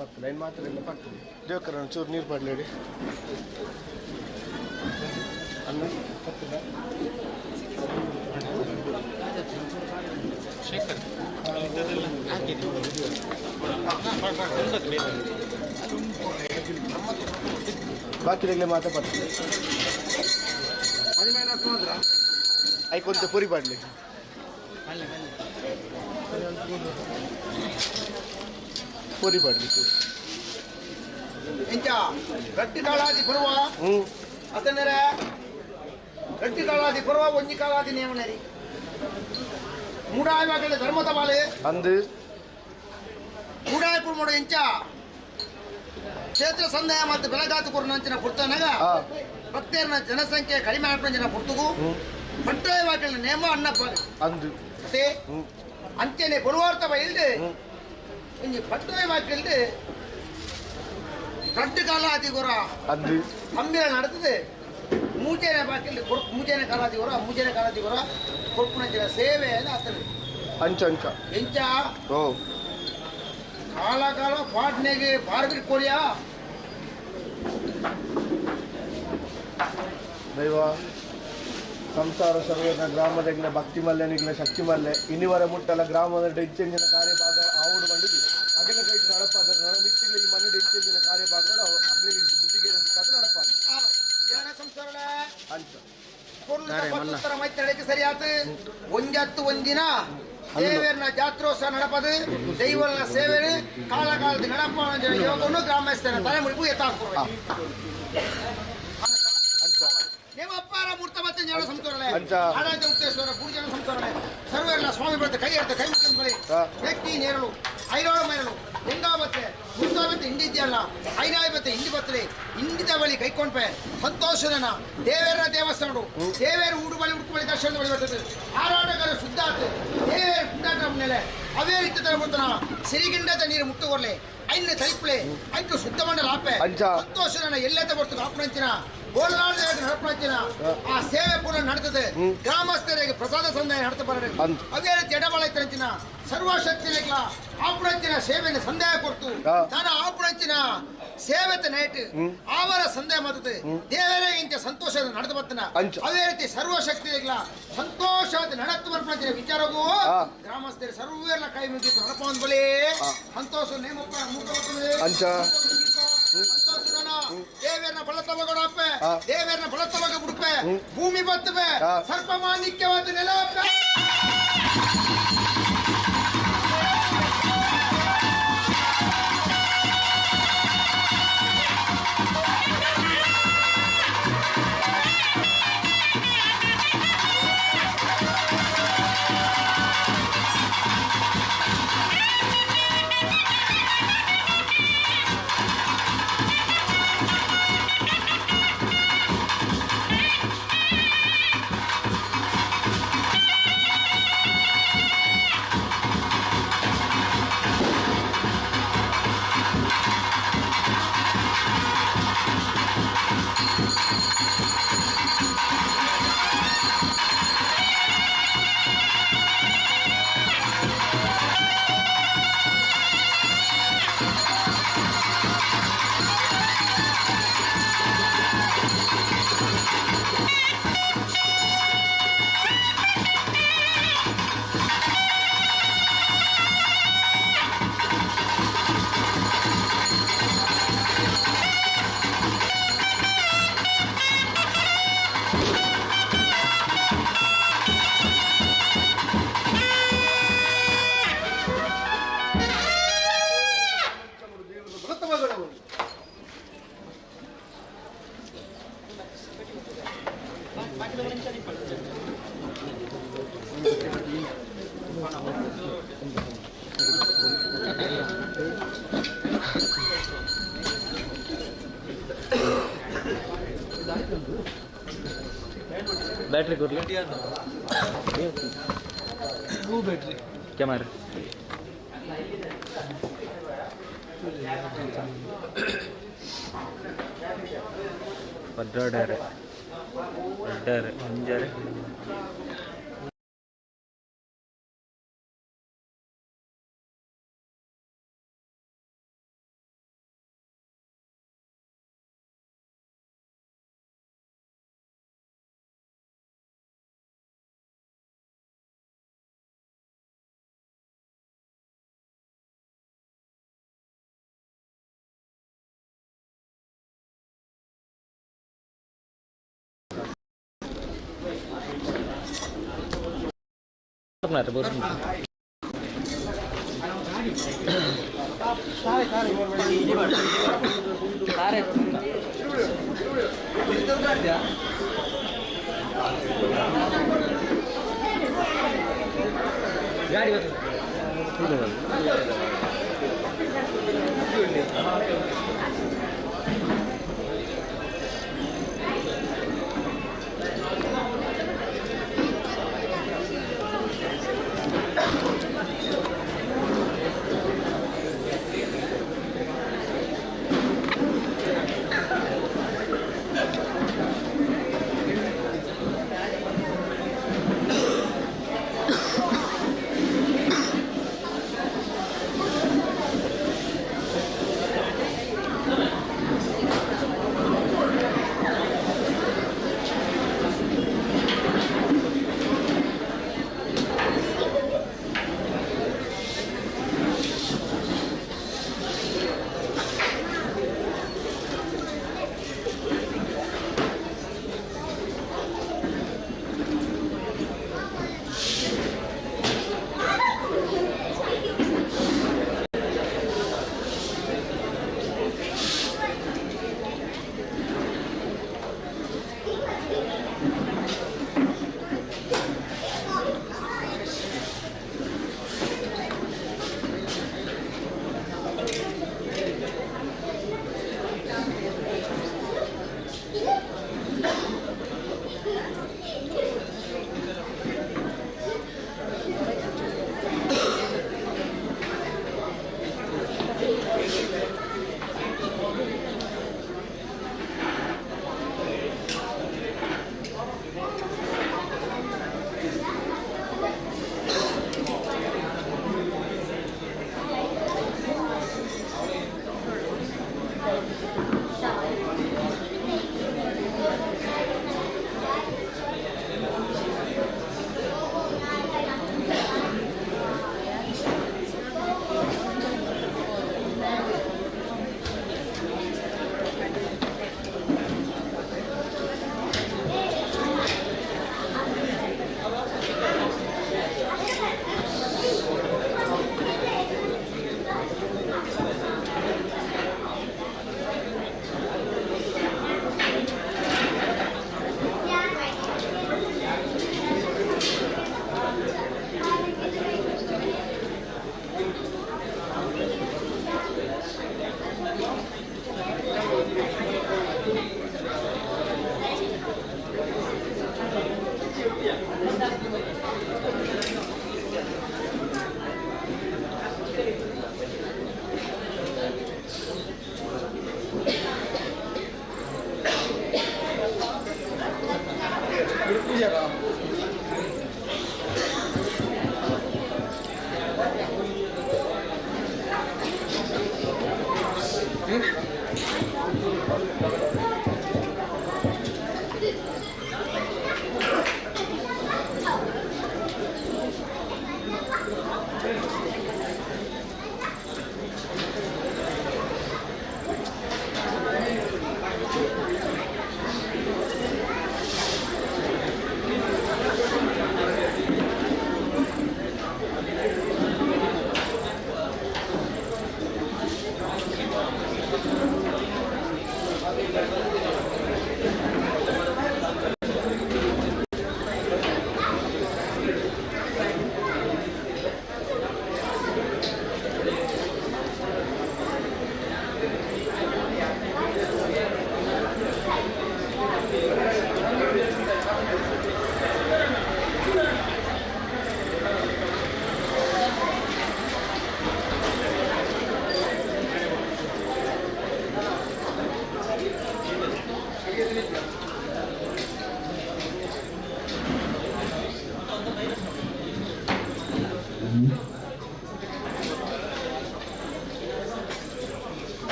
ಪತ್ತು ಲೈನ್ ಮಾತ್ರ ಇಲ್ಲ ಪತ್ತು ದೇವಕರಣ ಚೂರು ನೀರು ಪಡ್ಲೇಡಿ ಅನ್ನ ಪತ್ತಿಲ್ಲ. ಬಾಕಿ ಮಾತ್ರ ಪತ್ತು ಐಕೊಂತ ಪುರಿ ಪಡ್ಲಿ. ಪುರಿ ಪಡ್ಲಿ. ಇಂಚ ಗಟ್ಟಿ ಕಾಳಾದಿ ಬರುವ ಅತನರೆ ಗಟ್ಟಿ ಕಾಳಾದಿ ಬರುವ ಒಂಜಿ ಕಾಳಾದಿ ನೇಮನರಿ ಮೂಡಾಯ ಧರ್ಮದ ಬಾಲೆ ಅಂದು ಮೂಡಾಯ ಕುರ್ಮೋಡು ಇಂಚ ಕ್ಷೇತ್ರ ಸಂದಾಯ ಮತ್ತು ಬೆಳಗಾತು ಕುರ್ನಂಚಿನ ಪುರ್ತನಗ ಭಕ್ತರನ ಜನಸಂಖ್ಯೆ ಕಡಿಮೆ ಆಪಂಚಿನ ಪುರ್ತುಗು ಪಟ್ಟಾಯವಾಕಲ್ನ ನೇಮ ಅಣ್ಣಪ್ಪ ಅಂದು ಅತೆ ಅಂಚನೆ ಬರುವಾರ್ಥ ಬೈಲ್ದು ಒಂಜಿ ಪಟ್ಟಾಯವಾಕಲ್ದು ರಡ್ಡು ಕಾಲಾದಿ ಗೊರ ಅಂದು ತಂಬಿರ ನಡೆದಿದೆ ಮೂಜೆನೆ ಬಾಕಿಲ್ ಕೊರ್ ಮೂಜೆನೆ ಕಾಲಾದಿ ಗೊರ ಮೂಜೆನೆ ಕಾಲಾದಿ ಗೊರ ಕೊರ್ಪುನಂಚಿನ ಸೇವೆ ಆತದೆ. ಅಂಚ ಅಂಚ. ಎಂಚ ಓ ಕಾಲ ಕಾಲ ಪಾಟ್ನೆಗೆ ಬಾರ್ಬಿರ್ ಕೊರಿಯಾ. ದೈವ ಸಂಸಾರ ಸರ್ವೇನ ಗ್ರಾಮದ ಭಕ್ತಿ ಮಲ್ಲೆ ನಿಗ್ಲ ಶಕ್ತಿ ಮಲ್ಲೆ ಇನ್ನಿವರ ಮುಟ್ಟಲ ಗ್ರಾಮದ ಇಂಚೆಂಜಿನ ಕಾರ್ಯಭಾಗ ಆವುಡು ಬಂಡಿಗೆ ಅಗಲ ಕೈಟ್ ನಡಪಾದ ನನ್ನ ಮಿತ್ತಿಗೆ ಈ ಮನೆ ಇಂಚೆಂಜಿನ ಕಾರ್ಯಭಾಗ ಅಗ್ಲಿ ಬಿಟ್ಟಿಗೆ ನಡಪಾದ. ಜನ ಸಂಸಾರಲ ಅಂಚ. ಪತ್ತುತ್ತರ ಮೈತ್ರಿ ಸರಿಯಾತು ಒಂಜತ್ತು ಒಂದಿನ ದೇವೇರ್ನ ಜಾತ್ರೋತ್ಸವ ನಡಪದು ದೈವಲ್ನ ಸೇವೆ ಕಾಲ ಕಾಲದ ನಡಪ ಯೋಗವನ್ನು ಗ್ರಾಮಸ್ಥರ ತಲೆ ಮುಡಿಪು ಎತ್ತಾಕ್ಕೊಡು. ನಿಮ್ಮ ಅಪ್ಪಾರ ಮೂರ್ತ ಮತ್ತೆ ಜ್ಞಾನ ಸಂತೋರಳೆ ಅಂಚ. ಆಡಳಿತ ಮುಕ್ತೇಶ್ವರ ಪೂಜನ ಸಂತೋರಳೆ ಸರ್ವೆಲ್ಲ ಸ್ವಾಮಿ ಬರುತ್ತೆ ಕೈ ಎಡ್ತ ಕೈ ಮುಗಿದ ವ್ಯಕ್ತಿ ನೇರಳು ಐರೋಳು ಮೈರಳು ಹೆಂಗಾಬತ್ತೆ ಮುಕ್ತಾಬತ್ತೆ ಹಿಂಡಿದ್ಯಲ್ಲ ಐನಾಯಬತ್ತೆ ಹಿಂಡಿ ಬತ್ತಲೆ ಹಿಂಡಿದ ಬಳಿ ಕೈಕೊಂಡ್ಪೆ ಸಂತೋಷದನ ದೇವೇರ ದೇವಸ್ಥಾನಡು ದೇವೇರ ಊಡು ಬಳಿ ಉಡುಕು ಬಳಿ ದರ್ಶನದ ಬಳಿ ಬರ್ತದೆ ಆರಾಟಗಾರ ಶುದ್ಧ ಆತು ದೇವೇರ ಕುಂಡಾಟ ಮೇಲೆ ಅವೇ ರೀತಿ ತರಬರ್ತನ ಸಿರಿಗಿಂಡದ ನೀರು ಮುಟ್ಟುಕೊರ್ಲೆ ಐನ ತೈಪ್ಲೆ ಐಟು ಶುದ್ಧ ಮಂಡಲ ಆಪೆ ಅಂಚ. ಸಂತೋಷದನ ಎಲ್ಲೆತ್ತ ಬರ್ತದೆ ಆಪಣಂಚಿನ ಬೋಲ್ನಾಡ ನಡಪಣಂಚಿನ ಆ ಸೇವೆ ಪೂರ್ಣ ನಡೆತದೆ ಗ್ರಾಮಸ್ಥರಿಗೆ ಪ್ರಸಾದ ಸಂದಾಯ ನಡೆತ ಬರ ಅಂದ್. ಅದೇ ರೀತಿ ಎಡಬಳೈತರಂಚಿನ ಸರ್ವಶಕ್ತಿ ಆಪಣಂಚಿನ ಸೇವೆಯನ್ನು ಸಂದಾಯ ಕೊಡ್ತು ತಾನು ಆಪಣಂಚಿನ ಸೇವೆತ ನೈಟ್ ಆವರ ಸಂದಾಯ ಮಾಡುತ್ತೆ ದೇವರೇ ಇಂತ ಸಂತೋಷ ನಡೆದು ಬರ್ತನ ಅಂಚ. ಅದೇ ರೀತಿ ಸರ್ವಶಕ್ತಿ ಸಂತೋಷ ನಡತ್ತು ಬರ್ಪಂಚಿನ ವಿಚಾರವೂ ಗ್ರಾಮಸ್ಥರು ಸರ್ವೆಲ್ಲ ಕೈ ಮುಗಿತು ನಡಪ ಒಂದ್ ಬಳಿ ಸಂತೋಷ ನೇಮಪ್ಪ ಮೂಟ ಬರ್ತದೆ. ಅಂಚ. ಸಂತೋಷನ ದೇವೇರ್ನ ಬಲತವಗೊಡಪ್ಪ ದೇವೇರ್ನ ಬಲತವಗ ಬಿಡುಪೆ ಭೂಮಿ ಬತ್ತವೆ ಸರ್ಪ ಮಾಣಿಕ್ಯವಾದ ನೆಲ ಅಪ್ಪೆ. ಬ್ಯಾಟ್ರಿ ಕೊಡ್ಲಿ ಬ್ಯಾಟ್ರಿ ಕ್ಯಾಮರಾ. ಪದ್ರಾಡಾರೆ ಅಡ್ಡಾರೆ ಒಂಜಾರೆ. ಬರ್ನಾರ ಬರ್. ಗಾಡಿ.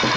Thank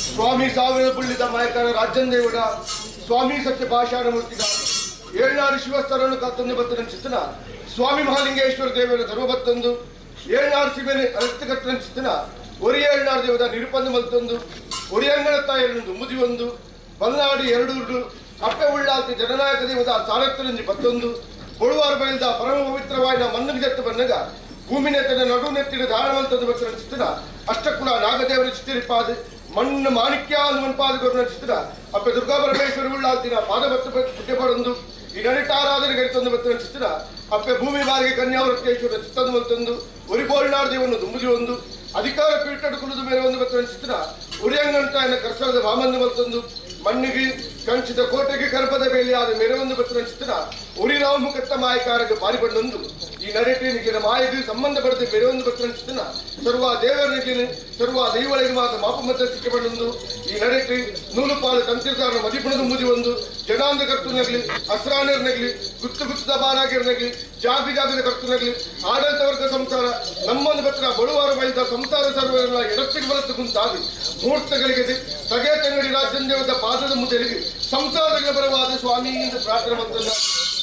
ಸ್ವಾಮಿ ಸಾವಿರ ಪುಳ್ಳಿದ ಮಾಯಕರ ರಾಜಂದೇವಡ ಸ್ವಾಮಿ ಸತ್ಯ ಭಾಷಾನ ಮೂರ್ತಿಗ ಏಳ್ನಾರು ಶಿವಸ್ಥರನ್ನು ಕಾತಂದು ಬತ್ತನ ಚಿತ್ತನ ಸ್ವಾಮಿ ಮಹಾಲಿಂಗೇಶ್ವರ ದೇವರ ಧರ್ಮಬತ್ತಂದು ಏಳ್ನಾರು ಶಿವನ ಅರಸ್ತಕರ್ತನ ಚಿತ್ತನ ಒರಿ ಏಳ್ನಾರು ದೇವದ ನಿರುಪಂದು ಮಲ್ತೊಂದು ಒರಿಯಂಗಣ ತಾಯರನ್ನು ಮುದಿಯೊಂದು ಬಲ್ನಾಡು ಎರಡೂರು ಅಪ್ಪೆ ಉಳ್ಳಾಲ್ತಿ ಜನನಾಯಕ ದೇವದ ಸಾರತ್ತರಂಜಿ ಬತ್ತೊಂದು ಕೊಳುವಾರು ಬಯಲ್ದ ಪರಮ ಪವಿತ್ರವಾಯಿನ ಮಣ್ಣಿಗೆ ಜತ್ತು ಬನ್ನಗ ಭೂಮಿನ ತನ್ನ ನಡು ನೆತ್ತಿನ ಧಾರಣವಂತದ್ದು ಬತ್ತನ ಚಿತ್ತನ ಅಷ್ಟಕ್ಕುಳ ನಾಗದೇವರ ಚಿತ್ತಿರಿಪಾದ ಮಣ್ಣು ಮಾಣಿಕ್ಯ ಮನ್ಪಾದ ಗುರುನ ಚಿತ್ರ ಅಪ್ಪ ದುರ್ಗಾ ಪರಮೇಶ್ವರ ಉಳ್ಳಾಲ್ತಿನ ಪಾದ ಬತ್ತು ಪುಟ್ಯಪಡೊಂದು ಈ ನಡಿಟಾರಾಧನೆ ಗರಿತೊಂದು ಬತ್ತಿನ ಚಿತ್ರ ಅಪ್ಪೆ ಭೂಮಿ ಬಾರಿಗೆ ಕನ್ಯಾವೃತ್ತೇಶ್ವರ ಚಿತ್ತಂದು ಮಲ್ತೊಂದು ಒರಿಬೋಳ್ನಾಡು ದೇವನ್ನು ದುಂಬುದಿ ಒಂದು ಅಧಿಕಾರ ಪೀಠಡು ಕುಲದ ಮೇಲೆ ಒಂದು ಬತ್ತಿನ ಚಿತ್ರ ಉರಿಯಂಗಂಟಾಯನ ಕರ್ಸರದ ವಾಮಂದು ಮಲ್ತೊಂದು ಮಣ್ಣಿಗೆ ಕಂಚಿತ ಕೋಟೆಗೆ ಕರ್ಪದ ಬೇಲಿಯಾದ ಮೇರೆ ಒಂದು ಬತ್ತಿನ ಚಿತ್ರ ಉರಿರಾಮುಖತ್ತ ಮಾಯಕಾರಗೆ ಬಾರಿಬಂಡೊಂದು ಈ ನಡಟಿನಿಗೆ ಮಾಯಗೆ ಸಂಬಂಧಪಡದೆ ಬೇರೆ ಒಂದು ಬತ್ತಿನ ಚಿತ್ರ ಸರ್ವ ದೇವರನಿಗೆ ಸರ್ವ ದೈವಳಿಗೆ ಮಾತ ಮಾಪು ಮಧ್ಯಸ್ಥಿಕೆ ಬಂಡೊಂದು ಈ ನಡಟಿ ನೂಲುಪಾಲು ತಂತ್ರಿಕಾರನ ಮದಿಪುಣದ ಮುದಿ ಒಂದು ಜನಾಂಗ ಕರ್ತುನಗಲಿ ಅಸ್ರಾನರ್ನಗಲಿ ಗುತ್ತು ಗುತ್ತದ ಬಾರಾಗಿರ್ನಗಲಿ ಜಾತಿ ಜಾಗದ ಕರ್ತುನಗಲಿ ಆಡಳಿತ ವರ್ಗ ಸಂಸಾರ ನಮ್ಮೊಂದು ಬತ್ತಿನ ಬಳುವಾರು ಬೈದ ಸಂಸಾರ ಸರ್ವರೆಲ್ಲ ಎಡತ್ತಿಗೆ ಬಲತ್ತು ಕುಂತಾಗಿ ಮುಹೂರ್ತಗಳಿಗೆ ತಗೆ ತಂಗಡಿ ರಾಜ್ಯದೇವದ ಪಾದದ ಮುದಲಿಗೆ ಸಂಸಾರಗಳ ಬರವಾದ ಸ್ವಾಮಿ ಎಂದು ಪ್ರಾರ್ಥನೆ ಮಾಡ್ತಲ್ಲ.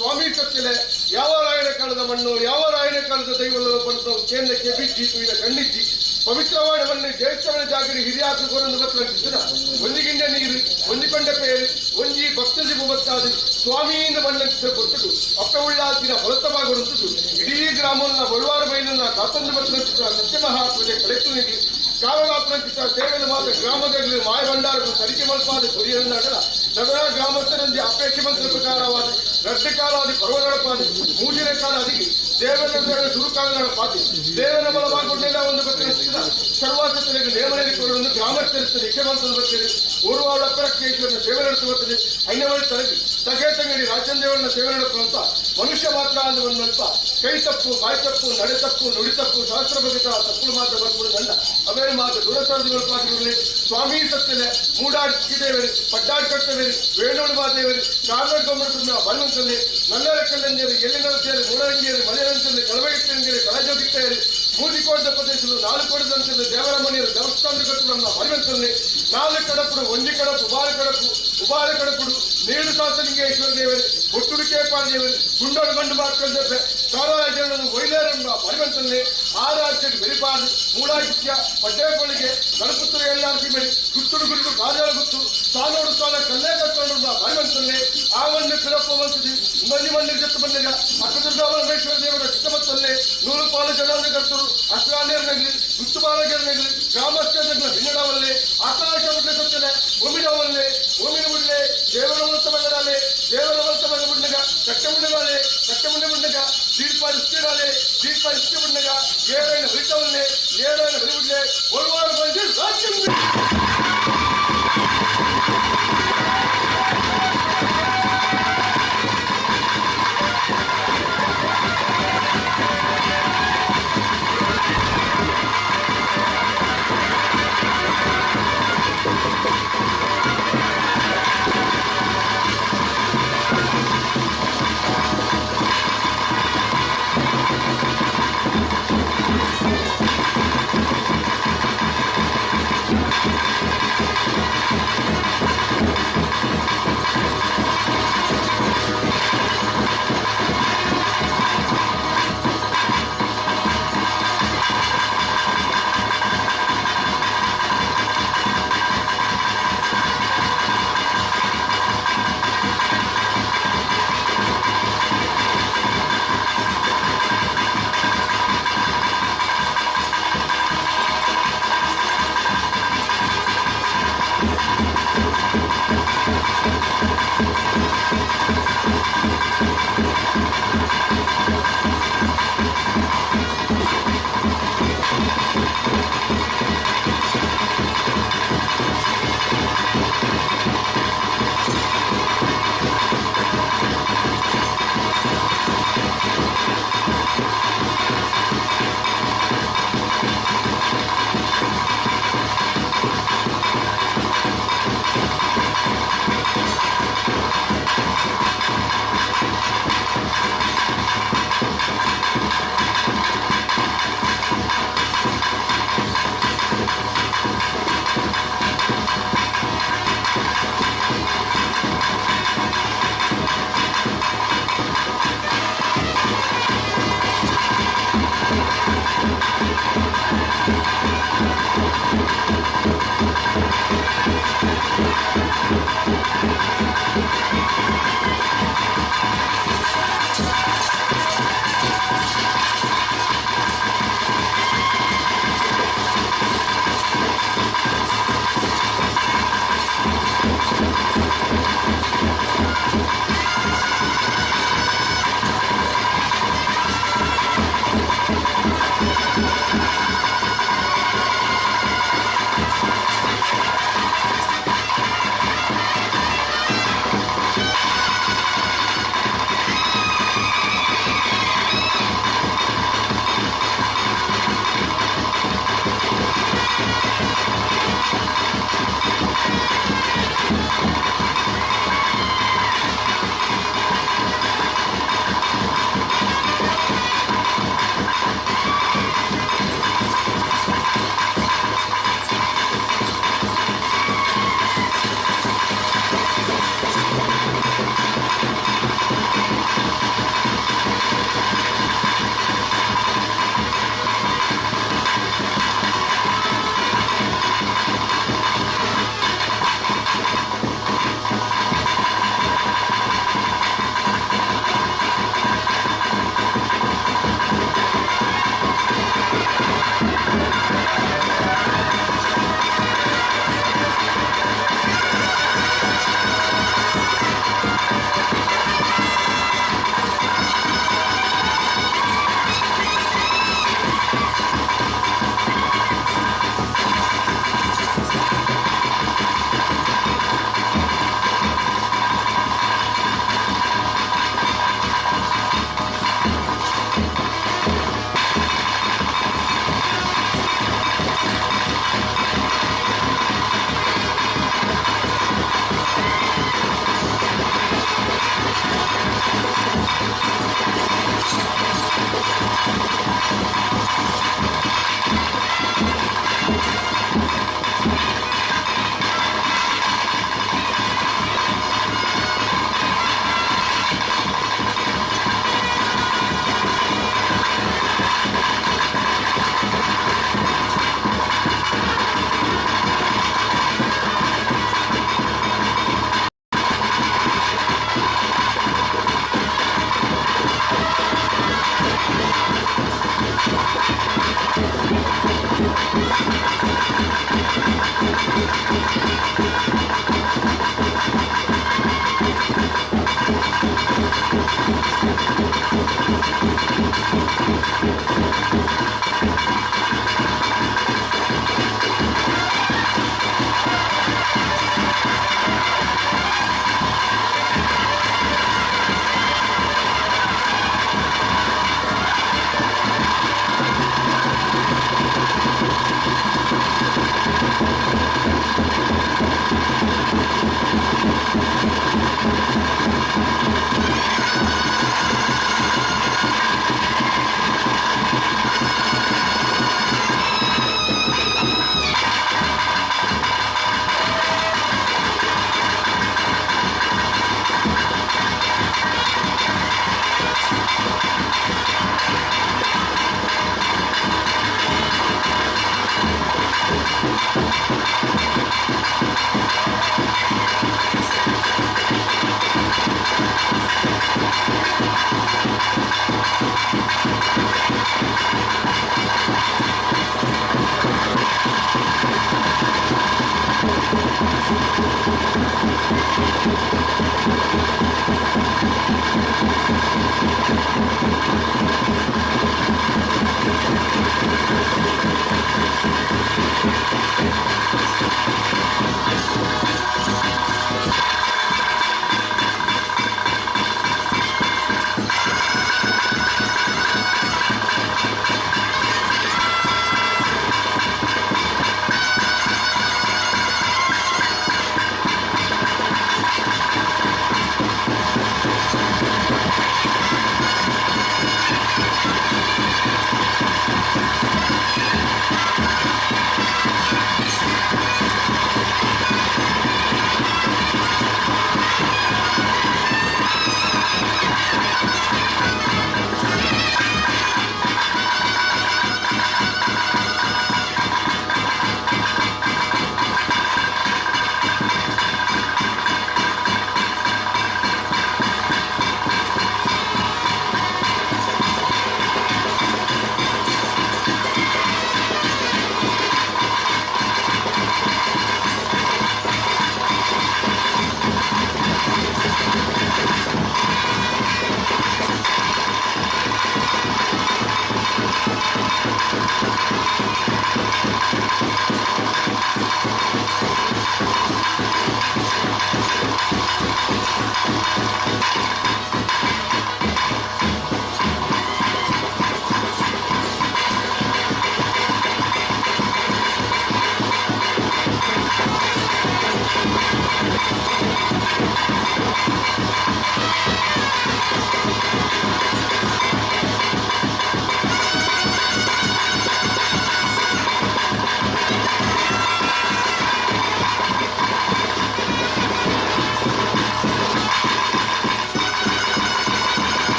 ಸ್ವಾಮಿ ಸತ್ತಿಲೆ ಯಾವ ರಾಯನ ಕಾಲದ ಮಣ್ಣು ಯಾವ ರಾಯನ ಕಾಲದ ದೈವಗಳು ಬಂತ ಕೇಂದ್ರ ಕೆಬಿಜ್ಜಿ ತುಯಿನ ಕಣ್ಣಿಜ್ಜಿ ಪವಿತ್ರವಾದ ಮಣ್ಣು ಜ್ಯೇಷ್ಠವನ ಜಾಗರಿ ಹಿರಿಯಾಕು ಕೊರೊಂದು ಬತ್ತಲಂಚಿತ್ತಿನ ಒಂಜಿಗಿಂಡ ನೀರು ಒಂಜಿ ಪಂಡ ಪೇರು ಒಂಜಿ ಭಕ್ತಜಿ ಬತ್ತಾದು ಸ್ವಾಮಿಯಿಂದ ಮಣ್ಣಂಚಿದ ಕೊಟ್ಟುದು ಅಪ್ಪ ಉಳ್ಳಾತಿನ ಫಲತವಾಗುರುತ್ತದು ಇಡೀ ಗ್ರಾಮವನ್ನ ಬಳುವಾರ ಬೈಲನ್ನ ಕಾತೊಂದು ಬತ್ತಲಂಚಿತ್ತ ಸತ್ಯಮಹಾತ್ಮತೆ ಕಲೆಕ್ಟುನಿಗೆ ಕಾರಣಾತ್ಮಕ ಸೇವೆಯ ಮಾತ್ರ ಗ್ರಾಮದಲ್ಲಿ ಮಾಯ ಭಂಡಾರ ಸರಿಗೆ ಮಲ್ಪಾದ ಕೊರಿಯನ್ನಾಡಲ ನಗರ ಗ್ರಾಮಸ್ಥರಲ್ಲಿ ಅಪೇಕ್ಷೆ ಮಂತ್ರ ಪ್ರಕಾರವಾದ ರಡ್ಡು ಕಾಲಾದಿ ಪರ್ವ ನಡಪಾದಿ ಮೂಜಿನ ಕಾಲಾದಿ ದೇವರ ಸುರುಕಾಲ ನಡಪಾದಿ ದೇವರ ಬಲವಾಗುವುದಿಲ್ಲ ಒಂದು ಬತ್ತಿನ ಸರ್ವಾಸತರಿಗೆ ನೇಮನೆಯಲ್ಲಿ ಕೊಡುವುದು ಗ್ರಾಮಸ್ಥರ ನಿಕ್ಷಮಂತ್ರ ಬರ್ತೀರಿ ಊರುವಾಳ ಅಪ್ಪರಕ್ಕೇಶ್ವರನ ಸೇವೆ ನಡೆಸುತ್ತದೆ ಐನವಳಿ ತಲಗಿ ತಗೆ ತಂಗಡಿ ರಾಜಂದೇವರನ್ನ ಸೇವೆ ನಡೆಸುವಂತ ಮನುಷ್ಯ ಮಾತ್ರ ಅಂದು ಒಂದಂತ ಕೈ ತಪ್ಪು ಬಾಯಿ ತಪ್ಪು ನಡೆ ತಪ್ಪು ನುಡಿ ತಪ್ಪು ಶಾಸ್ತ್ರ ಬಗೆತ ತಪ್ಪು ಮಾತ್ರ ಬರ್ಬಿಡುದಲ್ಲ ಅವೇ ಮಾತು ದುರಸರ್ಜಿಗಳು ಸ್ವಾಮಿ ಸತ್ತಿಲೆ ಮೂಡಾಡಿ ಸಿಕ್ಕಿದೇವರು ಪಡ್ಡಾಡಿ ಕಟ್ಟವೇರು ವೇಣೋಡು ಮಾದೇವರು ಕಾರ್ನಾಡ್ ಗೊಮ್ಮನ ಬಣ್ಣಂತಲ್ಲಿ ನಲ್ಲರ ಕಲ್ಲಂಜೇರಿ ಎಲ್ಲಿನಂತೇರಿ ಮೂಡರಂಗೇರಿ ಮಲೆಯಂತಲ್ಲಿ ಕಳವಗಿಟ್ಟಂಗೇರಿ ಕಳಜೋಗಿತ್ತೇರಿ ಮೂಜಿಕೋಟದ ಪ್ರದೇಶದ ನಾಲ್ಕು ಕೋಟದಂತಲ್ಲಿ ದೇವರ ಮನೆಯರು ದೇವಸ್ಥಾನ ಕಟ್ಟುವ ಮರಿವಂತಲ್ಲಿ ನಾಲ್ಕು ಕಡಪುಡು ಒಂಜಿ ಕಡಪು ಉಬಾರ ಕಡಪು ಉಬಾರ ಕಡಪುಡು ನೀರು ಶಾಸಲಿಂಗೇಶ್ವರ ದೇವರು ಹುಟ್ಟುಡು ಕೇಪಾರ ದೇವರು ಗುಂಡೋಡು ಗಂಡು ಮಾರ್ಕಂದ್ರೆ ಸಾರಾಜನನ್ನು ಒಯ್ಲೇರನ್ನ ಮರಿವಂತಲ್ಲಿ ಆರಾಜ್ಯಕ್ಕೆ ಬೆರಿಪಾಡು ಮೂಡಾಗಿತ್ಯ ಪಡ್ಡೇಗಳಿಗೆ ಗಣಪುತ್ರ ಎಲ್ಲಾರ್ಸಿ ಮೇಲೆ ಗುತ್ತುಡು ಗುಟ್ಟು ಕಾರ್ಯಾಲ ಗುತ್ತು ಸಾಲೋಡು ಸಾಲ ಕಲ್ಲೇ ಕಟ್ಟೋಡು ಮರಿವಂತಲ್ಲಿ ಆ ಒಂದು ಪಿರಪ್ಪ ವಂಶದಿ ಮಂಜಿ ಮಂದಿರ ಜೊತೆ ಬಂದಿರ ಅಕ್ಕದುರ್ಗಾಮರೇಶ್ವರ ದೇವರ ಚಿತ್ತಮತ್ತಲ್ಲಿ ನೂರು ಪಾಲು ಜನಾಂಗ ಕರ್ತರು ಅಷ್ಟಾನೇರ್ನಗಲಿ ಗುತ್ತು ಬಾಲಗರ್ನಗಲಿ ಗ್ರಾಮಸ್ಥರ ಭಿನ್ನಡವಲ್ಲಿ ಆಕಾಶ ಮುಟ್ಲೆ ಸತ್ತಲೆ ಭೂಮಿಡವಲ್ಲಿ ಭೂಮಿನ ಮುಡ್ಲೆ ದೇವರ ವಂಶ ಬಂಗಡಾಲೆ ದೇವರ ವಂಶ ಬಂಗ ಮುಡ್ಲಗ ಕಟ್ಟ ಮುಂಡಗಾಲೆ ಕಟ್ಟ ಮುಂಡೆ ಮುಂಡಗ ದೀಪ ಇಷ್ಟಿಡಾಲೆ ದೀಪ ಇಷ್ಟಿ ಮುಂಡಗ ಏಳೈನ ಹರಿತವಲ್ಲೇ ಏಳೈನ ಹರಿಬಿಡ್ಲೆ ಒಂದು ವಾರ ಬಂದು ರಾಜ್ಯ.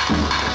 ಠಠಠಠ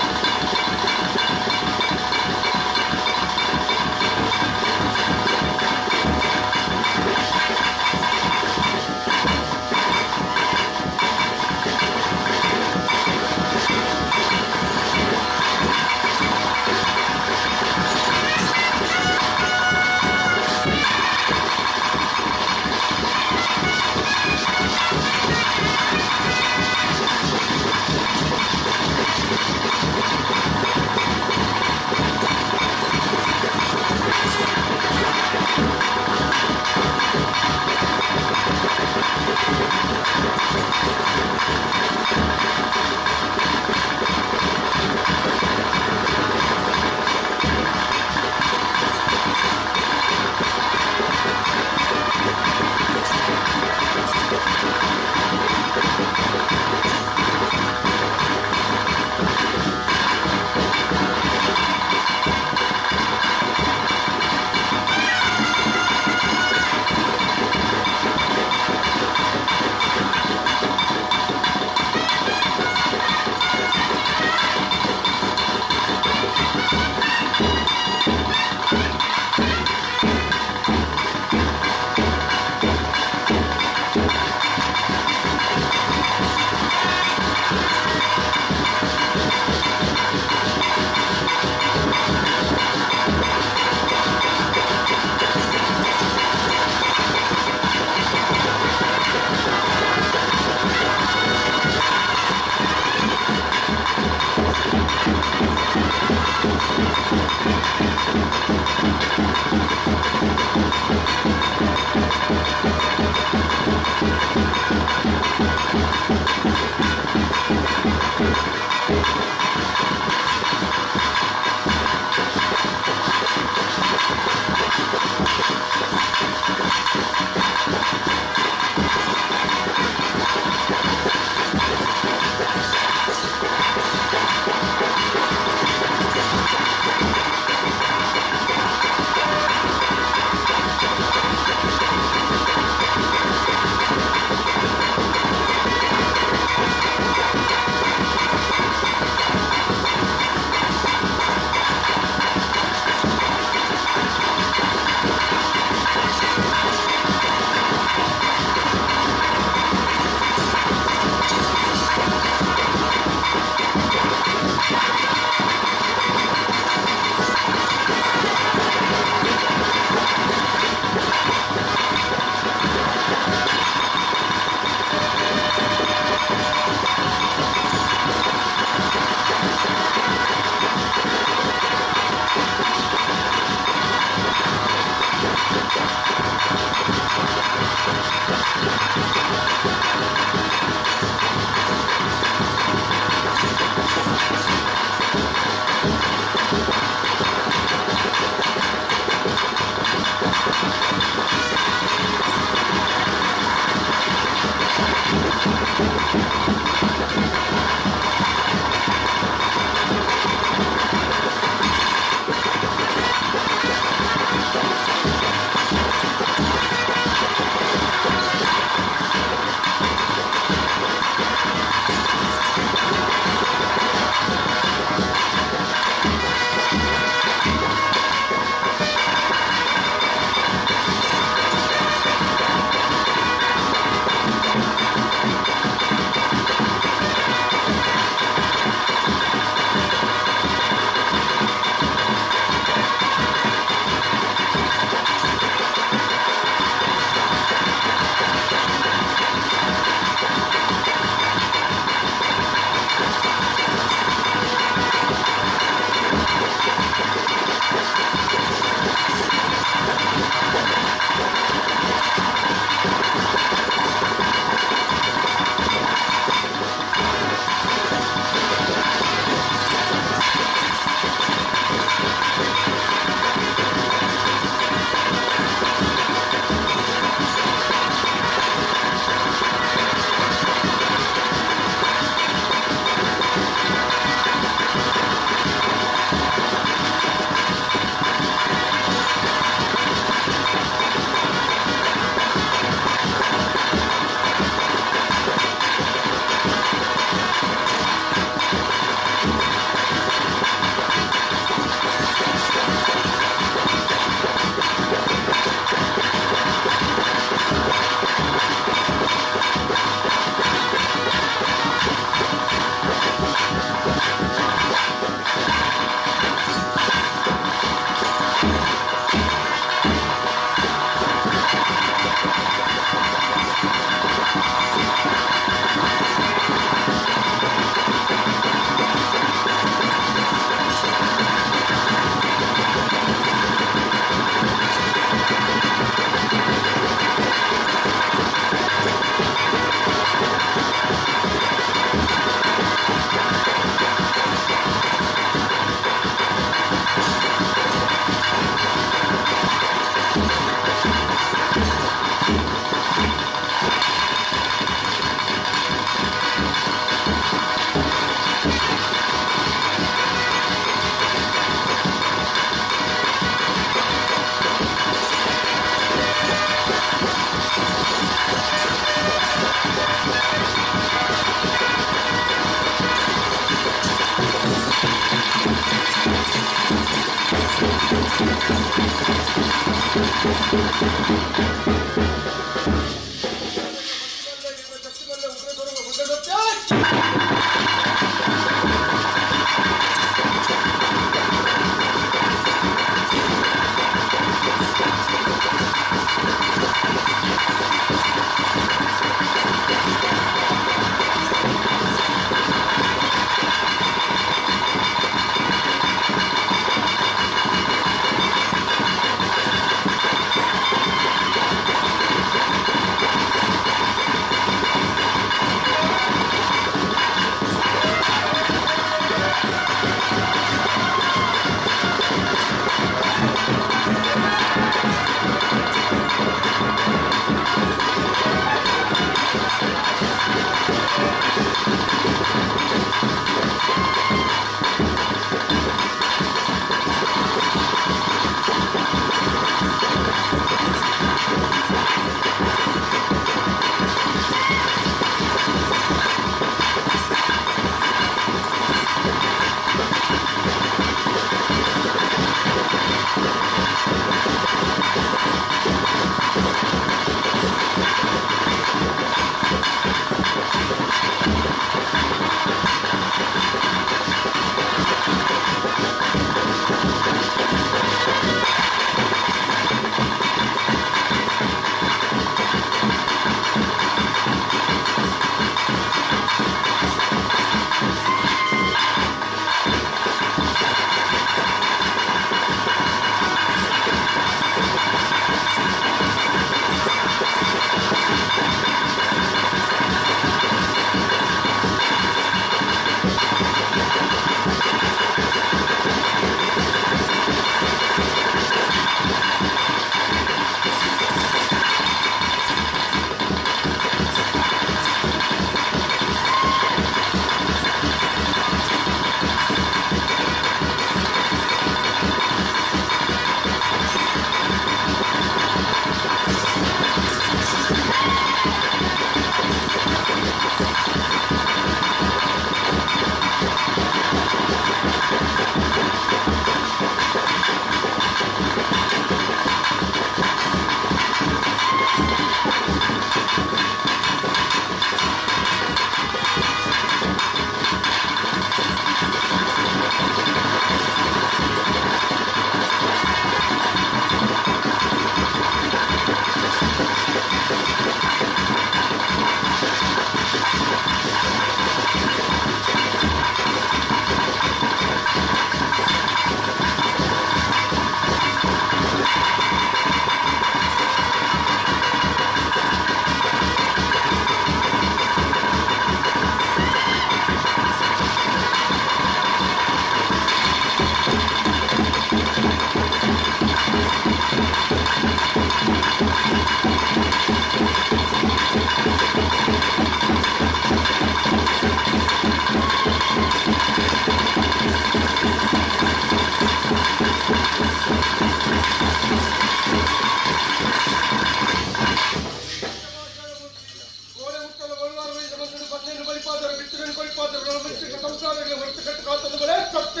ಸಂಸಾರಕ್ಕೆ ಹೊರತು ಕಟ್ಟು ಕಾತಂದು ಬರೇ ಸತ್ಯ.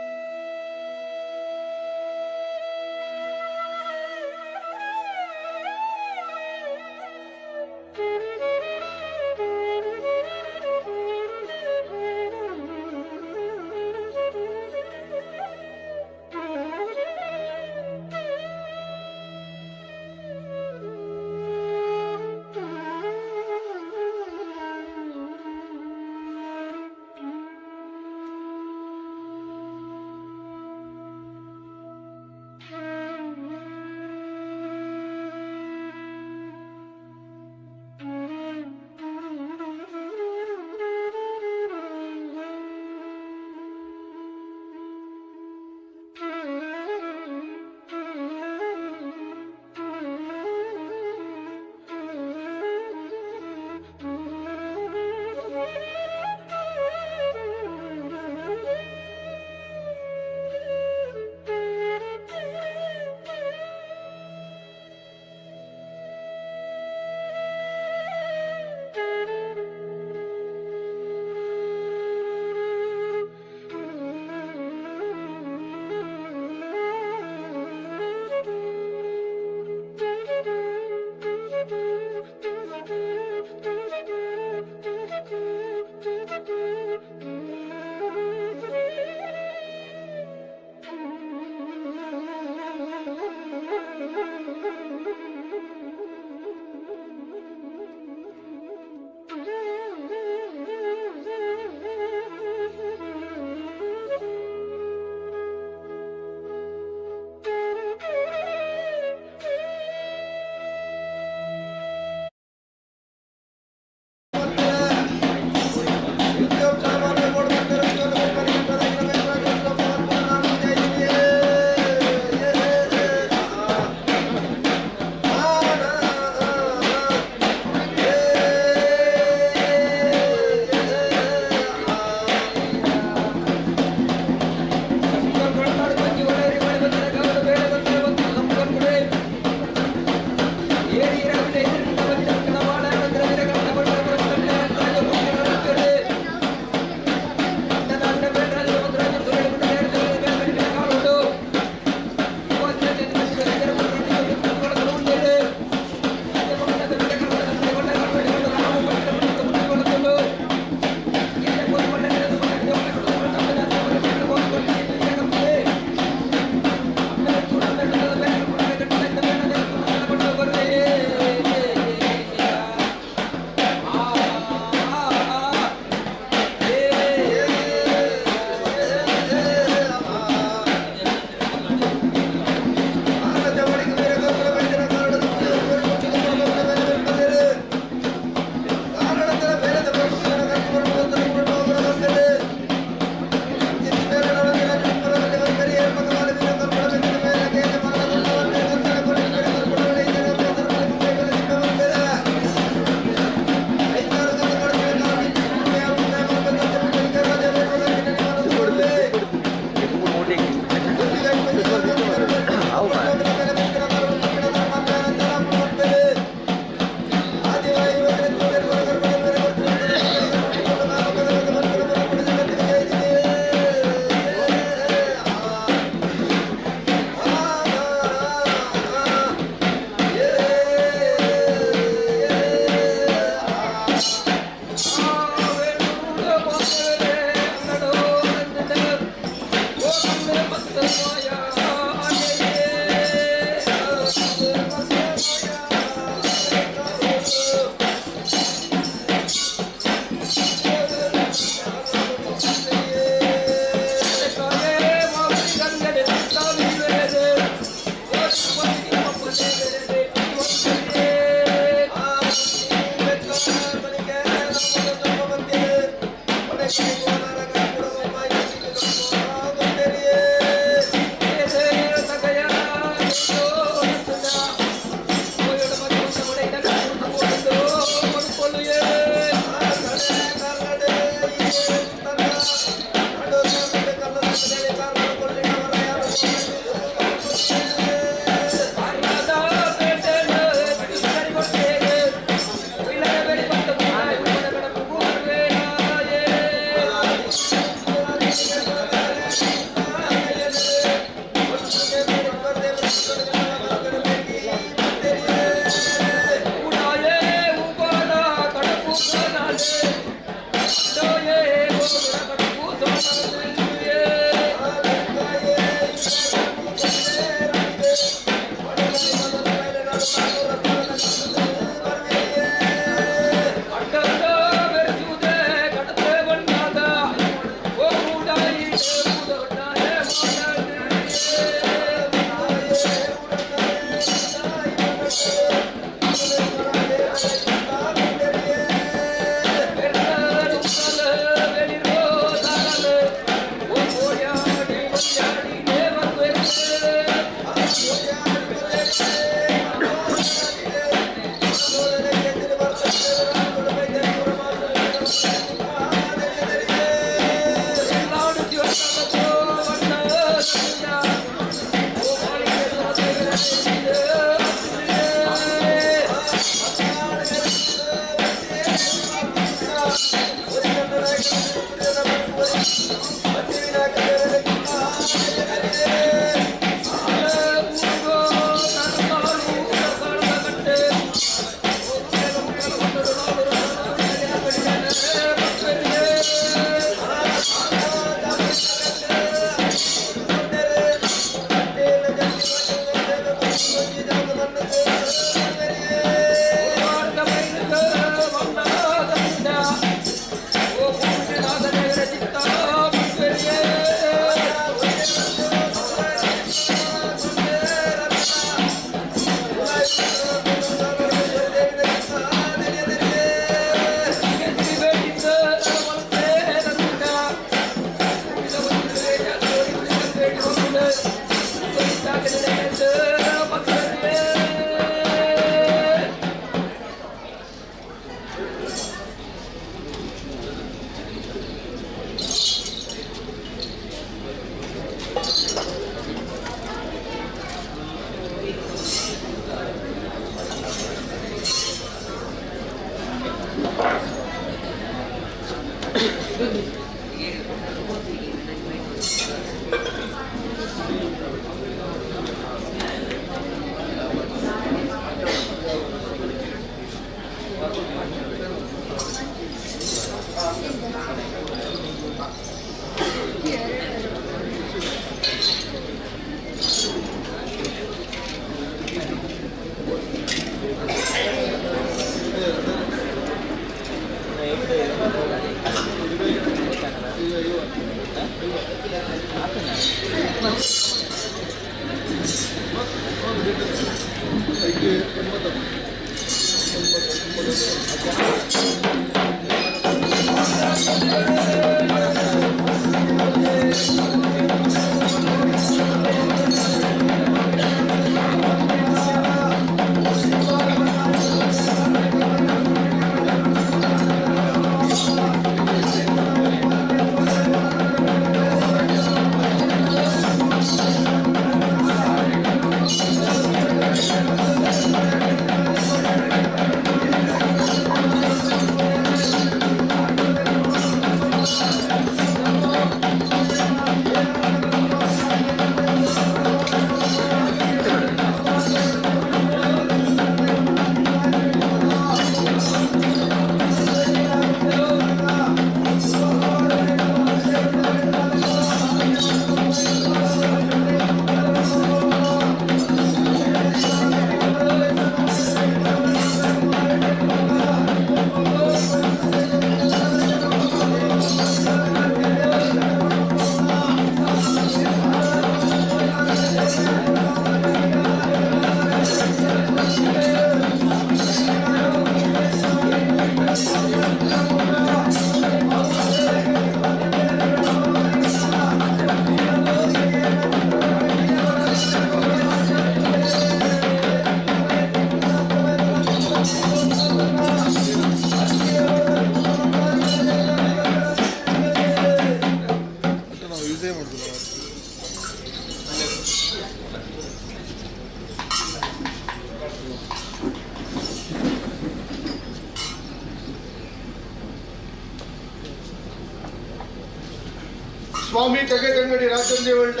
ಸ್ವಾಮಿ ತಗೆ ರಾಜಂದೇವಳ್ಳ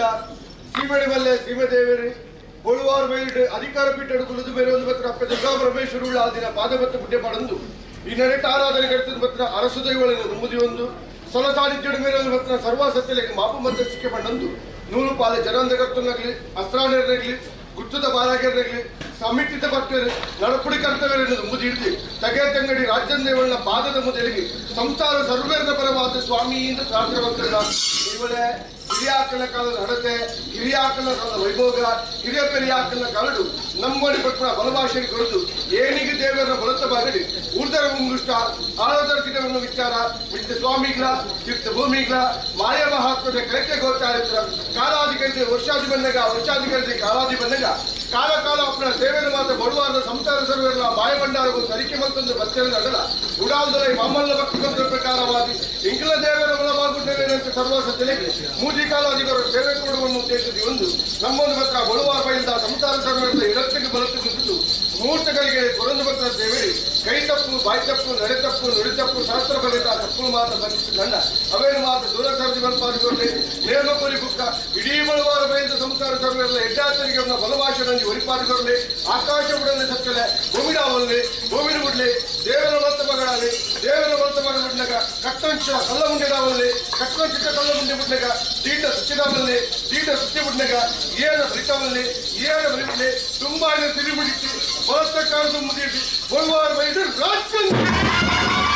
ಸೀಮೆ ಮಲ್ಲೆ ಸೀಮೆದೇವರಿ ಬೊಳುವಾರು ಮೇಲಿಡು ಅಧಿಕಾರ ಪೀಠ ಕುಲಿದು ಬೇರೆ ಒಂದು ಪತ್ರ ಅಪ್ಪ ದುರ್ಗಾ ಪರಮೇಶ್ವರುಳ್ಳ ಆ ದಿನ ಪಾದಪತ್ರ ಪುಣ್ಯ ಪಡಂದು ಈ ನಡೆಟ ಆರಾಧನೆ ಕರ್ತದ ಪತ್ರ ಅರಸು ದೈವಗಳನ್ನು ನುಮ್ಮದಿ ಒಂದು ಸೊಲ ಸಾನ್ನಿಧ್ಯಡು ಮೇಲೆ ಒಂದು ಪತ್ರ ಸರ್ವ ಸತ್ಯಲೆಗೆ ಮಾಪು ಮತ್ತೆ ಸಿಕ್ಕೆ ಪಂಡಂದು ನೂಲು ಪಾಲೆ ಜನಾಂಧಕರ್ತನಾಗಲಿ ಅಸ್ತ್ರಾಣರನಾಗಲಿ ಗುತ್ತದ ಬಾರಾಗ್ಯರನಾಗಲಿ ಸಮಿತಿತ ಭಕ್ತರು ನಡಪುಡಿ ಕರ್ತವ್ಯರನ್ನು ನುಮ್ಮದಿ ಹಿಡಿದು ತಗೆ ತಂಗಡಿ ರಾಜ್ಯಂದೇವಳ ಪಾದದ ಮೊದಲಿಗೆ ಸಂಸಾರ ಸರ್ವೇರ್ನ ಪರವಾದ ಸ್ವಾಮಿ ಎಂದು ಪ್ರಾರ್ಥನೆ ಮಾಡ್ತಿಲ್ಲ. ಇವಳೇ ಹಿರಿಯಾಕಲ ಕಾಲದ ಹಡತೆ, ಹಿರಿಯಾಕಲ ಕಾಲದ ವೈಭೋಗ, ಹಿರಿಯ ಪೆರಿಯಾಕಲ ಕರಡು ನಮ್ಮಡಿ ಪಟ್ಪಣ ಬಲಭಾಷೆ ಕೊರತು ಏನಿಗೆ ದೇವರ ಬಲತ್ತ ಬಾಗಲಿ ಊರ್ದರ ಮುಂಗುಷ್ಟ ಆಳೋದರ ದಿನವನ್ನು ವಿಚಾರ ಮಿತ್ತ ಸ್ವಾಮಿಗಳ ತೀರ್ಥ ಭೂಮಿಗಳ ಮಾಯ ಮಹಾತ್ಮದ ಕರೆಕ್ಟೆ ಗೋಚಾರಿತ್ರ ಕಾಲಾಧಿಕರಿಸಿ ವರ್ಷಾದಿ ಬಂದಾಗ ವರ್ಷಾಧಿಕರಿಸಿ ಕಾಲಾದಿ ಬಂದಾಗ ಕಾಲ ಕಾಲ ಅಪ್ಪನ ಸೇವೆಯನ್ನು ಮಾತ್ರ ಬಡುವಾರದ ಸಂಸಾರ ಸರ್ವೆಲ್ಲ ಬಾಯ ಭಂಡಾರವು ಸರಿಕೆ ಮತ್ತೊಂದು ಬತ್ತೆಲ್ಲ ಅಡಲ ಉಡಾಲ್ದೊಲೈ ಮಾಮಲ್ಲ ಭಕ್ತಿ ಮಂತ್ರ ಪ್ರಕಾರವಾಗಿ ಇಂಕಲ ದೇವರ ಬಲವಾಗುತ್ತೇವೆ ಸರ್ವ ಸತ್ಯಲೆ ಮೂಜಿ ಕಾಲಾಧಿಕರು ಸೇವೆ ಕೊಡುವ ಉದ್ದೇಶದ ಒಂದು ನಮ್ಮೊಂದು ಪತ್ರ ಬಳುವಾರ ಬೈದ ಸಂಸಾರ ಸರ್ವೆಲ್ಲ ಇಡತ್ತಿಗೆ ಬಲತ್ತಿಗೆ ಸುತ್ತು ಮೂರ್ತಗಳಿಗೆ ಕೊರಂದು ಭಕ್ತ ದೇವರಿ ಕೈ ತಪ್ಪು, ಬಾಯಿ ತಪ್ಪು, ನಡೆ ತಪ್ಪು, ನುಡಿ ತಪ್ಪು, ಶಾಸ್ತ್ರ ಬಲಿತ ತಪ್ಪು ಮಾತ್ರ ಬಂಧಿಸಿದಂಡ ಅವೇನು ಮಾತ್ರ ದೂರ ಸರದಿ ಬಲ್ಪಾದಿಗೊಳ್ಳಿ ನೇಮ ಕೊಲಿ ಬುಕ್ಕ ಇಡೀ ಬಳುವಾರ ಬೈದ ಸಂಸಾರ ಸರ್ವೆಲ್ಲ ಎಡ್ಡಾತರಿಗೆ ಬಲವಾಶರಂಜಿ ಒರಿಪಾದಿಗೊಳ್ಳಿ ಆಕಾಶ ಬುಡನೆ ಸತ್ತಲೆ ಭೂಮಿಡಾವಲ್ಲಿ ಭೂಮಿನ ಬುಡ್ಲಿ ದೇವರ ಮತ್ತ ಮಗಳಾಲಿ ದೇವರ ಮತ್ತ ಮಗಳ ಬಿಡ್ನಗ ಕಟ್ಟಂಚ ಕಲ್ಲ ಮುಂಡೆಡಾವಲ್ಲಿ ಕಟ್ಟಂಚಿಟ್ಟ ಕಲ್ಲ ಮುಂಡೆ ಬಿಡ್ನಗ ದೀಟ ಸುತ್ತಿಡಾವಲ್ಲಿ ದೀಟ ಸುತ್ತಿ ಬಿಡ್ನಗ ಏನ ಬರಿತಾವಲ್ಲಿ ಏನ ಬರಿತಲೆ ತುಂಬಾ ತಿರುಮಿಡಿಟ್ಟು ಬಲತ್ತ ಕಾಲದ ಮುಗಿಯಿಟ್ಟು ಬಳುವಾರ ಬೈದು ರಾಜ್ಯ.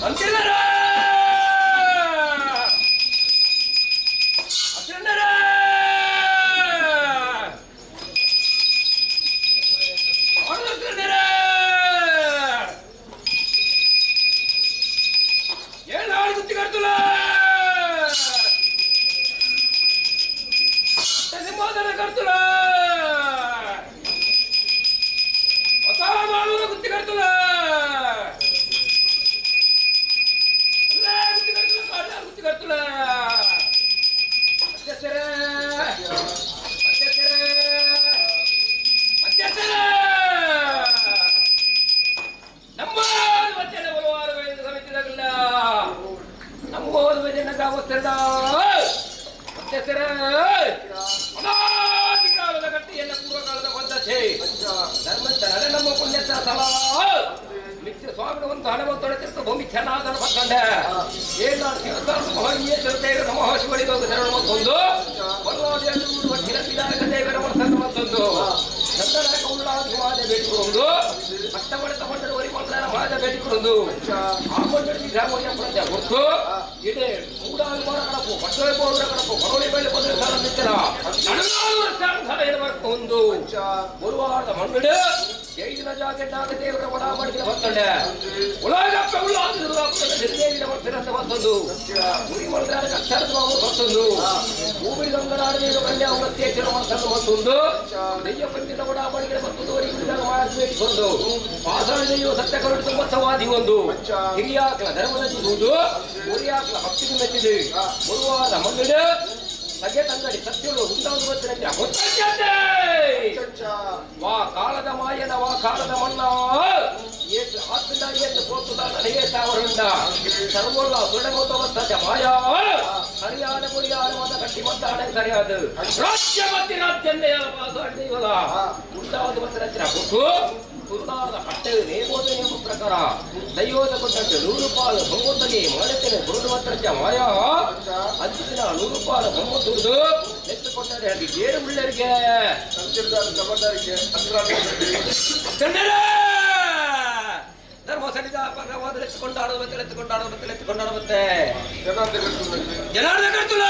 ಅಂತಿಲ್ಲರ ಅತ್ಯಂತರ ಏಳು ಗುತ್ತಿ ಕಡ್ತುಲ ಸಿಂಹಾಸನ ಕಡ್ತುಲ ಗುತ್ತಿ ಕಡ್ತುಲ ಗುತ್ತಿ ಕಡ್ತುಲ ಗುತ್ತಿ ಕಡ್ತುಲ ಮಧ್ಯಸ್ಥರೇ ಮಧ್ಯಸ್ಥರೇ ಮಧ್ಯಸ್ಥರೇ ನಮ್ಮ ವಚನ ಬಲವಾರ ಸಮಿತಿದಾಗಲ್ಲ ನಮ್ಮ ವಚನ ಗ್ರಾಮಸ್ಥರ ಮಧ್ಯಸ್ಥರೇ ಅನಾದಿ ಕಾಲದ ಕಟ್ಟಿಯನ್ನ ಪೂರ್ವಕಾಲದ ಪದ್ಧತಿ ಧರ್ಮಸ್ಥಳ ನಮ್ಮ ಪುಣ್ಯಸ್ಥಳ ಸ್ಥಳ ಮಿತ್ರ ಸ್ವಾಮಿ ಒಂದು ಹಣವನ್ನು ತೊಡೆತಿರ್ತ ಭೂಮಿ ಚೆನ್ನಾದನ್ನು ಪಕ್ಕಂಡೆ ಏನಾರು ಶಿವಸ್ಥಾನ ಮಹಾಲಿಂಗೇಶ್ವರ ನಮಃ ಶಿವಳಿಗೆ ಶರಣ ಮತ್ತೊಂದು ಮತ್ತೊಂದು ಚಂದನಾಯಕ ಉಳ್ಳಾದ ಭೇಟಿ ಕೊಡೊಂದು ಪಟ್ಟ ಬಡಿತ ಹೊಟ್ಟೆ ಒರಿಕೊಂಡ ಮಾದ ಭೇಟಿ ಕೊಡೊಂದು ಆಕೊಂಡಿ ಗ್ರಾಮೋಯ ಪ್ರಜೆ ಹೊರತು ಇಡೇ ಮೂಡಾಲು ಮಾರ ಕಡಪು ಪಟ್ಟೆ ಬೋರ ಕಡಪು ಕೊಡೋಳಿ ಬೇಳೆ ಬಂದ್ರೆ ಸಾಲ ನಿತ್ಯನ ನಡುನಾಳು ಸ್ಥಾನ ಸಾಲ ಇರಬೇಕು ಒಂದು ಗುರುವಾರದ ಮಣ್ಣು ಜೈಲಿನ ಜಾಗೆ ನಾಗದೇವರ ಒಡ ಮಾಡಿದ ಹೊತ್ತಂಡೆ ಉಳಾಗಪ್ಪ ಉಳ್ಳಾದ ನಿರ್ದೇವಿನ ಬರ್ತಿರಂತ ಮತ್ತೊಂದು ಗುರಿ ಮಲ್ದಾರ ಕಕ್ಷರದ ಬಾಬು ಮತ್ತೊಂದು ಭೂಮಿ ಗಂಗನಾಡದೇವ ಕಲ್ಯಾಣ ಪ್ರತ್ಯೇಕ ಮತ್ತೊಂದು ಮತ್ತೊಂದು ದೆಯ್ಯ ಪಂಡಿತ ಒಡ ಮಾಡಿದ ಮತ್ತೊಂದು ಒಂದು ಪಾಸಾಳ ದೆಯ್ಯ ಸತ್ಯ ಕರುಣ ತುಂಬ ಸವಾದಿ ಒಂದು ಹಿರಿಯಾಕಲ ಧರ್ಮದ ದುಡಿದು ಗುರಿಯಾಕಲ ಭಕ್ತಿಗೆ ಮೆಚ್ಚಿದೆ ಗುರುವಾದ ಮಣ್ಣು ಸಗೆ ತಂಗಡಿ ಸತ್ಯಳು ಉಂಟಾದ ಗೊತ್ತಿರಂತೆ ಗೊತ್ತಾಗ್ತದೆ ವಾ ಕಾಲದ ಮಾಯನ ವಾ ಕಾಲದ ಮಣ್ಣ ಏತು ಆತ್ಮದ ಏತು ಪೋತುದ ನನಗೆ ತಾವರುಂಡ ಸರ್ವಲ್ಲ ಸುಡಗೋತ ಮಾಯಾ ಸರಿಯಾದ ಗುರಿಯಾದ ಮತ ಕಟ್ಟಿ ಮತ್ತಾಡೆ ಸರಿಯಾದ ರಾಜ್ಯ ಮತಿ ರಾಜ್ಯಂದೇ ಪಾಸಾಡ್ದೀವಲ್ಲ ಉಂಟಾದ ಮತ್ತ ಕೊಟ್ಟು ತುರುನಾದ ಪಟ್ಟೆ ನೇಮೋದ ನೇಮ ಪ್ರಕಾರ ದೈವದ ಕೊಟ್ಟಂತೆ ನೂರು ಪಾಲು ಭಗವಂತನಿಗೆ ಮಾಡುತ್ತೇನೆ ಗುರುಡು ಮಾತ್ರ ಮಾಯಾ ಅಂಚಿನ ನೂರು ಪಾಲು ಭಗವಂತುದು ನೆತ್ತುಕೊಂಡರೆ ಅದು ಏಳು ಉಳ್ಳರಿಗೆ ಧರ್ಮ ಸಡಿದ ಎತ್ತಿಕೊಂಡಾಡೋದು ಮತ್ತೆ ಎತ್ತಿಕೊಂಡಾಡೋದು ಮತ್ತೆ ಎತ್ತಿಕೊಂಡಾಡೋದು ಮತ್ತೆ ಜನಾರ್ದ ಕರ್ತುಲ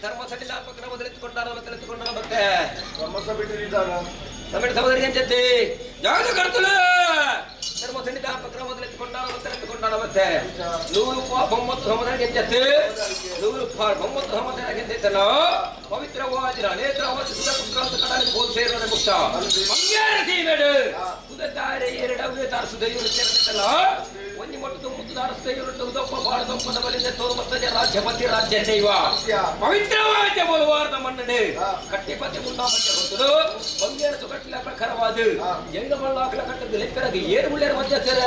ಧರ್ಮ ಸಡಿಲ ಎತ್ತಿಕೊಂಡಾಡೋದು ಮತ್ತೆ ಎತ್ತಿಕೊಂಡಾಡೋದು ಮತ್ತೆ ತಮಿಳು ಸಹೋದರಿ ಎಂಜತ್ತಿ ಜಾಗದ ಕರ್ತುಲ ಧರ್ಮ ಸಡಿಲ ಎತ್ತಿಕೊಂಡಾಡೋದು ಮತ್ತೆ ಎತ್ತಿಕೊಂಡಾಡೋದು ಮತ್ತೆ ನೂರು ಒಂಬತ್ತು ಸಹೋದರಿಗೆ ಎಂಜತ್ತಿ ನೂರು ಒಂಬತ್ತು ಸಹೋದರಿಗೆ ಎಂಜತ್ತಲ್ಲ ಪವಿತ್ರವಾದ ನೇತ್ರವಾದ ಸುತ ಪುತ್ರಾಂತ ಕಡಾಲಿ ಬೋಧ ಸೇರಿದ ಮುಕ್ತ ಮಂಗೇರ ಸೀಮೆಡು ಸುಧಾರೆ ಎರಡು ತಾರಸು ದೈವರು ಸೇರಿದಲ್ಲ ಒಂಜಿ ಮಟ್ಟು ಮುತ್ತು ದಾರಸು ದೈವರು ಉದಪ್ಪ ಬಾಳ ದೊಪ್ಪದ ಬಲಿಂದ ತೋರು ಮತ್ತಜ ರಾಜ್ಯಪತಿ ರಾಜ್ಯ ದೈವ ಪವಿತ್ರವಾದ ಬೋಲವಾರದ ಮನ್ನಣೆ ಕಟ್ಟಿಪತಿ ಮುಂಡಾಮತ್ತೆ ಗೊತ್ತದು ಬಂಗೇರ ಸುಗಟ್ಟಿಲ ಪ್ರಖರವಾದ ಜೈಲ ಮಳ್ಳಾಕಲ ಕಟ್ಟದ ಲೆಕ್ಕರಾಗಿ ಏರು ಮುಳ್ಳೇರು ಮಧ್ಯಸ್ಥರ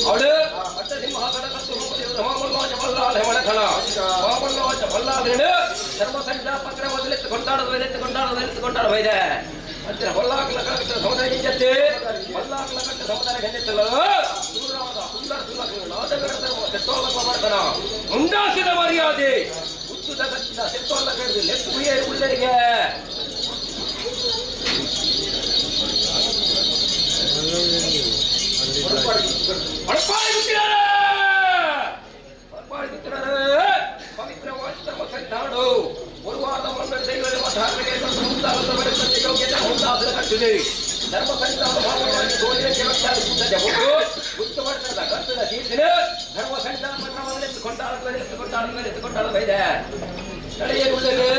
ಅವಳು ಅಟ್ಟ ಸಿಂಹಾಸನ ಕಟ್ಟು ಬಲ್ಲಾಳ ಮಳಕಳ ಮಾಮಲ್ಲವಾಜ ಬಲ್ಲಾಳೇಳು ಧರ್ಮ ಸಂಜಾ ಪತ್ರ ಮೊದಲೆತ್ತು ಕೊಂಡಾಡೋದು ಎತ್ತು ಕೊಂಡಾಡೋದು ಎತ್ತು ಕೊಂಡಾಡ ಬೈದೆ ಅಂತಿನ ಹೊಲ್ಲಾಕಲ ಕಟ್ಟ ಸಮುದಾಯ ಗೆಜ್ಜತ್ತೆ ಹೊಲ್ಲಾಕಲ ಕಟ್ಟ ಸಮುದಾಯ ಗೆಜ್ಜತ್ತಲ್ಲ ಸುಂದರ ಸುಂದರ ಮುಂದಾಸಿದ ಮರ್ಯಾದೆ ಉತ್ತುದ ಕಟ್ಟಿದ ಸೆತ್ತೋಲ್ಲ ಕಡಿದು ಲೆತ್ತು ಉಯ್ಯ ಉಳ್ಳರಿಗೆ ಹೊಳಪಾಡಿ ಗುತ್ತಿನಾರ ಹೊಳಪಾಡಿ ಗುತ್ತಿನಾರ ಪವಿತ್ರವಾದ ಧರ್ಮ ಸನ್ನಿಧಾನವು ಗುರುವಾರದ ಮಂಡಳ ದೈವದ ಧಾರ್ಮಿಕ ಮುಂದಾದ ಯೋಗ್ಯತೆ ಮುಂದಾದ ಕಟ್ಟಿದೆ ಧರ್ಮ ಸನ್ನಿಧಾನ ಭಾಗವಾಗಿ ಗೋಳಿನ ಕೆಲಸ ಜಗತ್ತು ಗುಪ್ತ ಮಾಡ್ತದ ಕರ್ತದ ತೀರ್ಪಿನ ಧರ್ಮ ಸನ್ನಿಧಾನ ಪತ್ರವನ್ನು ಕೊಂಡಾಡದ ಕೊಂಡಾಡದ ಎತ್ತುಕೊಂಡಾಡದ ಇದೆ ತಡೆಯ ಉಳ್ಳರು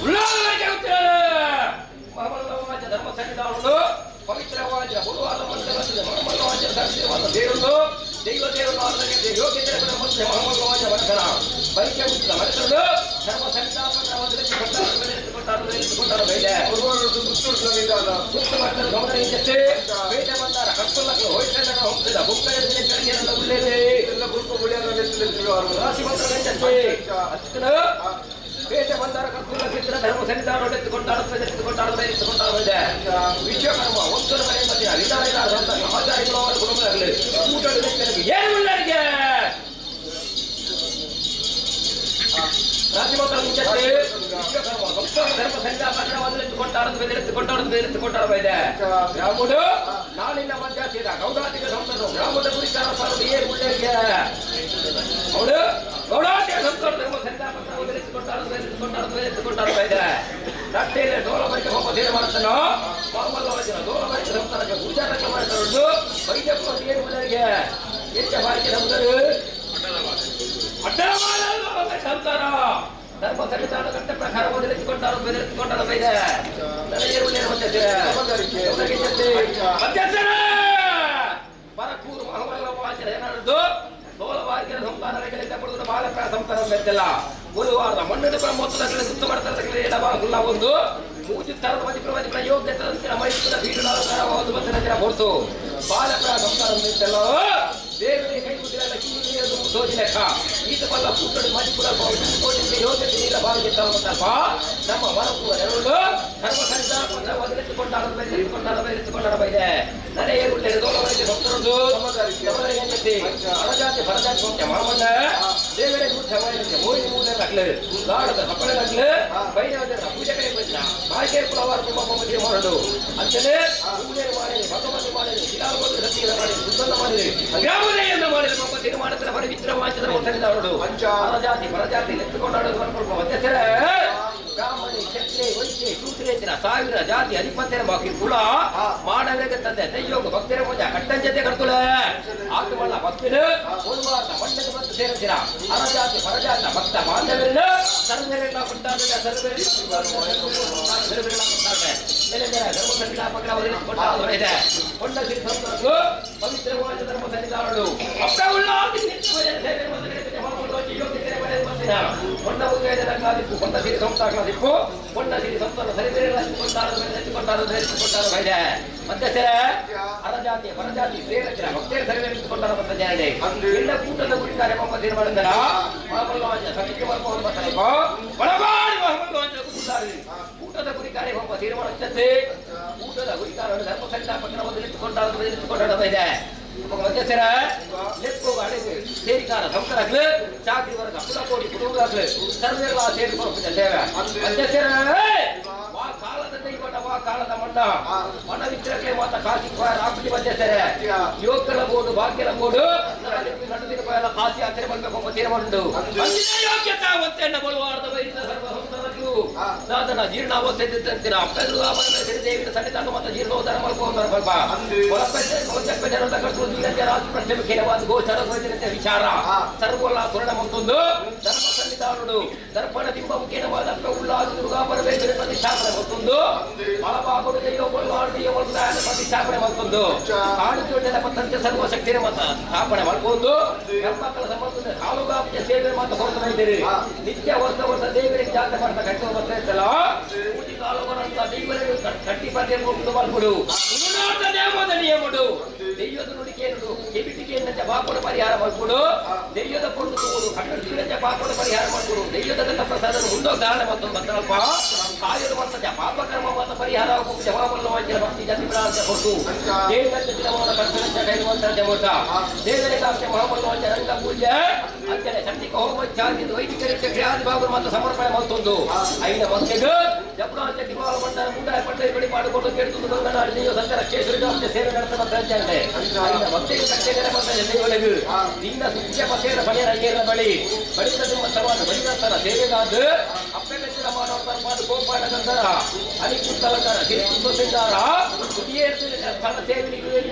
ಉಳ್ಳಾದ ಧರ್ಮ ಸನ್ನಿಧಾನವು ಪವಿತ್ರವಾದ ಗುರುವಾದ ಮಂಡಲದ ಮಹಮ್ಮದವಾದ ಸತ್ಯವಾದ ದೇವರು ದೈವ ದೇವರು ಯೋಗ್ಯತೆ ಮಧ್ಯೆ ಮಹಮ್ಮದವಾದ ಮನಸನ ಬೈಕೆ ಉತ್ತಿದ ಮನಸ್ಸನ್ನು ಧರ್ಮ ಸಂತಾಪಕರವಾದ ಬೈದೆ ಗುಪ್ತ ಮಾಡ್ತಾರೆ ಗಮನ ಜೊತೆ ಬೇಟೆ ಬಂದಾರ ಕರ್ತಲ್ಲಕ್ಕೆ ಹೋಯ್ತಲ್ಲ ಹೋಗ್ತಿದ್ದ ಬುಕ್ಕ ಉಳ್ಳೇದೆ ರಾಶಿ ಮಂತ್ರ ಜೊತೆ ಅಷ್ಟನ ಬೇಟೆ ಬಂದಾರ ಕರ್ತುಲ್ಲ ಚಿತ್ರ ಧರ್ಮ ಸನ್ನಿಧಾನ ಎತ್ತುಕೊಂಡಾಡುತ್ತದೆ ಎತ್ತುಕೊಂಡಾಡುತ್ತದೆ ಎತ್ತುಕೊಂಡಾಡುತ್ತದೆ ವಿಶ್ವಕರ್ಮ ಒಂದರ ಮನೆ ಮಧ್ಯ ವಿಧಾನ ಆಚಾರ್ಯಗಳು ಅವರ ಕುಟುಂಬದಾಗಲಿ ಊಟದ ಏನು ಉಳ್ಳರಿಗೆ ರಾಶಿ ಮಂತ್ರ ಮುಂಚೆ ವಿಶ್ವಕರ್ಮ ಸಂಸ್ಥಾನ ಧರ್ಮ ಸಂಸ್ಥಾಪಕರ ಮೊದಲೆತ್ತು ಕೊಂಡಾಡೋದು ಬೆದರೆತ್ತು ಕೊಂಡಾಡೋದು ಬೆದರೆತ್ತು ಕೊಂಡಾಡುವ ಇದೆ. ಗ್ರಾಮಡು ನಾಳಿನ ಮಧ್ಯಾಹ್ನ ಗೌಡಾದಿಗ ಸಂಸ್ಥರು ಗ್ರಾಮದ ಗುರಿಕಾರ ಸಾರು ಏರು ಉಳ್ಳರಿಗೆ ಅವಳು ಗೌಡಾದಿಗ ಸಂಸ್ಥರು ಧರ್ಮ ಸಂಸ್ಥಾಪಕರ ಮೊದಲೆತ್ತು ಕೊಂಡಾಡೋದು ಬೆದರೆತ್ತು ಕೊಂಡಾಡೋದು ಬೆದರೆತ್ತು ಕೊಂಡಾಡುವ ಇದೆ. ರಟ್ಟೆಯಲ್ಲಿ ಡೋಲ ಬರಿಕೆ ಹೋಗೋ ಧೀರ ಮಾಡ್ತಾನೋ ಮಾಮಲ್ಲ ವಚನ ಡೋಲ ಬರಿಕೆ ಸಂಸ್ಥಾನಕ್ಕೆ ಗುರುಜಾರಕ್ಕೆ ಮಾಡ್ತಾರೊಂದು ವೈದ್ಯಪ್ಪ ಏರು ಉಳ್ಳರಿಗೆ ಹೆಚ್ಚ ಬಾರಿಕೆ ನಮ್ಮದರು ಸಂಸಾರ ಧರ್ಮ ಸನ್ನಿಧಾನ ಕಟ್ಟ ಪ್ರಕಾರ ಮೊದಲೆತ್ತುಕೊಂಡಾರು ಬೆದರೆತ್ತುಕೊಂಡಾರು ಇದೆ. ನನಗೆ ಮಧ್ಯಸ್ಥರ ಬರಕೂರು ಮಹಮಲ್ಲ ವಾಚನ ಏನಾದ್ರು ದೋಲವಾರಿಕೆಯ ಸಂತಾನ ಪಡೆದು ಬಾಲಕ ಸಂತಾನ ಬೆತ್ತಲ್ಲ ಗುರುವಾರದ ಮಣ್ಣಿನ ಬ್ರಹ್ಮೋತ್ಸವಗಳ ಸುತ್ತ ಮಾಡ್ತಾರೆ ಎಡಬಾಗುಲ್ಲ ಒಂದು ಮೂಜು ತರದ ಮದಿಪುರ ಮದಿಪುರ ಯೋಗ್ಯ ತರಂತಿನ ಮೈಸೂರ ಬೀಡು ಬಂದ ಹೊರತು ಬಾಲಕ ಸಂಸಾರ ಬೆತ್ತಲ್ಲ ದೇವರಿಗೆ ಕೈ ಮುಗಿದ ಕಿವಿ ಸೋಜಿ ಲೆಕ್ಕ ಈತ ಬಲ್ಲ ಕೂಟಡು ಮದಿಪುರ ಕೋಟಿಗೆ ಯೋಗ್ಯತೆ ನೀರ ಬಾವಿಗೆ ತರಬತ್ತಲ್ಪ ನಮ್ಮ ಮರಪುರ ಎರಡು ಧರ್ಮ ಸನ್ನಿಧಾನ ಮೊದಲೆತ್ತುಕೊಂಡಾಡ ಬೆಳೆದುಕೊಂಡಾಡ ಬೆಳೆದುಕೊಂಡಾಡ ಇದೆ. ನನಗೆ ದೋಲವರಿಗೆ ಸಂತರದ್ದು ಅರಜಾತಿ ಭರಜಾತಿ ಹೋಗ್ತೆ ಮಾಮಣ್ಣ ದೇವರೇ ಮುಖ್ಯ ಮೋಹಿನಿ ಮೂಲೆ ಗಾಡದ ಸಪ್ಪಳೆಗಾಗ್ಲಿ ಬೈರವರ ಪೂಜೆ ಕಡೆ ಬಂದ ಬಾಯ್ಕೆ ಪುರವಾರ ತುಂಬ ಮದುವೆ ಮಾಡೋದು ಅಂಚನೆ ಪೂಜೆ ಮಾಡಿ ಭಗವತಿ ಮಾಡಿದ್ರು ಶಿಲಾಬಂಧು ಸತ್ಯದ ಮಾಡಿದ್ರು ಸುತ್ತನ್ನ ಮಾಡಿದ್ರು ಗ್ರಾಮದೇಯನ್ನು ಮಾಡಿದ್ರು ಪಾಪ ತೀರ್ಮಾನದ ಬರಿ ವಿಕ್ರಮಾಂಚದ ಒತ್ತಡಿದವರು ಅರಜಾತಿ ಭರಜಾತಿ ಎತ್ತುಕೊಂಡಾಡೋದು ಮಧ್ಯಸ್ಥರ ಬ್ರಾಹ್ಮಣಿ ಕ್ಷತ್ರಿಯ ವೈಶ್ಯ ಶೂದ್ರೇತರ ಸಾವಿರ ಜಾತಿ ಅಧಿಪತ್ಯರ ಬಾಕಿ ಕುಲ ಮಾಡಬೇಕ ತಂದೆ ದೈಯೋಗ ಭಕ್ತರ ಪೂಜಾ ಕಟ್ಟಂಜತೆ ಕರ್ತುಲೆ ಆತ್ಮಲ್ಲ ಭಕ್ತರು ಒಂದು ಮಂಡದ ಬಂದು ಸೇರುತ್ತೀರ ಅರಜಾತಿ ಪರಜಾತ ಭಕ್ತ ಬಾಂಧವರನ್ನ ಸರ್ವರೆಲ್ಲ ಕೊಂಡಾಡಿದ ಸರ್ವರೆಲ್ಲ ಕೊಂಡಾಡಿದೆ ಮೇಲೆ ಮೇಲೆ ಧರ್ಮ ಸಂಸ್ಥಾಪಕರ ಒದಗಿಸಿಕೊಂಡ ಇದೆ. ಕೊಂಡ ಶ್ರೀ ಸಂತರು ಪವಿತ್ರವಾದ ಧರ್ಮ ಸನ್ನಿಧಾನಗಳು ಕೊಂಡ ಉದಯದ ಕೊಂಡ ಸಿರಿ ಸಂಸ್ಥಾಕರ ಕೊಂಡ ಸಿರಿ ಸಂಸ್ಥಾನ ಸರಿಬೇರೆ ಕೊಂಡಾಡ ಕೊಂಡಾಡ ಇದೆ. ಮಧ್ಯಸ್ಥರ ಅರಜಾತಿ ಪರಜಾತಿ ಸೇರಚಿನ ಭಕ್ತರ ಸರಿಬೇರೆ ಕೊಂಡಾಡ ಬಂದ ಜನರೇ ಎಲ್ಲ ಕೂಟದ ಗುರಿತಾರೆ ಪಾಪ ತೀರ್ಮಾನ ಕೂಟದ ಗುರಿಕಾರ್ಯ ಪಾಪ ತೀರ್ಮಾನ ಕೂಟದ ಗುರಿಕಾರ ಧರ್ಮ ಸಂಸ್ಥಾಪಕರ ಮೊದಲಿಟ್ಟುಕೊಂಡಾಡ ಎತ್ತಿಕೊಂಡಾಡ ಇದೆ. ಮಧ್ಯಸ್ಥರ ಲೆಪ್ಪು ಅಡಿಗೆ ಸೇರಿಕಾರ ಸಂಸ್ಥಾಕ್ಲು ಚಾಕ್ರಿ ವರ್ಗ ಕುಲಕೋಟಿ ಕುಟುಂಬದಾಕ್ಲು ಸರ್ವೆಲ್ಲ ಸೇರಿಕೊಂಡು ಸೇವೆ ಮಧ್ಯಸ್ಥರ ವಾ ಕಾಲದ ದೈವಟ ವಾ ಕಾಲದ ಮಣ್ಣ ಮಣ ವಿಕ್ರಕ್ಕೆ ಮಾತ ಕಾಶಿ ರಾತ್ರಿ ಮಧ್ಯಸ್ಥರ ಯೋಗಗಳ ಬೋಡು ಭಾಗ್ಯದ ಬೋಡು ನಡೆದಿನ ಕಾಶಿ ಯಾತ್ರೆ ಮಾಡಬೇಕು ಅಂತ ತೀರ್ಮಾನ ಯೋಗ್ಯತಾ ಒತ್ತೆಣ್ಣ ಬಳುವಾರದ ವೈದ್ಯ ಸರ್ವ ಸಂಸ್ಥಾನಕ್ಕೂ ದಾದನ ಜೀರ್ಣಾವಸ್ಥೆ ಇದ್ದಂತಿನ ದೇವಿನ ಸನ್ನಿಧಾನ ಮತ್ತು ಜೀರ್ಣೋದ್ಧಾರ ಮಾಡ್ಕೊಂಡು ಸ್ವಲ್ಪ ಗೋಚರ ವಿಚಾರ ಸರ್ವಲ್ಲ ಸುರಣ ಮತ್ತೊಂದು ಧರ್ಮ ಸನ್ನಿಧಾನಡು ದರ್ಪಣ ಬಿಂಬ ಮುಖೇನವಾದ ಉಲ್ಲಾಸ ದುರ್ಗಾ ಪರಮೇಶ್ವರಿ ಪ್ರತಿಷ್ಠಾಪನೆ ಮತ್ತೊಂದು ಬಲಬಾಗುಡು ದೈವ ಬೊಲ್ವಾಡು ದೈವ ಪ್ರತಿಷ್ಠಾಪನೆ ಮತ್ತೊಂದು ಕಾಣಿಚೋಟದ ಪತ್ತಂತೆ ಸರ್ವಶಕ್ತಿಯ ಮತ ಸ್ಥಾಪನೆ ಮಾಡ್ಕೊಂಡು ಹೆಣ್ಮಕ್ಕಳ ಸಂಬಂಧ ಕಾಲುಗಾಪಿಯ ಸೇವೆ ಮಾತ್ರ ಕೊಡ್ತಾ ಇದ್ದೀರಿ. ನಿತ್ಯ ವರ್ಷ ವರ್ಷ ದೇವರಿಗೆ ಜಾತ್ರೆ ಮಾಡ್ತಾ ಕಟ್ಟುವ ಬರ್ತಾ ಇತ್ತಲ್ಲ ಪೂಜೆ ಕಾಲುಗಳಂತ ದೇವರಿಗೆ ಕಟ್ಟಿ ಪದ್ಯ ಮಾಡ್ಕೊಡು ದೇವದ ನಿಯಮಡು ದೆಯ್ಯದ ನುಡಿಕೇನುಡು ಕೆಬಿಟಿಕೆಯನ್ನಂತೆ ಬಾಕೋಡ ಪರಿಹಾರ ಮಾಡ್ಕೊಡು ದೆಯ್ಯದ ಕೊಂಡು ತಗೋದು ಕಣ್ಣು ಬಾಕೋಡ ಪರಿಹಾರ ಮಾಡ್ಕೊಡು ದೆಯ್ಯದ ಗಂಧ ಪ್ರಸಾದ ಮುಂದೋ ಧಾರಣೆ ಮತ್ತು ಬಂದಲ್ಪ ಕಾಯದ ವರ್ತತೆ ಪಾಪ ಕರ್ಮ ಮಾತ ಪರಿಹಾರ ಜವಾಬಲ್ಲ ಭಕ್ತಿ ಜಾತಿ ಪ್ರಾಂತ ಕೊಟ್ಟು ದೇವರಂತೆ ದಿನವಾದ ಕರ್ತನಂತೆ ಕೈರುವಂತ ದೇವತ ದೇವರಿಗೆ ಮಹಾಮಲ್ಲ ರಂಗ ಪೂಜೆ ಅಂಚನೆ ಚಂಡಿಕ ಹೋಮ ಇತ್ಯಾದಿ ವೈದಿಕ ರೀತಿಯ ಕ್ರಿಯಾದಿ ಭಾಗಗಳು ಮತ್ತು ಸಮರ್ಪಣೆ ಮತ್ತೊಂದು ಐನ ಭಕ್ತಿಗೆ ಜಪುರಾಂಚ ದಿವಾಲ ಮಂಡಲ ಮುಂಡಾಯ ಪಟ್ಟೆ ಬಳಿ ಮಾಡಿಕೊಂಡು ಕೇಳ್ತು ಗಂಗನಾಡಿ ನೀವು ಸಂತರ ಕೇಸರಿ ಸೇವೆ ನಡೆಸ ಬಂದ ಐನ ಭಕ್ತಿಗೆ ತಟ್ಟೆಗೆರೆ ಬಂದ ಎಣ್ಣೆಯೊಳಗೆ ನಿನ್ನ ಸುಖ್ಯ ಪಸೇರ ಬಳಿಯರ ಅಯ್ಯರ ಬಳಿ ಬಳಿತ ನಿಮ್ಮ ಸವಾಲು ಬಳಿತರ ಸೇವೆಗಾದ ಅಪ್ಪೆ ಮೆಚ್ಚಿನ ಮಾನವ ತರ್ಪಾಡು ಗೋಪಾಲ ಗಂಧರ ಅನಿಕುತ್ತಲಂಕಾರ ಸಿರಿಕುತ್ತಸಿದ್ದಾರ ಸ್ಥಳ ಸೇವೆ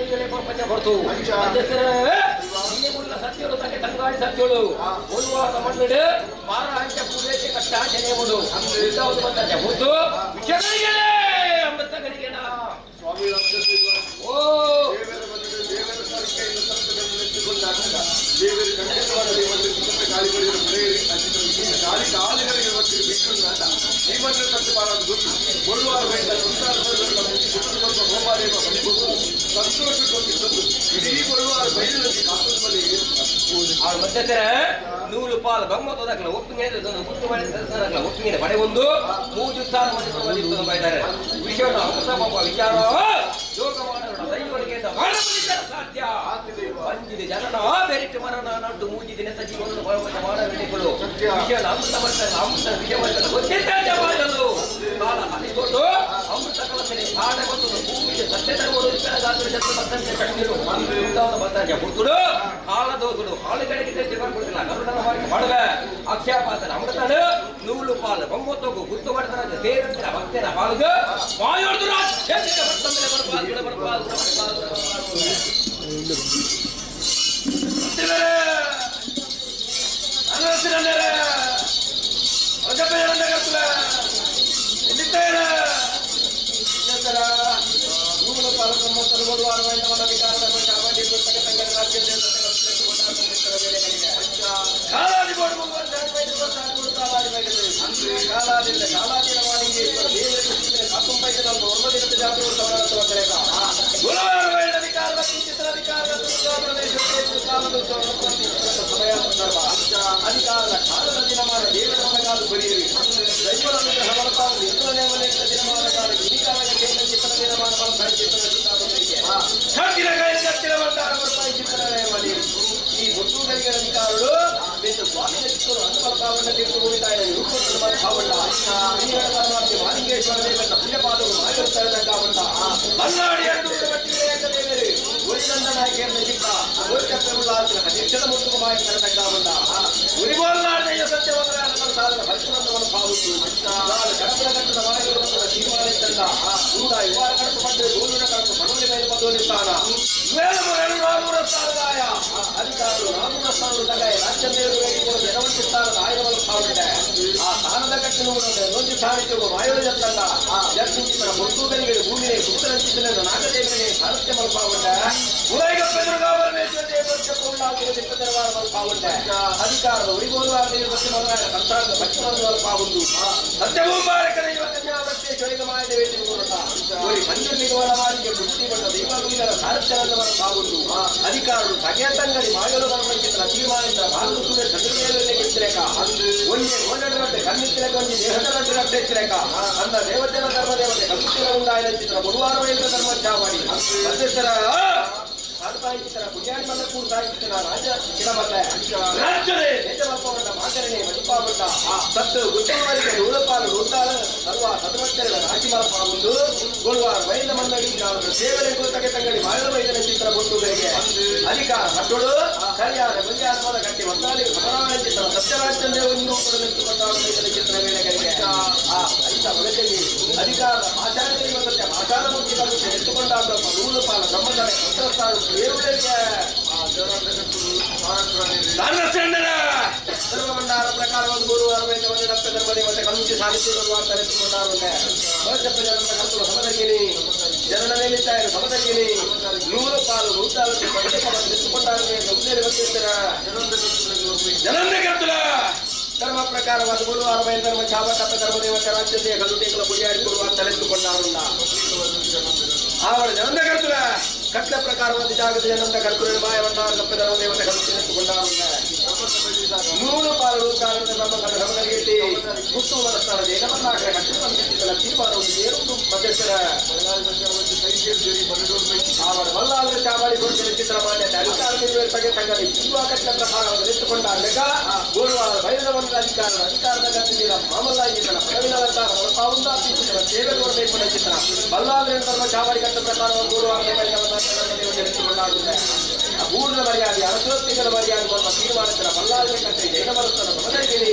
ಪ್ರಪಂಚ ಹೊರತು ಸತ್ಯಳು ತನ್ನ ತಂಗಾಡಿ ಸತ್ಯಳು ಒಲುವಾದ ಮಣ್ಣು ಮಾರ ಹಂಚ ಪೂರೈಕೆ ಕಟ್ಟ ಜನೆಯముడు ಬಂದ ಹೊರತು ವಿಷಗಳಿಗೆ ಅಮೃತಗಳಿಗೆ ಸ್ವಾಮಿ ಓ ದೇವರ ಬದುಕು ದೇವರ ಸರಿಕೆಯನ್ನು ಸತ್ಯವನ್ನು ನೆಚ್ಚಿಕೊಂಡಾಗ ದೇವರು ಖಂಡಿತವಾದ ದೇವರಲ್ಲಿ ಸುತ್ತ ಗಾಳಿ ಬಡಿದ ಪ್ರೇರಿ ಅಜಿತ ಗಾಳಿ ಕಾಲಿಗಳಿಗೆ ಒಟ್ಟಿಗೆ ಬಿಟ್ಟು ಈ ಮಣ್ಣು ಸತ್ಯ ಗೊತ್ತು ಕೊಡುವಾರ ಬೇಡ ಸಂಸಾರ ಹೋಮಾರಿ ಬಲಿಬಹುದು ಸಂತೋಷ ಕೊಟ್ಟಿದ್ದು ಇಡೀ ಕೊಡುವಾರ ಬೈಲಿನಲ್ಲಿ ಕಾಸದ ಬಲಿ ಆ ಮಧ್ಯಸ್ಥರ ನೂಲು ಪಾಲು ಬೊಮ್ಮತೋದಕ್ಲ ಒಪ್ಪಿಗೆ ಗುಟ್ಟು ಮಾಡಿ ಒಪ್ಪಿಗೆ ಪಡೆ ಒಂದು ಮೂಜು ಸ್ಥಾನ ಇದ್ದಾರೆ ವಿಷಯವನ್ನು ಅಮೃತ ಪಾಪ ವಿಚಾರ ಯೋಗ ಮಾಡೋಣ ದೈವರಿಗೆ ಸಾಧ್ಯ ಬಂದಿದೆ ಜನನ ಬೆರಿಟ್ಟು ಮರಣ ನಡ್ಡು ಮೂಜಿದೆ ನೆತ್ತ ಜೀವನ ಮಾಡಬೇಕು ವಿಷಯನ ಅಮೃತ ಬರ್ತಾರೆ ಅಮೃತ ವಿಷಯ ಬರ್ತಾರೆ ಗೊತ್ತಿದ್ದ ಮಾಡಲು ಜತ್ರ ಬತ್ತಂತೆ ಚಕ್ಕಿರು ಮಂದಿ ಬತ್ತಂತೆ ಹುಡುಗರು ಕಾಲ ದೋಸುಡು ಹಾಳುಗಳಿಗೆ ಕೊಡ್ತಿಲ್ಲ ಗರುಡನ ವಾರಿಗೆ ಮಾಡುವೆ ಅಕ್ಷಯಪಾತ್ರ ಅಮೃತನು ನೂಲು ಪಾಲು ಬೊಮ್ಮತ್ತೋಗು ಗುತ್ತು ಬಡತನ ತೇರಂತಿರ ಭಕ್ತರ ಪಾಲುಗು ಮಾಯೋಡ್ದು ರಾಜ್ಯ ಬರ್ತಂದ್ರೆ ಬಡಪಾಲ್ ಬಡಪಾಲ್ ಅಧಿಕಾರದ ಕಾಲದ ದಿನಮಾನ ದೇವರ ಮನಗಾಲು ಬರೆಯಿರಿ ದೈವದ ಅನುಗ್ರಹ ಮನಪಾವು ಇತರ ನೇಮಲೇಖ ದಿನಮಾನ ಕಾಲ ಇನಿಕಾಲದ ಕೇಂದ್ರ ಚಿತ್ರ ದಿನಮಾನ ಮನಸಾಯಿ ಚಿತ್ರ ಚಿತ್ತಾಪತ್ರಿಕೆ ಈ ಒಟ್ಟುಗಳಿಗೆ ಅಧಿಕಾರರು ಬೆನ್ನು ಸ್ವಾಮಿ ಚಿತ್ತರು ಅನ್ನಮರ್ಪಾವಣ್ಣ ತೀರ್ಥ ಭೂಮಿತಾಯ ರೂಪವನ್ನು ಪರಮಾತ್ಮ ಮಾಲಿಂಗೇಶ್ವರ ದೇವನ ಪುಣ್ಯಪಾದವು ಮಾಯುತ್ತರದಂಗಾವಂತ ಮಲ್ನಾಡಿ ದೇವರು ಒರಿನಂದ ನಾಯಕಿಯನ್ನ ಚಿತ್ತ ಒರಿಚಕ್ರವುಳ್ಳಾರ್ಜುನ ನಿರ್ಜಲ ಮುತ್ತುಕುಮಾಯ ಕರದಂಗಾವಂತ ಉರಿಗೋಲ್ನಾಡನೆಯ ಸತ್ಯವನ್ನ ಸಾಧನ ಭಕ್ತನವನ್ನು ಭಾವಿಸು ನಾನು ಕಡಪದ ಕಟ್ಟದ ಮಾಯುವ ತೀರ್ಮಾನಿಸಿದಂತ ಊರ ಯುವಾರ ಕಡಪು ಪಂಡು ಗೋಲುನ ಕಡಪು ಮನೋಲಿ ಮೇಲೆ ಪದೋಲಿಸ್ತಾನ ನಾನೂರ ಸ್ಥಾನದಾಯ ಅಧಿಕಾರರು ನಾನೂರ ಸ್ಥಾನದ ರಾಜ್ಯಮೇರು ಜನವಂತಿ ಸ್ಥಾನದ ಆಯುಧವನ್ನು ಭಾವಿಸಿದೆ ಆ ಸ್ಥಾನದ ಕಟ್ಟಿನ ನೊಂದಿ ಸ್ಥಾನಕ್ಕೆ ಮಾಯೋಜ ಜತ್ತಲ್ಲ ಜರ್ಸಿಂಚಿನ ಹೊರ್ತೂಗಲಿಗೆ ಭೂಮಿನೇ ಸುತ್ತರಂಚಿನ ನಾಗದೇವನೇ ಸಾರಥ್ಯ ಮಲ್ಪಾವುಂಡ ಮಲ್ಪಾವುಂಡ ಅಧಿಕಾರದ ಉರಿಗೋಲ್ವಾರ ಮನಗಾಯ ಕಂಸಾರದ ಭಕ್ತವನ್ನು ಮಲ್ಪಾವುಂಡು ಸತ್ಯಭೂಮಾರಕನ ಸಾರಥ್ಯವನ್ನು ಅಧಿಕಾರರು ತಗೆಯತಂಗಡಿ ಮಾಯಲು ಬರಬೇಕಿತ್ತ ತೀರ್ಮಾನಿಸಿದ ಭಾರತ ಸೂರ್ಯ ಚಂದ್ರಮೇಲೆ ಗಿತ್ತಿರೇಕ ಒಂದೇ ಗೋಂಡರಡ್ಡೆ ಕಣ್ಣಿತ್ತಿರಕ ಒಂಜಿ ದೇಹದ ರಡ್ಡೆ ಎತ್ತಿರೇಕ ಅಂದ ದೇವತೆನ ಧರ್ಮ ದೇವತೆ ಕಲ್ಲುತ್ತಿರ ಉಂಡಾಯನ ಚಿತ್ರ ಗುರುವಾರ ವೈದ್ಯ ಧರ್ಮ ಚಾವಾಡಿ ಮಧ್ಯಸ್ಥರ ಸಾರ್ಪಾಯಿತರ ಪುಣ್ಯಾಡಿ ಮಲ್ಲಪೂರ್ ಸಾಹಿತ್ಯನ ರಾಜ ಚಿರಮತ ರಾಜ್ಯದೇ ನಿಜಮಪ್ಪವನ್ನ ಮಾಚರಣೆ ಮಡಿಪಾವಟ್ಟ ಸತ್ತು ಗುತ್ತವರಿಗೆ ನೂಲಪಾಲು ನೂತಾಳ ಸರ್ವ ಸತಮತ್ತರ ರಾಶಿ ಮಲಪಾವುಂದು ಗುರುವಾರ ವೈದ್ಯ ಮಂಡಳಿ ಸೇವನೆ ತಗೆ ತಂಗಡಿ ಮಾಯದ ವೈದ್ಯನ ಚಿತ್ರ ಬಂಧುಗಳಿಗೆ ಅಧಿಕಾರ ಮಟ್ಟೋಡು ಸರಿಯಾದ ಮುಂಜಾತ್ಮದ ಗಟ್ಟಿ ಒತ್ತಾಲಿ ಸಮರಾಯ ಚಿತ್ರ ಸತ್ಯರಾಜಚಂದ್ರ ಒಂದು ವೈದ್ಯನ ಚಿತ್ರ ವೇಳೆಗಳಿಗೆ ಆ ಐತ ಒಳತೆಗೆ ಅಧಿಕಾರದ ಆಚಾರ್ಯ ಸತ್ಯ ಆಚಾರ ಮೂರ್ತಿ ಎತ್ತುಕೊಂಡಾಗ ನೂಲುಪಾಲ ಬ್ರಹ್ಮಚಾರ ಮಂತ್ರಸ್ಥಾನ ಧರ್ಮಭಂಡಾರ ಪ್ರಕಾರವಾದ ಗುರುವಾರ ಧರ್ಮದೇವತೆ ಕಣ್ಣುಚಿ ಸಾಹಿತ್ಯ ಸಮದಗಿರಿ ಜನನ ಮೇಲಿದ್ದಾರೆ ಸಮದಗಿರಿ ನೂರು ಪಾಲು ನೂತಾಲು ಧರ್ಮ ಪ್ರಕಾರವಾದ ಗುರುವಾರ ಧರ್ಮ ಛಾವಟಪ್ಪ ಧರ್ಮದೇವತೆ ರಾಜ್ಯತೆಯ ಗಲುಟೇಕಲ ಪುಡಿಯಾಡಿ ಗುರುವಾರ ತಲೆತ್ತುಕೊಂಡಾರುಲ್ಲ ಆವರ ಜನಂದ ಕರ್ತುಲ ಕಟ್ಲ ಪ್ರಕಾರವಾದ ಜಾಗದ ಜನಂದ ಕರ್ತುಲ ಮಾಯವನ್ನಾರ ಕಪ್ಪ ಧರ್ಮದೇವತೆ ಕಲುಟೆತ್ತುಕೊಂಡಾರುಲ್ಲ ನೂರು ಪಾಲು ಕಾಲದ ಬ್ರಹ್ಮ ಸಮನಗಿಟ್ಟಿ ಗುಟ್ಟು ಮನಸ್ಥಾನ ದೇವನ್ನಾಗ ಕಟ್ಟಿನ ತೀರ್ಮಾನವು ಏರುಂಡು ಮಧ್ಯಸ್ಥರ ಆವರ ಮಲ್ಲಾದ ಚಾವಾಡಿ ಕೊಡ್ತಿರ ಚಿತ್ರ ಮಾನ್ಯತೆ ಅಧಿಕಾರ ತಗೆ ತಂಗಡಿ ಜೀವ ಕಟ್ಟ ಪ್ರಕಾರವನ್ನು ಎತ್ತುಕೊಂಡ ಲೆಕ್ಕ ಗುರುವಾರ ಭೈರವನ ಅಧಿಕಾರ ಅಧಿಕಾರದ ಗತಿಯ ಮಾಮಲ್ಲಾಗಿದ್ದನ ಪದವಿನ ಅಲಂಕಾರ ಪಾವುಂದ ಸೇವೆ ಕೊಡಬೇಕು ಚಿತ್ರ ಬಲ್ಲಾದ್ರೆ ಧರ್ಮ ಚಾವಾಡಿ ಕಟ್ಟ ಪ್ರಕಾರವನ್ನು ಗುರುವಾರ ಪೂರ್ಣ ಮರ್ಯಾದೆ ಅರಸೋತ್ತಿಗಳ ಮರ್ಯಾದೆ ಕೊಟ್ಟ ತೀರ್ಮಾನಗಳ ಬಲ್ಲಾದ್ರೆ ಕಟ್ಟೆ ಜೈನ ಮರಸ್ಥನ ಮದಗಿರಿ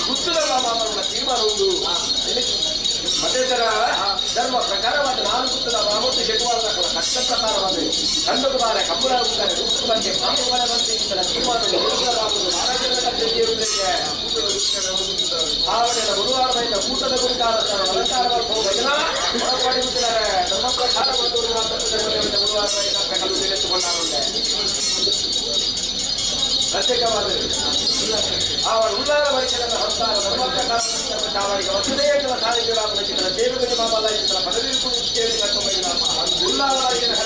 ಗುತ್ತದ ಮಾಮನ ತೀರ್ಮಾನ ಉಂಟು ಮಧ್ಯಸ್ಥರ ಧರ್ಮ ಪ್ರಕಾರವಾದ ನಾಲ್ಕು ಗುತ್ತದ ಮಾಮೂತು ಶೆಟ್ಟುವಾದ ಕಷ್ಟ ಪ್ರಕಾರವಾದ ಕಂಡು ಬಾರ ಕಬ್ಬುರ ರೂಪದ ಬಗ್ಗೆ ಪಾಪಗಳ ಬಗ್ಗೆ ತೀರ್ಮಾನ ಆವರಣ ಗುರುವಾರ ಕೂಟದ ಗುರುಕಾರ ಅಲಂಕಾರ ಹೊರಪಡಿಸುತ್ತಿದ್ದಾರೆ ಧರ್ಮ ಪ್ರಕಾರ ಗುರುವಾರ ಪ್ರತ್ಯೇಕವಾದ ಅವರ ಉಲ್ಲಾರ ವರಿಕೆಯನ್ನು ಹೊರತಾರ ಧರ್ಮ ಪ್ರಕಾರ ಚಾವಡಿಗೆ ವಸುದೇವ ಸಾರಿಗೆ ಚಿತ್ರ ದೇವಗತಿ ಮಾಮಲ್ಲ ಚಿತ್ರ ಪದವಿ ಸೇವೆ ಉಲ್ಲಾರ ವರಿಕೆಯನ್ನು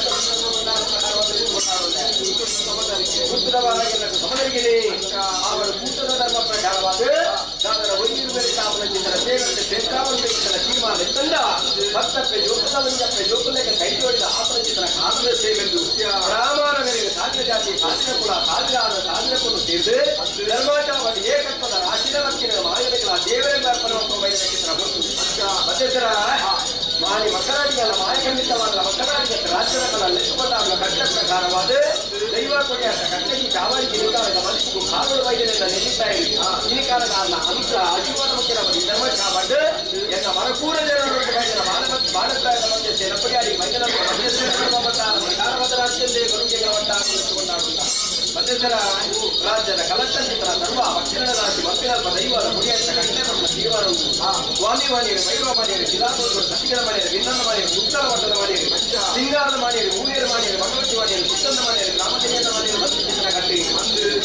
ಅವರ ಕೂಟದ ಧರ್ಮ ಪ್ರಕಾರವಾದ ದಾದರ ಒಯ್ಯಿರುವರೆ ತಾಮನ ಚಿತ್ರ ಸೇವಂತೆ ಸೇರ್ಕಾವಂತೆ ಚಿತ್ರ ತೀರ್ಮಾನ ತಂದ ಭಕ್ತಪ್ಪೆ ಜೋಕುಲವಂಜಪ್ಪೆ ಜೋಕುಲೇಕ ಕೈ ಜೋಡಿದ ಆತನ ಚಿತ್ರ ಕಾಲದ ಸೇವೆಂದು ರಾಮಾನಗರಿಗೆ ಸಾವಿರ ಜಾತಿ ಸಾವಿರ ಕುಲ ಸಾವಿರಾದ ಸಾವಿರ ಕುಲ ಸೇರಿದು ಧರ್ಮಾಚಾರವಾಗಿ ಏಕತ್ವದ ರಾಶಿನ ರಕ್ಷಣೆ ಮಾಯಗಳ ದೇವರೆಲ್ಲ ಅರ್ಪಣೆ ಚಿತ್ರ ಗೊತ್ತು ಮಧ್ಯಸ್ಥರ ಮಾನಿ ಮಕ್ಕಳಾಡಿಗಲ್ಲ ಮಾಯಖಂಡಿತವಾದ ಮಕ್ಕಳಾಡಿಗೆ ರಾಜ್ಯದ ಲೆಕ್ಕುಕೊಂಡಾಗಲ ಕಟ್ಟ ಪ್ರಕಾರವಾದ ದೈವ ಕೊಡಿಯಾಟ ಕಟ್ಟಗಿ ಕಾವಲಿಗೆ ನಿಕಾಲದ ಮನಸ್ಸಿಗೂ ಕಾವಲು ವೈದ್ಯರಿಂದ ನಿಲ್ಲಿಸ್ತಾ ಇರಿ ಈ ಕಾಲದ ಅಲ್ಲ ಅಂತ ಅಜೀವನ ಮುಖ್ಯನ ಧರ್ಮ ಕಾವಡ್ ಎನ್ನ ಮನಪೂರ ಜನರು ವೈದ್ಯನ ಮಾನವ ಭಾರತದ ಮಧ್ಯೆ ಸೇನಪಡಿಯಾಡಿ ವೈದ್ಯನ ಕಾರವಾದ ರಾಜ್ಯದಲ್ಲಿ ಬರುಗೆಗಳ ಮಧ್ಯಸ್ಥರ ರಾಜ್ಯದ ಕಲಂಚಿತರ ಸರ್ವ ಭಕ್ಷಣ ರಾಶಿ ಮತ್ತಿನಲ್ಪ ದೈವದ ಮುಡಿಯತ್ತ ಕಟ್ಟೆ ನಮ್ಮ ಜೀವನ ಸ್ವಾಮಿ ಮನೆಯರು ಭೈರವ ಮನೆಯರು ಜಿಲಾದವರು ಸತಿಗಳ ಮನೆಯರು ಭಿನ್ನನ ಮನೆಯರು ಉತ್ತರ ಮಠದ ಮನೆಯರು ಸಿಂಗಾರದ ಮನೆಯರು ಮೂಲೇರು ಮನೆಯರು ಭಗವತಿ ಮನೆಯರು ಸುತ್ತದ ಮನೆಯರು ಗ್ರಾಮದೇವದ ಮನೆಯರು ಮತ್ತು ಕಟ್ಟಿ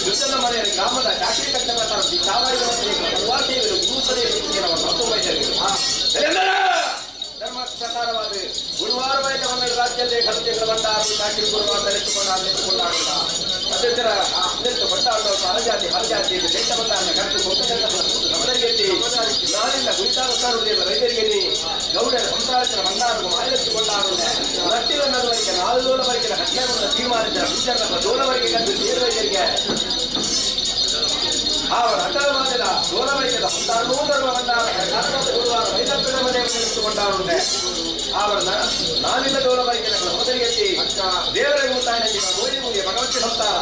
ದುತ್ತದ ಮನೆಯರು ಗ್ರಾಮದ ಚಾಕರಿ ಕಟ್ಟೆ ತರಸಿ ಚಾವಳಿದ ಸರ್ವಾದೇವರು ಗುರುಪದೇವರು ಮತ್ತು ವೈದ್ಯರು ಧರ್ಮ ಪ್ರಕಾರವಾದ ಗುರುವಾರ ವೈದ್ಯ ರಾಜ್ಯದಲ್ಲಿ ಖರ್ಚುಗಳ ಬಂಡಾರು ಚಾಕರಿ ಗುರುವಾರ ಎತ್ತುಕೊಂಡ ಅಧ್ಯಕ್ಷರ ನೆಟ್ಟು ಕೊಟ್ಟಾಡುವ ಹರಜಾತಿ ಹರಜಾತಿ ದೇಶ ಬಂದಾರನ ಖರ್ಚು ಸಮದರಿಗೆತ್ತಿ ನಾಳಿಂದ ಗುರಿತಾವತ್ತಾರು ರೈತರಿಗೆ ಗೌಡರ ಸಂಸಾರಗಳ ಬಂಡಾರು ಮಾಯಲೆತ್ತುಕೊಂಡಾರು ರಟ್ಟಿಲ ನಡುವರೆಗೆ ನಾಲ್ದೋಲವರೆಗೆ ಕಟ್ಟೆಯನ್ನು ತೀರ್ಮಾನಿಸಿದ ಗುಜ್ಜರ ದೋಲವರೆಗೆ ಕಂಡು ಸೇರುವವರಿಗೆ ಅವರ ಅಟಲವಾದ ದೋಲವರೆಗೆ ಹೊಂದಾರು ಧರ್ಮ ಬಂದಾರ ಗುರುವಾರ ವೈದ್ಯನ ಮನೆಯನ್ನು ಎತ್ತುಕೊಂಡಾರುಂಡೆ ಅವರ ನಾನಿಂದ ದೋಲವರೆಗೆ ಮೊದಲಿಗೆ ದೇವರ ಮುತ್ತಾಯನ ಮೋದಿ ಮೂಲಿಯ ಭಗವತಿ ಸಂತಾರ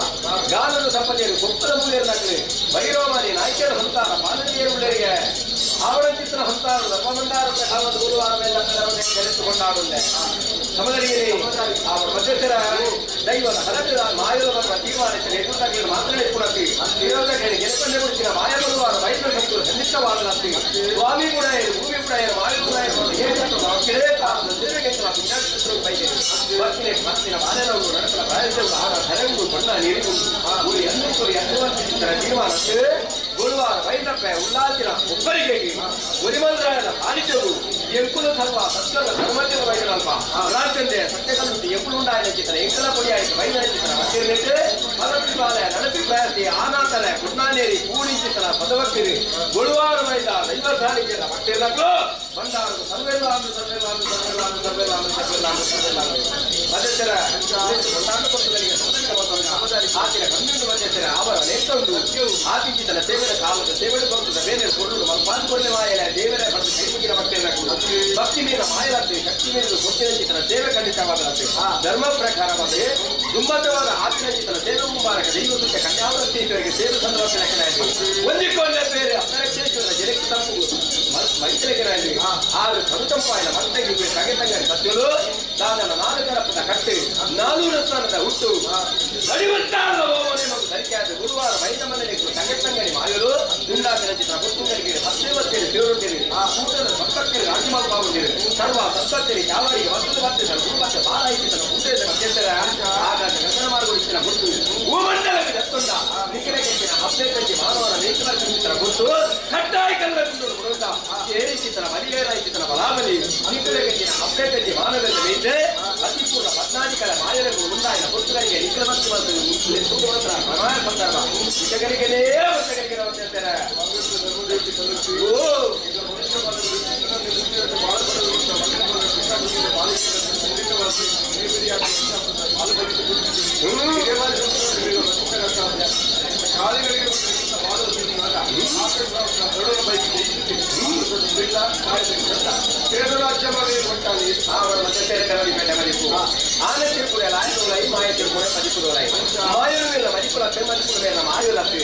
ಗಾನದ ಸಂಪತ್ತಿಯರು ಗೊಪ್ಪದ ಮೂಲೆಯರು ಭೈರವಮಾನಿ ನಾಯ್ಕರ ಸಂತಾರ ಮಾನವೀಯರು ಉಳ್ಳರಿಗೆ ಅವರ ಚಿತ್ರ ಸಂತಾರ ಧರ್ಮಭಂಡಾರ ಪ್ರಕಾರದ ಗುರುವಾರ ಮೇಲೆ ಕರೆತುಕೊಂಡಾರುಂಡೆ ಸಮದರಿಗೆ ಅವರ ಮಧ್ಯಸ್ಥರ ದೈವದ ಹಲಸಿದ ಮಾಯದ ಬರುವ ತೀರ್ಮಾನಿಸಿದ ಎದುರಾಗಿ ಮಾತ್ರ ಕೊಡತಿ ವಿರೋಧಕ್ಕೆ ಗೆಲುಪನ್ನೇ ಕೊಡ್ತಿನ ಮಾಯ ಬರುವಾರ ವೈದ್ಯ ಸಂತರು ಸಂದಿಷ್ಟವಾದನಂತೆ ಸ್ವಾಮಿ ಕೂಡ ಭೂಮಿ ಕೂಡ ಮಾಯು ಕೂಡ ಬತ್ತಿನ ಬತ್ತಿನ ಬಾಲೆನವರು ನಡಪಲ ಪ್ರಾಯಶವು ಆಹಾರ ಸೆರೆಂಗು ಬಣ್ಣ ನೀರಿಗೂ ಉರಿ ಅನ್ನುಕುರಿ ಅನ್ನುವಂತಿದ್ದ ತೀರ್ಮಾನಕ್ಕೆ ಗುರುವಾರ ವೈದ್ಯಪ್ಪೆ ಉಲ್ಲಾಸಿನ ಒಬ್ಬರಿಗೆ ಒರಿಮಂದ್ರಾಯನ ಸಾನ್ನಿಧ್ಯವು ಎಂಕುಲ ಸರ್ವ ಸತ್ಯದ ಧರ್ಮಜ್ಞ ವೈದ್ಯನಲ್ಪ ರಾಜ್ಯಂದೆ ಸತ್ಯಕಲ್ಲು ಎಂಕುಲುಂಡಾಯನ ಚಿತ್ರ ಎಂಕಲ ಪೊಡಿಯಾಯಿತು ವೈದ್ಯನ ಚಿತ್ರ ಮತ್ತಿರಲಿಟ್ಟು ಪದಪಿಪಾಲೆ ನಡಪಿ ಪ್ರಯಾಸಿ ಆನಾತಲೆ ಗುಡ್ನಾನೇರಿ ಕೂಡಿಂಚಿತನ ಪದವಕ್ಕಿರಿ ಗುರುವಾರ ವೈದ್ಯ ದೈವ ಸಾನ್ನಿಧ್ಯದ ಭಕ್ತಿರ್ಲಕ್ಕು ಬಂದಾರು ಸರ್ವೆಲ್ಲಾಂದು ಸರ್ವೆಲ್ಲಾಂದು ಸರ್ವೆಲ್ಲಾಂದು ಸರ್ವೆಲ್ಲಾಂದು ಸರ್ವೆಲ್ಲಾಂದು ಸರ್ವೆಲ್ಲಾಂದು ಮಧ್ಯಸ್ಥರ ಕೊಂಡಾಡು ಕೊಟ್ಟುಗಳಿಗೆ ಆತಿನ ಕಮ್ಮಿಂದು ಮಧ್ಯಸ್ಥರ ಅವರ ನೇತೊಂದು ಆತಿಥಿತನ ಸೇವೆಯ ಕಾಲದ ಸೇವೆಡು ಬರ್ತದ ಬೇರೆ ಕೊರಳು ಮಲ್ಪಾನ್ ಕೊಡಲೆ ಮಾಯಲ ದೇವರ ಬರೆದು ಕೈಮುಗಿನ ಭಕ್ತಿರಕು ಭಕ್ತಿ ಮೇಲೆ ಮಾಯಲಾಗ್ತದೆ ಶಕ್ತಿ ಮೇಲೆ ಕೊಟ್ಟಿನ ಚಿತನ ಸೇವೆ ಖಂಡಿತವಾದರಂತೆ ಧರ್ಮ ಪ್ರಕಾರವಾದ ದುಮ್ಮತವಾದ ಆತಿನ ಚಿತನ ಸೇವೆ ಮುಂಬಾರಕ ದೈವ ಸುತ್ತ ಕನ್ಯಾವೃತ್ತೇಶ್ವರಿಗೆ ಸೇವೆ ಸಂದರ್ಶನ ಒಂದಿಕೊಂಡ ಬೇರೆ ಅಪರಕ್ಷೇಶ್ವರ ಜಲಕ್ಕೆ ತಂಪು ಮೈತ್ರಿಗರಲ್ಲಿ ಆರು ಕರುತಂಪಾಯನ ಮಂತೆಗೆ ತಗೆ ತಂಗರಿ ಸತ್ಯಲು ದಾದನ ನಾಲ್ಕರಪ್ಪದ ಕಟ್ಟು ನಾನೂರು ಸ್ಥಾನದ ಹುಟ್ಟು ನಡಿವಂತಾದ ಸರಿಯಾದ ಗುರುವಾರ ವೈದ್ಯ ಮನೆಗೆ ತಂಗೆ ತಂಗಡಿ ಮಾಯಲು ದುಂಡಾದಿನ ಚಿತ್ರ ಕೊಟ್ಟುಗಳಿಗೆ ಹತ್ತೇವತ್ತೇರಿ ದೇವರುತ್ತೇರಿ ಊಟದ ಸತ್ತತ್ತೇರಿ ರಾಜಮಾಲ್ಪಾಗುತ್ತೀರಿ ಸರ್ವ ಸತ್ತತ್ತೇರಿ ಯಾವರಿಗೆ ವಸ್ತುದ ಮತ್ತೆ ಗುರುಪತ್ತೆ ಬಾಲ ಇಟ್ಟಿದ್ದನ ಉದ್ದೇಶ ಮಧ್ಯಂತರ ಆಕಾಶ ಗಗನ ಮಾರ್ಗೊಳಿಸಿನ ಗುರುತು ಭೂಮಂಡಲಕ್ಕೆ ದತ್ತೊಂಡ ನಿಖರ ಕೆಂಪಿನ ಹಬ್ಬೆ ಮಾನವನ ನೇತ್ರ ಚಿತ್ರ ಗುರುತು ಕಟ್ಟಾಯ ಕಲ್ಲ ಗುಂಡು ಕೊಡುತ್ತ ಏರಿಸಿತನ ಬಲಿಯೇರಾಯಿತನ ಬಲಾಬಲಿ ನಿಖರ ಕೆಂಪಿನ ಹಬ್ಬೆ ಕಂಚಿ ಮಾನವನ ಮೇತೆ ಅತಿಪೂರ್ಣ ಪದ್ನಾಧಿಕರ ಮಾಯರಗಳು ಉಂಡಾಯಿನ ಗುರುತುಗಳಿಗೆ ನಿಖರ ಮತ್ತು ಪ್ರಮಾಣ ಸಂದರ್ಭ ವಿಷಗರಿಗೆನೇ ವರ್ಷಗಳಿಗೆ ಅಂತಾರೆ. ಓ ಆನೆ ತಿರುಪುರ ಲಾಯದೋಲೈ ಮಾಯ ತಿರುಪುರ ಮದಿಪುರೋಲೈ ಮಾಯರು ಇಲ್ಲ ಮದಿಪುಲತ್ತೆ ಮದಿಪುರ ಇಲ್ಲ ಮಾಯುಲತ್ತೆ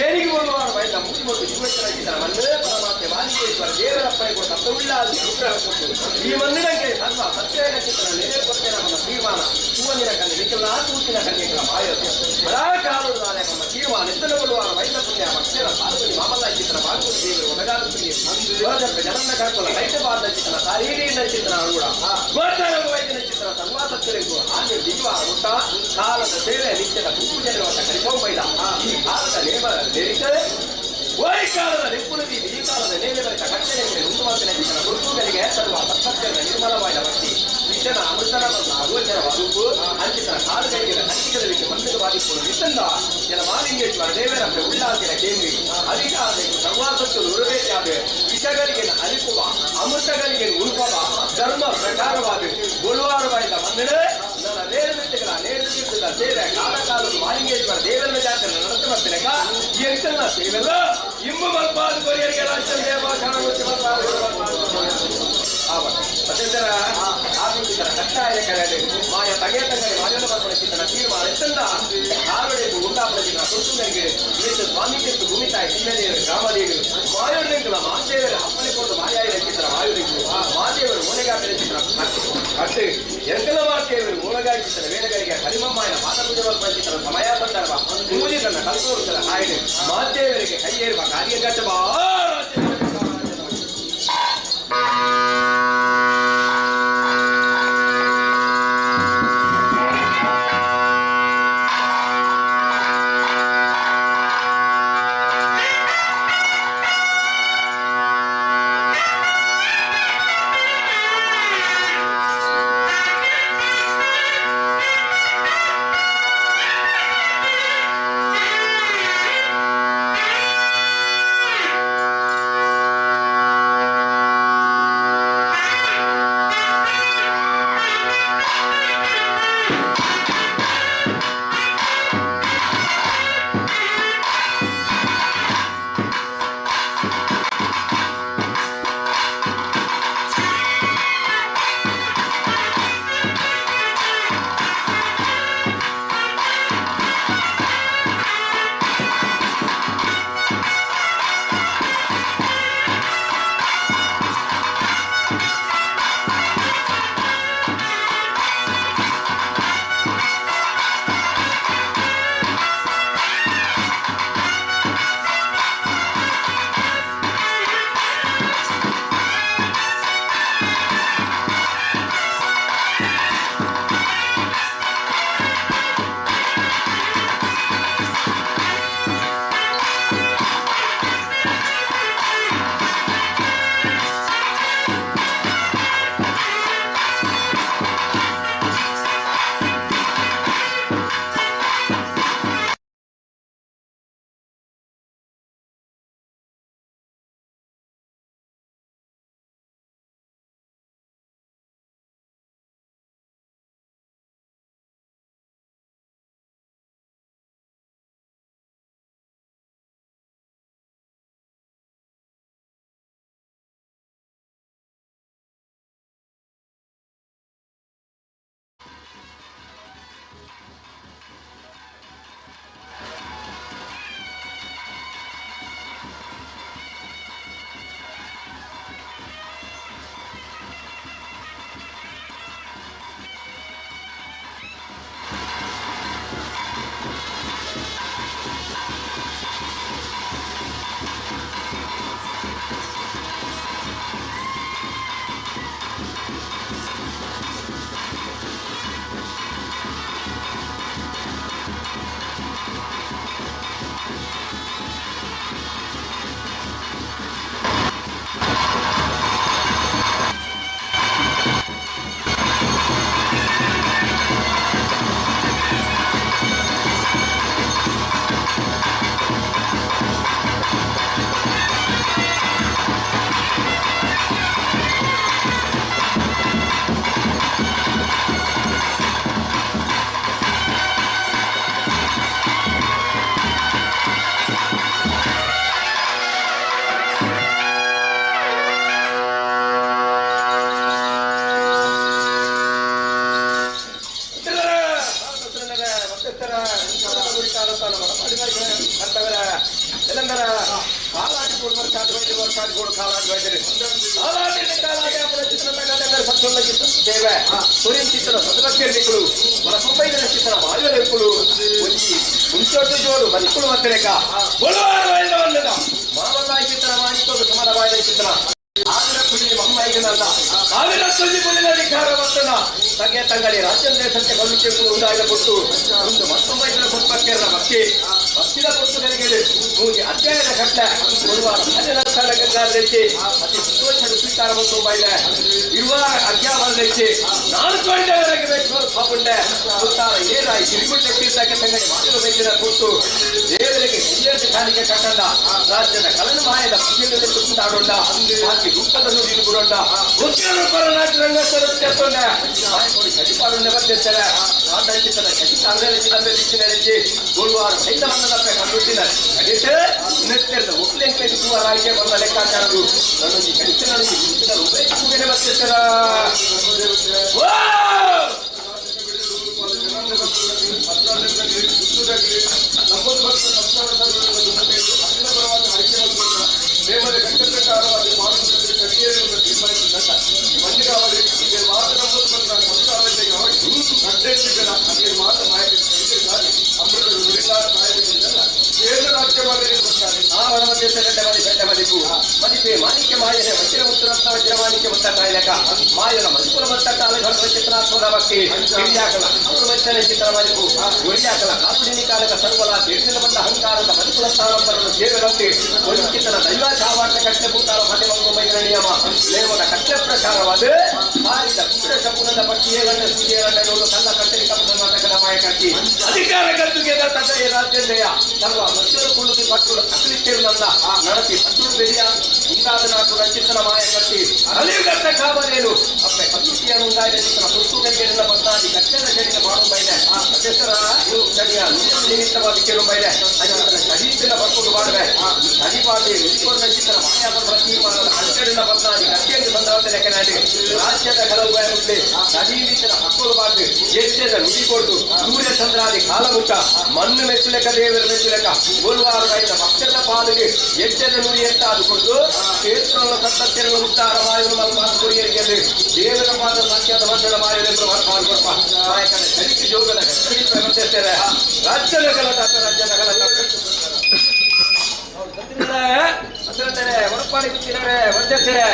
ಏನಿಗೆ ಒಂದು ವಾರ ಬಯದ ಮುಗಿ ಮತ್ತು ಜೀವಸ್ಥರಾಗಿದ್ದಾನೆ ಮಣ್ಣೇ ಪರಮಾತ್ಮ ವಾಲಿಕೇಶ್ವರ ದೇವರಪ್ಪನೆ ಕೊಟ್ಟ ತಮಿಳಾದ ಅನುಗ್ರಹ ಕೊಟ್ಟು ಈ ಮಣ್ಣಿನಂಗೆ ಸರ್ವ ಸತ್ಯ ಚಿತ್ರ ನೆಲೆ ಕೊಟ್ಟೆ ನಮ್ಮ ತೀರ್ಮಾನ ಹೂವನಿನ ಕಣ್ಣೆ ನಿಖಲ ತೂತಿನ ಕನ್ಯೆಗಳ ಮಾಯತೆ ಬರಾಕಾಲುದಾನೆ ನಮ್ಮ ತೀರ್ಮಾನ ಎತ್ತಲಗೊಳ್ಳುವ ವೈದ್ಯ ಪುಣ್ಯ ಭಕ್ತರ ಪಾರ್ವತಿ ಮಾಮಲ್ಲ ಚಿತ್ರ ಬಾಗುವ ದೇವರು ಒದಗಾಡುತ್ತೀರಿ ಜನನ್ನ ಕರ್ಕೊಲ್ಲ ರೈತ ಬಾದ ಚಿತ್ರ ಸಾರೀರಿನ ಚಿತ್ರ ಅನುಗುಣ ಗೋಚರ ವೈದ್ಯನ ಚಿತ್ರ ಸರ್ವಾಸತ್ಯರಿಗೂ ಹಾಗೆ ದಿವ್ವ ಹುಟ್ಟ ಕಾಲದ ಸೇವೆ ನಿತ್ಯದ ಪೂಜೆರುವ ಕರಿಕೊಂಬೈದ ಈ ಕಾಲದ ನೇಮ ನೆರಿತರೆ ಓಯ್ ಕಾಲದ ನಿಪ್ಪುನದಿ ಈ ಕಾಲದ ನೇಮೆ ಬರಿತ ಕಟ್ಟೆನೆ ಉಂಟು ಮಾತಿನ ಚಿತ್ರ ಗುರುತುಗಳಿಗೆ ಸರ್ವ ಸತ್ಸತ್ಯದ ನಿರ್ಮಲವಾದ ಭಕ್ತಿ ವಿಷನ ಅಮೃತನ ಬಂದ ಅಗೋಚರ ವಧುಕು ಅಂಚಿತನ ಕಾಲುಗಳಿಗೆ ಹಂಚಿಕದಲಿಕ್ಕೆ ಮಂದಿರವಾದಿಕೊಂಡು ನಿತ್ತಂದ ಜನ ಮಾಲಿಂಗೇಶ್ವರ ದೇವರ ಉಳ್ಳಾಸಿನ ಕೇಂದ್ರಿ ಅಧಿಕಾರ ಸರ್ವಾಸತ್ತು ಉರಬೇಕಾದ ವಿಷಗಳಿಗೆ ಅರಿಪುವ ಅಮೃತಗಳಿಗೆ ಉರುಪವ ಧರ್ಮ ಪ್ರಕಾರವಾದ ಗುರುವಾರವಾದ ಮಂದಿರ ನನ್ನ ನೇರ ನೇರ ಸೇವೆ ಕಾಲ ಕಾಲ ಮಾಲಿಂಗೇಶ್ವರ ದೇವರ ಜಾತ್ರೆ ನಡೆಸ ಬರ್ತಿರಕ ಎಂತಲ್ಲ ಸೇವೆಲ್ಲ ಇಂಬು ಮಲ್ಪಾದ ಕೊರಿಯರಿಗೆ ರಾಜ್ಯ ದೇವ ಶರಣಮೂರ್ತಿ ಮಲ್ಪಾದ. ಆವ. ಮಾಯ ತಗೆ ತಂಗಡಿ ಮಾಯನ ಬರ್ಪಡಿಸಿದ್ದನ ತೀರ್ಮಾನ ಎತ್ತಂದ ಕಾರುಡೆಗೂ ಉಂಡಾಪಡಿಸಿದ ಸುತ್ತುಗರಿಗೆ ಸ್ವಾಮಿ ಭೂಮಿ ತಾಯಿ ಚಿನ್ನದೇವರು ಗ್ರಾಮದೇವರು ಮಾಯೋರ್ಲಿಂಗಲ ಮಾದೇವರ ಅಪ್ಪನೆ ಕೊಟ್ಟು ಮಾಯಾಯ ಚಿತ್ರ ಮಾಯುರಿಗೂ ಮಾದೇವರು ಓನೆಗಾಪಿನ ಚಿತ್ರ ಅಟ್ಟು ಎಂಕಲ ಮಾತೇವರು ಓಲಗಾಗಿ ಚಿತ್ರ ವೇದಗಳಿಗೆ ಹರಿಮಮ್ಮಾಯನ ಪಾದಪೂಜೆ ಚಿತ್ರ ಸಮಯ ಸಂದರ್ಭ ಪೂಜೆ ತನ್ನ ಕಲ್ಪವೃತ್ತದ ಹಾಯಿಡು ಮಾತೇವರಿಗೆ ಕೈಯೇರುವ ಕಾರ್ಯಕರ್ತವಾ. ಮದಿಪೆ ಮಾಣಿಕ್ಯ ಮಾಯನೆ ವಜ್ರ ಮುತ್ತರತ್ನ ವಜ್ರ ಮಾಣಿಕ್ಯ ಮುತ್ತ ಕಾಯಲಕ ಮಾಯನ ಮದಿಪುರ ಮತ್ತ ಕಾಲ ಚಿತ್ರಾತ್ಮದ ಭಕ್ತಿ ಹಿರಿಯಾಕಲ ಅವರು ವಚ್ಚನೆ ಚಿತ್ರ ಮದಿಪು ಗುರಿಯಾಕಲ ಕಾಪುಡಿನಿ ಕಾಲಕ ಸರ್ವಲ ದೇಶದ ಬಂದ ಅಹಂಕಾರದ ಮದಿಪುರ ಸ್ಥಾನಂತರನ್ನು ಸೇವೆರಂತೆ ವಂಚಿತನ ದೈವ ಚಾವಾಟ ಕಟ್ಟೆ ಭೂತಾಳ ಮಧ್ಯಮಂಗು ಮೈದನ ನಿಯಮ ಲೇವದ ಕಟ್ಟೆ ಪ್ರಚಾರವಾದ ಹಾರಿದ ಕುಟುರ ಶಕುನದ ಪಟ್ಟಿಯೇ ಗಂಡ ಸೂರ್ಯ ಗಂಡ ನೋಡು ಸಣ್ಣ ಕಟ್ಟೆ ಕಪ್ಪದ ಮಾತಕದ ಮಾಯಕಟ್ಟಿ ಅಧಿಕಾರ ಕರ್ತುಗೆ ತಂದೆಯ ರಾಜ್ಯದಯ ಸರ್ವ ಮನುಷ್ಯರು ಕುಳ್ಳುದಿ ಪಟ್ಟು ಅಕಲಿತ್ತಿರುನಲ್ಲ ನಡತಿ ಪಟ್ಟು ಬೆರಿಯ ಇಂದಾದ ನಾಟು ರಚಿತನ ಮಾಯ ಕಟ್ಟಿ ಅಲಿಗಟ್ಟ ಕಾಮನೇನು ಅಪ್ಪೆ ಪದ್ಧತಿಯನ್ನು ಉಂದಾಯ ಚಿತ್ತನ ಪುಸ್ತಕಗಳಿಗೆ ಪದ್ನಾದಿ ಕಟ್ಟೆನ ಜಡಿನ ಮಾಡು ಬೈದೆ ಅಧ್ಯಕ್ಷರ ಚಡಿಯ ನಿಮಿತ್ತವಾದ ಕೇಳು ಬೈದೆ ಅಜಿತನ ಚಡಿತಿನ ಬರ್ಕೊಂಡು ಮಾಡುವೆ ಚಡಿಪಾಡಿ ನಿಂತ್ಕೊಂಡ ಚಿತ್ತನ ಮಾಯ ತೀರ್ಮಾನದ ಹನ್ನೆರಡಿನ ಪದ್ನಾದಿ ಕಟ್ಟೆಯನ್ನು ಬಂದವಂತೆ ಲೆಕ್ಕನಾಡಿ ರಾಜ್ಯದ ಕೆಲವು ಬಯಲುಂಟೆ ನದೀವಿತನ ಹಕ್ಕಲು ಬಾರ್ದು ಎಚ್ಚೆದ ನುಡಿ ಕೊಟ್ಟು ಸೂರ್ಯ ಚಂದ್ರಾದಿ ಕಾಲಮುಖ ಮಣ್ಣು ಮೆಚ್ಚುಲೆಕ್ಕ ದೇವರ ಮೆಚ್ಚುಲೆಕ್ಕ ಗುರುವಾರ ರೈತ ಭಕ್ತರ ಪಾಲಿಗೆ ಎಚ್ಚೆದ ನುಡಿ ಅಂತ ಅದು ಕೊಟ್ಟು ಕ್ಷೇತ್ರದ ಸತ್ತತ್ತಿರಲು ಮುಕ್ತಾರ ಮಾಯನು ಮಲ್ಪಾದ ಕುರಿಯರಿಗೆ ದೇವರ ಪಾದ ಸಾಕ್ಷ್ಯದ ಮಧ್ಯದ ಮಾಯನೆಂದು ಮಲ್ಪಾದ ಕೊರಪ ನಾಯಕನ ಚರಿಕೆ ಜೋಗದ ಗಟ್ಟಿಗೆ ಪ್ರವರ್ತಿಸ್ತಾರೆ ರಾಜ್ಯದ ಗಲಟ ರಾಜ್ಯದ ಗಲಟ ಹೊರಪಾಡಿ ಬಿಟ್ಟಿದ್ದಾರೆ ವರ್ತಿಸ್ತಾರೆ.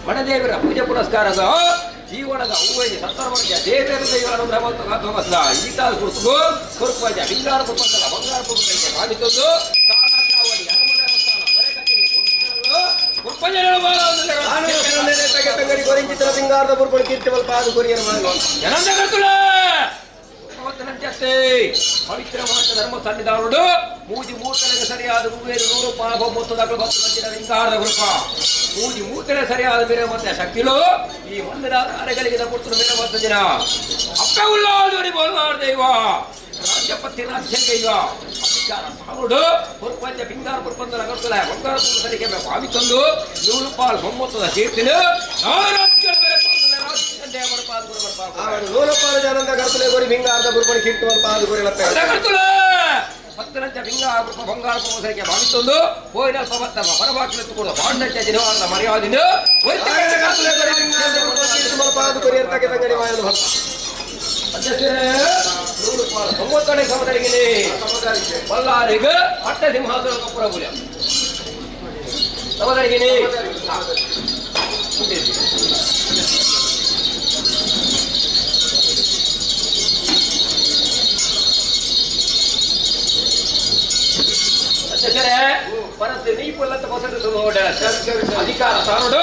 ಮಣದೇವರ ಪೂಜೆ ಪುರಸ್ಕಾರದ ಜೀವನದ ಅವ್ವೈದು ಸತ್ತರ ವರ್ಷ ದೇವರ ದೈವ ಅನುಗ್ರಹ ಈತಾದ ಕುರುತು ಕುರುಪಜ ಬಿಂಗಾರ ಕುರುಪಂದಲ ಬಂಗಾರ ಕುರುಪಂಜ ಮಾಡಿದ್ದು ಪವಿತ್ರವಾದ ಧರ್ಮ ಸನ್ನಿಧಾನುಡು ಮೂಜಿ ಮೂರ್ತನೆಗೆ ಸರಿಯಾದ ಮೂವೇರು ನೂರು ಪಾಪ ಮೊತ್ತದ ಲಿಂಗಾರದ ಕೃಪ ಮೂಜಿ ಮೂರ್ತನೆ ಸರಿಯಾದ ಬೇರೆ ಮತ್ತೆ ಶಕ್ತಿಲು ಈ ಒಂದರ ಅರೆಗಳಿಗೆ ಕೊಡ್ತು ಬೇರೆ ಮತ್ತು ದಿನ ಅಪ್ಪ ಉಳ್ಳಾದೋಡಿ ಬೋಲ್ವಾರ ದೈವ ರಾಜ್ಯಪತಿ ರಾಜ್ಯ ದೈವ ಅಧಿಕಾರ ಸಾರುಡು ಪುರ್ಪಂಚ ಪಿಂಗಾರ ಪುರ್ಪಂದಲ ಕರ್ತಲ ಬಂಗಾರ ಸರಿಕೆ ಭಾವಿತಂದು ನೂರು ಪಾಲ್ ಮೊಮ್ಮತ್ತದ ಕೀರ್ತಿನ ಭಾವಿತೊಂದು ಹೋಯಿನ ಪರಮಾತ್ಮ ಬಾಂಡಂಚ ದಿನವಾದ ಮರ್ಯಾದಿನ ತೊಂಬತ್ತನೇ ಸಮದರಿಗೆ ಬಲ್ಲಾರಿಗೆ ಅಟ್ಟ ಸಿಂಹಾಸನ ಕಪ್ಪುರ ಪುರ ಸಮದರಿಗೆ ಅಧಿಕಾರ ಸಾರುಡು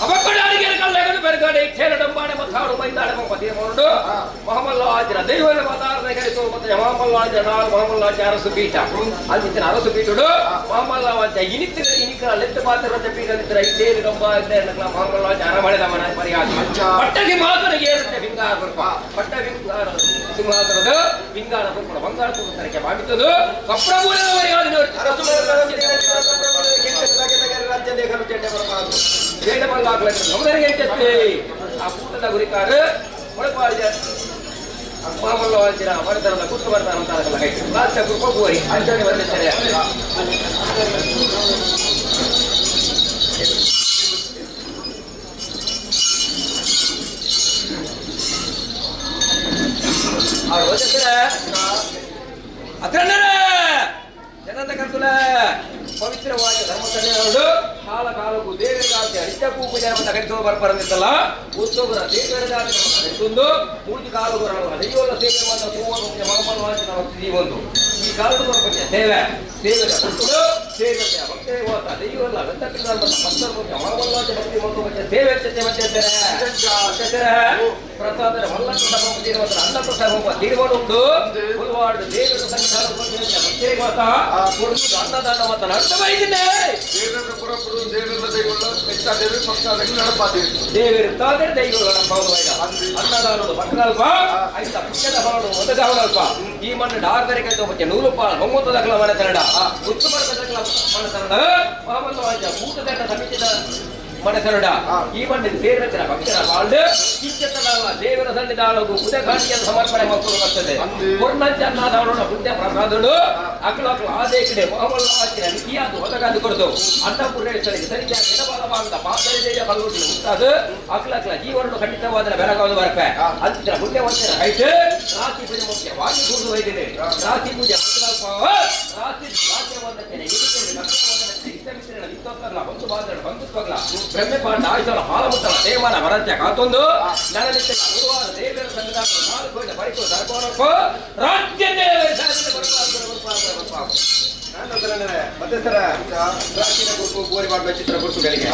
ಅವಕ್ಕಡ ಕಲ್ಲೆಗಡು ಬೆರಗಡೆ ಇಚ್ಛೆರಡಂಬಾಡೆ ಮಥಾಡು ಮೈದಾಡೆ ಮೋರುಡು ಮಹಮಲ್ಲಾಜರ ದೈವನ ಮತಾರದ ಕರಿತು ಮತ್ತೆ ಮಹಮಲ್ಲಾಜರ ನಾಲ್ ಮಹಮಲ್ಲಾಜ ಅರಸು ಪೀಠ ಅಲ್ಲಿ ಅರಸು ಪೀಠುಡು ಮಹಮಲ್ಲಾಜ ಇನಿತ್ರ ಇನಿಕರ ಲೆತ್ತ ಪಾತ್ರ ಪೀಠ ನಿತ್ರ ಇದ್ದೇರು ಗಂಬ ಮಹಮಲ್ಲಾಜ ಅರಮಳೆದ ಮನ ಪರಿಹಾರ ಪಟ್ಟ ಸಿಂಹಾಸನ ಏರುತ್ತೆ ಬಿಂಗಾರ ಕೃಪ ಪಟ್ಟ ಬಿಂಗಾರ ಸಿಂಹಾಸನದ ಬಿಂಗಾರ ಕೃಪಣ ಬಂಗಾರ ತರಕೆ ಮಾಡಿತ್ತದು ಕಪ್ರಭುವಿನ ಆ ಕೂಟದ ಗುರಿಕಾರ ಒಳಪಾಡಿದ ಮಾಮಲ್ಲ ಮರತರದ ಕೂತು ಬರ್ತಾರ ಅಂತ ಲಾಸ್ಟ್ ಕೃಪ ಬೋರಿ ಅಂಚನೆ ಬಂದಿರ್ತಾರೆ. ಅವ್ರು ಬಂದಿರ್ತಾರೆ ಅತ್ರಣ್ಣರೇ ಜನದ ಕರ್ತುಲ ಪವಿತ್ರವಾದ ಧರ್ಮ ಕಾಲ ಕಾಲಕ್ಕೂ ದೇವರ ನಿತ್ಯಕ್ಕೂ ಪೂಜೆ ಅಂತ ಕರಿಸೋ ಬರ್ಪರಂದಿತ್ತಲ್ಲ ಉತ್ಸವರ ದೇವರ ಕರಿಸೊಂದು ಮೂರ್ತಿ ಕಾಲುಗುರ ದೈವದ ಸೇವೆ ಮಾತ್ರ ಪೂವನು ಮಹಮ್ಮನ ಈ ಒಂದು ಈ ಕಾಲದ ಬರ್ಪಂಚ ಸೇವೆ ಸೇವೆದ ಕರ್ತುಲು ಸೇರಿದಂತೆ ಭಕ್ತೇ ಹೋತ ದೈವಲ್ಲ ಗಂಧಪಿಂಡ ಭಕ್ತರು ಮಾವಲ್ಲಾಂತ ಭಕ್ತಿ ಮತ್ತು ಮತ್ತೆ ಸೇವೆ ಮತ್ತೆ ಪ್ರಸಾದರ ಮಲ್ಲ ಪ್ರಸಾದ ಅನ್ನ ಪ್ರಸಾದ ಹೋಗುವ ತೀರ್ಮಾನ ಉಂಟು. ಗುಲ್ವಾಡು ದೇವರ ಸನ್ನಿಧಾನ ಭಕ್ತರಿಗೆ ಮಾತ ಕೊಡುವುದು ಅನ್ನದಾನ ಮಾತ ನಡೆದ ಬೈದಿದೆ. ದೇವರ ಪುರಪುರು ದೇವರ ದೈವಲ್ಲ ಹೆಚ್ಚಾದೇವಿ ಪಕ್ಷಾದೇವಿ ನಡಪಾದೇವಿ. ದೇವರು ತಾದರೆ ದೈವಗಳ ಪೌರವೈದ ಅನ್ನದಾನದ ಭಕ್ತನಲ್ಪ ಐತ ಪುಣ್ಯದ ಫಲನು ಒದಗಾವನಲ್ಪ. ಈ ಮಣ್ಣು ಡಾರ್ದರಿಕೆ ಮತ್ತೆ ನೂರು ಪಾಲ್ ಮೊಮ್ಮತ್ತದಕಲ ಮನೆ ತರಡ ಉತ್ತಮ ಮನೆ ತರಡ ಮಹಮ್ಮದ ಭೂತದಂಡ ಸಮಿತಿದ ಮನೆ ತರಡ. ಈ ಮಣ್ಣಿನ ಸೇರಿದ ಭಕ್ತರ ಬಾಳ್ದು ಕಿಚ್ಚತನ ದೇವರ ಸನ್ನಿಧಾನಗೂ ಉದಯ ಕಾಣಿಕೆಯನ್ನು ಸಮರ್ಪಣೆ ಮಕ್ಕಳು ಬರ್ತದೆ. ಕೊರ್ನಂಚ ಅನ್ನದಾನೋಣ ಪುಣ್ಯ ಪ್ರಸಾದಗಳು ಅಕಲ ಅಕಲ ಆದೇ ಕಡೆ ಮಹಮಲ್ಲ ಆಚಿನ ಮಿತಿಯಾದ ಒದಗಾದು ಕೊಡದು ಅನ್ನಪೂರ್ಣೇಶ್ವರಿಗೆ ಸರಿಯಾದ ಎಡಬಲವಾದ ಪಾದರಿಜಯ ಕಲ್ಲುಗಳು ಉಂಟಾದ ಅಕಲ ಅಕಲ ಜೀವನ ಖಂಡಿತವಾದ ಬೆಳಗಾவது ಬರಪೆ ಅಂತಿನ ಪುಣ್ಯವಂತರ ಐತೆ. ರಾತ್ರಿ ಪೂಜೆ ಮುಖ್ಯವಾಗಿ ಕೂಡು ಒಯ್ದಿದೆ. ರಾತ್ರಿ ಪೂಜೆ ರಾತ್ರಿ ರಾಜ್ಯವಂತನೆ ಇಷ್ಟಮಿತ್ರಗಳ ವಿತ್ವತ್ವಗಳ ಬಂಧು ಬಾಂಧವರ ಬಂಧುತ್ವಗಳ ಬ್ರಹ್ಮಪಾಂಡ ಆಯುಷರ ಹಾಲಮುತ್ತಲ ದೇವನ ವರಂತ್ಯ ಕಾತೊಂದು ನನನಿತ್ಯ ಗುರುವಾರ ದೇವರ ಸನ್ನಿಧಾನ ನಾಲ್ಕು ಬರಿಕು ಸರ್ಕೋನಕ್ಕೋ ರಾಜ್ಯ ದೇವರ ಸಾಧನೆ ಬರಬಾರದು. ಮಧ್ಯಸ್ಥರ ಪ್ರಾಚೀನ ಗುರುಕು ಗೋರಿ ಮಾಡುವ ಚಿತ್ರ ಗುರುತುಗಳಿಗೆ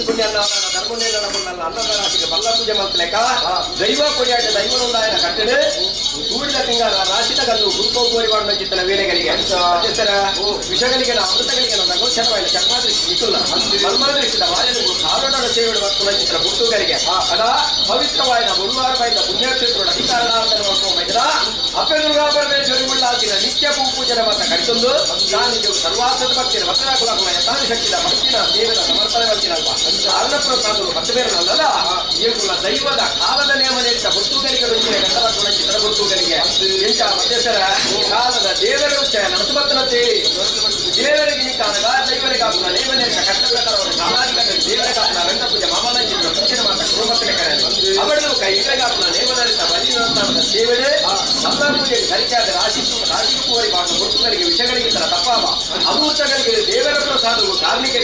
ಪುಣ್ಯ ಅನ್ನದಾನ ಧರ್ಮನೇನ ಅನ್ನದಾನ ಬಲ್ಲ ಪೂಜೆ ಮಲ್ತಲೆಕ್ಕ ದೈವ ಕೊಡಿಯಾಟ ದೈವನೊಂದಾಯನ ಕಟ್ಟಡೆ ಸೂರ್ಯದ ತಿಂಗಳ ರಾಶಿದ ಗಲ್ಲು ಗುರುಕೋ ಗೋರಿ ಮಾಡುವ ಚಿತ್ರ ವೇಳೆಗಳಿಗೆ ಮಧ್ಯಸ್ಥರ ವಿಷಗಳಿಗೆ ಅಮೃತಗಳಿಗೆ ನಗೋಚರವಾಯಿನ ಚರ್ಮಾದೃಷ್ಟಿ ನಿಕುಲ್ನ ಮಲ್ಮಾದೃಷ್ಟಿದ ವಾಯನು ಕಾರಣ ಸೇವೆ ವಸ್ತುನ ಚಿತ್ರ ಗುರುತುಗಳಿಗೆ ಅದ ಪವಿತ್ರವಾಯಿನ ಗುರುವಾರವಾಯಿನ ಪುಣ್ಯಕ್ಷೇತ್ರ ಅಧಿಕಾರದಾಂತನ ಅಪ್ಪೆ ದುರ್ಗಾ ಪರಮೇಶ್ವರಿ ಉಳ್ಳಾದಿನ ನಿತ್ಯ ಭೂ ಪೂಜನೆ ಮಾತ ಕಡಿತೊಂದು ನಾನು ಸರ್ವಾಸದ ಭಕ್ತಿನ ಭಕ್ತರ ಕುಲಕುಲ ಯಥಾನು ಶಕ್ತಿದ ಭಕ್ತಿನ ದೇವರ ಸಮರ್ಪಣೆ ಬರ್ತೀನಲ್ವಾ ಅನ್ನ ಪ್ರಸಾದರು ಮತ್ತೆ ಬೇರೆ ಅಲ್ಲಲ್ಲ ಏಕುಲ ದೈವದ ಕಾಲದ ನೇಮ ನೇತ ಗುರ್ತುಗಳಿಗೆ ಗಂಧವರ್ಗುಣ ಚಿತ್ರ ಗುರ್ತುಗಳಿಗೆ ಎಂಚ ಮಧ್ಯಸ್ಥರ ಕಾಲದ ದೇವರ ಉಚ್ಚಯ ನಡಸುಬತ್ತನತೆ ದೇವರಿಗೆ ನಿಕ್ಕಾನಗ ದೈವರಿಗೆ ಆಗುವ ನೇಮ ನೇತ ಕಷ್ಟ ಪ್ರಕಾರವನ್ನು ಕಾಲಾಧಿಕಾರಿ ದೇವರ ಕಾಪುನ ರಂಗ ಪೂಜೆ ಮಾಮಲ ಚಿತ್ರ ಪೂಜೆ ಮಾತ ಗೃಹಮಕ್ಕಳ ಕರೆ ಅವಳು ಕೈ ಇಬ್ಬರಿಗಾಪುನ ನೇಮ ನಡೆದ ಬಲಿನಾಥನ ಸೇವೆಡೆ ನಮ್ಮ ಪೂಜೆಗೆ ಸರಿಯಾದ ರಾಶಿ ರಾಶಿ ಕೋರಿ ಮಾಡುವ ಗುರುತುಗಳಿಗೆ ವಿಷಗಳಿಗೆ ತರ ತಪ್ಪಾವ ಅಮೂರ್ತಗಳಿಗೆ ದೇವರ ಪ್ರಸಾದವು ಕಾರ್ಮಿಕ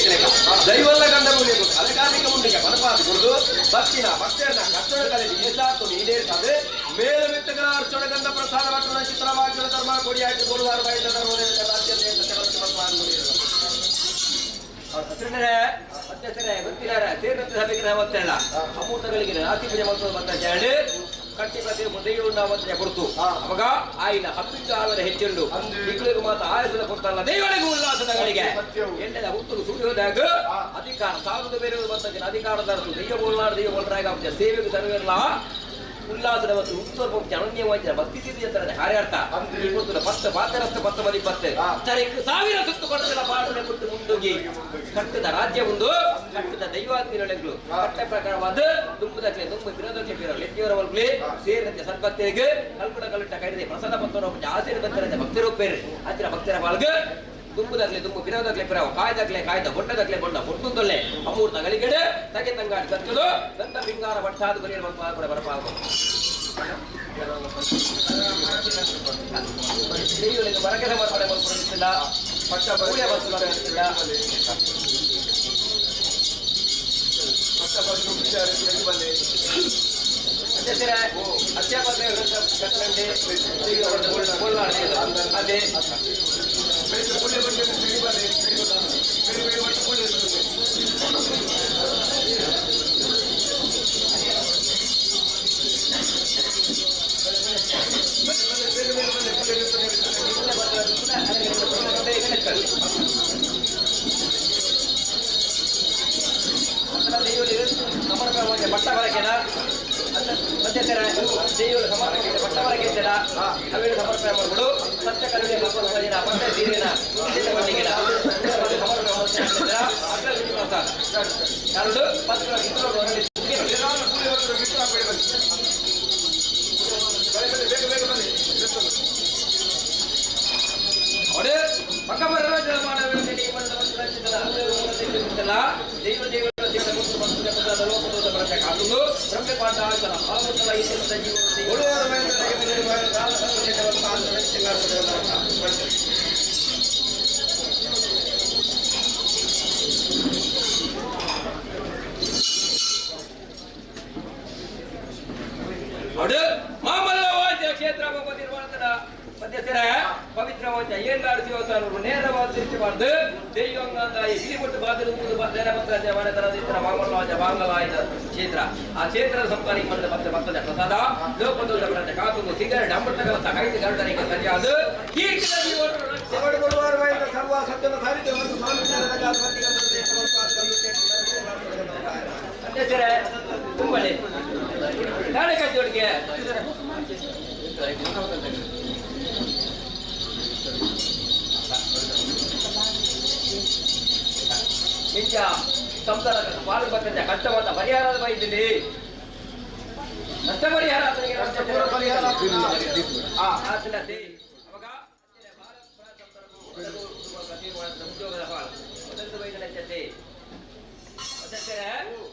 ದೈವಲ್ಲ ಗಂಡ ಮೂಲಿಯು ಅಲಕಾರ್ಮಿಕ ಮುಂಡಿಗೆ ಮನಪಾದ ಗುರುದು ಭಕ್ತಿನ ಭಕ್ತರನ್ನ ಕಟ್ಟಡ ಕಲೆಗೆ ಏಸಾತು ಈಡೇರ್ತದೆ ಮೇಲು ಮಿತ್ತಗಳ ಅರ್ಚಣ ಗಂಧ ಪ್ರಸಾದ ಭಕ್ತನ ಚಿತ್ರವಾಗ್ಗಳ ಧರ್ಮ ಕೊಡಿಯಾಗಿ ಗುರುವಾರ ಬಾಯಿದ ಧರ್ಮ ಸಭೆಗೆ ಅಮೂರ್ತಗಳಿಗೆ ರಾತ್ರಿ ಪೂಜೆ ಮಾಡ್ಕೊಂಡು ಬಂದ ಹೇಳಿ ಕಟ್ಟಿ ಪ್ರತಿ ದೈವ ಕೊಡ್ತು ಅವಾಗ ಆಯಿನ ಹಪ್ಪಿಟ್ಟು ಆವರ ಹೆಚ್ಚುಂಡು ಮಕ್ಕಳಿಗೂ ಮಾತ್ರ ಆಯಸದ ಕೊಡ್ತಲ್ಲ ದೈವಳಿಗೂ ಉಲ್ಲಾಸದಗಳಿಗೆ ಎಣ್ಣೆದ ಹುತ್ತಲು ಸೂರ್ಯೋದಾಗ ಅಧಿಕಾರ ಸಾವಿರದ ಬೇರೆ ಬಂದ ಅಧಿಕಾರದ ದೈವ ಬೋಲ್ನಾಡು ದೈವ ಬೋಲ್ರಾಗ ಸೇವೆಗೂ ಸರ್ವೇರ್ಲ ಉಲ್ಲಾಸದ ಮತ್ತು ಉತ್ತರ ಅನನ್ಯವಾದ ಭಕ್ತಿ ಸಿದ್ಧಿ ಅಂತ ಕಾರ್ಯಾರ್ಥ ಈ ಪತ್ತು ಪಾತರಸ್ತ ಪತ್ತು ಮದಿ ಪತ್ತು ತರಕ್ಕೆ ಸಾವಿರ ಸುತ್ತು ಕೊಡ್ತಿಲ್ಲ ಪಾಡನೆ ಕೊಟ್ಟು ಮುಂದೋಗಿ ಕಟ್ಟದ ರಾಜ್ಯ ಒಂದು ಕಟ್ಟದ ದೈವಾತ್ಮಿರಳೆಗಳು ಕಟ್ಟ ಪ್ರಕಾರವಾದ ತುಂಬುದಕ್ಕೆ ತುಂಬ ವಿರೋಧಕ್ಕೆ ಬೀರ ಲೆಕ್ಕಿಯವರ ಒಳಗಲಿ ಸೇರಿದಂತೆ ಸದ್ಭಕ್ತರಿಗೆ ಕಲ್ಪುಡ ಕಲ್ಲುಟ್ಟ ಕೈದೆ ಪ್ರಸಾದ ಪತ್ತನ ಆಸೀನ ಭಕ್ತರಂತೆ ಭಕ್ತರು ಪೇರು ಹತ್ತಿರ ಭಕ್ತರ ಒಳಗೆ ತುಂಬುದಾಗ್ಲೆ ತುಂಬ ವಿರೋಧಕ್ಲೆ ಪಿರವ ಕಾಯ್ದಾಗ್ಲೆ ಕಾಯ್ದ ಬೊಟ್ಟದಾಗ್ಲೆ ಬೊಂಡ ಬೊಟ್ಟುಂದೊಲ್ಲೆ ಅಮೂರ್ತ ಗಳಿಗೆಡೆ ತಗೆ ತಂಗಾಡಿ ಕತ್ತಲು ಗಂಧ ಪಿಂಗಾರ ಭಟ್ಟಾದು ಬರೆಯ ಕೂಡ ಬರಪಾಗು ಬರಕೆ ಸಮರ್ಪಣೆ ಮಾಡ್ಕೊಂಡಿಲ್ಲ ಪಟ್ಟ ಪೂಜೆ ಮಾಡ್ಕೊಂಡಿಲ್ಲ. ಅದೇ ಸಮರ್ಪಣೆ ಮಾಡ್ಬಿಡು ಸತ್ಯ ಕರುಣೆ ಪಟ್ಟ ಸೀರೆನ ಪ್ರಸಾದ ಎರಡು ಪತ್ರ ದೈವ ದೇವರ ದೇವರ ಗುರುತು ಮತ್ತು ಜಗದ ಲೋಕದೋದ ಬರತೆ ಕಾತುದು ಬ್ರಹ್ಮಪಾಠ ಆತನ ಭಾಗವತಲ ಈಶ್ವರದ ಜೀವನ ಮಾಮಲ್ಲವಾದ್ಯ ಕ್ಷೇತ್ರ ನಿರ್ಮಾಣದ ಮಧ್ಯಸ್ಥರ ಪವಿತ್ರವಾದ ಪವಿತ್ರವಾದ ಏಳ್ನಾಡು ದೇವಸ್ಥಾನಗಳು ನೇರವಾದ ದೃಷ್ಟಿ ದೈವಂಗಾಂದಾಯಿ ಬಿಳಿಮೊಟ್ಟು ಬಾಗಿಲು ನೇರ ಮನೆತನದ ಮಾಮಲ್ಲವಾದ ಬಾಂಗಲಾಯದ ಕ್ಷೇತ್ರ. ಆ ಕ್ಷೇತ್ರದ ಸಂಪಾದನೆ ಬಂದ ಮತ್ತೆ ಭಕ್ತದ ಪ್ರಸಾದ ಲೋಕದೊಂದ ಪ್ರಜೆ ಕಾತುಂಗು ಸಿಗರೇಟ್ ಅಮೃತ ಕಲಸ ಕೈದು ಗರುಡನಿಗೆ ಸರಿಯಾದ ಕೀರ್ತಿನ ಜೀವನ ಸರ್ವ ಸತ್ಯದ ಸಾರಿದ್ಯ ಮತ್ತು ಸ್ವಾಮಿ ಅಧ್ಯಕ್ಷರೇ ತುಂಬಳಿ ನಾಳೆ ಕಜ್ಜೋಡಿಗೆ ನಿಜ ಸಂಸಾರ ಪಾಲು ಬರ್ತದೆ ಕಷ್ಟವಾದ ಪರಿಹಾರದ ಬೈದಿಲ್ಲಿ ನಷ್ಟ ಪರಿಹಾರ ಆತನಿಗೆ ಪರಿಹಾರ ಆತನತೆ. ಅವಾಗ ಮೊದಲು ಬೈದನಂತೆ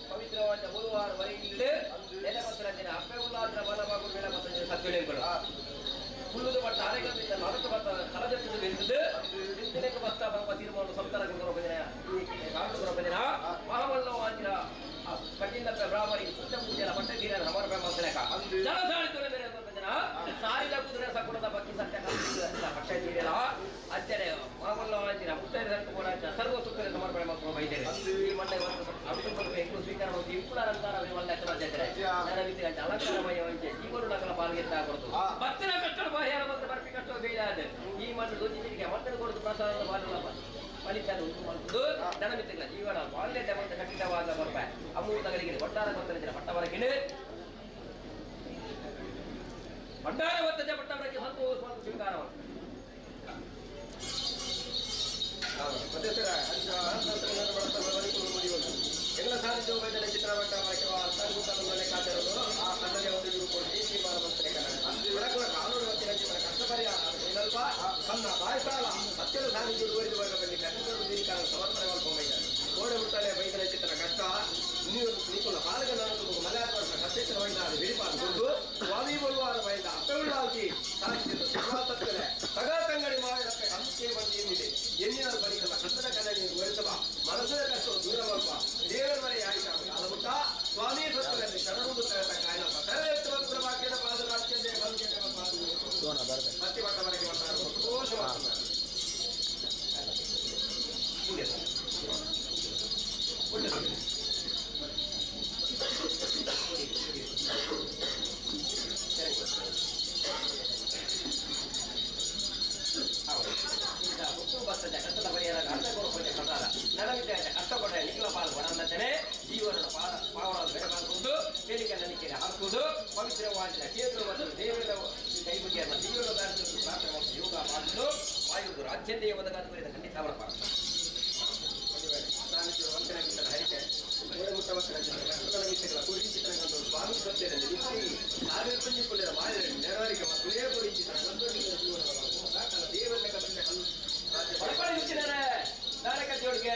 ಪವಿತ್ರವಾದ ಗುರುವಾರ ವರೆಗಿಲ್ಲು ನೆಲಪತ್ರ ದಿನ ಅಪ್ಪೆ ಉಲ್ಲಾದ್ರ ಬಲವಾಗು ನೆಲಪತ್ರ ಸತ್ಯಗಳು ಹುಲ್ಲುದು ಬಟ್ಟ ಅರೆಗಂದಿದ್ದ ನರಕ ಬತ್ತ ಕಲದೆತ್ತದು ಬೆಂದದ್ದು ನಿಂತಿನಕ್ಕೆ ಬತ್ತ ಬಾಪ ತೀರ್ಮಾನ ಸಂತಾನ ಗುರುಗಳ ಕಾಂಡು ದಿನ ಮಹಾಮಲ್ಲವಾದಿನ ಕಠಿಣ ಬ್ರಾಹ್ಮಣಿಗೆ ಪೂಜೆ ಪೂಜೆನ ಬಟ್ಟೆ ತೀರ ಸಮರ್ಪಣೆ ಮಾಡ್ತಲೇಕ ಜಲಸಾಳಿ ತೊಳೆ ಬೇರೆ ಜನ ಸಾರಿದ ಕುದುರೆ ಸಕುಣದ ಬಕ್ಕಿ ಸತ್ಯ ಪಕ್ಷ ತೀರಲ್ಲ ಅಚ್ಚರೆ ಮಹಾಮಲ್ಲವಾದಿನ ಮುತ್ತೈದೆ ಕೂಡ ಸರ್ವ ಸುಖದ ಸಮರ್ಪಣೆ ಮಾಡ್ಕೊಂಡು ಬೈದೇನೆ. ಈ ಮಣ್ಣ ಅಮೃತ ಹೆಂಗು ಸ್ವೀಕಾರ ಮಾಡಿ ಇಂಪುಳ ಅಲಂಕಾರ ಅಲಂಕಾರಮಯ ಜೀವನ ಪಾಲ್ಗೆ ಕೊಡ್ತು ಭಕ್ತರ ಕಟ್ಟಡ ಬಾಹ್ಯ ಮತ್ತು ಬರ್ಪಿ ಕಟ್ಟೋ ಬೇಯಾದ ಈ ಮಣ್ಣು ದೊಜ್ಜಿಗೆ ಮಣ್ಣು ಕೊಡುದು ಪ್ರಸಾದ ಬಾಲ ಫಲಿತಾನ ಉಂಟು ಮಾಡುವುದು ದನಮಿತ್ತಿಲ್ಲ ಜೀವನ ಬಾಲ್ಯದ ಮತ್ತು ಖಂಡಿತವಾದ ಬರ್ಪ ಅಮೂರ್ತಗಳಿಗೆ ಭಂಡಾರ ಗೊತ್ತಲಿದ್ದರೆ ಪಟ್ಟವರಗಿನ ಭಂಡಾರ ಒತ್ತಜ ಪಟ್ಟವರಕ್ಕೆ ಸಂತೋಷ ಸ್ವೀಕಾರವನ್ನು ಎಲ್ಲ ಸಾಧಿಸುವ ಚಿತ್ರಪಟ್ಟ ಕಷ್ಟ ಪರಿಹಾರ ಏನಲ್ಪ ತನ್ನ ಬಾಯ್ಸಾಲ ಸತ್ಯದ ಸಾನ್ನಿಧ್ಯ ಉಳಿದು ಕಷ್ಟದ ಸಮರ್ಪಣೆ ಕೋಡೆ ಮುಟ್ಟಲೆ ಬೈದನ ಚಿತ್ರ ಕಷ್ಟ ನೀವು ನಿಕುಲ ಪಾಲಕ ಮಲೆ ಕಷ್ಟೇಶ್ವರ ಬೈದ ಬಿಡಿಪಾದ ಗುರುದು ಸ್ವಾಮಿ ಬರುವಾರ ಬೈದ ಅಪ್ಪೆವುಳ್ಳಾಗಿ ಸಾಹಿತ್ಯದ ಸರ್ವಾಸತ್ಯದ ತಗ ತಂಗಡಿ ಮಾಡಿದಕ್ಕೆ ಅಂತ್ಯ ಬಂದು ಎನ್ನಿದೆ ಎನ್ನಿನ ಬರಿಕಲ್ಲ ಕಷ್ಟದ ಕಲೆ ನೀವು ವಿವರಿಸಬ ಮನಸ್ಸಿನ ಕಷ್ಟ ದೂರವಲ್ಪ ದೇವರ ಮನೆ ಆಯಿತ ಕಾಲಮುಟ್ಟ ಸ್ವಾಮಿ ಸತ್ಯದಲ್ಲಿ ಶರಣು ಕಾಯನಪ್ಪ ಸರ್ವೇಶ್ವರ ವಾಕ್ಯದ ಪಾದ ರಾಜ್ಯದೇ ಸತ್ಯ ಮಟ್ಟವರೆಗೆ ಬರ್ತಾರೆ ಸಂತೋಷವಾಗ್ತದೆ. ಹಾಕುವುದು ಪವಿತ್ರವಾದ ಕ್ಷೇತ್ರವನ್ನು ದೇವರ ಕೈಬುಗಿಯನ್ನು ಜೀವನ ಪ್ರಾರ್ಥನೆ ಮತ್ತು ಯೋಗ ಮಾಡಲು ವಾಯುದು ರಾಜ್ಯದೇ ಒದಗಾದ ಕುರಿತ ಖಂಡಿತ ಅವರಪ್ಪ ಜೋಡಿಗೆ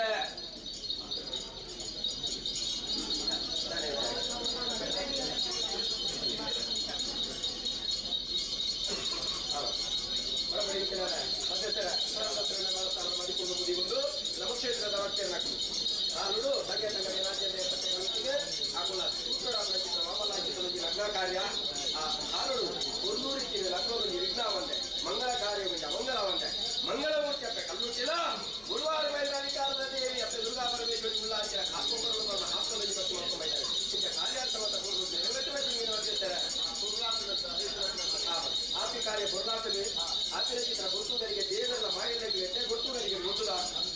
ನಮಕ್ಷೇತ್ರದ ಲಗ್ನ ಕಾರ್ಯ ಆರುಡು ಕೊಲ್ಲೂರಿಗೆ ಲಗ್ನದಲ್ಲಿ ವಿಘ್ನ ಮಂಗಳ ಕಾರ್ಯ ಮಂಗಳವಂತೆ ಮಂಗಳಮೂರ್ತಿ ಅಪ್ಪ ಕಲ್ಲುಟ್ಟಿಲ ಗುರುವಾರ ಮೇಲೆ ಅಧಿಕಾರದ ದೇವಿ ಅಪ್ಪ ದುರ್ಗಾ ಪರಮೇಶ್ವರಿ ಉಳ್ಳಾಂಚಿನ ಕಾಸ್ಕೊಂಬರಲು ಬರುವ ಹಾಸ್ಕೊಂಡಲ್ಲಿ ಬತ್ತು ಮಾಡ್ಕೊಂಡಿದ್ದಾರೆ ಇಂಥ ಕಾರ್ಯಾರ್ಥವಾದ ಆಪಿ ಕಾರ್ಯ ಬೊರ್ಲಾತಲಿ ಆಪಿನ ಚಿತ್ರ ಗುರುತುಗಳಿಗೆ ದೇವರ ಮಾಯಗಳಿಗೆ ಗುರುತುಗಳಿಗೆ ಗೊತ್ತುದ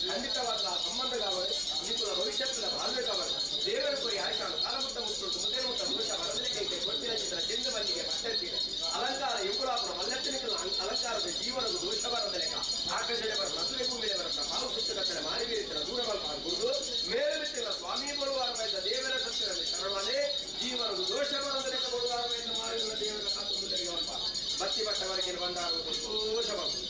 ಖಂಡಿತವಾದ ಸಂಬಂಧ ಕಾವಲು ನಿಕುಲ ಭವಿಷ್ಯತ್ತಿನ ಬಾಳ್ವೆ ಕಾವಲು ದೇವರ ಕೊರಿ ಆಯ್ಕಾನು ಕಾಲಮುಟ್ಟ ಮುಟ್ಟು ಮುದ್ದೆ ಮುಟ್ಟ ದೋಷ ಬರದಲಿಕ್ಕೆ ಕೊಟ್ಟಿನ ಚಿತ್ರ ಚೆಂದ ಮಲ್ಲಿಗೆ ಪಟ್ಟಂತಿದೆ ಅಲಂಕಾರ ಇಂಕುಲಾಪುರ ಮಲ್ಲತ್ತನಿಕಲ ಅಲಂಕಾರದ ಜೀವನದ ದೋಷ ಬರದ ಲೆಕ್ಕ ಆಕಾಶದ ಬರ ಮಸುರೆ ಭೂಮಿಯ ಬರತ್ತ ಪಾಲು ಸುತ್ತಗತ್ತಲೆ ಮಾರಿವೀರಿತರ ದೂರವಲ್ಪ ಗುರುದು ಮೇಲು ಸ್ವಾಮಿ ಬರುವಾರ ದೇವರ ಸತ್ಯದಲ್ಲಿ ಶರಣವೇ ಜೀವನದ ದೋಷ ಬರದ ಲೆಕ್ಕ ಬರುವಾರ ಮಾರಿದ ದೇವರ ಕಾತು ಮುಂದರಿಗೆ ಬತ್ತಿ ಬಟ್ಟವರೆಗೆ ಬಂದಾಗ ಸಂತೋಷವಾಗುವುದು.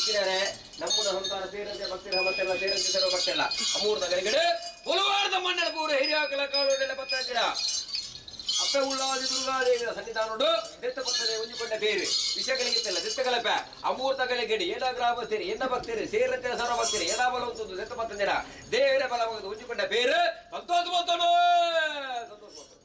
ಗುತ್ತಿನಾರೆ ನಮ್ಮುನ ಸಂತಾನ ಸೇರಂತೆ ಭಕ್ತಿರ ಮತ್ತೆಲ್ಲ ಸೇರಂತೆ ಸರ್ವ ಭಕ್ತೆಲ್ಲ ಅಮೂರ್ತ ಗಳಿಗಡೆ ಉಲವಾರದ ಮಣ್ಣರ ಪೂರ ಹಿರಿಯಾಕಲ ಕಾಲೋಡೆಲ್ಲ ಪತ್ತಾಜಿರ ಅಪ್ಪೆ ಉಳ್ಳಾದಿ ದುರ್ಗಾದೇವಿಯ ಸನ್ನಿಧಾನೋಡು ದೆತ್ತ ಪತ್ತನೆ ಒಂಜಿಕೊಂಡ ಬೇರೆ ವಿಷಯಗಳಿಗಿತ್ತಲ್ಲ ದೆತ್ತಗಲಪ ಅಮೂರ್ತ ಗಳಿಗೆಡಿ ಏನ ಗ್ರಾಮ ಸೇರಿ ಎನ್ನ ಭಕ್ತರಿ ಸೇರಂತೆ ಸರ್ವ ಭಕ್ತರಿ ಏನ ಬಲ ಉಂಟು ದೆತ್ತ ಪತ್ತಂದಿರ ದೇವರ ಬಲ ಒಂಜಿಕೊಂಡ ಬೇರೆ ಸಂತೋಷ ಬಂತನು ಸಂತೋಷ ಬಂತು.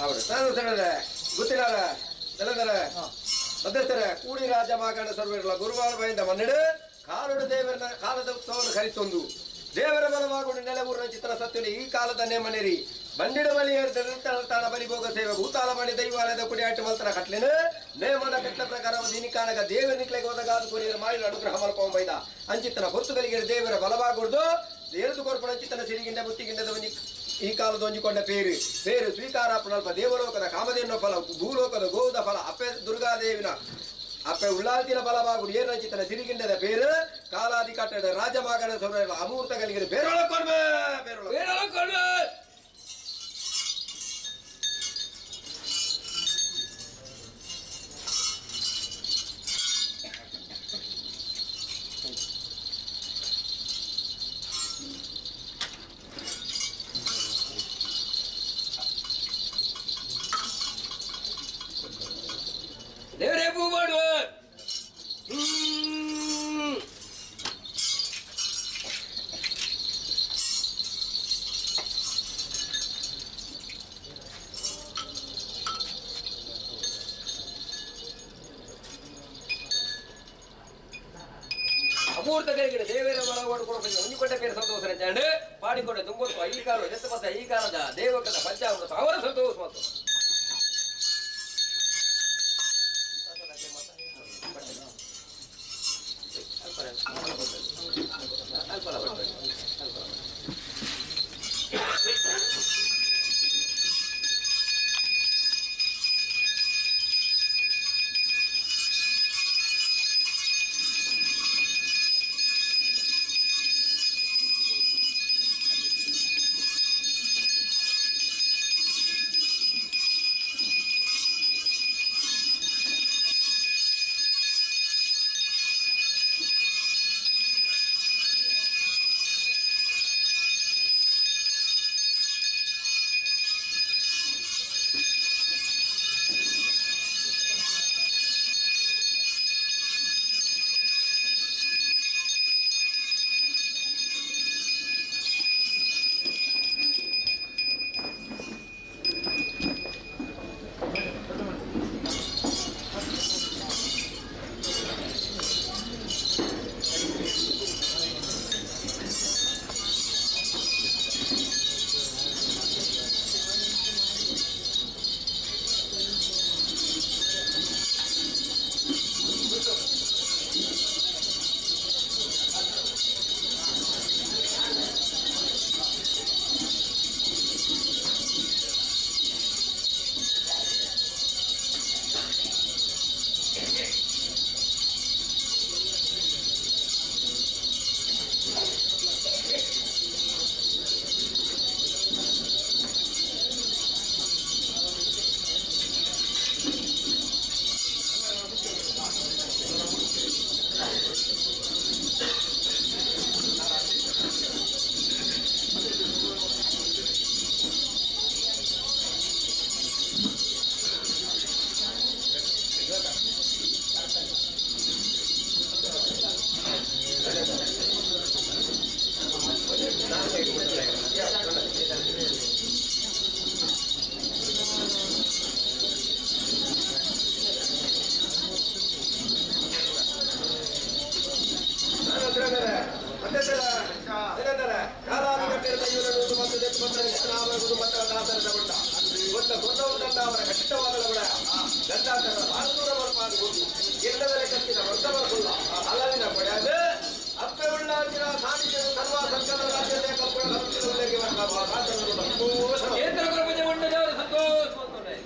ಅವರು ಸರ್ ಗೊತ್ತಿಲ್ಲ ತೆಲಂಗಾಣ ಮಧ್ಯಸ್ಥರ ಕೂಡಿ ರಾಜ ಮಾಗಣ ಸರ್ವೇರ್ಲ ಗುರುವಾರ ಬೈಂದ ಮನ್ನಡು ಕಾಲುಡು ದೇವರನ ಕಾಲದ ಉತ್ಸವವನ್ನು ಕರಿತೊಂದು ದೇವರ ಬಲವಾಗುಡು ನೆಲವೂರಿನ ಚಿತ್ರ ಸತ್ಯನು ಈ ಕಾಲದ ನೇಮನೆರಿ ಬಂಡಿಡ ಬಲಿಯರ್ ತಾಣ ಬಲಿಭೋಗ ಸೇವೆ ಭೂತಾಲ ಮಣಿ ದೈವಾಲಯದ ಕುಡಿಯಾಟ ಮಲ್ತನ ಕಟ್ಲೆನು ನೇಮದ ಕಟ್ಲ ಪ್ರಕಾರ ದಿನಿ ಕಾಣಗ ದೇವರ ನಿಕ್ಲೆಗೆ ಒದಗಾದ ಕೊರಿಯರ ಮಾಯಿನ ಅನುಗ್ರಹ ಮಲ್ಪವ ಬೈದ ಅಂಚಿತನ ಹೊತ್ತುಗಳಿಗೆ ದೇವರ ಬಲವಾಗುಡ್ದು ದೇವರದು ಕೊರ್ಪಣ ಅಂಚಿತನ ಸಿರಿಗಿಂಡ ಬುತ್ತಿಗಿಂಡದ ಒಂಜಿ ಈ ಕಾಲದ ಒಂಜಿಕೊಂಡ ಪೇರು ಪೇರು ಸ್ವೀಕಾರ ಪುನಲ್ಪ ದೇವಲೋಕದ ಕಾಮಧೇನು ಫಲ ಭೂಲೋಕದ ಗೋವುದ ಫಲ ಅಪ್ಪೆ ದುರ್ಗಾದೇವಿನ ಅಪ್ಪೆ ಉಳ್ಳಾಲ್ತಿನ ಬಲವಾಗುಡು ಏನು ಅಂಚಿತನ ಸಿರಿಗಿಂಡದ ಪೇರು ಕಾಲಾದಿ ಕಟ್ಟಡ ರಾಜಮಾಗಣ ಸೌರ ಅಮೂರ್ತ ಗಲಿಗೆ ಬೇರೊಳಕೊಡ್ಬೆ ಬೇರೊಳ ಬೇರೊಳಕೊಡ್ಬೆ. ದೇವರೇ ಪೂ ಮಾಡುವ. ಅಮೂರ್ತ ಕೈಗಡೆ ದೇವರ ಬಲವಾಡು ಕೊಡಬೇಕು ಒಂಜಿಕೊಂಡ ಬೇರೆ ಸಂತೋಷ ರಂಜಾಂಡು ಪಾಡಿಕೊಂಡ ತುಂಬೊತ್ತು ಈ ಕಾಲ ಜತ್ತ ಈ ಕಾಲದ ದೇವಕದ ಪಂಚಾಮೃತ ಅವರ ಸಂತೋಷ ಮತ್ತು ಕೇಂದ್ರ ಪ್ರಪಂಚ ಮಂಡಲವರು ಸಂತೋಷ ಮಾಡ್ತಾರೆ.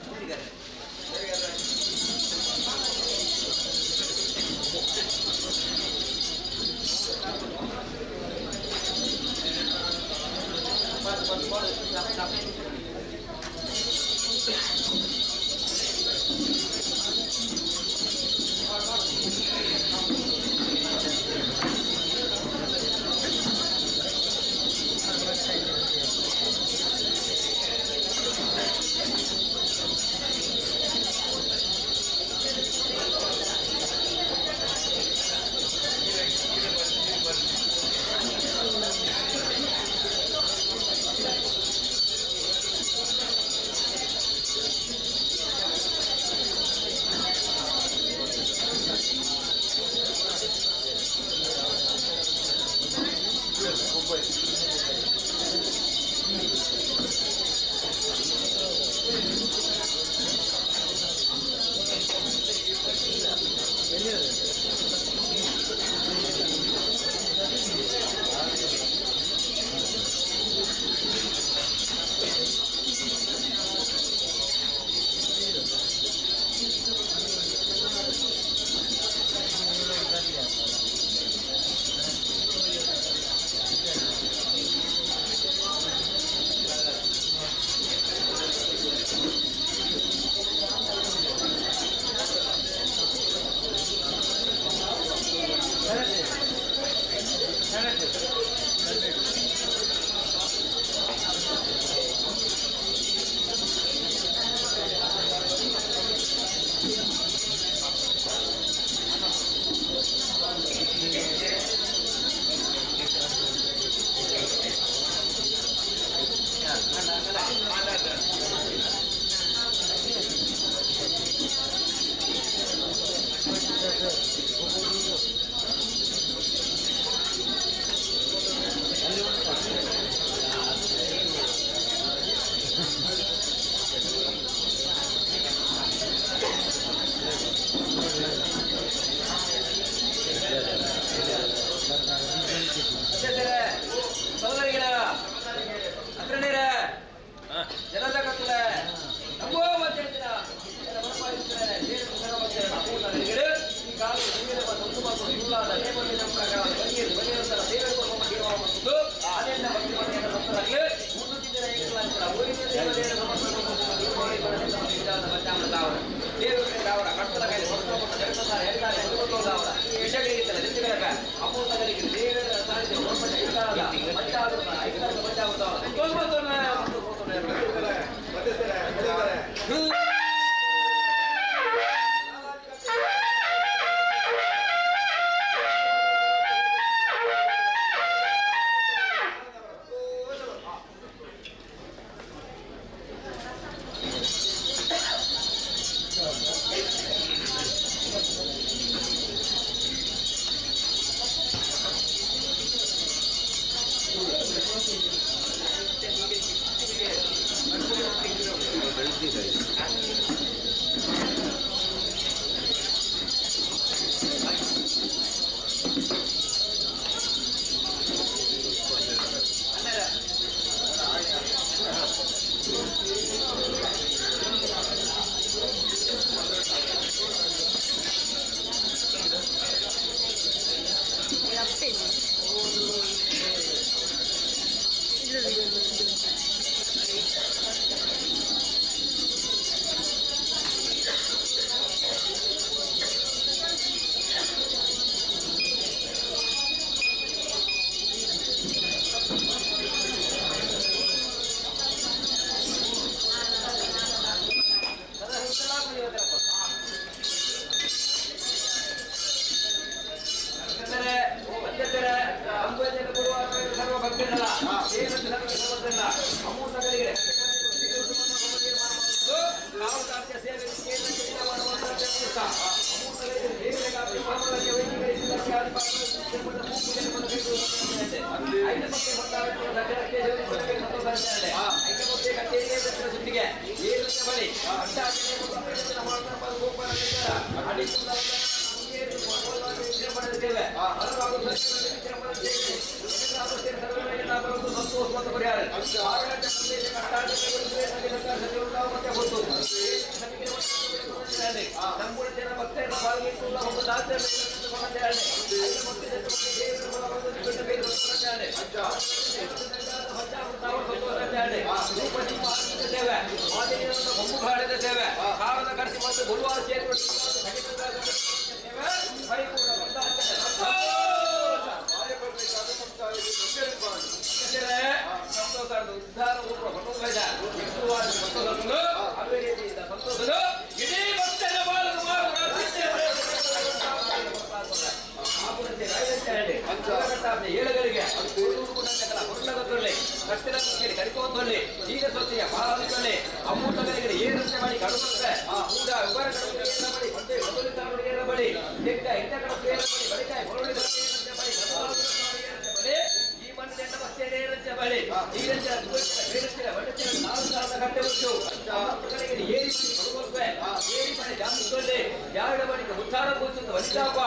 ಇದ್ದಾಪ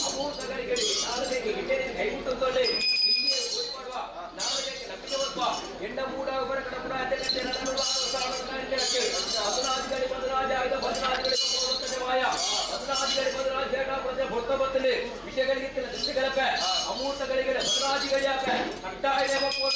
ಅಮೂರ್ತಗಳಿಗೆ ನಾರದಕ್ಕೆ ಗಿಟ್ಟೆಗೆ ಕೈ ಮುಟ್ಟುತ್ತೊಳ್ಳೆ ಹಿಂಗೆ ಓಡಿ ಮಾಡುವ ನಾರದಕ್ಕೆ ನಂಬಿಕೆ ಬರುವ ಎಣ್ಣ ಮೂಡ ಉಬರ ಕಡ ಪುಡ ಅತ್ತೆ ಕಟ್ಟೆ ನಡಲು ಪದ್ನಾದಿಗಳಿ ಪದ್ನಾದಿ ಆಯ್ದ ಪದ್ನಾದಿಗಳಿ ಮಾಯ ಪದ್ನಾದಿಗಳಿ ಪದ್ನಾದಿ ಬೊತ್ತ ಬತ್ತಲಿ ವಿಷಯಗಳಿಗೆ ದೃಷ್ಟಿ ಗಲಪೆ ಅಮೂರ್ತಗಳಿಗೆ ಪದ್ನಾದಿಗಳಿ ಆಪೆ ಕಟ್ಟಾಯ ಮುಟ್ಟು.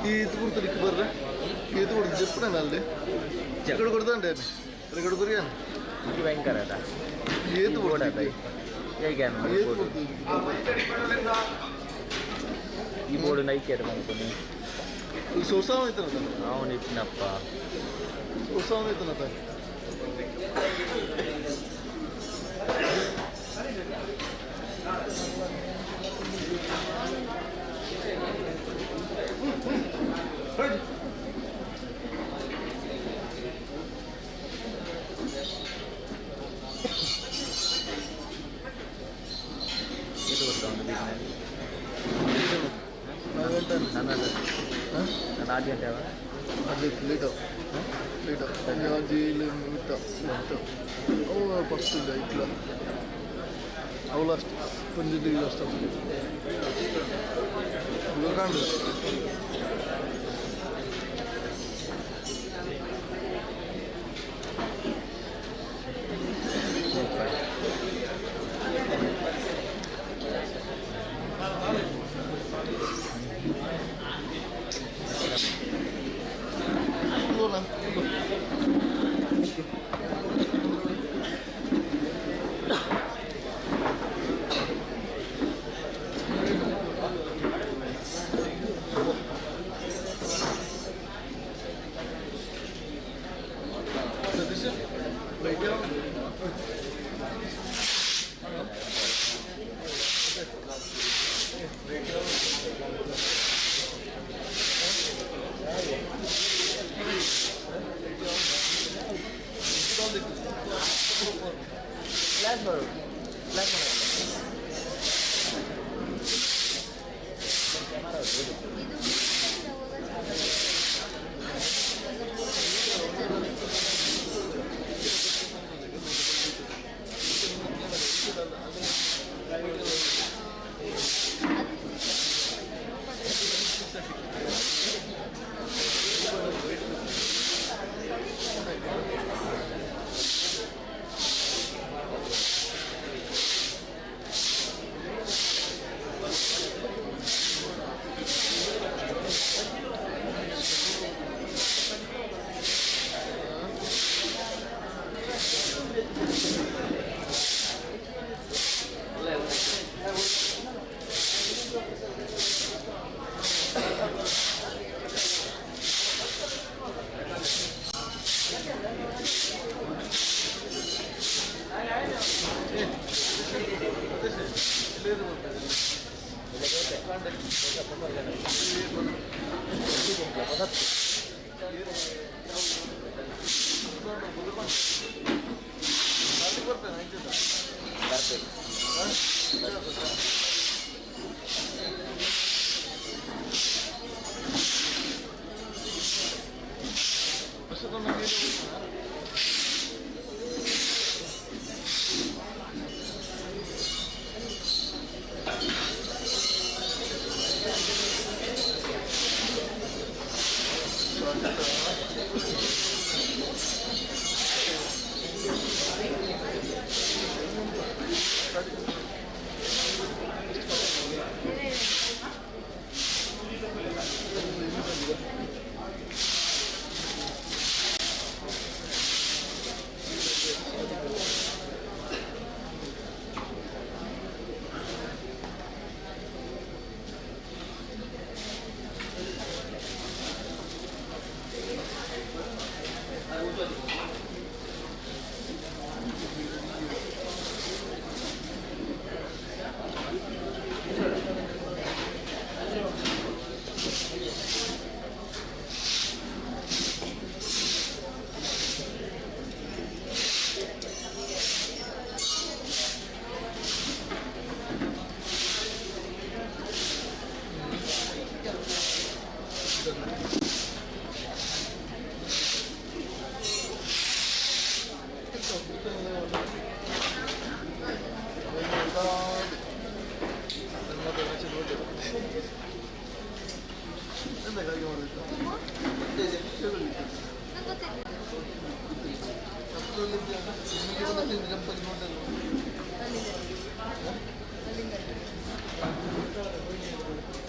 ಈತ್ ಪುರ್ತುಡಿಕ್ ಬರ್ರ ಈತ್ ಪುರ್ತು ಜಪ್ಪುನ ಅಲ್ಲೆ ఇక్కడ కొడతాండే ఇక్కడ కొరియాను ಭಯಂಕರ ಅದ ಏತು ಪುರ್ತು ಹೇಗೆ ಏತು ಪುರ್ತು ಈ ಬೋರ್ಡ್ ನೈಕೆ ಮನ್ಕೊಂಡು ಸೋಸಾವ ಐತನದ ಅವನು ಇತ್ತಿನಪ್ಪ ಸೋಸಾವ ಐತನದ ಇದು ಗೊತ್ತಾ ಒಂದು ಗಂಟೆ ನಾನು ಆರು ಗಂಟೆ ಅವ ಅದು ಲೇಟ್ ಲೇಟ್ ಜೀಲು ಮಿಟ್ಟ ಮಿಟ್ಟ ಅವು ಫಸ್ಟ್ ಇಲ್ಲ ಇಟ್ಲ ಅವು ಲಾಸ್ಟ್ ಒಂಜಿ ಲಾಸ್ಟ್ ಕಾಂಡು ಸತೀಶ ಲೈಟ್ ಫ್ಲ್ಯಾಶ್ ಮಾಡು, ಫ್ಲ್ಯಾಶ್ ಮಾಡು.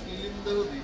ಇಲ್ಲಿಂದ ಹೋಗಿ.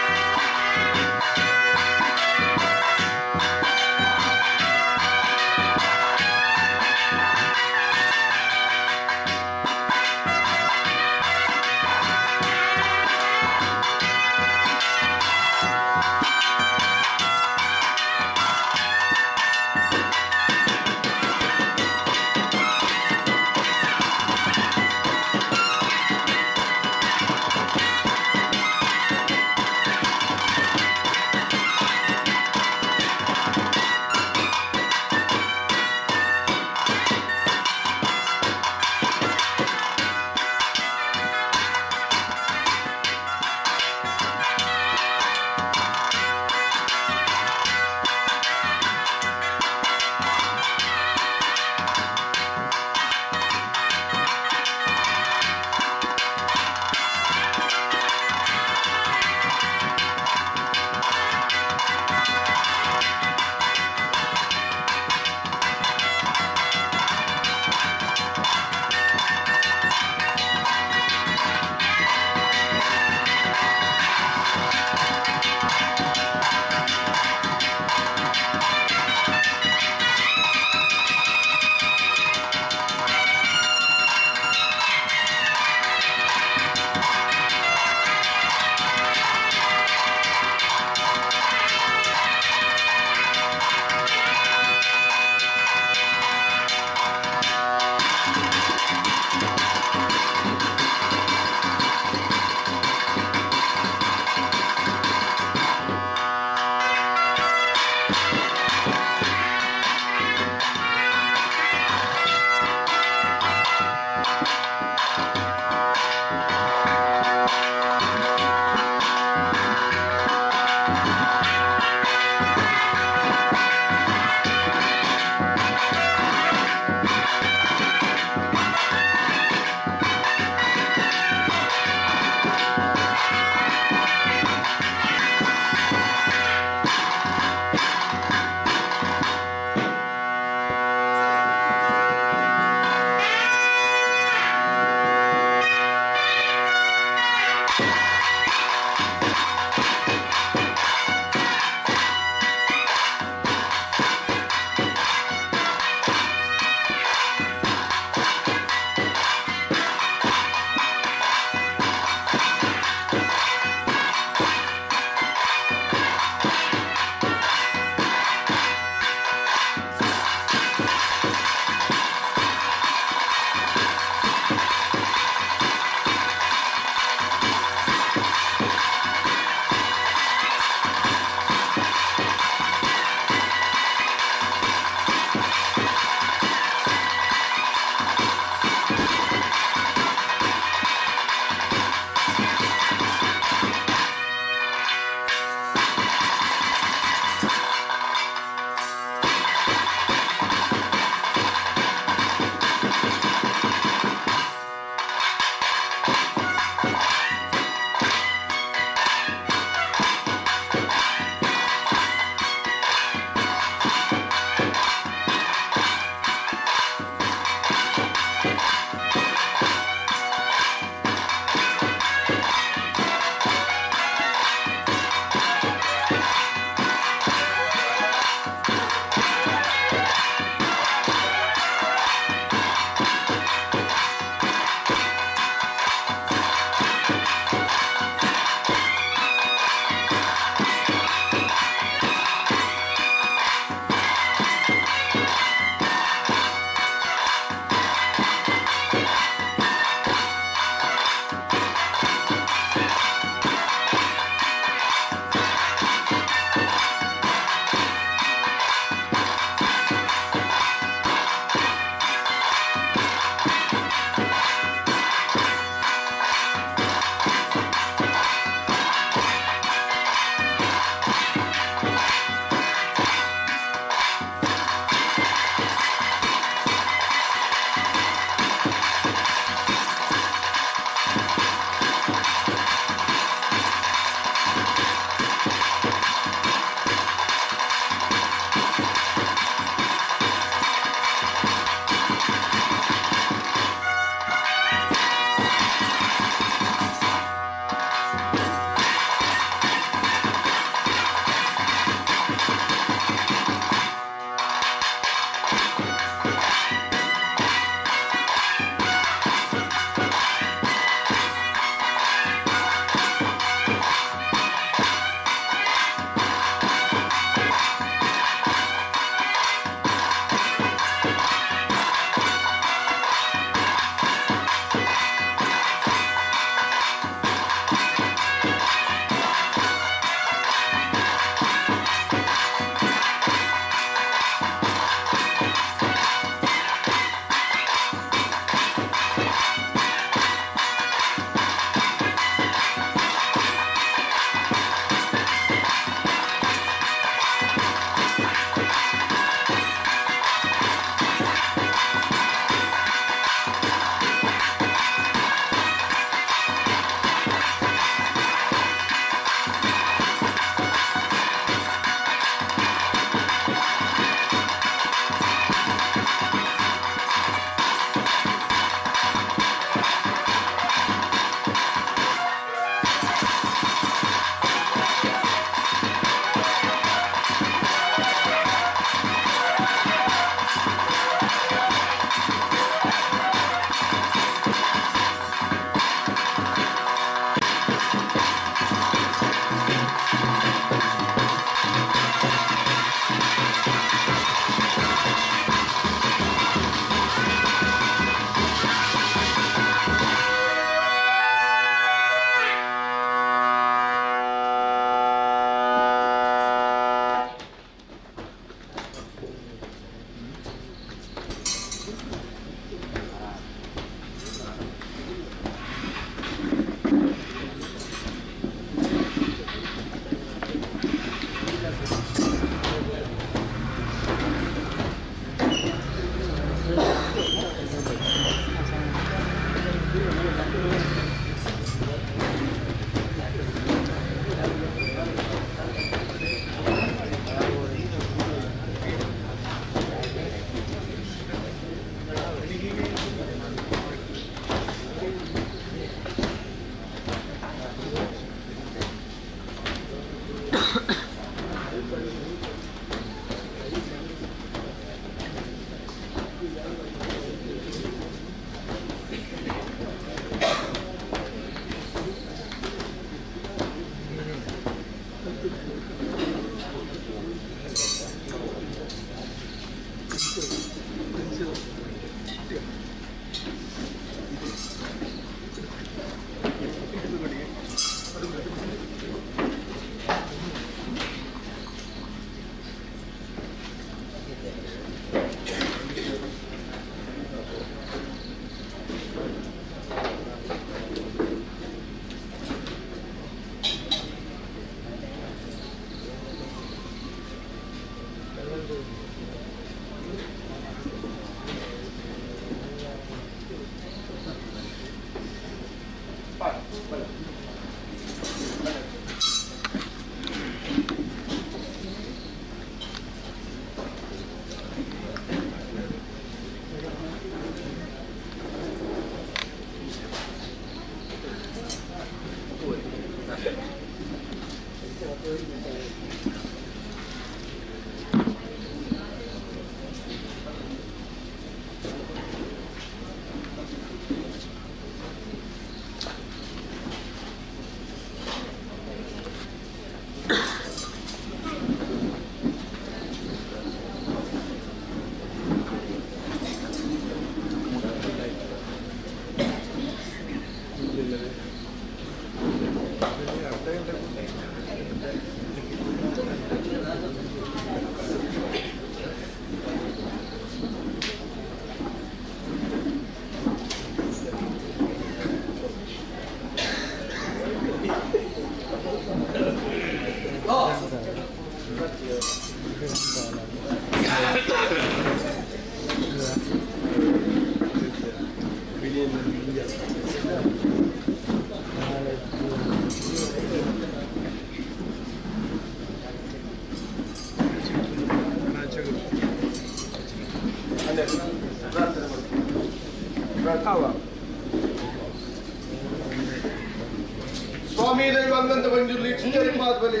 ಸ್ವಾಮಿ ದೈವಾಂಗಂತ ಬಂಜುರ್ಲಿ ಚಿಂಚರಿಪಾದದಲ್ಲಿ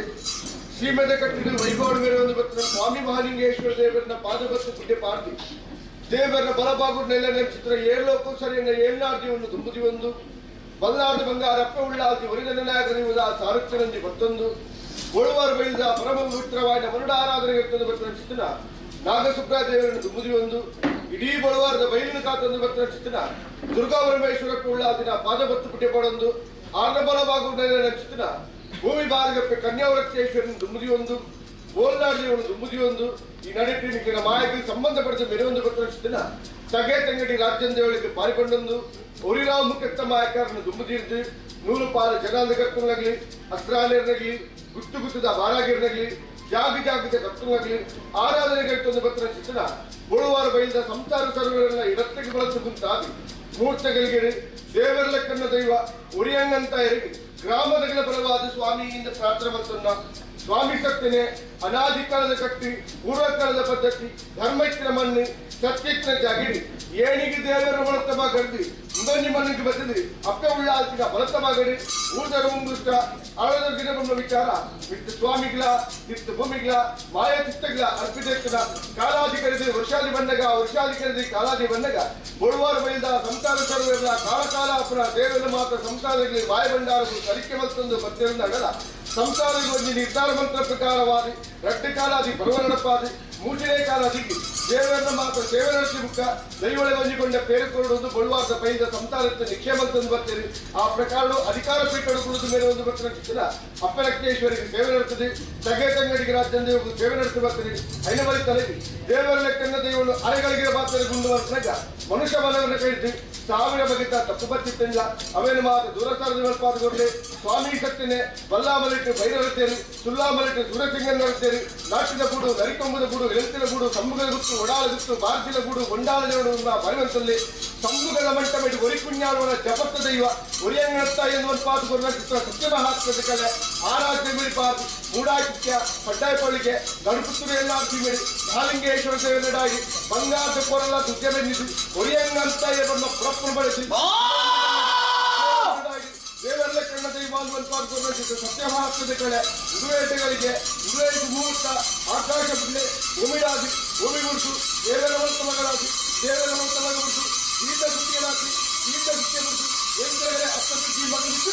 ಶ್ರೀಮದ ಕಟ್ಟಿದ ವೈಭವ ಮೇರೆ ಬರ್ತಾನೆ ಸ್ವಾಮಿ ಮಹಾಲಿಂಗೇಶ್ವರ ದೇವರನ್ನ ಪಾದಬತ್ತು ಪುಣ್ಯ ಪಾರ್ತಿ ದೇವರ ಬಲಬಾಗು ನೆಲೆ ಚಿತ್ರ ಏಳ್ಲೋಕು ಸರಿಯನ್ನ ಏಳ್ನಾರ್ದಿವನ್ನು ತುಂಬುದಿ ಒಂದು ಬಲ್ಲಾರ್ದ ಬಂಗಾರ ಅಪ್ಪ ಉಳ್ಳಾದಿ ಒರಿಗನಾಗದಿರುವುದ ಸಾರುಕ್ಷರಂಜಿ ಮತ್ತೊಂದು ಒಳುವಾರು ಬೆಳೆದ ಪರಮ ಪವಿತ್ರವಾದ ಮರುಡ ಆರಾಧನೆ ಇರ್ತದೆ ಬರ್ತಾನೆ ಚಿತ್ರ ನಾಗಸುಬ್ರ ದೇವರನ್ನು ತುಂಬುದಿ ಒಂದು ಇಡೀ ಬಳುವಾರದ ಬಯಲಿನ ಕಾತಂದು ಬರ್ತಾನೆ ಚಿತ್ರ ದುರ್ಗಾ ಪರಮೇಶ್ವರಕ್ಕೆ ಉಳ್ಳಾದಿನ ಪಾದಬತ್ತು ಪುಣ್ಯ ಪಡೊಂದು ಆರ್ನಬಲವಾಗು ಚಿತ್ರ ಭೂಮಿ ಬಾರಗಪ್ಪೆ ಕನ್ಯಾವರಕ್ಷೇಶ್ವರನ ದುಮ್ಮದಿ ಒಂದು ಬೋಲ್ನಾಡಿಯವನು ದುಮ್ಮದಿ ಒಂದು ಈ ನಡೆಟಿನ ಮಾಯಕ್ಕೆ ಸಂಬಂಧಪಡಿದ ಮೆರವೊಂದು ಚಿತ್ರ ತಗೆ ತಂಗಡಿ ರಾಜ್ಯಂದೇವಳಿಗೆ ಪಾರಿಕೊಂಡೊಂದು ಒರಿರಾವ್ ಮುಖ್ಯಸ್ಥ ಮಾಯಕಾರನ ದುಮ್ಮದಿರ್ದು ನೂರು ಪಾಲ ಜನಾಂದ ಕರ್ತುನಾಗಲಿ ಅಸ್ರಾಲೇರ್ನಾಗಲಿ ಗುತ್ತು ಗುತ್ತದ ಬಾರಾಗಿರ್ನಾಗಲಿ ಜಾಗ ಜಾಗದ ಕರ್ತುನಾಗಲಿ ಆರಾಧನೆಗೆ ಬರ್ತನ ಚಿತ್ರ ಬುಳುವಾರ ಬೈದ ಸಂಸಾರ ಸರ್ವರೆಲ್ಲ ಇಡತ್ತೆಗೆ ಬಳಸು ಮುಂತಾದಿ ಮೂರ್ತಗಳಿಗೆ ದೇವರ ಕಣ್ಣ ದೈವ ಉರಿಯಂಗಂತ ಇರಗಿ ಗ್ರಾಮದ ಬಲವಾದ ಸ್ವಾಮಿಯಿಂದ ಪ್ರಾರ್ಥನೆ ಮಾಡ್ತನ್ನ ಸ್ವಾಮಿ ಸತ್ಯನೆ ಅನಾದಿ ಕಾಲದ ಕಟ್ಟಿ ಪೂರ್ವಕಾಲದ ಪದ್ಧತಿ ಧರ್ಮಕ್ಕಿನ ಮಣ್ಣು ಸತ್ಯಕ್ಕಿನ ಜಾಗಿಡಿ ಏಣಿಗೆ ದೇವರ ಬಳತ ಮಗಡಿ ಇಂದೊಂಜಿ ಮಣ್ಣಿಗೆ ಬತ್ತಿದಿ ಅಕ್ಕ ಉಳ್ಳಾಲ್ತಿನ ಬಲತ ಮಗಡಿ ಊದರ ಮುಂಗುಷ್ಟ ಆಳದ ಗಿಡ ಬಣ್ಣ ವಿಚಾರ ವಿತ್ತ ಸ್ವಾಮಿಗಳ ನಿತ್ಯ ಭೂಮಿಗಳ ಮಾಯ ಚಿತ್ತಗಳ ಅರ್ಪಿತಕ್ಕಿನ ಕಾಲಾದಿ ಕರೆದಿ ವರ್ಷಾದಿ ಬಂದಾಗ ವರ್ಷಾದಿ ಕರೆದಿ ಕಾಲಾದಿ ಬಂದಾಗ ಬೊಳುವಾರ ಬೈದ ಸಂಸಾರ ಸರ್ವರ ಕಾಲ ಕಾಲ ಅಪರ ದೇವರ ಮಾತ್ರ ಸಂಸಾರದಲ್ಲಿ ಬಾಯ ಭಂಡಾರವು ಸರಿಕೆ ಮತ್ತೊಂದು ಬತ್ತಿರಂದಾಗಲ್ಲ ಸಂಸಾರಕ್ಕೆ ಒಂದು ನಿರ್ಧಾರ ಮಂತ್ರ ಪ್ರಕಾರವಾದಿ ರಡ್ಡು ಕಾಲಾದಿ ಪರ್ವ ನಡಪಾದಿ ಮೂರನೇ ಕಾಲಾದಿಗೆ ದೇವರನ್ನ ಮಾತ್ರ ಸೇವೆ ನಡೆಸಿ ಮುಖ ದೈವಳೆ ಹೊಂದಿಕೊಂಡ ಪೇರು ಕೊಡುವುದು ಬಳುವಾದ ಪೈದ ಸಂಸಾರಕ್ಕೆ ನಿಕ್ಷೇಮ ತಂದು ಬರ್ತೀರಿ. ಆ ಪ್ರಕಾರ ಅಧಿಕಾರ ಪೀಠ ಕುಳಿತ ಮೇಲೆ ಒಂದು ಬರ್ತಾನೆ ಚಿತ್ರ ಅಪ್ಪಲಕ್ಷ್ಮೇಶ್ವರಿಗೆ ಸೇವೆ ನಡೆಸುತ್ತದೆ, ತಗೆ ತಂಗಡಿಗೆ ರಾಜ್ಯಂದೇವಗೂ ಸೇವೆ ನಡೆಸಿ ಬರ್ತೀರಿ. ಐನವರಿ ತಲೆಗೆ ದೇವರ ಲೆಕ್ಕನ್ನ ದೈವಳು ಅರೆಗಳಿಗೆ ಮಾತ್ರ ಗುಂಡು ವರ್ಷ ಮನುಷ್ಯ ಬಲವನ್ನು ಕೈದು ಸಾವಿರ ಬಗೆತ ತಪ್ಪು ಬತ್ತಿತ್ತಿಲ್ಲ ಅವೇನು ಮಾತು ದೂರಸಾರದ ಮೇಲ್ಪಾದಗೊರಲಿ ಸ್ವಾಮಿ ಸತ್ಯನೆ ಬಲ್ಲಾಮಲಿಟ್ಟು ಭೈರವತ್ತೇರಿ ಸುಲ್ಲಾಮಲಿಟ್ಟು ಸೂರಸಿಂಗನರುತ್ತೇರಿ ನಾಟಿನ ಗೂಡು ನರಿಕೊಂಬದ ಗೂಡು ಎಳತಿನ ಗೂಡು ಸಂಬುಗದ ಗುತ್ತು ಒಡಾಳ ಗುತ್ತು ಬಾರ್ಜಿಲ ಗೂಡು ಗೊಂಡಾಳ ದೇವಡು ಬರುವಂತಲ್ಲಿ ಸಂಬುಗದ ಮಂಟಪಡಿ ಒರಿಪುಣ್ಯಾಳುವನ ಜಪತ್ತ ದೈವ ಒರಿಯಂಗನತ್ತ ಎನ್ನುವ ಪಾದು ಚಿತ್ರ ಸತ್ಯ ಮಹಾತ್ಮದ ಕಲೆ ಆರಾಧ್ಯ ಬಿಳಿ ಪಾದು ಮೂಡಾಕಿತ್ಯ ಪಡ್ಡಾಯಪಳ್ಳಿಗೆ ಗಣಪುತ್ತೂರು ಎಲ್ಲ ಮೇಡಿ ಮಹಾಲಿಂಗೇಶ್ವರ ಸೇವೆ ಬಂಗಾರದ ಕೋರಲ್ಲ ದುರ್ಗೆ ಬಂದಿದ್ದು ಒರಿಯಂಗಂತ ಬಂದ ಪುರಪ್ಪನ ಬಳಸಿ ದೇವರಲ್ಲ ಕಣ್ಣ ದೈವ ಸತ್ಯ ಮಹಾತ್ಮದ ಕಳೆ ಉಡುವೇಟಗಳಿಗೆ ಉಡುವೇಟು ಮುಹೂರ್ತ ಆಕಾಶ ಬಿಡ್ಲೆ ಭೂಮಿಡಾದಿ ಭೂಮಿ ಗುಡಿಸು ದೇವರ ಮಂತ ಮಗಳಾದಿ ದೇವರ ಮಂತ ಮಗ ಗುಡಿಸು ಗೀತ ಸುತ್ತಿಯಲಾತಿ ಗೀತ ಸುತ್ತಿಯ ಗುಡಿಸು ಎಂದರೆ ಅಪ್ಪ ಮಗನಿಗೆ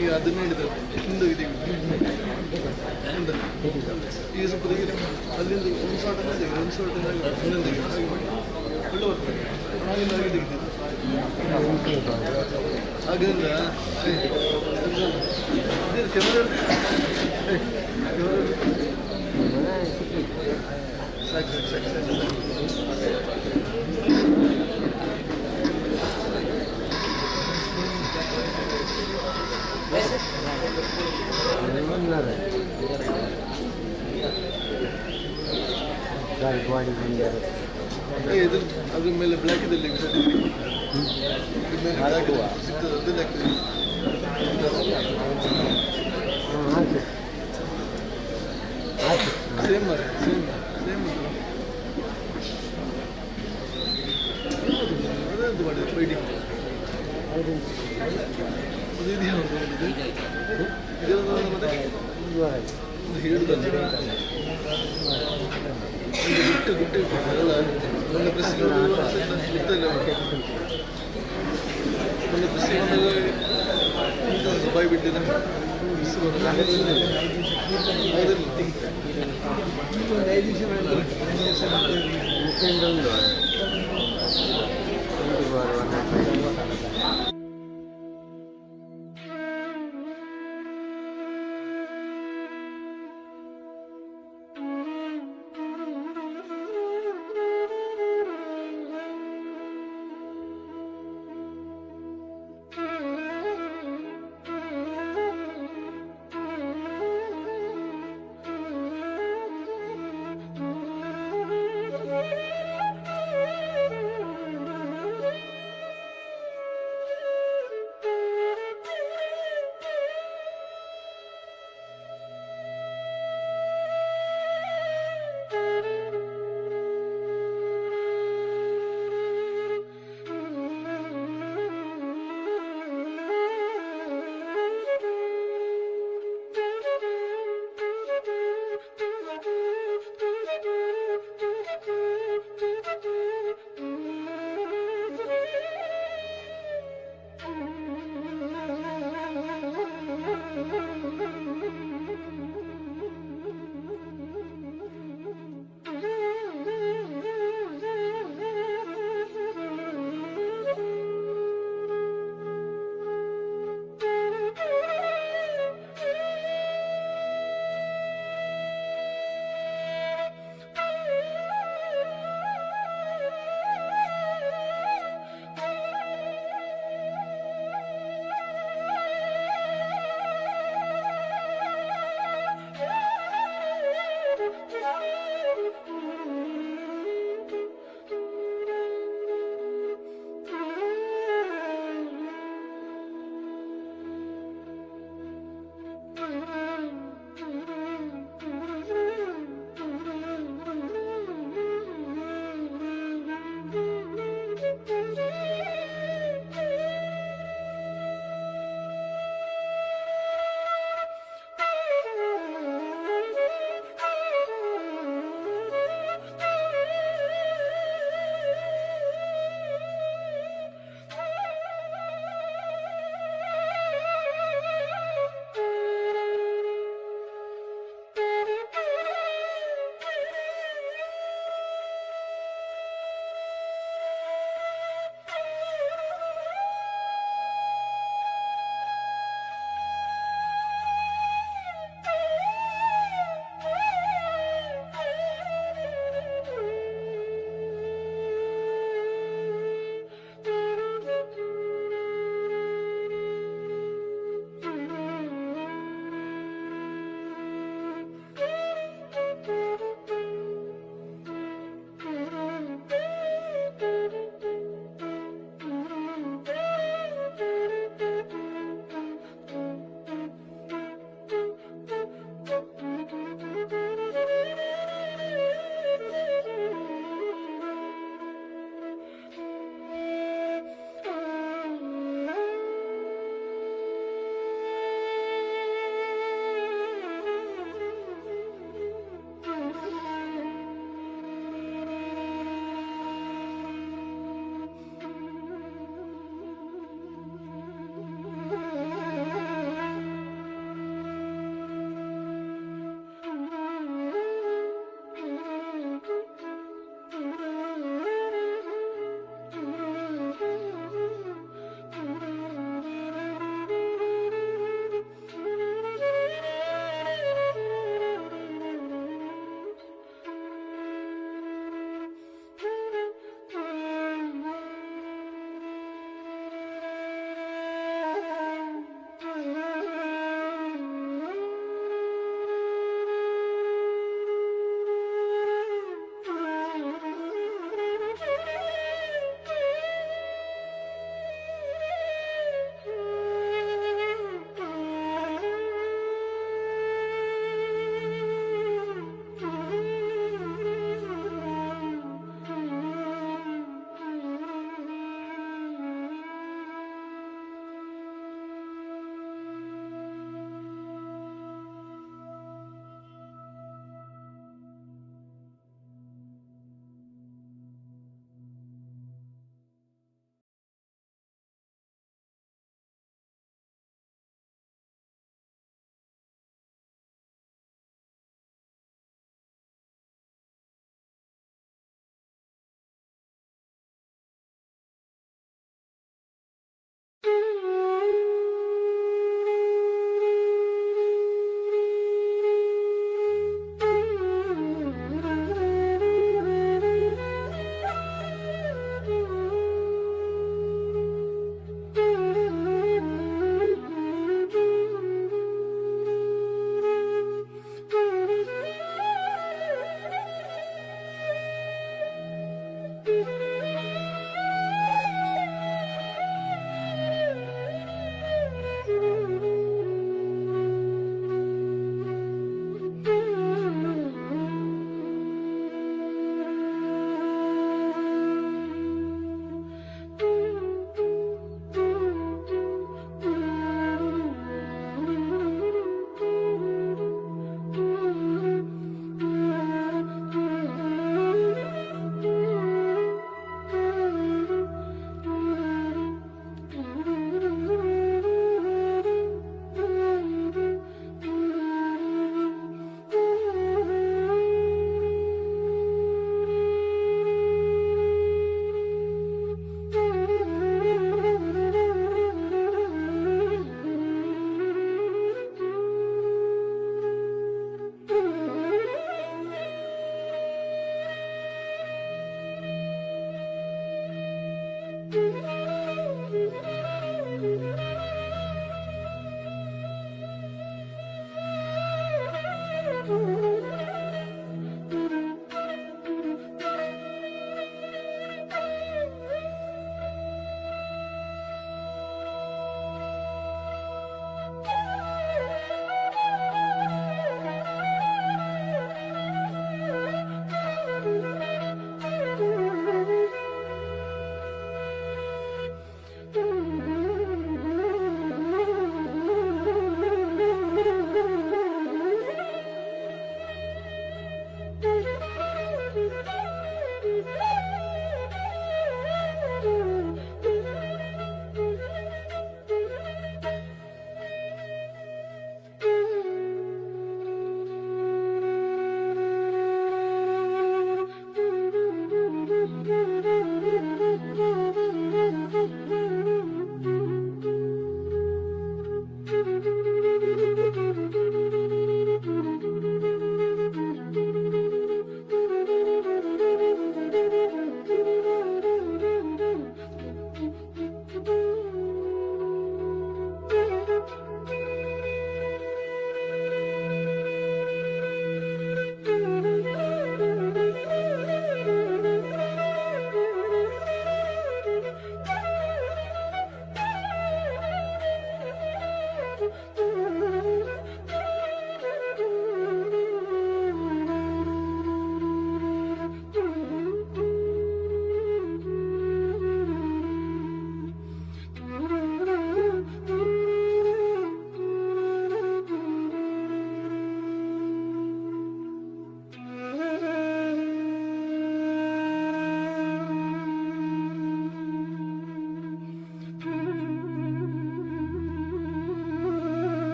ಈಗ ಅದನ್ನ ಹಿಡಿದು ಹಿಂದೆ ತೆಗಿ. ಈಗ ಸ್ವಲ್ಪ ತೆಗೀರಿ. ಅಲ್ಲಿಂದ ಒಂದು ಶಾರ್ಟ್ ತೆಗಿ, ಒಂದು ಶಾರ್ಟ್, ಇನ್ನೊಂದು ತೆಗಿ. ಹಾಗೆ ಮಾಡಿ, ಒಳ್ಳೆ ಬರ್ತದೆ. ಹಾಗೆ ಹಾಗೆ ತೆಗಿತೀನಿ. ಹಾಗೇನಿಲ್ಲ. ಕ್ಯಾಮರಾ ಸಾಕು ಸಾಕು ಸಾಕು ಸಾಕು. ಇದು ಅದ್ರ ಮೇಲೆ ಬ್ಲ್ಯಾಕ್ ಇದೆ, ಇಲ್ಲಿ ಇದ್ರ ಮೇಲೆ ಬ್ಲ್ಯಾಕ್ ಇದೆ. ಸಿಗ್ತದೆ, ಅದನ್ನ ಹಾಕ್ತೀವಿ. ಸೇಮ್ ಮಾರ್ರೆ, ಸೇಮ್ ಸೇಮ್ ಉಂಟು. ಅದೇ ಮಾಡಿದೆ ಫೈಟಿಂಗ್. ಅದು ಇದೆಯಾ? ಒಂದು ಇದು ಇದೆಯಾ? ಮತ್ತೆ ಒಂದು ಹೇಳುದಲ್ಲ, ಒಂದು ಗುಟ್ಟೆ ಗುಟ್ಟೆ ಅಲ್ಲ. ಮೊನ್ನೆ ಪ್ರೆಸ್ ಸಿಗ್ತಾ ಇಲ್ಲ. ಮೊನ್ನೆ ಪ್ರೆಸ್ ಬಂದಾಗ ಬಾಯಿ ಬಿಟ್ಟಿಲ್ಲ. ಪ್ರೆಸ್ ಬಂದಾಗ ಹೌದಿಲ್ಲ.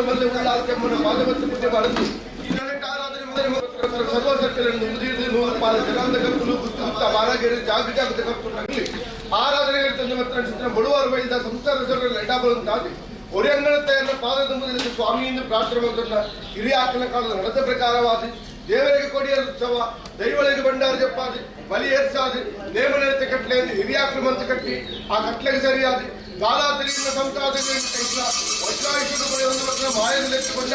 ಮಲ್ಲೆ ಉಳ್ಳಾಲ್ ಕೆಮ್ಮನ ಮಾಧವತ್ತು ಪುಣ್ಯ ಮಾಡುದು. ಈ ನೆಲೆಟ್ ಆರಾಧನೆ ಸರ್ವ ಸರ್ಕಲ್ ನೂರು ಪಾಲು ಜನಾಂದ ಕರ್ತುಲು ಗುತ್ತು ಗುತ್ತ ಬಾರಾಗೇರಿ ಜಾಗ ಜಾಗದ ಕರ್ತುಲು ನಗಲಿ ಆರಾಧನೆ ತಂದು ಮಾತ್ರ ಚಿತ್ರ ಬಳುವಾರು ಬೈದ ಸಂಸಾರ ಸರ್ವ ಲೈಟಾಬಲಂತಾದಿ ಒರಿಯಂಗಣ ತಯಾರ ಪಾದದ ಮುಂದೆ ಸ್ವಾಮಿಯಿಂದ ಪ್ರಾರ್ಥನೆ ಮಂತ್ರನ್ನ ಹಿರಿಯ ಆಕಲ ಕಾಲದ ನಡೆದ ಪ್ರಕಾರವಾದಿ ದೇವರಿಗೆ ಕೊಡಿಯರ ಉತ್ಸವ, ದೈವಳಿಗೆ ಭಂಡಾರ ಜಪ್ಪಾದಿ, ಬಲಿ ಏರ್ಸಾದಿ, ನೇಮ ನೆರೆತ ಕಟ್ಲೆ ಹಿರಿಯಾಕ್ರ ಮಂತ್ರ ಕಟ್ಟಿ ಆ ಕಟ್ಲೆಗೆ ಸರಿಯಾದಿ ಕಾಲಾತರಿಯಿಂದ ಸಂಸಾರದಿಂದ ವಜ್ರಾಯುಷರು ಒಂದು ಮಾತ್ರ ಮಾಯದಲ್ಲಿ ಎತ್ತಿಕೊಂಡ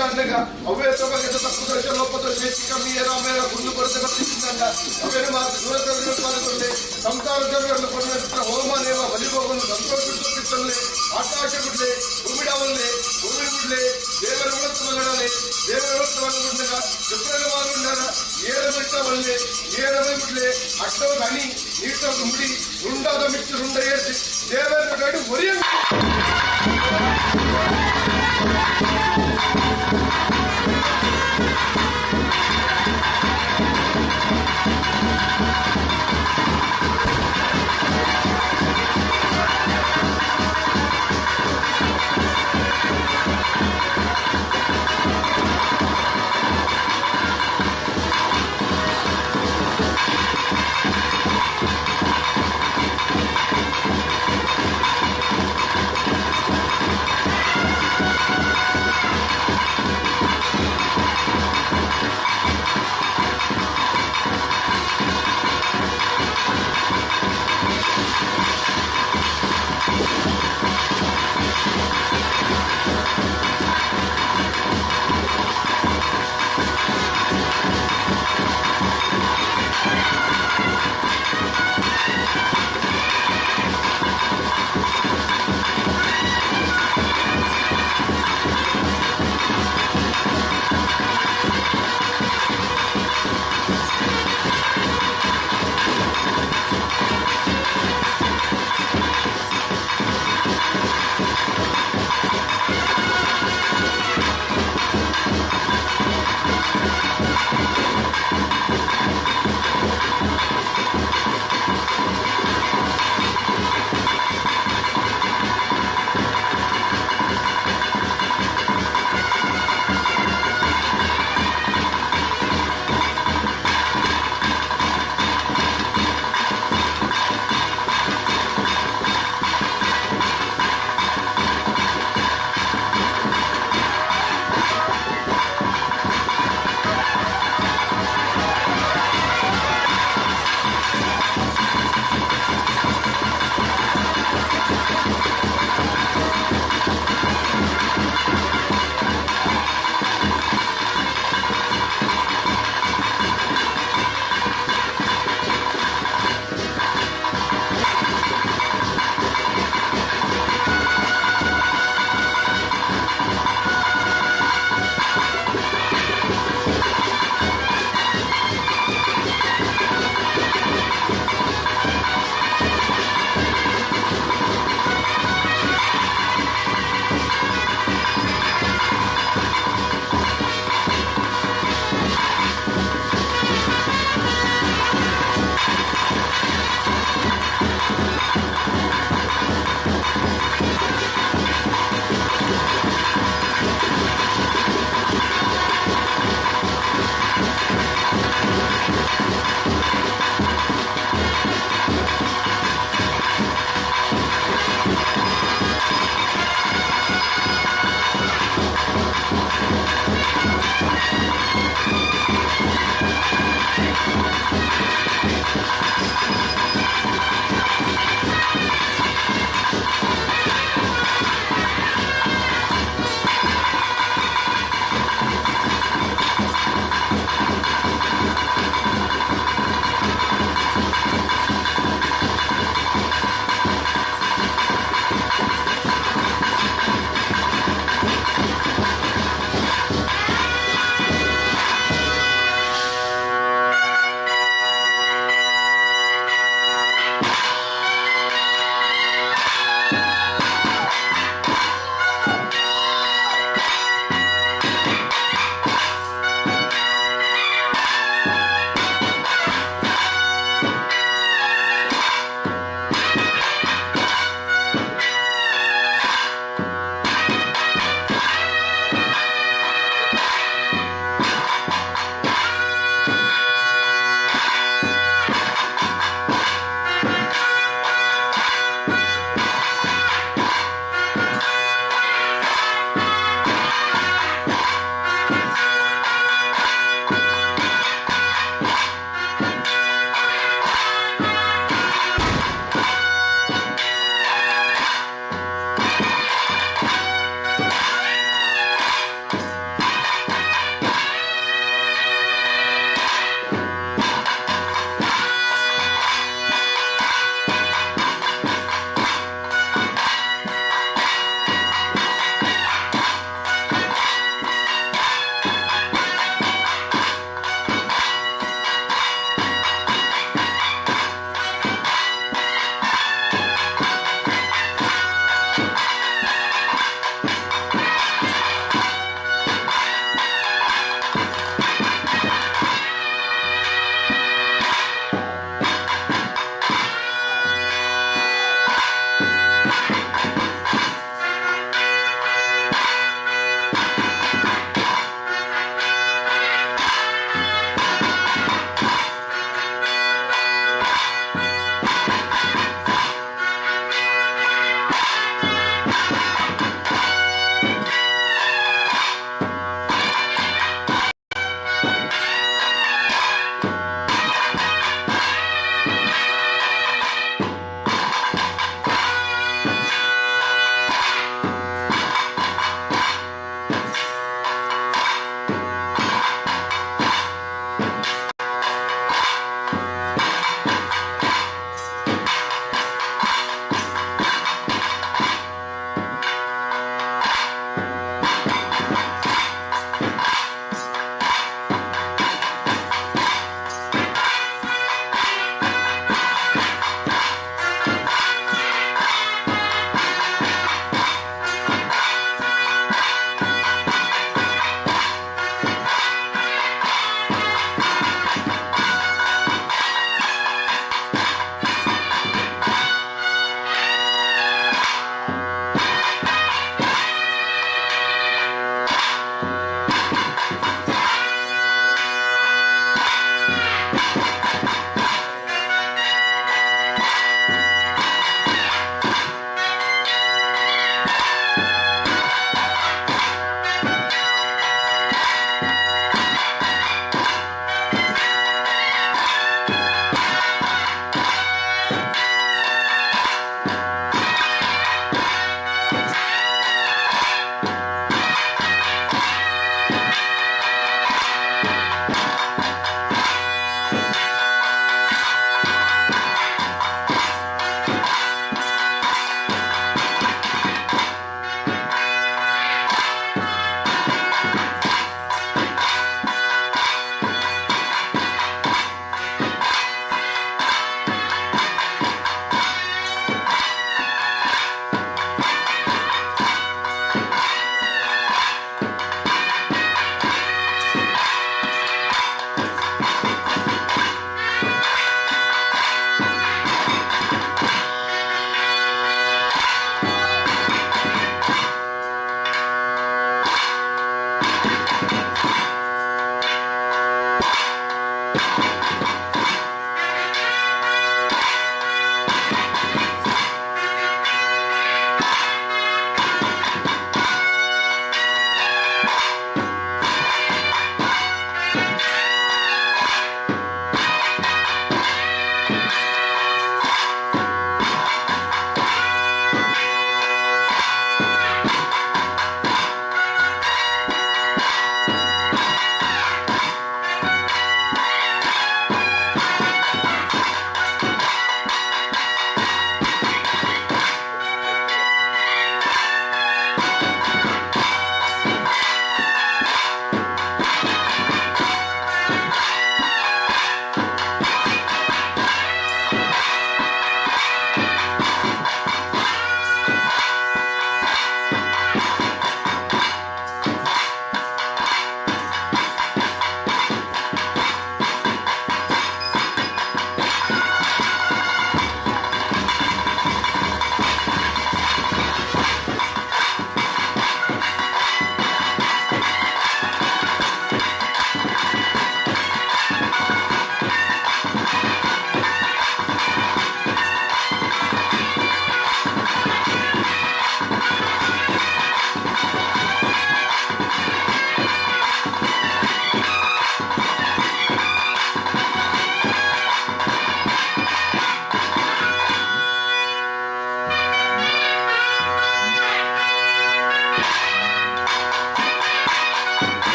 ಅವೇ ಸಭೆಗೆ ತಪ್ಪು ದೋಷ ಲೋಪ ದೋಷ ಹೆಚ್ಚು ಕಮ್ಮಿ ಏರ ಮೇರ ಕುಂದು ಕೊರತೆ ಬರ್ತಿದ್ದಂಗ ಅವೇನು ಮಾತ್ರ ದೂರ ಪಾಲ್ಗೊಂಡೆ ಸಂಸಾರ ಜನರನ್ನು ಕೊಂಡ ಹೋಮ ನೇಮ ಬಲಿಭೋಗವನ್ನು ಸಂತೋಷ ಬಿಟ್ಟಲ್ಲಿ ಆಕಾಶ ಬಿಡ್ಲೆ ಭೂಮಿಡವಲ್ಲೆ ಭೂಮಿ ಬಿಡ್ಲೆ ದೇವರ ಉಳತ್ತು ಮಲಡಲೆ ದೇವರ ಉಳತ್ತು ಮಲಗುಂಡಗ ಚಿತ್ರನ ಮಾಗುಂಡಗ ಏರ ಬಿಟ್ಟವಲ್ಲೆ ಏರ ಬಿಡ್ಲೆ ಅಟ್ಟವ ದಣಿ ನೀಟವ ಮುಡಿ ರುಂಡಾದ ಮಿಚ್ಚು ರುಂಡ ಏರ್ಸಿ ದೇವರ ಗಡಿ ಒರಿಯ.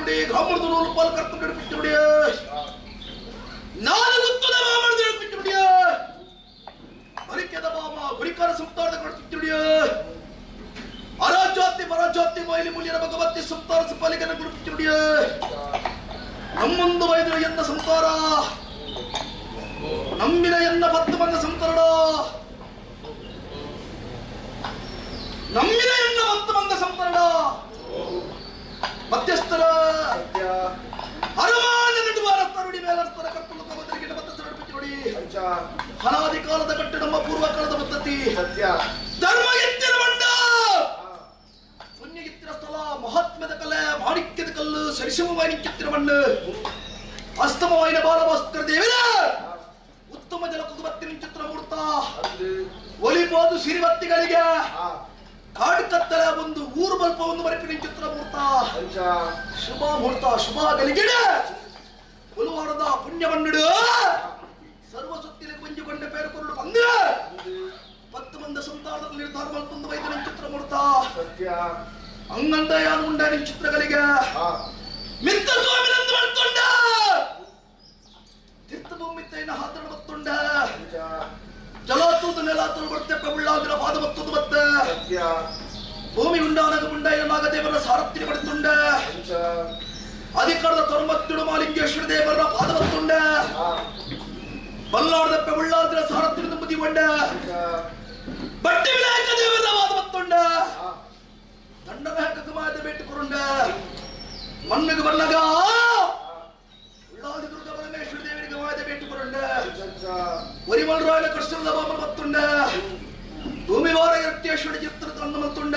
ನೋಡಿ ಗ್ರಾಮದ ನೂಲು ಪಾಲ್ ಕರ್ತು ನಡಿಪಿಚ್ಚು ನೋಡಿ ನಾನು ಗುತ್ತದ ಮಾಮದ ನಡಿಪಿಚ್ಚು ನೋಡಿ ಬರಿಕೆದ ಮಾಮ ಗುರಿಕಾರ ಸಂತಾನದ ಕಡ್ಪಿಚ್ಚು ನೋಡಿ ಅರಾಜಾತಿ ಪರಾಜಾತಿ ಮೈಲಿ ಮುಲಿಯರ ಭಗವತಿ ಸಂತಾನ ಸುಪಾಲಿಗನ ಗುರುಪಿಚ್ಚು ನೋಡಿ ನಮ್ಮೊಂದು ವೈದ್ಯರ ಎನ್ನ ಸಂತಾರ ನಂಬಿನ ಎನ್ನ ಪತ್ತು ಬಂದ ಸಂತಾರಡ ನಂಬಿನ ಎನ್ನ ಪತ್ತು ಬಂದ ಸಂತಾರಡ ಮಧ್ಯಸ್ಥರ ಅರಮಾನ ನಡುವಾರ ತರುಡಿ ಮೇಲರ್ತರ ಕಪ್ಪಲು ಕಮತರಿಗೆ ಮಧ್ಯಸ್ಥರ ನಡುಪಿಚ್ಚು ನೋಡಿ ಅನಾದಿ ಕಾಲದ ಕಟ್ಟು ನಮ್ಮ ಪೂರ್ವಕಾಲದ ಪದ್ಧತಿ ಸತ್ಯ ಧರ್ಮ ಎತ್ತಿರ ಬಂಡ ಪುಣ್ಯಗಿತ್ತಿರ ಸ್ಥಳ ಮಹಾತ್ಮ್ಯದ ಕಲೆ ಮಾಣಿಕ್ಯದ ಕಲ್ಲು ಸರಿಸಮವಾಯಿನ ಮಣ್ಣು ಅಸ್ತಮವಾಯಿನ ಬಾಲಭಾಸ್ಕರ ದೇವರ ಉತ್ತಮ ಜಲ ಕುದುಬತ್ತಿ ಚಿತ್ರ ಮೂರ್ತ ಒಲಿಬೋದು ಸಿರಿಬತ್ತಿಗಳಿಗೆ ಕಾಡು ಕತ್ತಲ ಒಂದು ಊರು ಬಲ್ಪ ಒಂದು ಮರೆಪಿನ ಚಿತ್ರ ಮೂರ್ತ ಶುಭ ಮುಹೂರ್ತ ಶುಭ ಗಳಿಗೆಡ ಹುಲುವಾರದ ಪುಣ್ಯ ಮಣ್ಣುಡು ಸರ್ವ ಸೊತ್ತಿನ ಕೊಂಜಿಕೊಂಡ ಪೇರು ಕೊರಡು ಬಂದ ಪತ್ತು ಮಂದ ಸಂತಾನದ ನಿರ್ಧಾರ ಮಲ್ತೊಂದು ವೈದ್ಯನ ಚಿತ್ರ ಮೂರ್ತ ಸತ್ಯ ಅಂಗಂದ ಯಾನು ಉಂಡಾನಿ ಚಿತ್ರಗಳಿಗೆ ಮಿತ್ತ ಸ್ವಾಮಿನಂದು ಮಾಡ್ತೊಂಡ ತೀರ್ಥಭೂಮಿ ತೈನ ಹಾತಡ ಮತ್ತುಂಡ ಜಲಾತೂದು ನೆಲಾತೂರು ಬರ್ತೆಪ್ಪ ಉಳ್ಳಾದಿನ ಪಾದ ಮತ್ತೊಂದು ಮತ್ತೆ ಸತ್ಯ ಭೂಮಿ ಉಂಡಾನಗ ಉಂಡಾಯ ನಾಗದೇವರ ಸಾರಥ್ಯ ಪಡೆದುಂಡ ಅಧಿಕಾರದ ತೊರಮತ್ತಿಡು ಮಾಲಿಂಗೇಶ್ವರ ದೇವರ ಪಾದ ಮತ್ತುಂಡ ಬಲ್ಲಾಡದಪ್ಪ ಉಳ್ಳಾದಿನ ಸಾರಥ್ಯ ತುಂಬುದಿ ಕೊಂಡ ಬಟ್ಟೆ ವಿನಾಯಕ ದೇವರ ವಾದ ಮತ್ತುಂಡ ದಂಡನಾಯಕ ಕುಮಾರ ಬೇಟು ಕೊರುಂಡ ಮಣ್ಣಿಗೆ ಬಲ್ಲಗ ಉಳ್ಳಾದಿ ದುರ್ಗ ಪರಮೇಶ್ವರ ದೇವರಿಗೆ ವಾದ ಬೇಟು ಕೊರುಂಡ ಒರಿಮಲ್ರಾಯನ ಕೃಷ್ಣದ ಬಾಮ ಮತ್ತುಂಡ ಭೂಮಿ ವಾರ ರಕ್ತೇಶ್ವರ ಚಿತ್ರದ ಅನ್ನ ಮತ್ತುಂಡ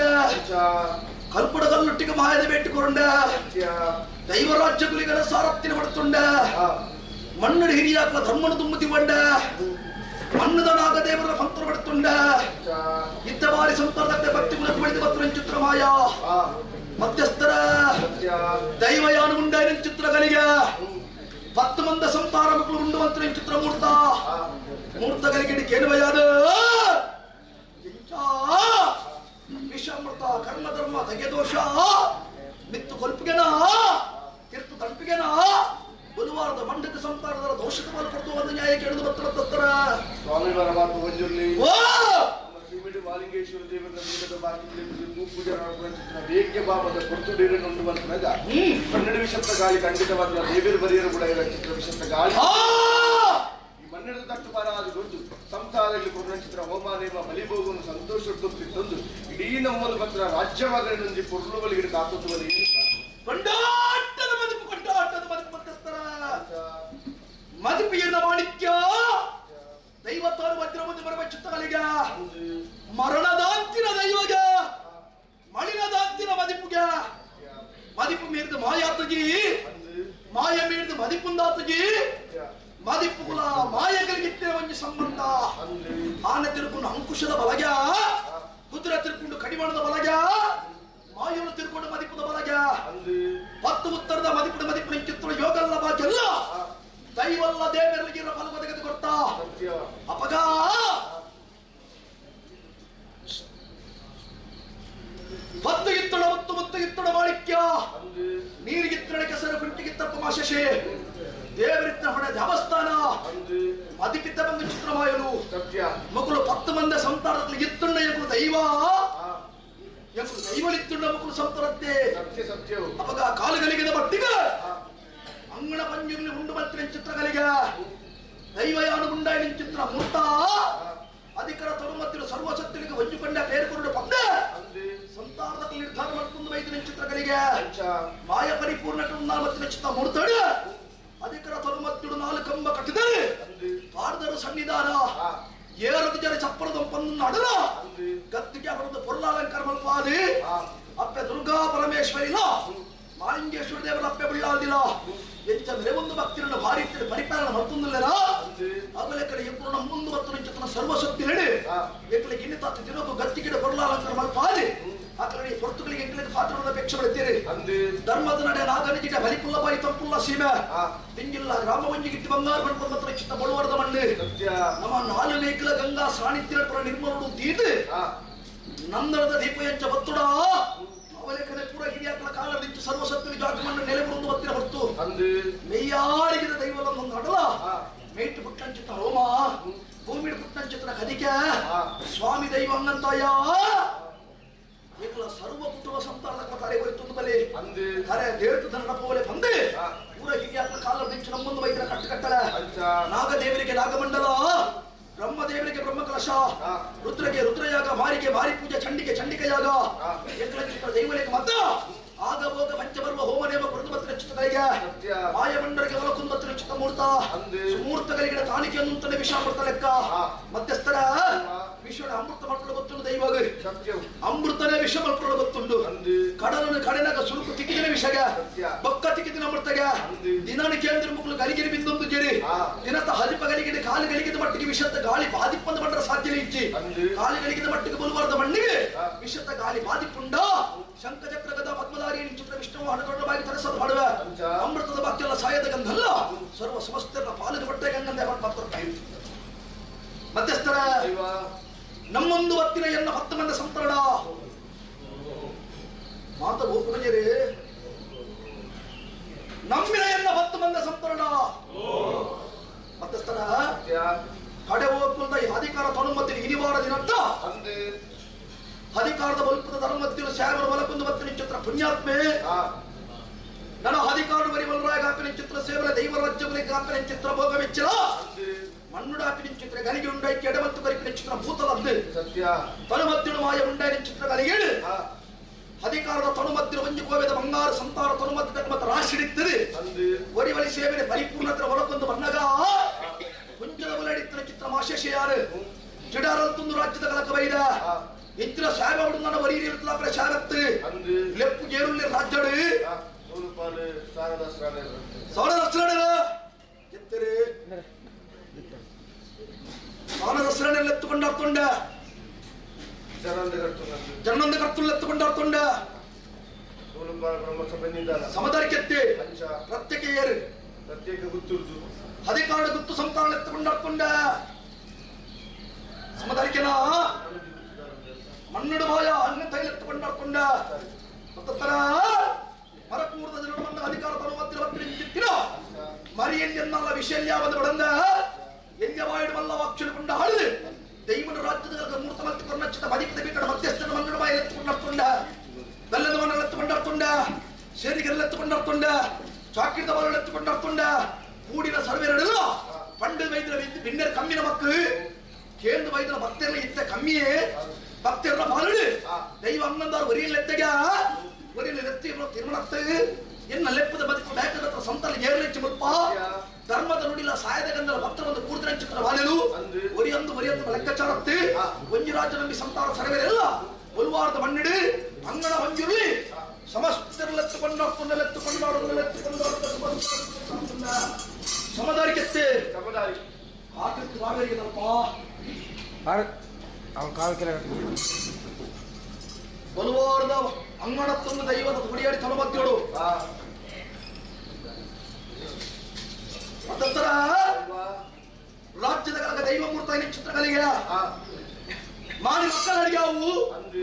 ಕಲ್ಪಡ ಕಲ್ಲುಟ್ಟಿಗೆ ಮಾಯದ ಬೇಟು ಕೊರುಂಡ ದೈವರಾಜ್ಯ ಗುಲಿಗರ ಸಾರಥ್ಯ ಪಡುತ್ತುಂಡ ಮಣ್ಣು ಹಿರಿಯಾಕಲ ಧರ್ಮನು ತುಂಬುತಿ ಕೊಂಡ ಮಣ್ಣುದ ನಾಗದೇವರ ಮಂತ್ರ ಪಡುತ್ತುಂಡ ಇತ್ತ ಬಾರಿ ಸಂತಾನದ ಭಕ್ತಿ ಗುಣ ಬೆಳೆದು ಬತ್ರ ಚಿತ್ರಮಾಯ ಮಧ್ಯಸ್ಥರ ದೈವಯಾನ ಉಂಡಾಯಿನ ಚಿತ್ರಗಳಿಗೆ ಪತ್ತು ಮಂದ ಸಂತಾನ ಮಕ್ಕಳು ಉಂಡು ಮಂತ್ರ ಚಿತ್ರ ಮೂರ್ತ ಮೂರ್ತಗಳಿಗೆ ಕೇಳುವಯಾದ ವಿಷಾಮೃತ ಕರ್ಮಧರ್ಮ ದೋಷ ಮಿತ್ತು ಕೊಲ್ಪಿಗೆನ ತೀರ್ಪು ತಲುಪಿಗೆನ ಬುಧವಾರದ ಮಂಡಕ ಸಂತಾನದ ದೋಷದ ಪಾಲ್ಪಡ್ತು ಒಂದು ನ್ಯಾಯ ಕೇಳಿದು ಬತ್ತರ ಸ್ವಾಮಿ ಬರಬಾರ್ದು ಒಂಜುರ್ಲಿ ಓ ನಮ್ಮ ಶ್ರೀಮಿಡಿ ಮಾಲಿಂಗೇಶ್ವರ ದೇವರ ಮೂಲದ ಬಾಕಿಲಿ ಪೂಜೆ ಚಿತ್ರ ಬೇಗ್ಗೆ ಬಾಬದ ಕೊಡ್ತು ಡೀರನ್ನು ಉಂಡು ಬಂತನಾಗ ಕನ್ನಡ ವಿಷತ್ತ ಗಾಳಿ ಖಂಡಿತವಾದ ದೇವಿಯರು ಬರಿಯರು ಕೂಡ ಇರೋ ಚಿತ್ರ ವಿಷತ್ತ ಗಾಳಿ ಆ! ಈ ಮನ್ನೆಡದ ತಟ್ಟು ಬಾರ ಅದು ಗೊತ್ತು ಸಂಸಾರದಲ್ಲಿ ಕೊಡುವ ಚಿತ್ರ ಹೋಮ ನೇಮ ಬಲಿಭೋಗವನ್ನು ಸಂತೋಷ ತಂದು ಇಡೀ ನಮ್ಮದು ಪತ್ರ ರಾಜ್ಯವಾಗಲಿ ನಂಜಿ ಪೊರ್ಲು ಬಲಿಗಿಡ ಕಾತೊಂದು ಬಲಿ ಕೊಂಡಾಟದ ಮದುಪು ಕೊಂಡಾಟದ ಮದುಪು ಮಧ್ಯಸ್ಥರ ಮದುಪು ಎನ್ನ ಮಾಣಿಕ್ಯ ದೈವತಾರು ವಜ್ರವನ್ನು ಬರುವ ಚಿತ್ತಗಳಿಗೆ ಮರಣದಾಂತಿನ ದೈವಗ ಮಳಿನದಾಂತಿನ ಮದಿಪುಗೆ ಮದಿಪು ಮೀರಿದ ಮಾಯಾತಜಿ ಮಾಯ ಮೀರಿದ ಮದಿಪುಂದಾತಜಿ ಮದಿಪುಗುಲ ಮಾಯಗಳಿಗೆ ಒಂಜಿ ಸಂಬಂಧ ಆನೆ ತಿರುಕೊಂಡು ಅಂಕುಶದ ಬಲಗ ಕುದುರೆ ತಿರುಕೊಂಡು ಕಡಿವಾಣದ ಬಲಗ ಮಾಯನು ತಿರುಕೊಂಡು ಮದಿಪುದ ಬಲಗ ಪತ್ತು ಉತ್ತರದ ಮದಿಪುದ ಮದಿಪು ಚಿತ್ರ ಯೋಗಲ್ಲ ಬಾಜಲ್ಲ ದೈವಲ್ಲ ದೇವರಿಗೆ ಫಲ ಬದಗದು ಕೊಡ್ತಾ ಅಪಗ ಪತ್ತು ಇತ್ತಳ ಮತ್ತು ಮತ್ತು ಇತ್ತಳ ಮಾಣಿಕ್ಯ ನೀರಿಗಿತ್ತಳ ಕೆಸರು ಕುಂಟಿಗಿತ್ತಪ್ಪ ಮಾಶಶೆ ದೇವರಿತ್ತ ಹೊಣೆ ದೇವಸ್ಥಾನ ಮದಿಪಿತ್ತ ಬಂದು ಚಿತ್ರಮಾಯಲು ಸತ್ಯ ಮಕ್ಕಳು ಪತ್ತು ಮಂದ ಸಂತಾನದಲ್ಲಿ ಇತ್ತುಣ್ಣ ಎಂಬುದು ದೈವ ಎಂಬುದು ದೈವಲಿತ್ತುಣ್ಣ ಮಕ್ಕಳು ಸಂತಾನತ್ತೆ ಸತ್ಯ ಸತ್ಯವು ಅಪಗ ಕಾಲುಗಳಿಗೆ ಬಟ್ಟಿಗ ಅಂಗಣ ಪಂಜುಗಳು ಉಂಡು ಮಂತ್ರಿ ಚಿತ್ರಗಳಿಗೆ ದೈವಯಾನು ಉಂಡಾಯಿನ ಚಿತ್ರ ಮೂರ್ತ ಅಧಿಕಾರ ತೊಡಮತ್ತಿರು ಸರ್ವಶಕ್ತಿಗಳಿಗೆ ಹೊಂಜಿಕೊಂಡ ಪೇರುಕೊರಡು ಪಂದ ಸಂತಾನದ ನಿರ್ಧಾರ ಮಾಡಿಕೊಂಡು ವೈದ್ಯನ ಚಿತ್ರಗಳಿಗೆ ಮಾಯ ಪರಿಪೂರ್ಣ ಮತ್ತಿನ ಚಿತ್ರ ಮೂರ್ತಾಡು ಅಧಿಕಾರ ತೊಡಮತ್ತಿಡು ನಾಲ್ಕು ಕಂಬ ಕಟ್ಟಿದರೆ ಪಾರ್ದರು ಸನ್ನಿಧಾನ ಏರದು ಜನ ಚಪ್ಪರದ ಪಂದು ನಡಲ ಗತ್ತಿಗೆ ಅವರದ್ದು ಪೊರ್ಲಾಲಂಕಾರ ಮಲ್ಪಾದಿ ಅಪ್ಪೆ ದುರ್ಗಾ ಪರಮೇಶ್ವರಿಲ ಮಾಲಿಂಗೇಶ್ವರ ದೇವರ ಅಪ್ಪೆ ಬಿಳ್ಳಾದಿಲ್ಲ ಎಂಚಂದ್ರೆ ಒಂದು ಭಕ್ತಿರನ್ನು ಭಾರಿ ಪರಿಪಾಲನೆ ಮಲ್ತೊಂದುಲ್ಲೆರ ಆಮೇಲೆ ಕಡೆ ಎಪ್ಪುನ ಮುಂದು ಮತ್ತು ಚಿತ್ರನ ಸರ್ವಶಕ್ತಿ ಹೇಳಿ ಎಕ್ಕಲೆ ಗಿಣ್ಣಿ ತಾತ ದಿನಕ್ಕೂ ಗತ್ತಿಗಿಡ ಪೊರ್ಲಾಲಂಕಾರ ಮಲ್ಪಾದಿ ಆ ಕಡೆ ಪೊರ್ತುಗಳಿಗೆ ಎಂಕಲಿಗೆ ಪಾತ್ರದ ಅಪೇಕ್ಷೆ ಪಡುತ್ತೀರಿ ಧರ್ಮದ ನಡೆ ನಾಗನಿಜಿಟ ಬಲಿಪುಲ್ಲ ಬಾಯಿ ತಂಪುಲ್ಲ ಸೀಮೆ ತಿಂಗಿಲ್ಲ ಗ್ರಾಮ ಒಂಜಿಗಿಟ್ಟು ಬಂಗಾರ ಬಣ್ಣ ಮಾತ್ರ ಚಿತ್ತ ಬಳುವರದ ಮಣ್ಣು ನಮ್ಮ ನಾಲು ಮೇಕಲ ಗಂಗಾ ಸಾಣಿತ್ಯ ಪುರ ನಿರ್ಮಲುಡು ತೀದು ನಂದನದ ದೀಪ ಎಂಚ ಬತ್ತುಡ ಅವ ಅಮಲೇಖನೆ ಪೂರ ಹಿರಿಯಾಕಲ ಕಾಲದಿಂಚು ಸರ್ವಸತ್ವ ಜಾಗಮನ್ನು ನೆಲೆ ಬರುವುದು ಬತ್ತಿನ ಹೊರತು ಅಂದು ಮೆಯ್ಯಾರಿಗಿದ ದೈವಲೊಂದು ಅಡಲ ಮೇಟು ಪುಟ್ಟಂಚಿತ್ತ ರೋಮ ಭೂಮಿಡು ಪುಟ್ಟಂಚಿತ್ತನ ಕದಿಕೆ ಸ್ವಾಮಿ ದೈವ ಅಂಗಂತಾಯ ಏಕಲ ಸರ್ವ ಕುಟುಂಬ ಸಂತಾನದ ಕತಾರೆ ಬರಿತೊಂದು ಬಲೆ ಅಂದು ಕರೆ ದೇವತ ನಡಪೋಲೆ ಬಂದೆ ಪೂರ ಹಿರಿಯಾಕಲ ಕಾಲದಿಂಚು ನಮ್ಮೊಂದು ವೈದ್ಯರ ಕಟ್ಟು ಕಟ್ಟಲ ಅಂಚ ನಾಗದೇವರಿಗೆ ನಾಗಮಂಡಲ, ಬ್ರಹ್ಮದೇವರಿಗೆ ಬ್ರಹ್ಮಕಲಶ, ರುದ್ರಗೆ ರುದ್ರಯಾಗ, ಮಾರಿಗೆ ಮಾರಿ ಪೂಜೆ, ಚಂಡಿಗೆ ಚಂಡಿಕ ಯಾಗ, ಏಕಲಚಿತ್ರ ದೈವಲೇಖ ಮತ್ತ ಆಗ ಭೋಗ ಪಂಚಬರ್ವ ಹೋಮ ನೇಮ ಕುರುದು ಚಿತ್ರಗಳಿಗೆ ಸತ್ಯ. ಮಾಯಮಂಡರಿಗೆ ಒಲಕುಂದು ಚಿತ್ತ ಮೂರ್ತ ಅಂದು. ಮೂರ್ತಗಳಿಗೆ ಕಾಣಿಕೆಯನ್ನು ವಿಷಾಮೃತ ಲೆಕ್ಕ ಮಧ್ಯಸ್ಥರ ವಿಶ್ವನ ಅಮೃತ ಮಕ್ಕಳು ಗೊತ್ತುಂಡು ದೈವಾಗ ಸತ್ಯವು ಅಮೃತನೇ ವಿಷ ಮಲ್ಪಲು ಗೊತ್ತುಂಡು ಅಂದು. ಕಡಲನ್ನು ಕಡೆನಾಗ ಸುರುಕು ತಿಕ್ಕಿದಿನ ವಿಷಗ ಸತ್ಯ. ಬೊಕ್ಕ ತಿಕ್ಕಿದಿನ ಅಮೃತಗ ಅಂದು. ದಿನಾನು ಕೇಂದ್ರ ಮುಕ್ಕಳು ಗಲಿಗಿರಿ ಬಿಂದೊಂದು ಜರಿ ದಿನತ ಹದಿಪ ಗಲಿಗಿದ ಕಾಲು ಗಲಿಗಿದ ಮಟ್ಟಿಗೆ ವಿಷದ ಗಾಳಿ ಬಾದಿಪ್ಪಂದ ಬಂಡ್ರ ಸಾಧ್ಯ ಇಜ್ಜಿ ಅಂದು. ಕಾಲು ಗಲಿಗಿದ ಮಟ್ಟಿಗೆ ಬಲುವಾರದ ಮಣ್ಣಿಗೆ ವಿಷದ ಗಾಳಿ ಬಾದಿಪುಂಡ ಶಂಖಚಕ್ರಗದ ಪದ್ಮಧಾರಿ ಚಿತ್ರ ವಿಷ್ಣು ಹಣದೊಡ್ಡವಾಗಿ ತರಿಸೋದು ಮಾಡುವ ಅಂಚ. ಅಮೃತದ ಬಾಕ್ಯಲ್ಲ ಸಾಯದ ಗಂಧಲ್ಲ ಸರ್ವ ಸಮಸ್ತರ ಪಾಲಿಗೆ ಬಟ್ಟೆ ಗಂಗಂದೆ ಮಾತ್ರ ಮಧ್ಯಸ್ಥರ ದೈವ ನಮ್ಮೊಂದು ಒತ್ತಿನ ಎನ್ನ 10 ಮಂದಿ ಸಂತರಣ ಮಾತ ಗೋಪುರಜರೇ ನಮ್ಮಿನ ಎನ್ನ 10 ಮಂದಿ ಸಂತರಣ ಮಧ್ಯಸ್ಥರ ಸತ್ಯ ಕಡೆ ಹೋಗ್ಕೊಂಡ ಈ ಅಧಿಕಾರ ತೊಣಮತ್ತಿನ ಇನಿವಾರ ದಿನಂತ ಅಂದು ಅಧಿಕಾರದ ಬಲ್ಪದ ಧರ್ಮತ್ತಿನ ಸ್ಯಾಮರ ಬಲಕೊಂದು ಮತ್ತು ನಿಂಚಿತ್ರ ಪುಣ್ಯಾತ್ಮೆ ನನ್ನ ಅಧಿಕಾರ ಬರಿ ಬಲರಾಯ ಕಾಪಿನ ಚಿತ್ರ ಸೇವಲ ದೈವ ರಾಜ್ಯಗಳಿಗೆ ಕಾಪಿನ ಚಿತ್ರ ಭೋಗ ಮೆಚ್ಚಲ ಅಂದು ಮಣ್ಣುಡಾಪಿನ ಚಿತ್ರ ಗಲಿಗೆ ಉಂಡಾಯಿ ಕೆಡಮತ್ತು ಕರಿಪಿನ ಚಿತ್ರ ಭೂತಲದ್ದು ಸತ್ಯ ತನುಮತ್ತಿನ ಮಾಯ ಉಂಡಾಯಿನ ಚಿತ್ರ ಗಲಿಗೇಳು ಅಧಿಕಾರದ ತನುಮತ್ತಿನ ಒಂಜಿ ಕೋವೆದ ಬಂಗಾರ ಸಂತಾರ ತನುಮತ್ತಿನ ಮತ್ತು ರಾಶಿ ಹಿಡಿತದೆ ಅಂದು ಒರಿವಲಿ ಸೇವೆನೆ ಪರಿಪೂರ್ಣತರ ಹೊರಕೊಂದು ಬನ್ನಗ ಕುಂಚದ ಒಲಡಿತ್ತಿನ ಚಿತ್ರ ಮಾಶೇಷ ಯಾರು ಜಿಡಾರಲ್ತೊಂದು ರಾಜ್ಯದ ಕಲಕ ಬೈದ ಇಂಚಿನ ಸಾಗ ನನ್ನ ಒರಿ ಶಾರತ್ತು ಅಂದು ಲೆಪ್ಪು ಗೇರುಳ್ಳಿ ರಾಜ್ಯಡು ನೂರು ಪಾಲು ಸಾರದಾಸರಾಣೆ ಸೌರರಸ್ರಣರ ಎತ್ತರೆ ಸೌರರಸ್ರಣೆಲ್ಲ ಎತ್ತುಕೊಂಡಾರ್ತುಂಡ ಜನಂದ ಕರ್ತುನಂದು ಜನ್ನಂದ ಕರ್ತುಳ್ಳ ಎತ್ತುಕೊಂಡಾರ್ತುಂಡ ನೂರು ಪಾಲು ಬ್ರಹ್ಮಸಭೆ ನಿಂದಾನ ಸಮದಾರಿಕೆತ್ತೆ ಅಂಚ ಪ್ರತ್ಯೇಕ ಏರು ಪ್ರತ್ಯೇಕ ಗುತ್ತುರ್ದು ಅಧಿಕಾರ ಗುತ್ತು ಸಂತಾನ ಎತ್ತುಕೊಂಡಾರ್ತುಂಡ ಸಮದಾರಿಕೆನ ಮಣ್ಣುಡು ಮಾಯ ಅನ್ನ ತೈಲ ಎತ್ತುಕೊಂಡಾರ್ತುಂಡ ಮತ್ತತ್ತರ ಮರಕೂರ್ದ ಜನರನ್ನ ಅಧಿಕಾರ ತನುಮತ್ತಿನ ಮರಿಯಲ್ಲೆನ್ನಲ್ಲ ವಿಷಲ್ಯಾವದು ಬಡಂದ ಎಲ್ಯವಾಯಿಡುವಲ್ಲ ವಾಕ್ಷುಕೊಂಡ ಆಳುದು ದೈವನ ರಾಜ್ಯದ ಮೂರ್ತ ಮತ್ತು ಕೊರ್ನಚ್ಚಿತ ಮದಿಪದ ಬೀಕಡ ಮಧ್ಯಸ್ಥನ ಮಣ್ಣುಡು ಮಾಯ ಎತ್ತುಕೊಂಡಾರ್ತುಂಡ ಬೆಲ್ಲದ ಮಣ್ಣಲ್ಲಿ ಎತ್ತುಕೊಂಡಾರ್ತುಂಡ ಸೇರಿಗೆಲ್ಲ ಎತ್ತುಕೊಂಡಾರ್ತುಂಡ ಚಾಕಿರದ ಬಾಲಲ್ಲಿ ಎತ್ತುಕೊಂಡಾರ್ತುಂಡ ಕೂಡಿನ ಸರ್ವೇರಡೆಲ್ಲ ಪಂಡು ವೈದ್ಯರ ಬಿನ್ನರ್ ಕಮ್ಮಿನ ಮಕ್ಕಳು ಕೇಂದ್ರ ವೈದ್ಯರ ಭಕ್ತರ್ನ ಇತ್ತ ಕಮ್ಮಿಯೇ ಭಕ್ತರ್ನ ಬಾಲಡು ದೈವ ಅನ್ನಂದಾರು ಒರಿಯಲ್ಲಿ ಎತ್ತಗ ಒರಿಯಲ್ಲಿ ಎತ್ತಿ ತಿರುಮಣತ್ತು ಎನ್ನ ಲೆಪ್ಪದ ಬದುಕು ಬ್ಯಾಕದ ಹತ್ರ ಸಂತಲ್ಲಿ ಏರ್ಲೆಚ್ಚು ಮುಲ್ಪ ಧರ್ಮದ ನುಡಿಲ ಸಾಯದ ಗಂಧದ ಭಕ್ತರ ಒಂದು ಕೂರ್ದಿನ ಚಿತ್ರ ಬಾಲೆಲು ಒರಿಯೊಂದು ಒರಿಯೊಂದು ಲೆಕ್ಕಾಚಾರತ್ತು ಒಂಜಿ ರಾಜ ನಂಬಿ ಸಂತಾರ ಸರವೇರೆಲ್ಲ ಒಲ್ವಾರದ ಮಣ್ಣಿಡು ಅಂಗಣ ಹೊಂಜಿರಲಿ ಸಮಸ್ತರೆತ್ತೆಕೊಂಡಾಡ್ಕೊಂಡೆತ್ತೆಕೊಂಡಾಡ್ಕೊಂಡೆತ್ತೆಕೊಂಡಾಡ್ಕೊಂಡ ಸಮದಾರಿಕೆತ್ತೆ ಸಮದಾರಿ ಆಕೃತಿ ಸಾವಿರಿಗೆ ತಲ್ಪ ಅವನ ಕಾಲು ಕೆಳಗೆ ಬಲವಾರದ ಅಂಗಣತ್ತೊಂದು ದೈವದ ಗುಡಿಯಾಡಿ ತಲಮದ್ಯೋಡು ಮತ್ತಂತರ ರಾಜ್ಯದ ಕಲಕ ದೈವ ಮೂರ್ತ ಚಿತ್ರಗಳಿಗೆ ಮಾನಿ ಮಕ್ಕಳಿಗೆ ಅವು ಅಂದು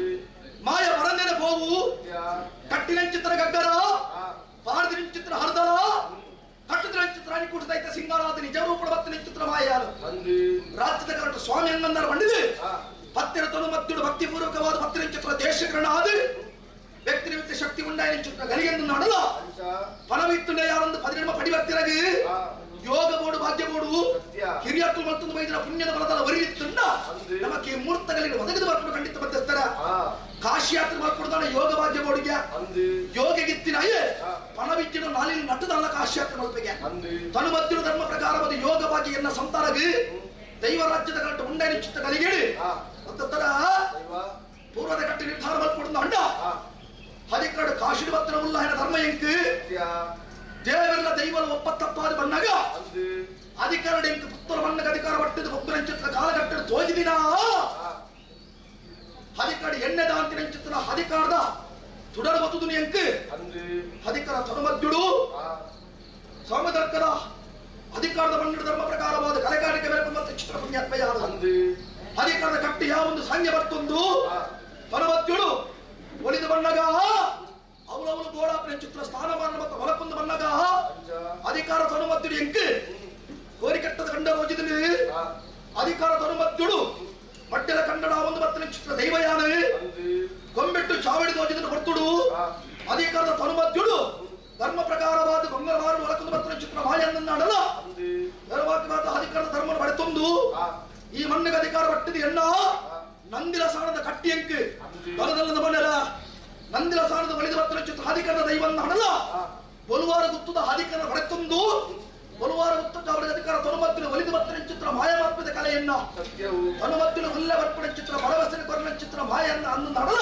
ಮಾಯ ಬರಂದೇನೆ ಪೋವು ಸತ್ಯ ಕಟ್ಟಿನ ಚಿತ್ರ ಗಗ್ಗರ ಪಾರದಿನ ಚಿತ್ರ ಹರಿದರ ಕಟ್ಟಿದ ಚಿತ್ರ ಕೂಟದೈತ ಸಿಂಗಾರಾದ ನಿಜ ರೂಪದ ಬತ್ತಿನ ಚಿತ್ರ ಮಾಯಾರು ಅಂದು ರಾಜ್ಯದ ಕರಟ ಸ್ವಾಮಿ ಅಂಗಂದರ ಬಂಡಿದೆ ಪತ್ತಿರ ತನು ಮತ್ತಿಡು ಭಕ್ತಿಪೂರ್ವಕವಾದ ಪತ್ತಿನ ಚಿತ್ರ ದೇಶಗ್ರಹಣ ಅದು ವ್ಯಕ್ತಿ ವ್ಯಕ್ತಿ ಶಕ್ತಿ ಉಂಡಾಯಿನ ಚಿತ್ರ ಗಲಿಗೆಂದು ನಡಲ ಅಂಚ ಪಣವಿತ್ತುಂಡ ಯಾರೊಂದು 18 ಪಡಿ ಬರ್ತಿರಗಿ ಯೋಗ ಬೋಡು ಭಾಗ್ಯ ಬೋಡು ಸತ್ಯ. ಹಿರಿಯಕ್ಕಳು ಮತ್ತೊಂದು ವೈದ್ಯರ ಪುಣ್ಯದ ಬಲದ ವರಿಯಿತ್ತುಂಡ ನಮಕ್ಕೆ ಈ ಮೂರ್ತಗಳಿಗೆ ಒದಗಿದ ಬರ್ಕೊಂಡು ಖಂಡಿತ ಮಧ್ಯಸ್ಥರ ಕಾಶಿಯಾತ್ರೆ ಮಾಡ್ಕೊಡ್ತಾನೆ ಯೋಗ ಭಾಗ್ಯ ಬೋಡಿಗೆ ಅಂದು ಯೋಗಗಿತ್ತಿನಾಯೇ ಪಣವಿತ್ತಿನ ನಾಲಿನ ನಟ್ಟದಲ್ಲ ಕಾಶಿಯಾತ್ರೆ ಮಲ್ಪೆಗೆ ಅಂದು ತನುಮತ್ತಿನ ಧರ್ಮ ಪ್ರಕಾರವಾದ ಯೋಗ ಭಾಗ್ಯ ಎನ್ನ ಸಂತಾನಗೆ ದೈವ ರಾಜ್ಯದ ಕಟ್ಟು ಉಂಡೈ ಚಿತ್ತ ಕಲಿಗೇಳಿ ಮತ್ತತ್ತರ ದೈವ ಪೂರ್ವದ ಕಟ್ಟಿ ನಿರ್ಧಾರ ಮಲ್ಪೊಡುಂದು ಅಂಡ ಹದಿಕಡು ಕಾಶಿಡು ಬತ್ತಿನ ಉಲ್ಲಾಯನ ಧರ್ಮ ಎಂಕ್ ಸತ್ಯ ದೇವರ ದೈವದ ಒಪ್ಪತ್ತಪ್ಪಾದ ಬಣ್ಣಗ ಅಂದು ಅಧಿಕಾರ ಎಂಕ್ ಪುತ್ರ ಬಣ್ಣಗ ಅಧಿಕಾರ ಪಟ್ಟಿದ ಒಬ್ಬರ ಚಿತ್ರ ಕಾಲಘಟ್ಟದ ತೋಜಿದಿನ ಹದಿಕಾಡು ಎಣ್ಣೆ ದಾಂತಿನ ಚಿತ್ರ ಅಧಿಕಾರದ ತುಡರ್ ಬತ್ತುದು ಎಂಕ್ ಅಂದು ಅಧಿಕಾರ ತನುಮದ್ಯುಡು ಸೋಮದರ್ಕರ ಅಧಿಕಾರದ ಬಣ್ಣದ ಧರ್ಮ ಪ್ರಕಾರವಾದ ಕಲೆಗಾರಿಕೆ ಮೇಲೆ ಮತ್ತು ಚಿತ್ರ ಪುಣ್ಯಾತ್ಮ ಯಾರು ಅಂದು ಅಧಿಕಾರದ ಕಟ್ಟಿ ಯಾವೊಂದು ಸಾಂಗ್ಯ ಬರ್ತೊಂದು ತನುಮದ್ಯುಡು ಒಲಿದ ಬಣ್ಣಗ ಅವಳವಳು ಬೋಡಾಪನ ಚಿತ್ರ ಸ್ಥಾನಮಾನ ಮತ್ತು ಹೊಲಕೊಂದು ಬಂದಾಗ ಅಧಿಕಾರ ತನುಮದ್ದುಡು ಎಂಕ್ ಕೋರಿಕಟ್ಟದ ಕಂಡ ರೋಜಿದಲ್ಲಿ ಅಧಿಕಾರ ತನುಮದ್ದುಡು ಮಟ್ಟೆಲ ಕನ್ನಡ ಒಂದು ಬತ್ತನ ಚಿತ್ರ ದೈವಯಾನ ಕೊಂಬೆಟ್ಟು ಚಾವಡಿ ದೋಜಿದನು ಹೊರ್ತುಡು ಅಧಿಕಾರದ ತನುಮದ್ಯುಡು ಧರ್ಮ ಪ್ರಕಾರವಾದ ಗೊಂಗರವಾರ ಒಳಕೊಂದು ಬತ್ತನ ಚಿತ್ರ ಮಾಯನ್ನಡಲ ಧರ್ಮಾತ್ಮಾದ ಅಧಿಕಾರದ ಧರ್ಮ ಪಡೆತೊಂದು ಈ ಮಣ್ಣಿಗೆ ಅಧಿಕಾರ ಪಟ್ಟಿದ ಎಣ್ಣ ನಂದಿಲ ಸಾಣದ ಕಟ್ಟಿ ಎಂಕ್ ಬಲದಲ್ಲದ ಮಣ್ಣೆಲ ನಂದಿಲ ಸಾಣದ ಒಳಿದ ಬತ್ತನ ಚಿತ್ರ ಅಧಿಕಾರದ ದೈವನ್ನ ಹಣಲ ಬೊಲುವಾರ ಗುತ್ತದ ಅಧಿಕಾರ ಪಡೆತೊಂದು ಬೊಲುವಾರ ಗುತ್ತದ ಅವರಿಗೆ ಅಧಿಕಾರ ತನುಮತ್ತಿನ ಒಲಿದು ಬತ್ತನ ಚಿತ್ರ ಮಾಯಮಾತ್ಮದ ಕಲೆಯನ್ನ ತನುಮತ್ತಿನ ಉಲ್ಲ ಬರ್ಪಣ ಚಿತ್ರ ಭರವಸೆ ಕೊರನ ಚಿತ್ರ ಮಾಯನ್ನ ಅನ್ನು ನಡಲ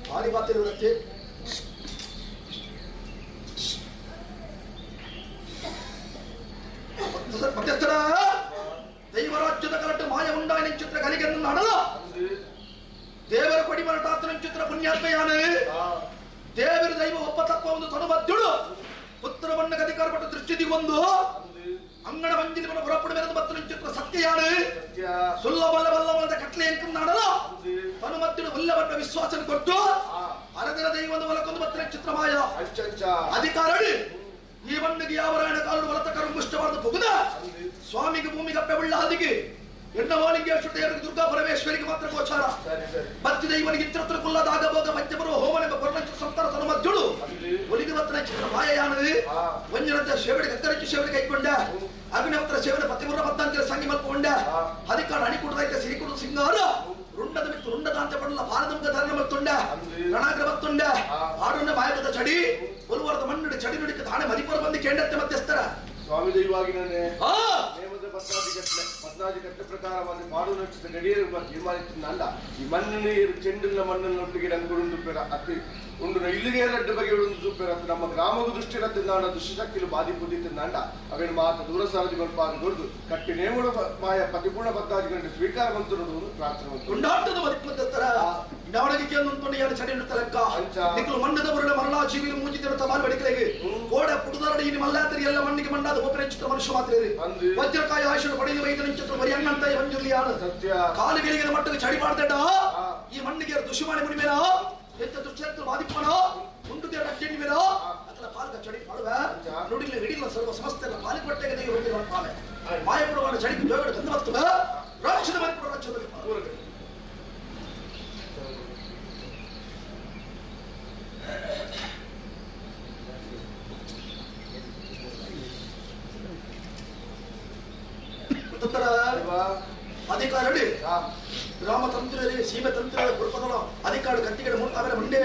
ಭಾರಿ ಮಾತಿರುವುದಕ್ಕೆ ಮಧ್ಯಸ್ಥರ ದೈವರಾಜ್ಯದ ಕರಟು ಮಾಯ ಉಂಡಾಯಿನ ಚಿತ್ರ ಕಲಿಗೆನ್ನು ನಡಲ ದೇವರ ಕೊಡಿಮರಟಾತನ ಚಿತ್ರ ಪುಣ್ಯಾತ್ಮಯಾನ ದೇವರ ದೈವ ಒಪ್ಪ ತತ್ವ ಒಂದು ತನುಮದ್ಯುಡು ಪುತ್ರ ಬಣ್ಣ ಅಧಿಕಾರ ಪಟ್ಟ ದೃಷ್ಟಿ ಒಂದು ಅಂಗಣ ಮಂಜಿನ ಬಣ್ಣ ಹೊರಪಡು ಮೇಲೆ ಬತ್ತನ ಚಿತ್ರ ಸತ್ಯಯಾನು ಸುಲ್ಲ ಬಲ್ಲ ಬಲ್ಲ ಬಲ್ಲದ ಕಟ್ಲೆ ಎಂಕು ನಾಡಲ ತನುಮದ್ಯುಡು ಉಲ್ಲ ಬಣ್ಣ ವಿಶ್ವಾಸ ಕೊಟ್ಟು ಅರದಿನ ದೈವದ ಒಲಕೊಂದು ಬತ್ತನ ಚಿತ್ರಮಾಯ ಅಧಿಕಾರಡಿ ಈ ಮಣ್ಣಿಗೆ ಯಾವ ರಾಯಣ ಕಾಲು ಬಲತಕರು ಮುಷ್ಟವಾದ ಪುಗುದ ಸ್ವಾಮಿಗೆ ಭೂಮಿಗೆ ಉಳ್ಳ ಹದಿಗೆ ಎಣ್ಣವಾಲಿಂಗೇಶ್ವರ ದೇವರಿಗೆ ದುರ್ಗಾ ಪರಮೇಶ್ವರಿಗೆ ಮಾತ್ರ ಗೋಚಾರ ಬತ್ತಿ ದೈವನಿಗೆ ಇತ್ರತ್ರ ಕುಲ್ಲದಾಗ ಭೋಗ ಮಧ್ಯ ಬರುವ ಹೋಮನೆಂಬ ಕೊರ್ಣಂಚ ಸಂತಾರ ತನ ಮಧ್ಯುಳು ಒಲಿಗೆ ಬತ್ತನ ಚಿತ್ರ ಮಾಯಯಾನದು ಒಂಜನಂತ ಸೇವಡಿ ಕತ್ತರಚ್ಚು ಸೇವಡಿ ಕೈಕೊಂಡ ಅಗ್ನಿಹೋತ್ರ ಸೇವನೆ ಪತಿಮೂರ ಪತ್ತಾಂತರ ಸಂಗಿ ಮಲ್ಕೊಂಡ ಅಧಿಕಾರ ಅಣಿಕುಡದೈತೆ ಸಿರಿಕುಡು ಸಿಂಗಾರ ರುಂಡದ ಮಿತ್ತು ರುಂಡದ ಅಂತ ಪಡಲ ಭಾರತಮುಖ ಧರಣ ಮತ್ತುಂಡ ರಣಾಗ್ರ ಮತ್ತುಂಡ ಆಡುಂಡ ಮಾಯಕದ ಚಡಿ ಒಲುವಾರದ ಮಣ್ಣು ಚಡಿ ನುಡಿಕ ದಾಣೆ ಮದಿಪುರ ಬಂದು ಕೇಂಡತ್ತೆ ಮಧ್ಯಸ್ಥರ ಸ್ವಾಮಿ ದೈವಾಗಿ ನಾನೇ ನೇಮದ ಪದ್ನಾಜಿ ಗಟ್ಟಲೆ ಪದ್ನಾಜಿ ಗಟ್ಟೆ ಪ್ರಕಾರವಾಗಿ ಪಾಡು ನಕ್ಷತ್ರ ಗಡಿಯರು ತೀರ್ಮಾನಿಸಿದ ಈ ಮಣ್ಣು ಚೆಂಡಿನ ಮಣ್ಣನ್ನು ಒಟ್ಟಿಗೆ ರಂಗುಡುಂದು ಪೆರ ಅತಿ ಉಂಡು ಇಲ್ಲಿಗೆ ರಡ್ಡು ಬಗೆ ಉಂಡು ಸೂಪೆರ ಅತಿ ನಮ್ಮ ಗ್ರಾಮದ ದೃಷ್ಟಿ ರತ್ತಿಂದಾಂಡ ದುಷ್ಟಶಕ್ತಿಲು ಬಾದಿ ಬುದ್ಧಿ ಅವೇನು ಮಾತ ದೂರ ಸಾರದಿ ಬಲ್ಪಾದ ಗುರುದು ಕಟ್ಟಿ ನೇಮುಡ ಮಾಯ ಪತಿಪೂರ್ಣ ಪದ್ನಾಜಿ ಗಂಟೆ ಸ್ವೀಕಾರ ಮಂತು ಪ್ರಾರ್ಥನೆ ಮಂತು ಕೊಂಡಾಟದ ಮದಿಪ್ಪತ್ತರ ನವಣಗಿಗೆ ಉಂಟು ಯಾರು ಚಡಿ ಲೆಕ್ಕ ನಿಕ್ಕಲು ಮಣ್ಣದ ಬರುಳ ಮರಣ ಜೀವಿಲು ಮೂಜಿತಿರ ತಮಾಲ್ ಬಡಿಕಲೆಗೆ ಕೋಡೆ ಪುಡುದರಡಿ ಇನಿ ಮಲ್ಲಾತರಿ ಎಲ್ಲ ಮಣ್ಣಿಗೆ ಮಣ್ಣಾದ ಒಬ್ಬರ ಚಿತ್ರ ಮನುಷ್ಯ ಮಾತ್ರ ವಜ್ರಕಾಯ ಆಶು ಪಡೆದು ವೈದ್ಯನ ಚಿತ್ರ ಬರಿ ಅಣ್ಣಂತ ಮಂಜುರ್ಲಿಯಾನು ಕಾಲುಗಳಿಗೆ ಮಟ್ಟಕ್ಕೆ ಚಡಿ ಮಾಡ್ದಡ ಈ ಮಣ್ಣಿಗೆ ದುಶ್ಮನೆ ಮುನಿ ಮೇಲ ಎಂತ ದುಶ್ಚರಿತ್ರ ವಾದಿಪ್ಪನ ಉಂಟು ದೇವರ ಅಡ್ಡಣ್ಣಿ ಮೇಲ ಅಕಲ ಪಾಲ್ಗ ಚಡಿ ಮಾಡುವ ನುಡಿಲ್ಲ ಹಿಡಿಲ್ಲ ಸರ್ವ ಸಮಸ್ತ ಪಾಲಿಗೆ ಬಟ್ಟೆಗೆ ದೇವ ಹೊಂದಿರುವ ಪಾಲೆ ಮಾಯ ಬಿಡುವ ಚಡಿಗೆ ಜೋಗಡೆ ಗಂಧ ಬರ್ತದ ರಾಕ್ಷದ ಮನೆ ರಾಕ್ಷದ ನಂತರ ಅಧಿಕಾರಡಿ ಗ್ರಾಮ ತಂತ್ರ ಸೀಮೆ ತಂತ್ರ ಗುರುಪದಲ ಅಧಿಕಾರ ಕತ್ತಿಗಡೆ ಮೂರು ಆಮೇಲೆ ಮುಂಡೆ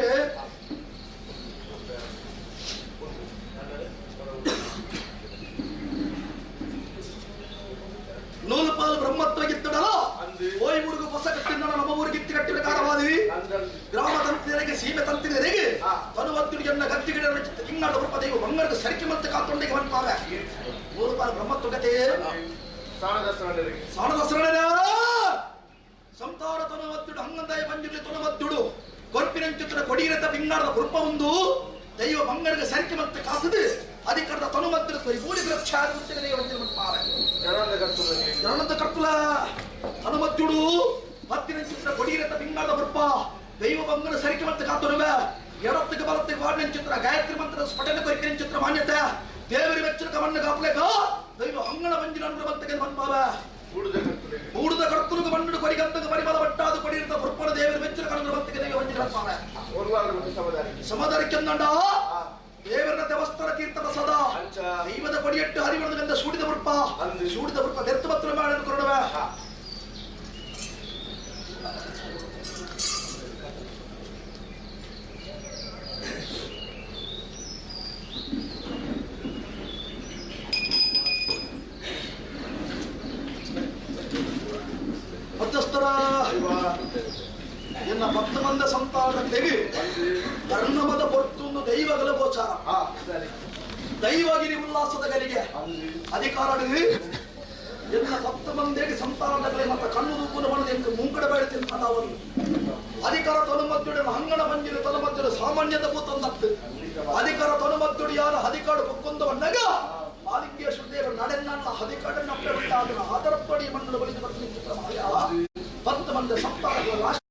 ನೂಲುಪಾಲು ಬ್ರಹ್ಮತ್ವಗಿತ್ತಡಲ ಓಯ್ ಮುಡುಗು ಹೊಸ ಕಟ್ಟಿನ ನಮ್ಮ ಊರಿಗೆ ಇತ್ತಿ ಕಟ್ಟಿನ ಕಾರವಾದಿ ಗ್ರಾಮ ತಂತ್ರಿಯರಿಗೆ ಸೀಮೆ ತಂತ್ರಿಯರಿಗೆ ತನುವತ್ತುಡಿಯನ್ನ ಕತ್ತಿಗಡೆ ಇಂಗಾಡ ದೈವ ಬಂಗಾರದ ಸರಿಕೆ ಮತ್ತು ಕಾತೊಂಡಿಗೆ ಬಂಪಾವೆ ನೂಲುಪಾಲು ಬ್ರಹ್ಮತ್ವಗತೆ ಸಾಣದ ಶರಣರಿಗೆ ಸಾಣದ ಶರಣರ ಸಂತಾರ ತನುವತ್ತುಡು ಹಂಗಂದಾಯ ಮಂಜುಲಿ ತನುವತ್ತುಡು ಕೊರ್ಪಿನಂಚುತ್ತಿನ ಕೊಡಿಗಿರತ ಪಿಂಗಾರದ ಕೃಪ ಒಂದು ದೈವ ಬಂಗಾರದ ಸರಿಕೆ ಮತ್ತು ಕಾಸದು ಅಧಿಕಾರದ ತನುಮತ್ತಿರ ಪರಿಪೂರ್ಣ ಜನನದ ಕರ್ತುಲ ತನುಮತ್ಯುಡು ಪತ್ತಿನಂಚಿತ್ರ ಕೊಡಿಗಿರತ ಪಿಂಗಾರದ ಕೃಪ ದೈವ ಬಂಗನ ಸರಿಕೆ ಮತ್ತು ಕಾತುರುವೆ ಎಡತ್ತಿಗೆ ಬಲತ್ತಿಗೆ ವಾಡಿನಂಚಿತ್ರ ಗಾಯತ್ರಿ ಮಂತ್ರ ಸ್ಫಟನೆ ಕೊರಿಕಿನಂಚಿತ್ರ ಮಾನ್ಯತೆ ದೇವರಿ ವೆಚ್ಚನ ಮಣ್ಣು ಕಾಪಲೇಕ ದೈವ ಹಂಗಣ ಮಂಜಿನ ಅನುಗ್ರಹ ಮನ್ಪಾವ ಮೂಡುದ ಕರ್ತುಲುಗು ಮಣ್ಣು ಕೊರಿಗಂತಗ ಪರಿಮಳ ಬಟ್ಟಾದು ಕೊಡಿರುತ್ತ ಪುರ್ಪಣ ದೇವರ ಮೆಚ್ಚಿನ ಕಣಗಳು ದೈವ ಮಂಜಿನ ಮನ್ಪಾವ ಸಮುದಾಯಕ್ಕೆಂದಂಡ ದೇವರ ದೇವಸ್ಥಾನ ತೀರ್ಥ ಪ್ರಸಾದ ದೈವದ ಕೊಡಿಯಟ್ಟು ಹರಿವಣದ ಸೂಡಿದ ಪುರ್ಪ ಸೂಡಿದ ಪುರ್ಪ ವ್ಯರ್ಥ ಪತ್ರ ಮಾಡಲು ಕೊರಡುವ ಮಧ್ಯಸ್ಥರ ಎನ್ನ ಭಕ್ತ ಮಂದ ಸಂತಾನಕ್ಕೆ ಧರ್ಮದ ಪೊರ್ತೊಂದು ದೈವಗಳ ಗೋಚಾರ. ದೈವಗಿರಿ ಉಲ್ಲಾಸದ ಗಲಿಗೆ ಅಧಿಕಾರ ಎನ್ನ ಭಕ್ತ ಮಂದಿಗೆ ಸಂತಾನಗಳ ಮತ್ತ ಕಣ್ಣು ದೂಪುನ ಮನದ ಎಂಟು ಮುಂಕಡ ಬೇಡ ತಿಂತಾವನು ಅಧಿಕಾರ ತನುಮದ್ದುಡ ಹಂಗಣ ಮಂಜಿನ ತನುಮದ್ದುಡ ಸಾಮಾನ್ಯದ ಕೂತಂದತ್ತು ಅಧಿಕಾರ ತನುಮದ್ದುಡಿ ಯಾರ ಅಧಿಕಾರ ಕೊಕ್ಕೊಂದವನ್ನಾಗ ಮಾಲಿಂಗೇಶ್ವರ ದೇವರ ನಡೆನ್ನ ಅಧಿಕಾರನ್ನ ಬಿಟ್ಟಾದನ ಆದರಪ್ಪಡಿ ಮಣ್ಣು ಬಳಿದು ಬರ್ತೀನಿ ಚಿತ್ರ ಮಾಯ ಪತ್ತು ಮಂದ ಸಂತಾನಗಳ ರಾಷ್ಟ್ರ.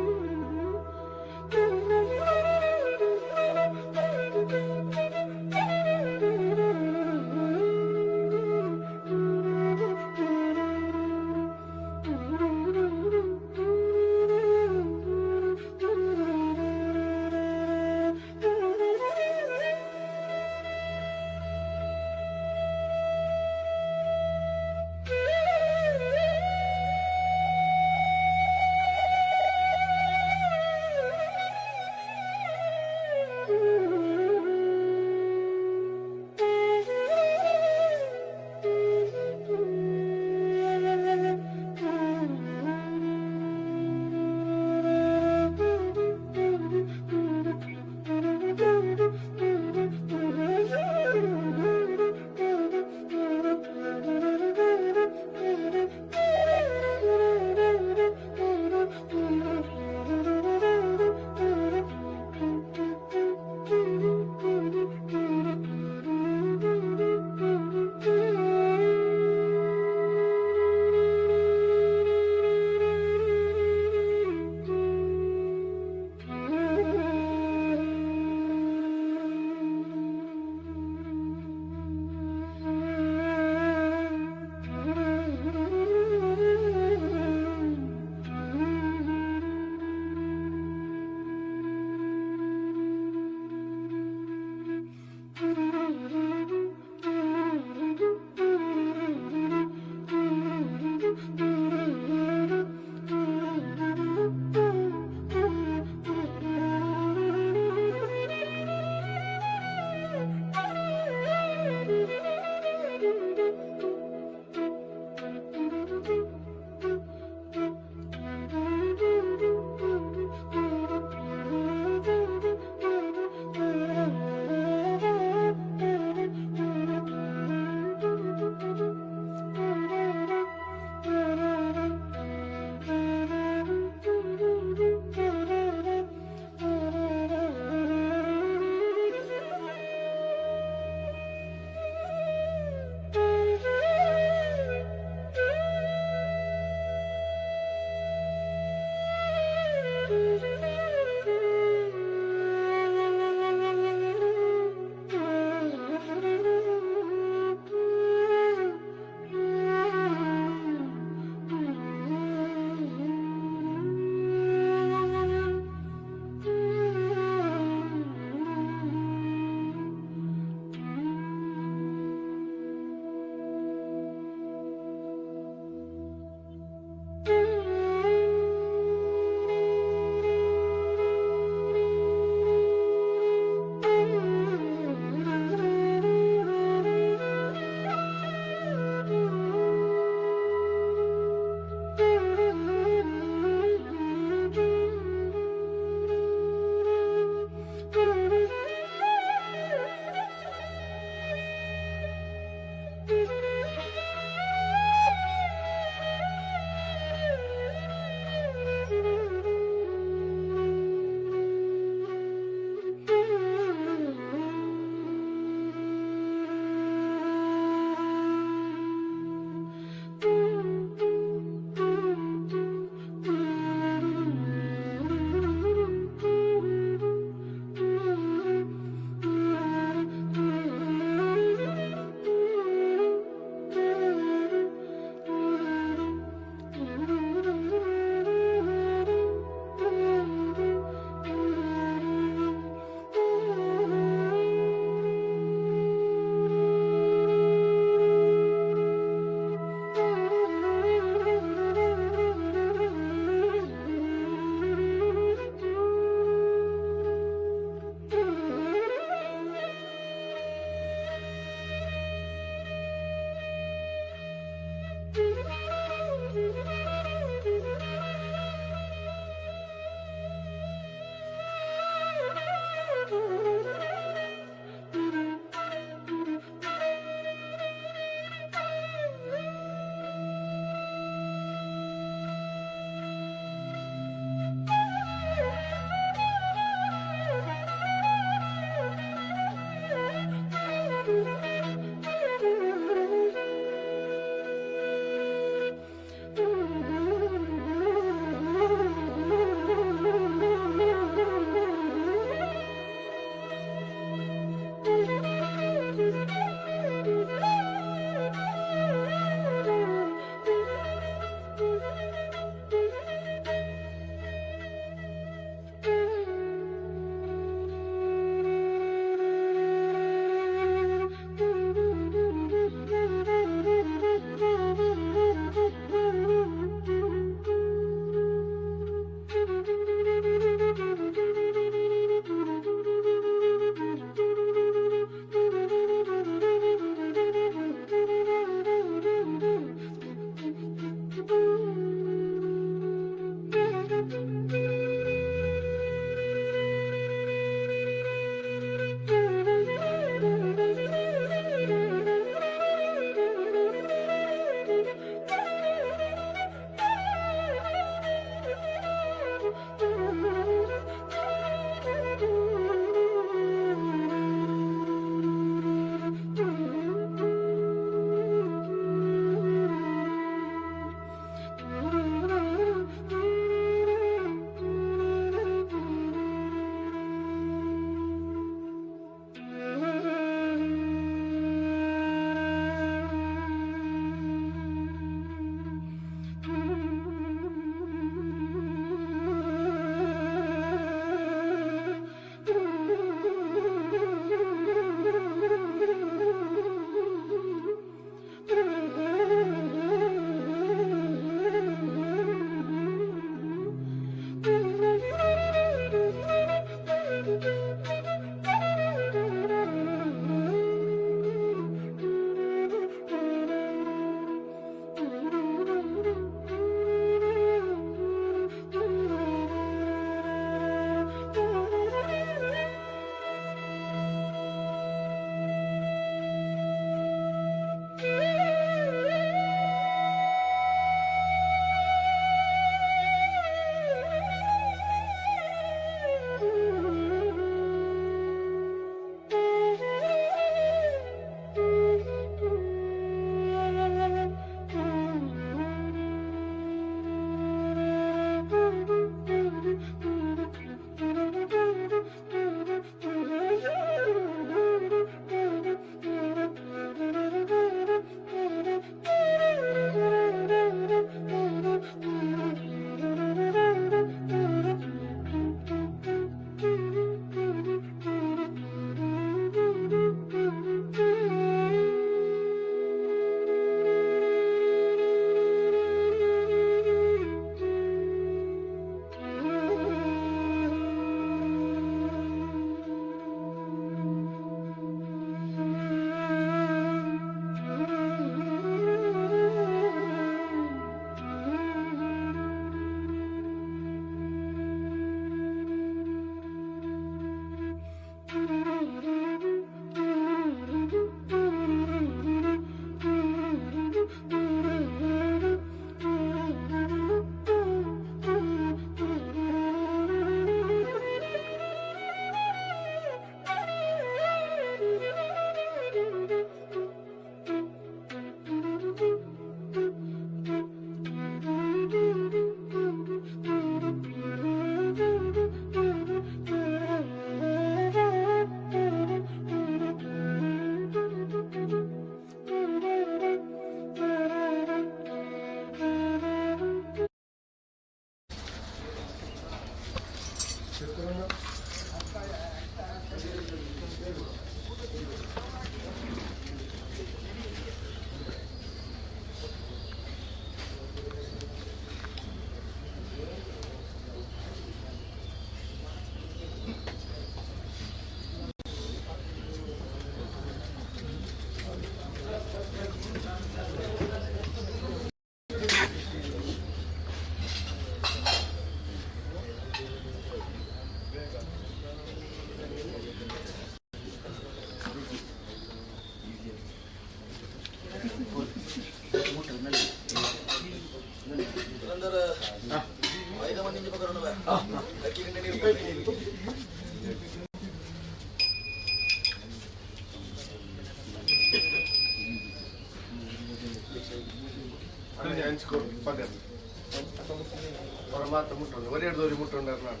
ಪರಮಾತ್ಮ ಮುಟ್ಟುಂಡು ಒರೆಯಡ್ದೋರಿ ಮುಟ್ಟುಂಡು ನಾನು.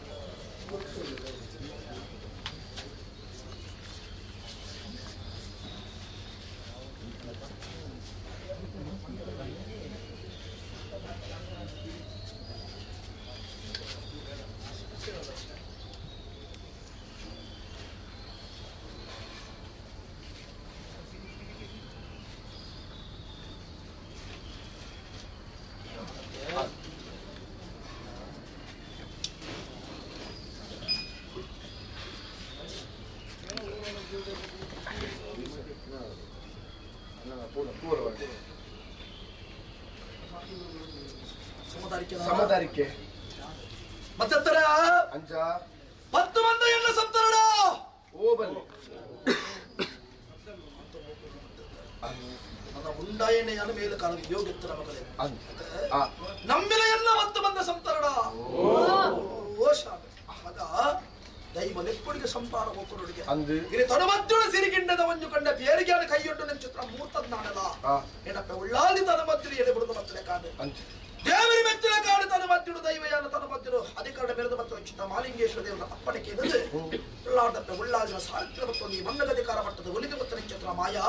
ಸಮದಾರಿಕೆ ಮತ್ತೆತ್ತರ ಅಂಚ 10 ಮಂದಿ ಎಲ್ಲ ಸತ್ತರಡ ಓ ಬನ್ನಿ ನನ್ನ ಉಂಡಾಯಣೆಯ ಮೇಲೆ ಕಾಲ ಯೋಗ್ಯತ್ತರ ಮಗಳೇ ನಮ್ಮಿನ ಎಲ್ಲ 10 ಮಂದಿ ಸಂತರಡ ಓ ಶಾಮೆ ಮಗ ದೈವ. ಲೆಪ್ಪುಡಿಗೆ ಸಂಪಾರ ಹೋಗುಡುಗೆ ಅಂದು ಇಲ್ಲಿ ತನುಮದ್ದುಳು ಸಿರಿಗಿಂಡದ ಒಂದು ಕಂಡ ಬೇರಿಗಾನ ಕೈಯೊಡ್ಡು ನನ್ನ ಚಿತ್ರ ಮೂರ್ತದ್ದಾನಲ್ಲ ಏನಪ್ಪ ಉಳ್ಳಾದಿ ತನುಮದ್ದುಳು ಎಡೆ ಬಿಡುದು ಮತ್ತಲೆ ಕಾದು ದೇವರಿ ಮೆಚ್ಚಿನ ಕಾಡು ತನುಮದ್ದುಳು ದೈವಯಾನ ತನುಮದ್ದುಳು ಅಧಿಕರಣ ಬೆಳೆದು ಮತ್ತು ಚಿತ್ತ ಮಾಲಿಂಗೇಶ್ವರ ದೇವರ ಅಪ್ಪಣೆ ಕೇಳಿದ್ರೆ ಉಳ್ಳಾದಪ್ಪ ಉಳ್ಳಾದಿನ ಸಾಹಿತ್ಯ ಮತ್ತು ಈ ಮಣ್ಣದ ಅಧಿಕಾರ ಮಟ್ಟದ ಒಲಿದು ಮತ್ತು ಚಿತ್ರ ಮಾಯಾ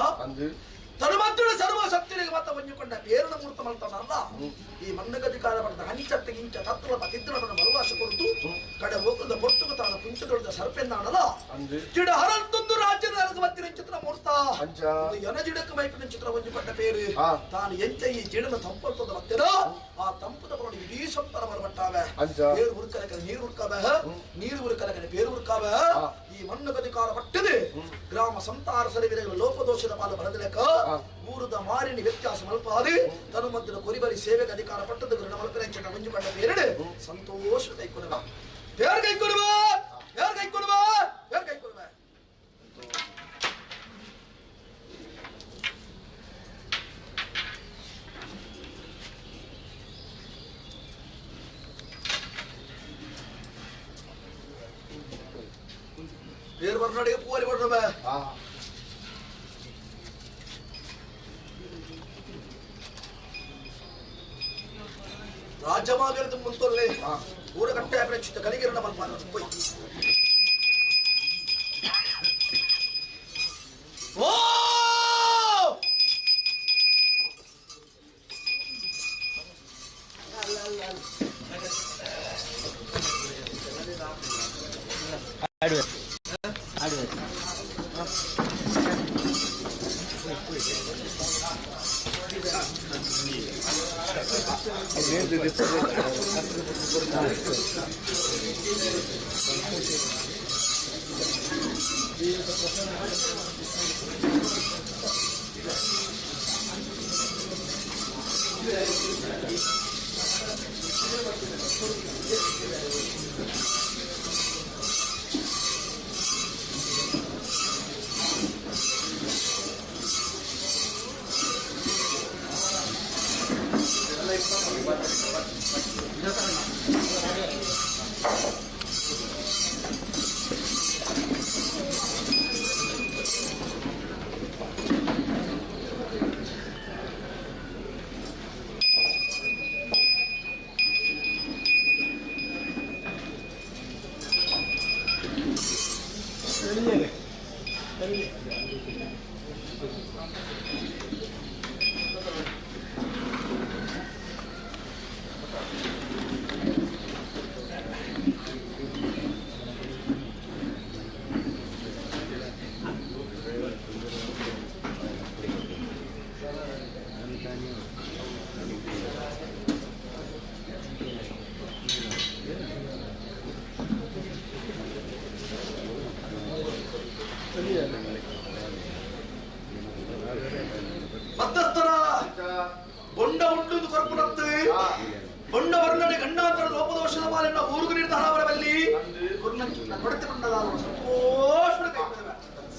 ತನುಮದ್ದುಳು ಸರ್ವ ಶಕ್ತಿಗೆ ಮತ್ತ ಒಂಜುಕೊಂಡ ಪೇರನ ಮೂರ್ತ ಮಲ್ತನಲ್ಲ ಈ ಮಣ್ಣಗಧಿಕಾರ ಪಡೆದ ಹನಿಚತ್ತ ಗಿಂಚ ತತ್ವ ತಿದ್ದನನ್ನು ಮರುವಾಸ ಕೊಡುದು ಕಡೆ ಹೋಗದ ಪೊರ್ತುಗ ತಾನ ಪುಂಚದೊಳದ ಸರ್ಪೆಂದಾನಲ್ಲ ಜಿಡ ಹರಂತೊಂದು ರಾಜ್ಯದ ಅರಗ ಚಿತ್ರ ಮೂರ್ತ ಎನಜಿಡಕ್ಕೆ ಮೈಪಿನ ಚಿತ್ರ ಒಂಜುಕೊಂಡ ಪೇರು ತಾನು ಎಂಚ ಈ ಜಿಡನ ತಂಪಲ್ತದ ಮತ್ತೆನೋ ಆ ತಂಪುದ ಬರೋಣ ಇಡೀ ಸಂತರ ಬರಬಟ್ಟಾವೆ ಬೇರು ಹುರ್ಕಲಕನೆ ನೀರು ಹುರ್ಕಾವೆ ನೀರು ಹುರ್ಕಲಕನೆ ಬೇರು ಹುರ್ಕಾವೆ ಈ ಮಣ್ಣಗಧಿಕಾರ ಪಟ್ಟದೆ ಗ್ರಾಮ ಸಂತಾರ ಸರಿವಿರ ಲೋಪದೋಷದ ಪಾಲು ಬರದಲೆಕ್ಕ ಊರದ ಮಾರಿನಿ ವ್ಯತ್ಯಾಸ ಮಲ್ಪಾದಿ ತನು ಮದ್ದಿನ ಕೊರಿಬರಿ ಸೇವೆಗೆ ಅಧಿಕಾರ ಪಟ್ಟದ ಗೃಹ ಮಲ್ಪನೆ ಮಂಜುಕೊಂಡ ಬೇರೆಡೆ ಸಂತೋಷ ಕೈಕೊಡುವ ಬೇರೆ ಕೈಕೊಡುವ ಬೇರೆ ಕೈಕೊಡುವ ಬೇರೆ ಕೈಕೊಡುವ ಬೇರೆ ಬರ್ನಾಡಿಗೆ ಪೂವರಿ ಬರ್ನವೆ ರಾಜ್ಯಮಾಗರದ ಮುಂತೊಲ್ಲೆ ಊರಗಟ್ಟೆ ಅಪೇಕ್ಷಿತ ಕಲಿಗಿರಣ ಮಲ್ಪಾನ ಪೊಯ್ ಓ ಮಧ್ಯಸ್ಥರ ಬೊಂಡ ಉಂಟು ಕೊರಪುನತ್ತು ಬೊಂಡ ವರ್ಣನೆ ಗಂಡಾಂತರ ಲೋಪದೋಷದ ಮಾಲೆನ್ನ ಊರುಗು ನೀಡಿದ ಹಣವರವಲ್ಲಿ ಕೊಡತೆ ಬಂಡದಾದ ಸಂತೋಷ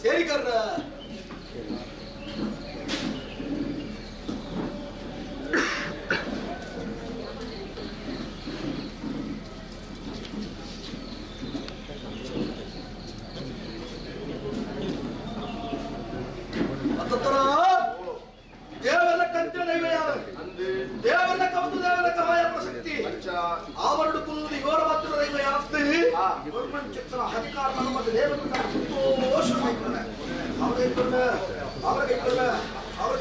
ಸೇರಿಕರ್ರ ಮತ್ತತ್ತರ ದೇವರ ಕಂತಿನ ನೈವೇದ್ಯ ದೇವರ ಕವಂತು ದೇವರ ಕಮಾಯ ಪ್ರಸಕ್ತಿ ಆವರಡು ಕುಲ್ಲು ಯೋರ ಮಾತ್ರ ದೈವ ಯಾವತ್ತು ಗೌರ್ಮೆಂಟ್ ಅಧಿಕಾರ ನಮ್ಮ ದೇವರ ಸಂತೋಷ ಅವರ ಕೈಕೊಂಡ ಅವರ ಕೈಕೊಂಡ ಅವರ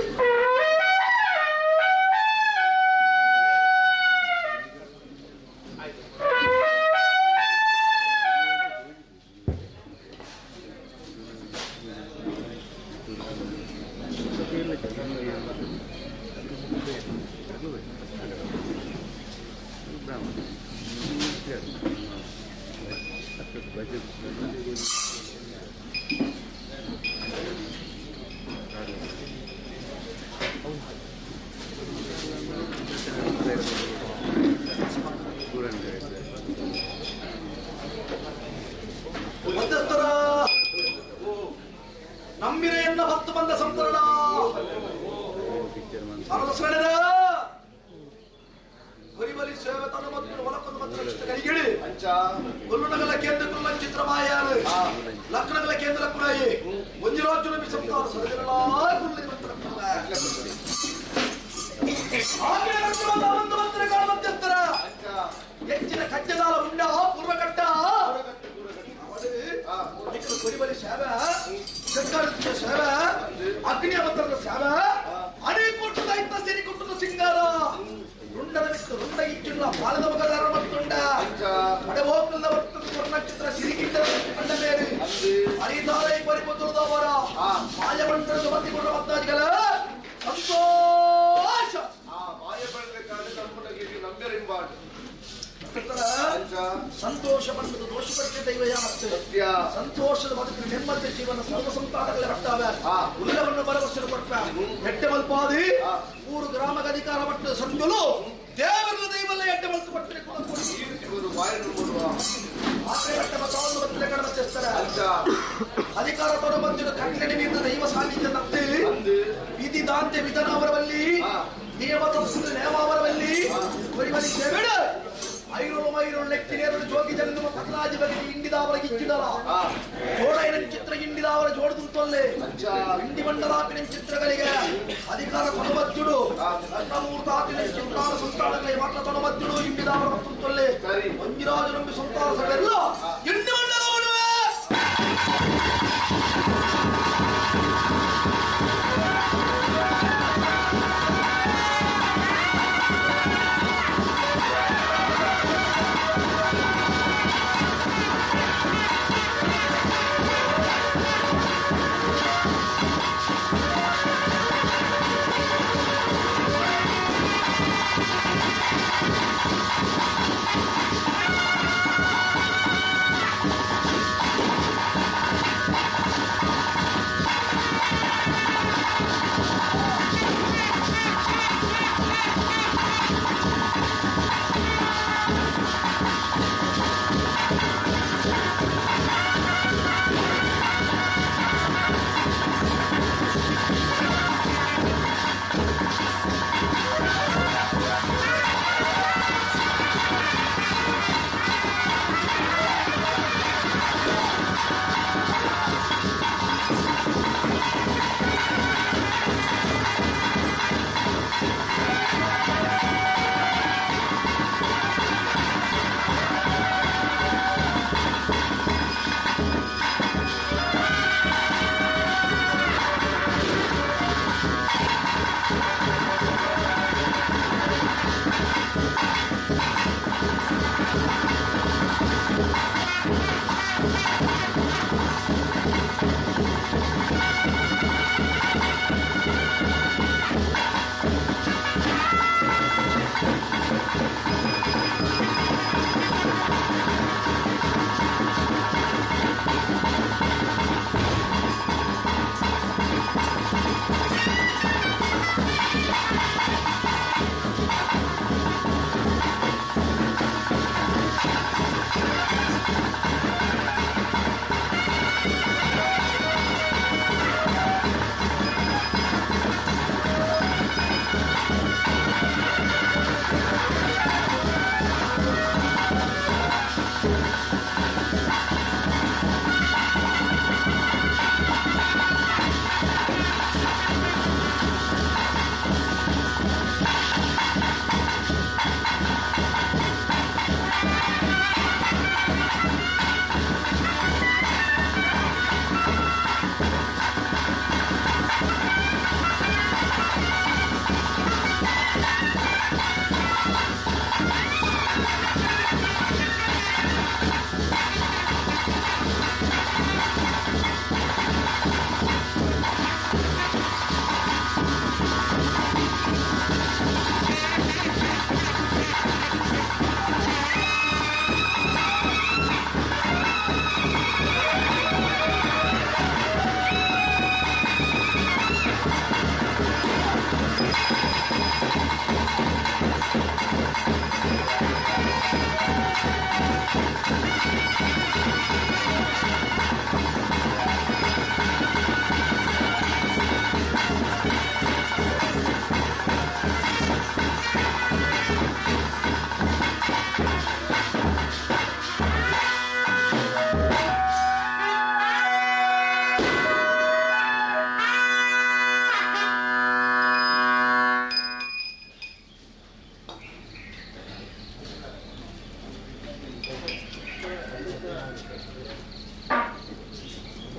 ಮಧ್ಯಸ್ಥರ ನಂಬಿರೆಯನ್ನ ಹೊತ್ತು ಬಂದ ಸಂತರಣ ಕೊರಿಬಲಿ ಸೇವೆ ತನ ಮತ್ತು ಒಲಕೊಂದು ಮತ್ತು ರಕ್ಷಿತ ಕೈಗಿಳಿ ಕೊಲ್ಲುನಗಲ ಕೇಂದ್ರ ಕುಲ್ಲಂಚಿತ್ರ ಚಿತ್ರ ಮಾಯಾರು ಲಗ್ನಗಳ ಕೇಂದ್ರ ಕುರಾಯಿ ಒಂಜಿರಾಜುನ ಬಿಸಂತಾರ ಸರಜನಲಾ ಕುಲ್ಲಿ ಹೆಚ್ಚಿನ ಕಜ್ಜದಾಲ ಉಂಡ ಪೂರ್ವಕಟ್ಟ ಕೊಡಿಬಲಿ ಸೇವೆ ಸರ್ಕಾರದ ಸೇವೆ ಅಗ್ನಿ ಅವತರದ ಸೇವೆ ಅನೇಕ ಇತ್ತ ಸಿರಿಕುಟ್ಟದ ಸಿಂಗಾರ ರುಂಡದ ಮಿಕ್ಕ ರುಂಡ ಇಚ್ಚಿಲ್ಲ ಪಾಲದ ಮಗದಾರ ಮತ್ತುಂಡ ಪಡಬೋಕಲ್ದ ಮತ್ತು ಸ್ವರ್ಣಚಿತ್ರ ಸಿರಿಗಿಟ್ಟ ಕಂಡ ಬೇರೆ ಹರಿದಾರೈ ಪರಿಪುತ್ರದವರ ಮಾಯಮಂತ್ರದ ಮತಿಗುಣ ಮತ್ತಾಜಿಗಳ ಸಂತೋಷ. ಸಂತೋಷ ಬಂದದ್ದು ದೋಷ ಪಟ್ಟಿ ದೈವ ಯಾವತ್ತು ಸಂತೋಷದ ಬದುಕಿನ ನೆಮ್ಮದಿ ಜೀವನ ಸರ್ವ ಸಂತಾನಗಳ ಬಟ್ಟಾವೆ ಉಲ್ಲವನ್ನು ಭರವಸೆ ಕೊಟ್ಟ ಎಟ್ಟೆ ಮಲ್ಪಾದಿ ಮೂರು ಗ್ರಾಮದ ಅಧಿಕಾರ ಮಟ್ಟ ಸಂಜುಲು ದೇವರ ದೈವಲ್ಲ ಎಟ್ಟೆ ಮಲ್ತು ಪಟ್ಟರೆ ಅಧಿಕಾರ ತೊಡ ಬಂದಿರೋ ಕಟ್ಟಡಿ ಮೀರಿದ ದೈವ ಸಾನ್ನಿಧ್ಯ ತಪ್ಪಿ ವಿಧಿ ದಾಂತೆ ವಿಧಾನವರವಲ್ಲಿ ನಿಯಮ ತಪ್ಪಿಸಿದ ನೇಮಾವರವಲ್ಲಿ ಕೊರಿಬಲಿ ಸೇವೆಡ ಐರೋಳು ಮೈರೋಳು ಲೆಕ್ಕಿನೇರಳು ಜೋಗಿ ಜನ್ಮ ಪತ್ರಾಜಿ ಬಗೆ ಇಂಡಿದಾವರ ಗಿಚ್ಚಿಡಲ ಜೋಡೈನ ಚಿತ್ರ ಇಂಡಿದಾವರ ಜೋಡದುಂತೊಲ್ಲೆ ಇಂಡಿ ಮಂಡಲಾಪಿನ ಚಿತ್ರಗಳಿಗೆ ಅಧಿಕಾರ ತೊಡಮದ್ದುಡು ರತ್ನಮೂರ್ತಾಪಿನ ಚಿತ್ರಾನ ಸಂತಾನಗಳಿಗೆ ಮಾತ್ರ ತೊಡಮದ್ದುಡು ಇಂಡಿದಾವರ ಮತ್ತೊಲ್ಲೆ ಮಂಜಿರಾಜು ನಂಬಿ ಸಂತಾನ ಸಗಳೆಲ್ಲ ಇಂಡಿ ಮಂಡಲವನುವೆ.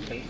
ಕುಟ್ಟಲ್ಲ.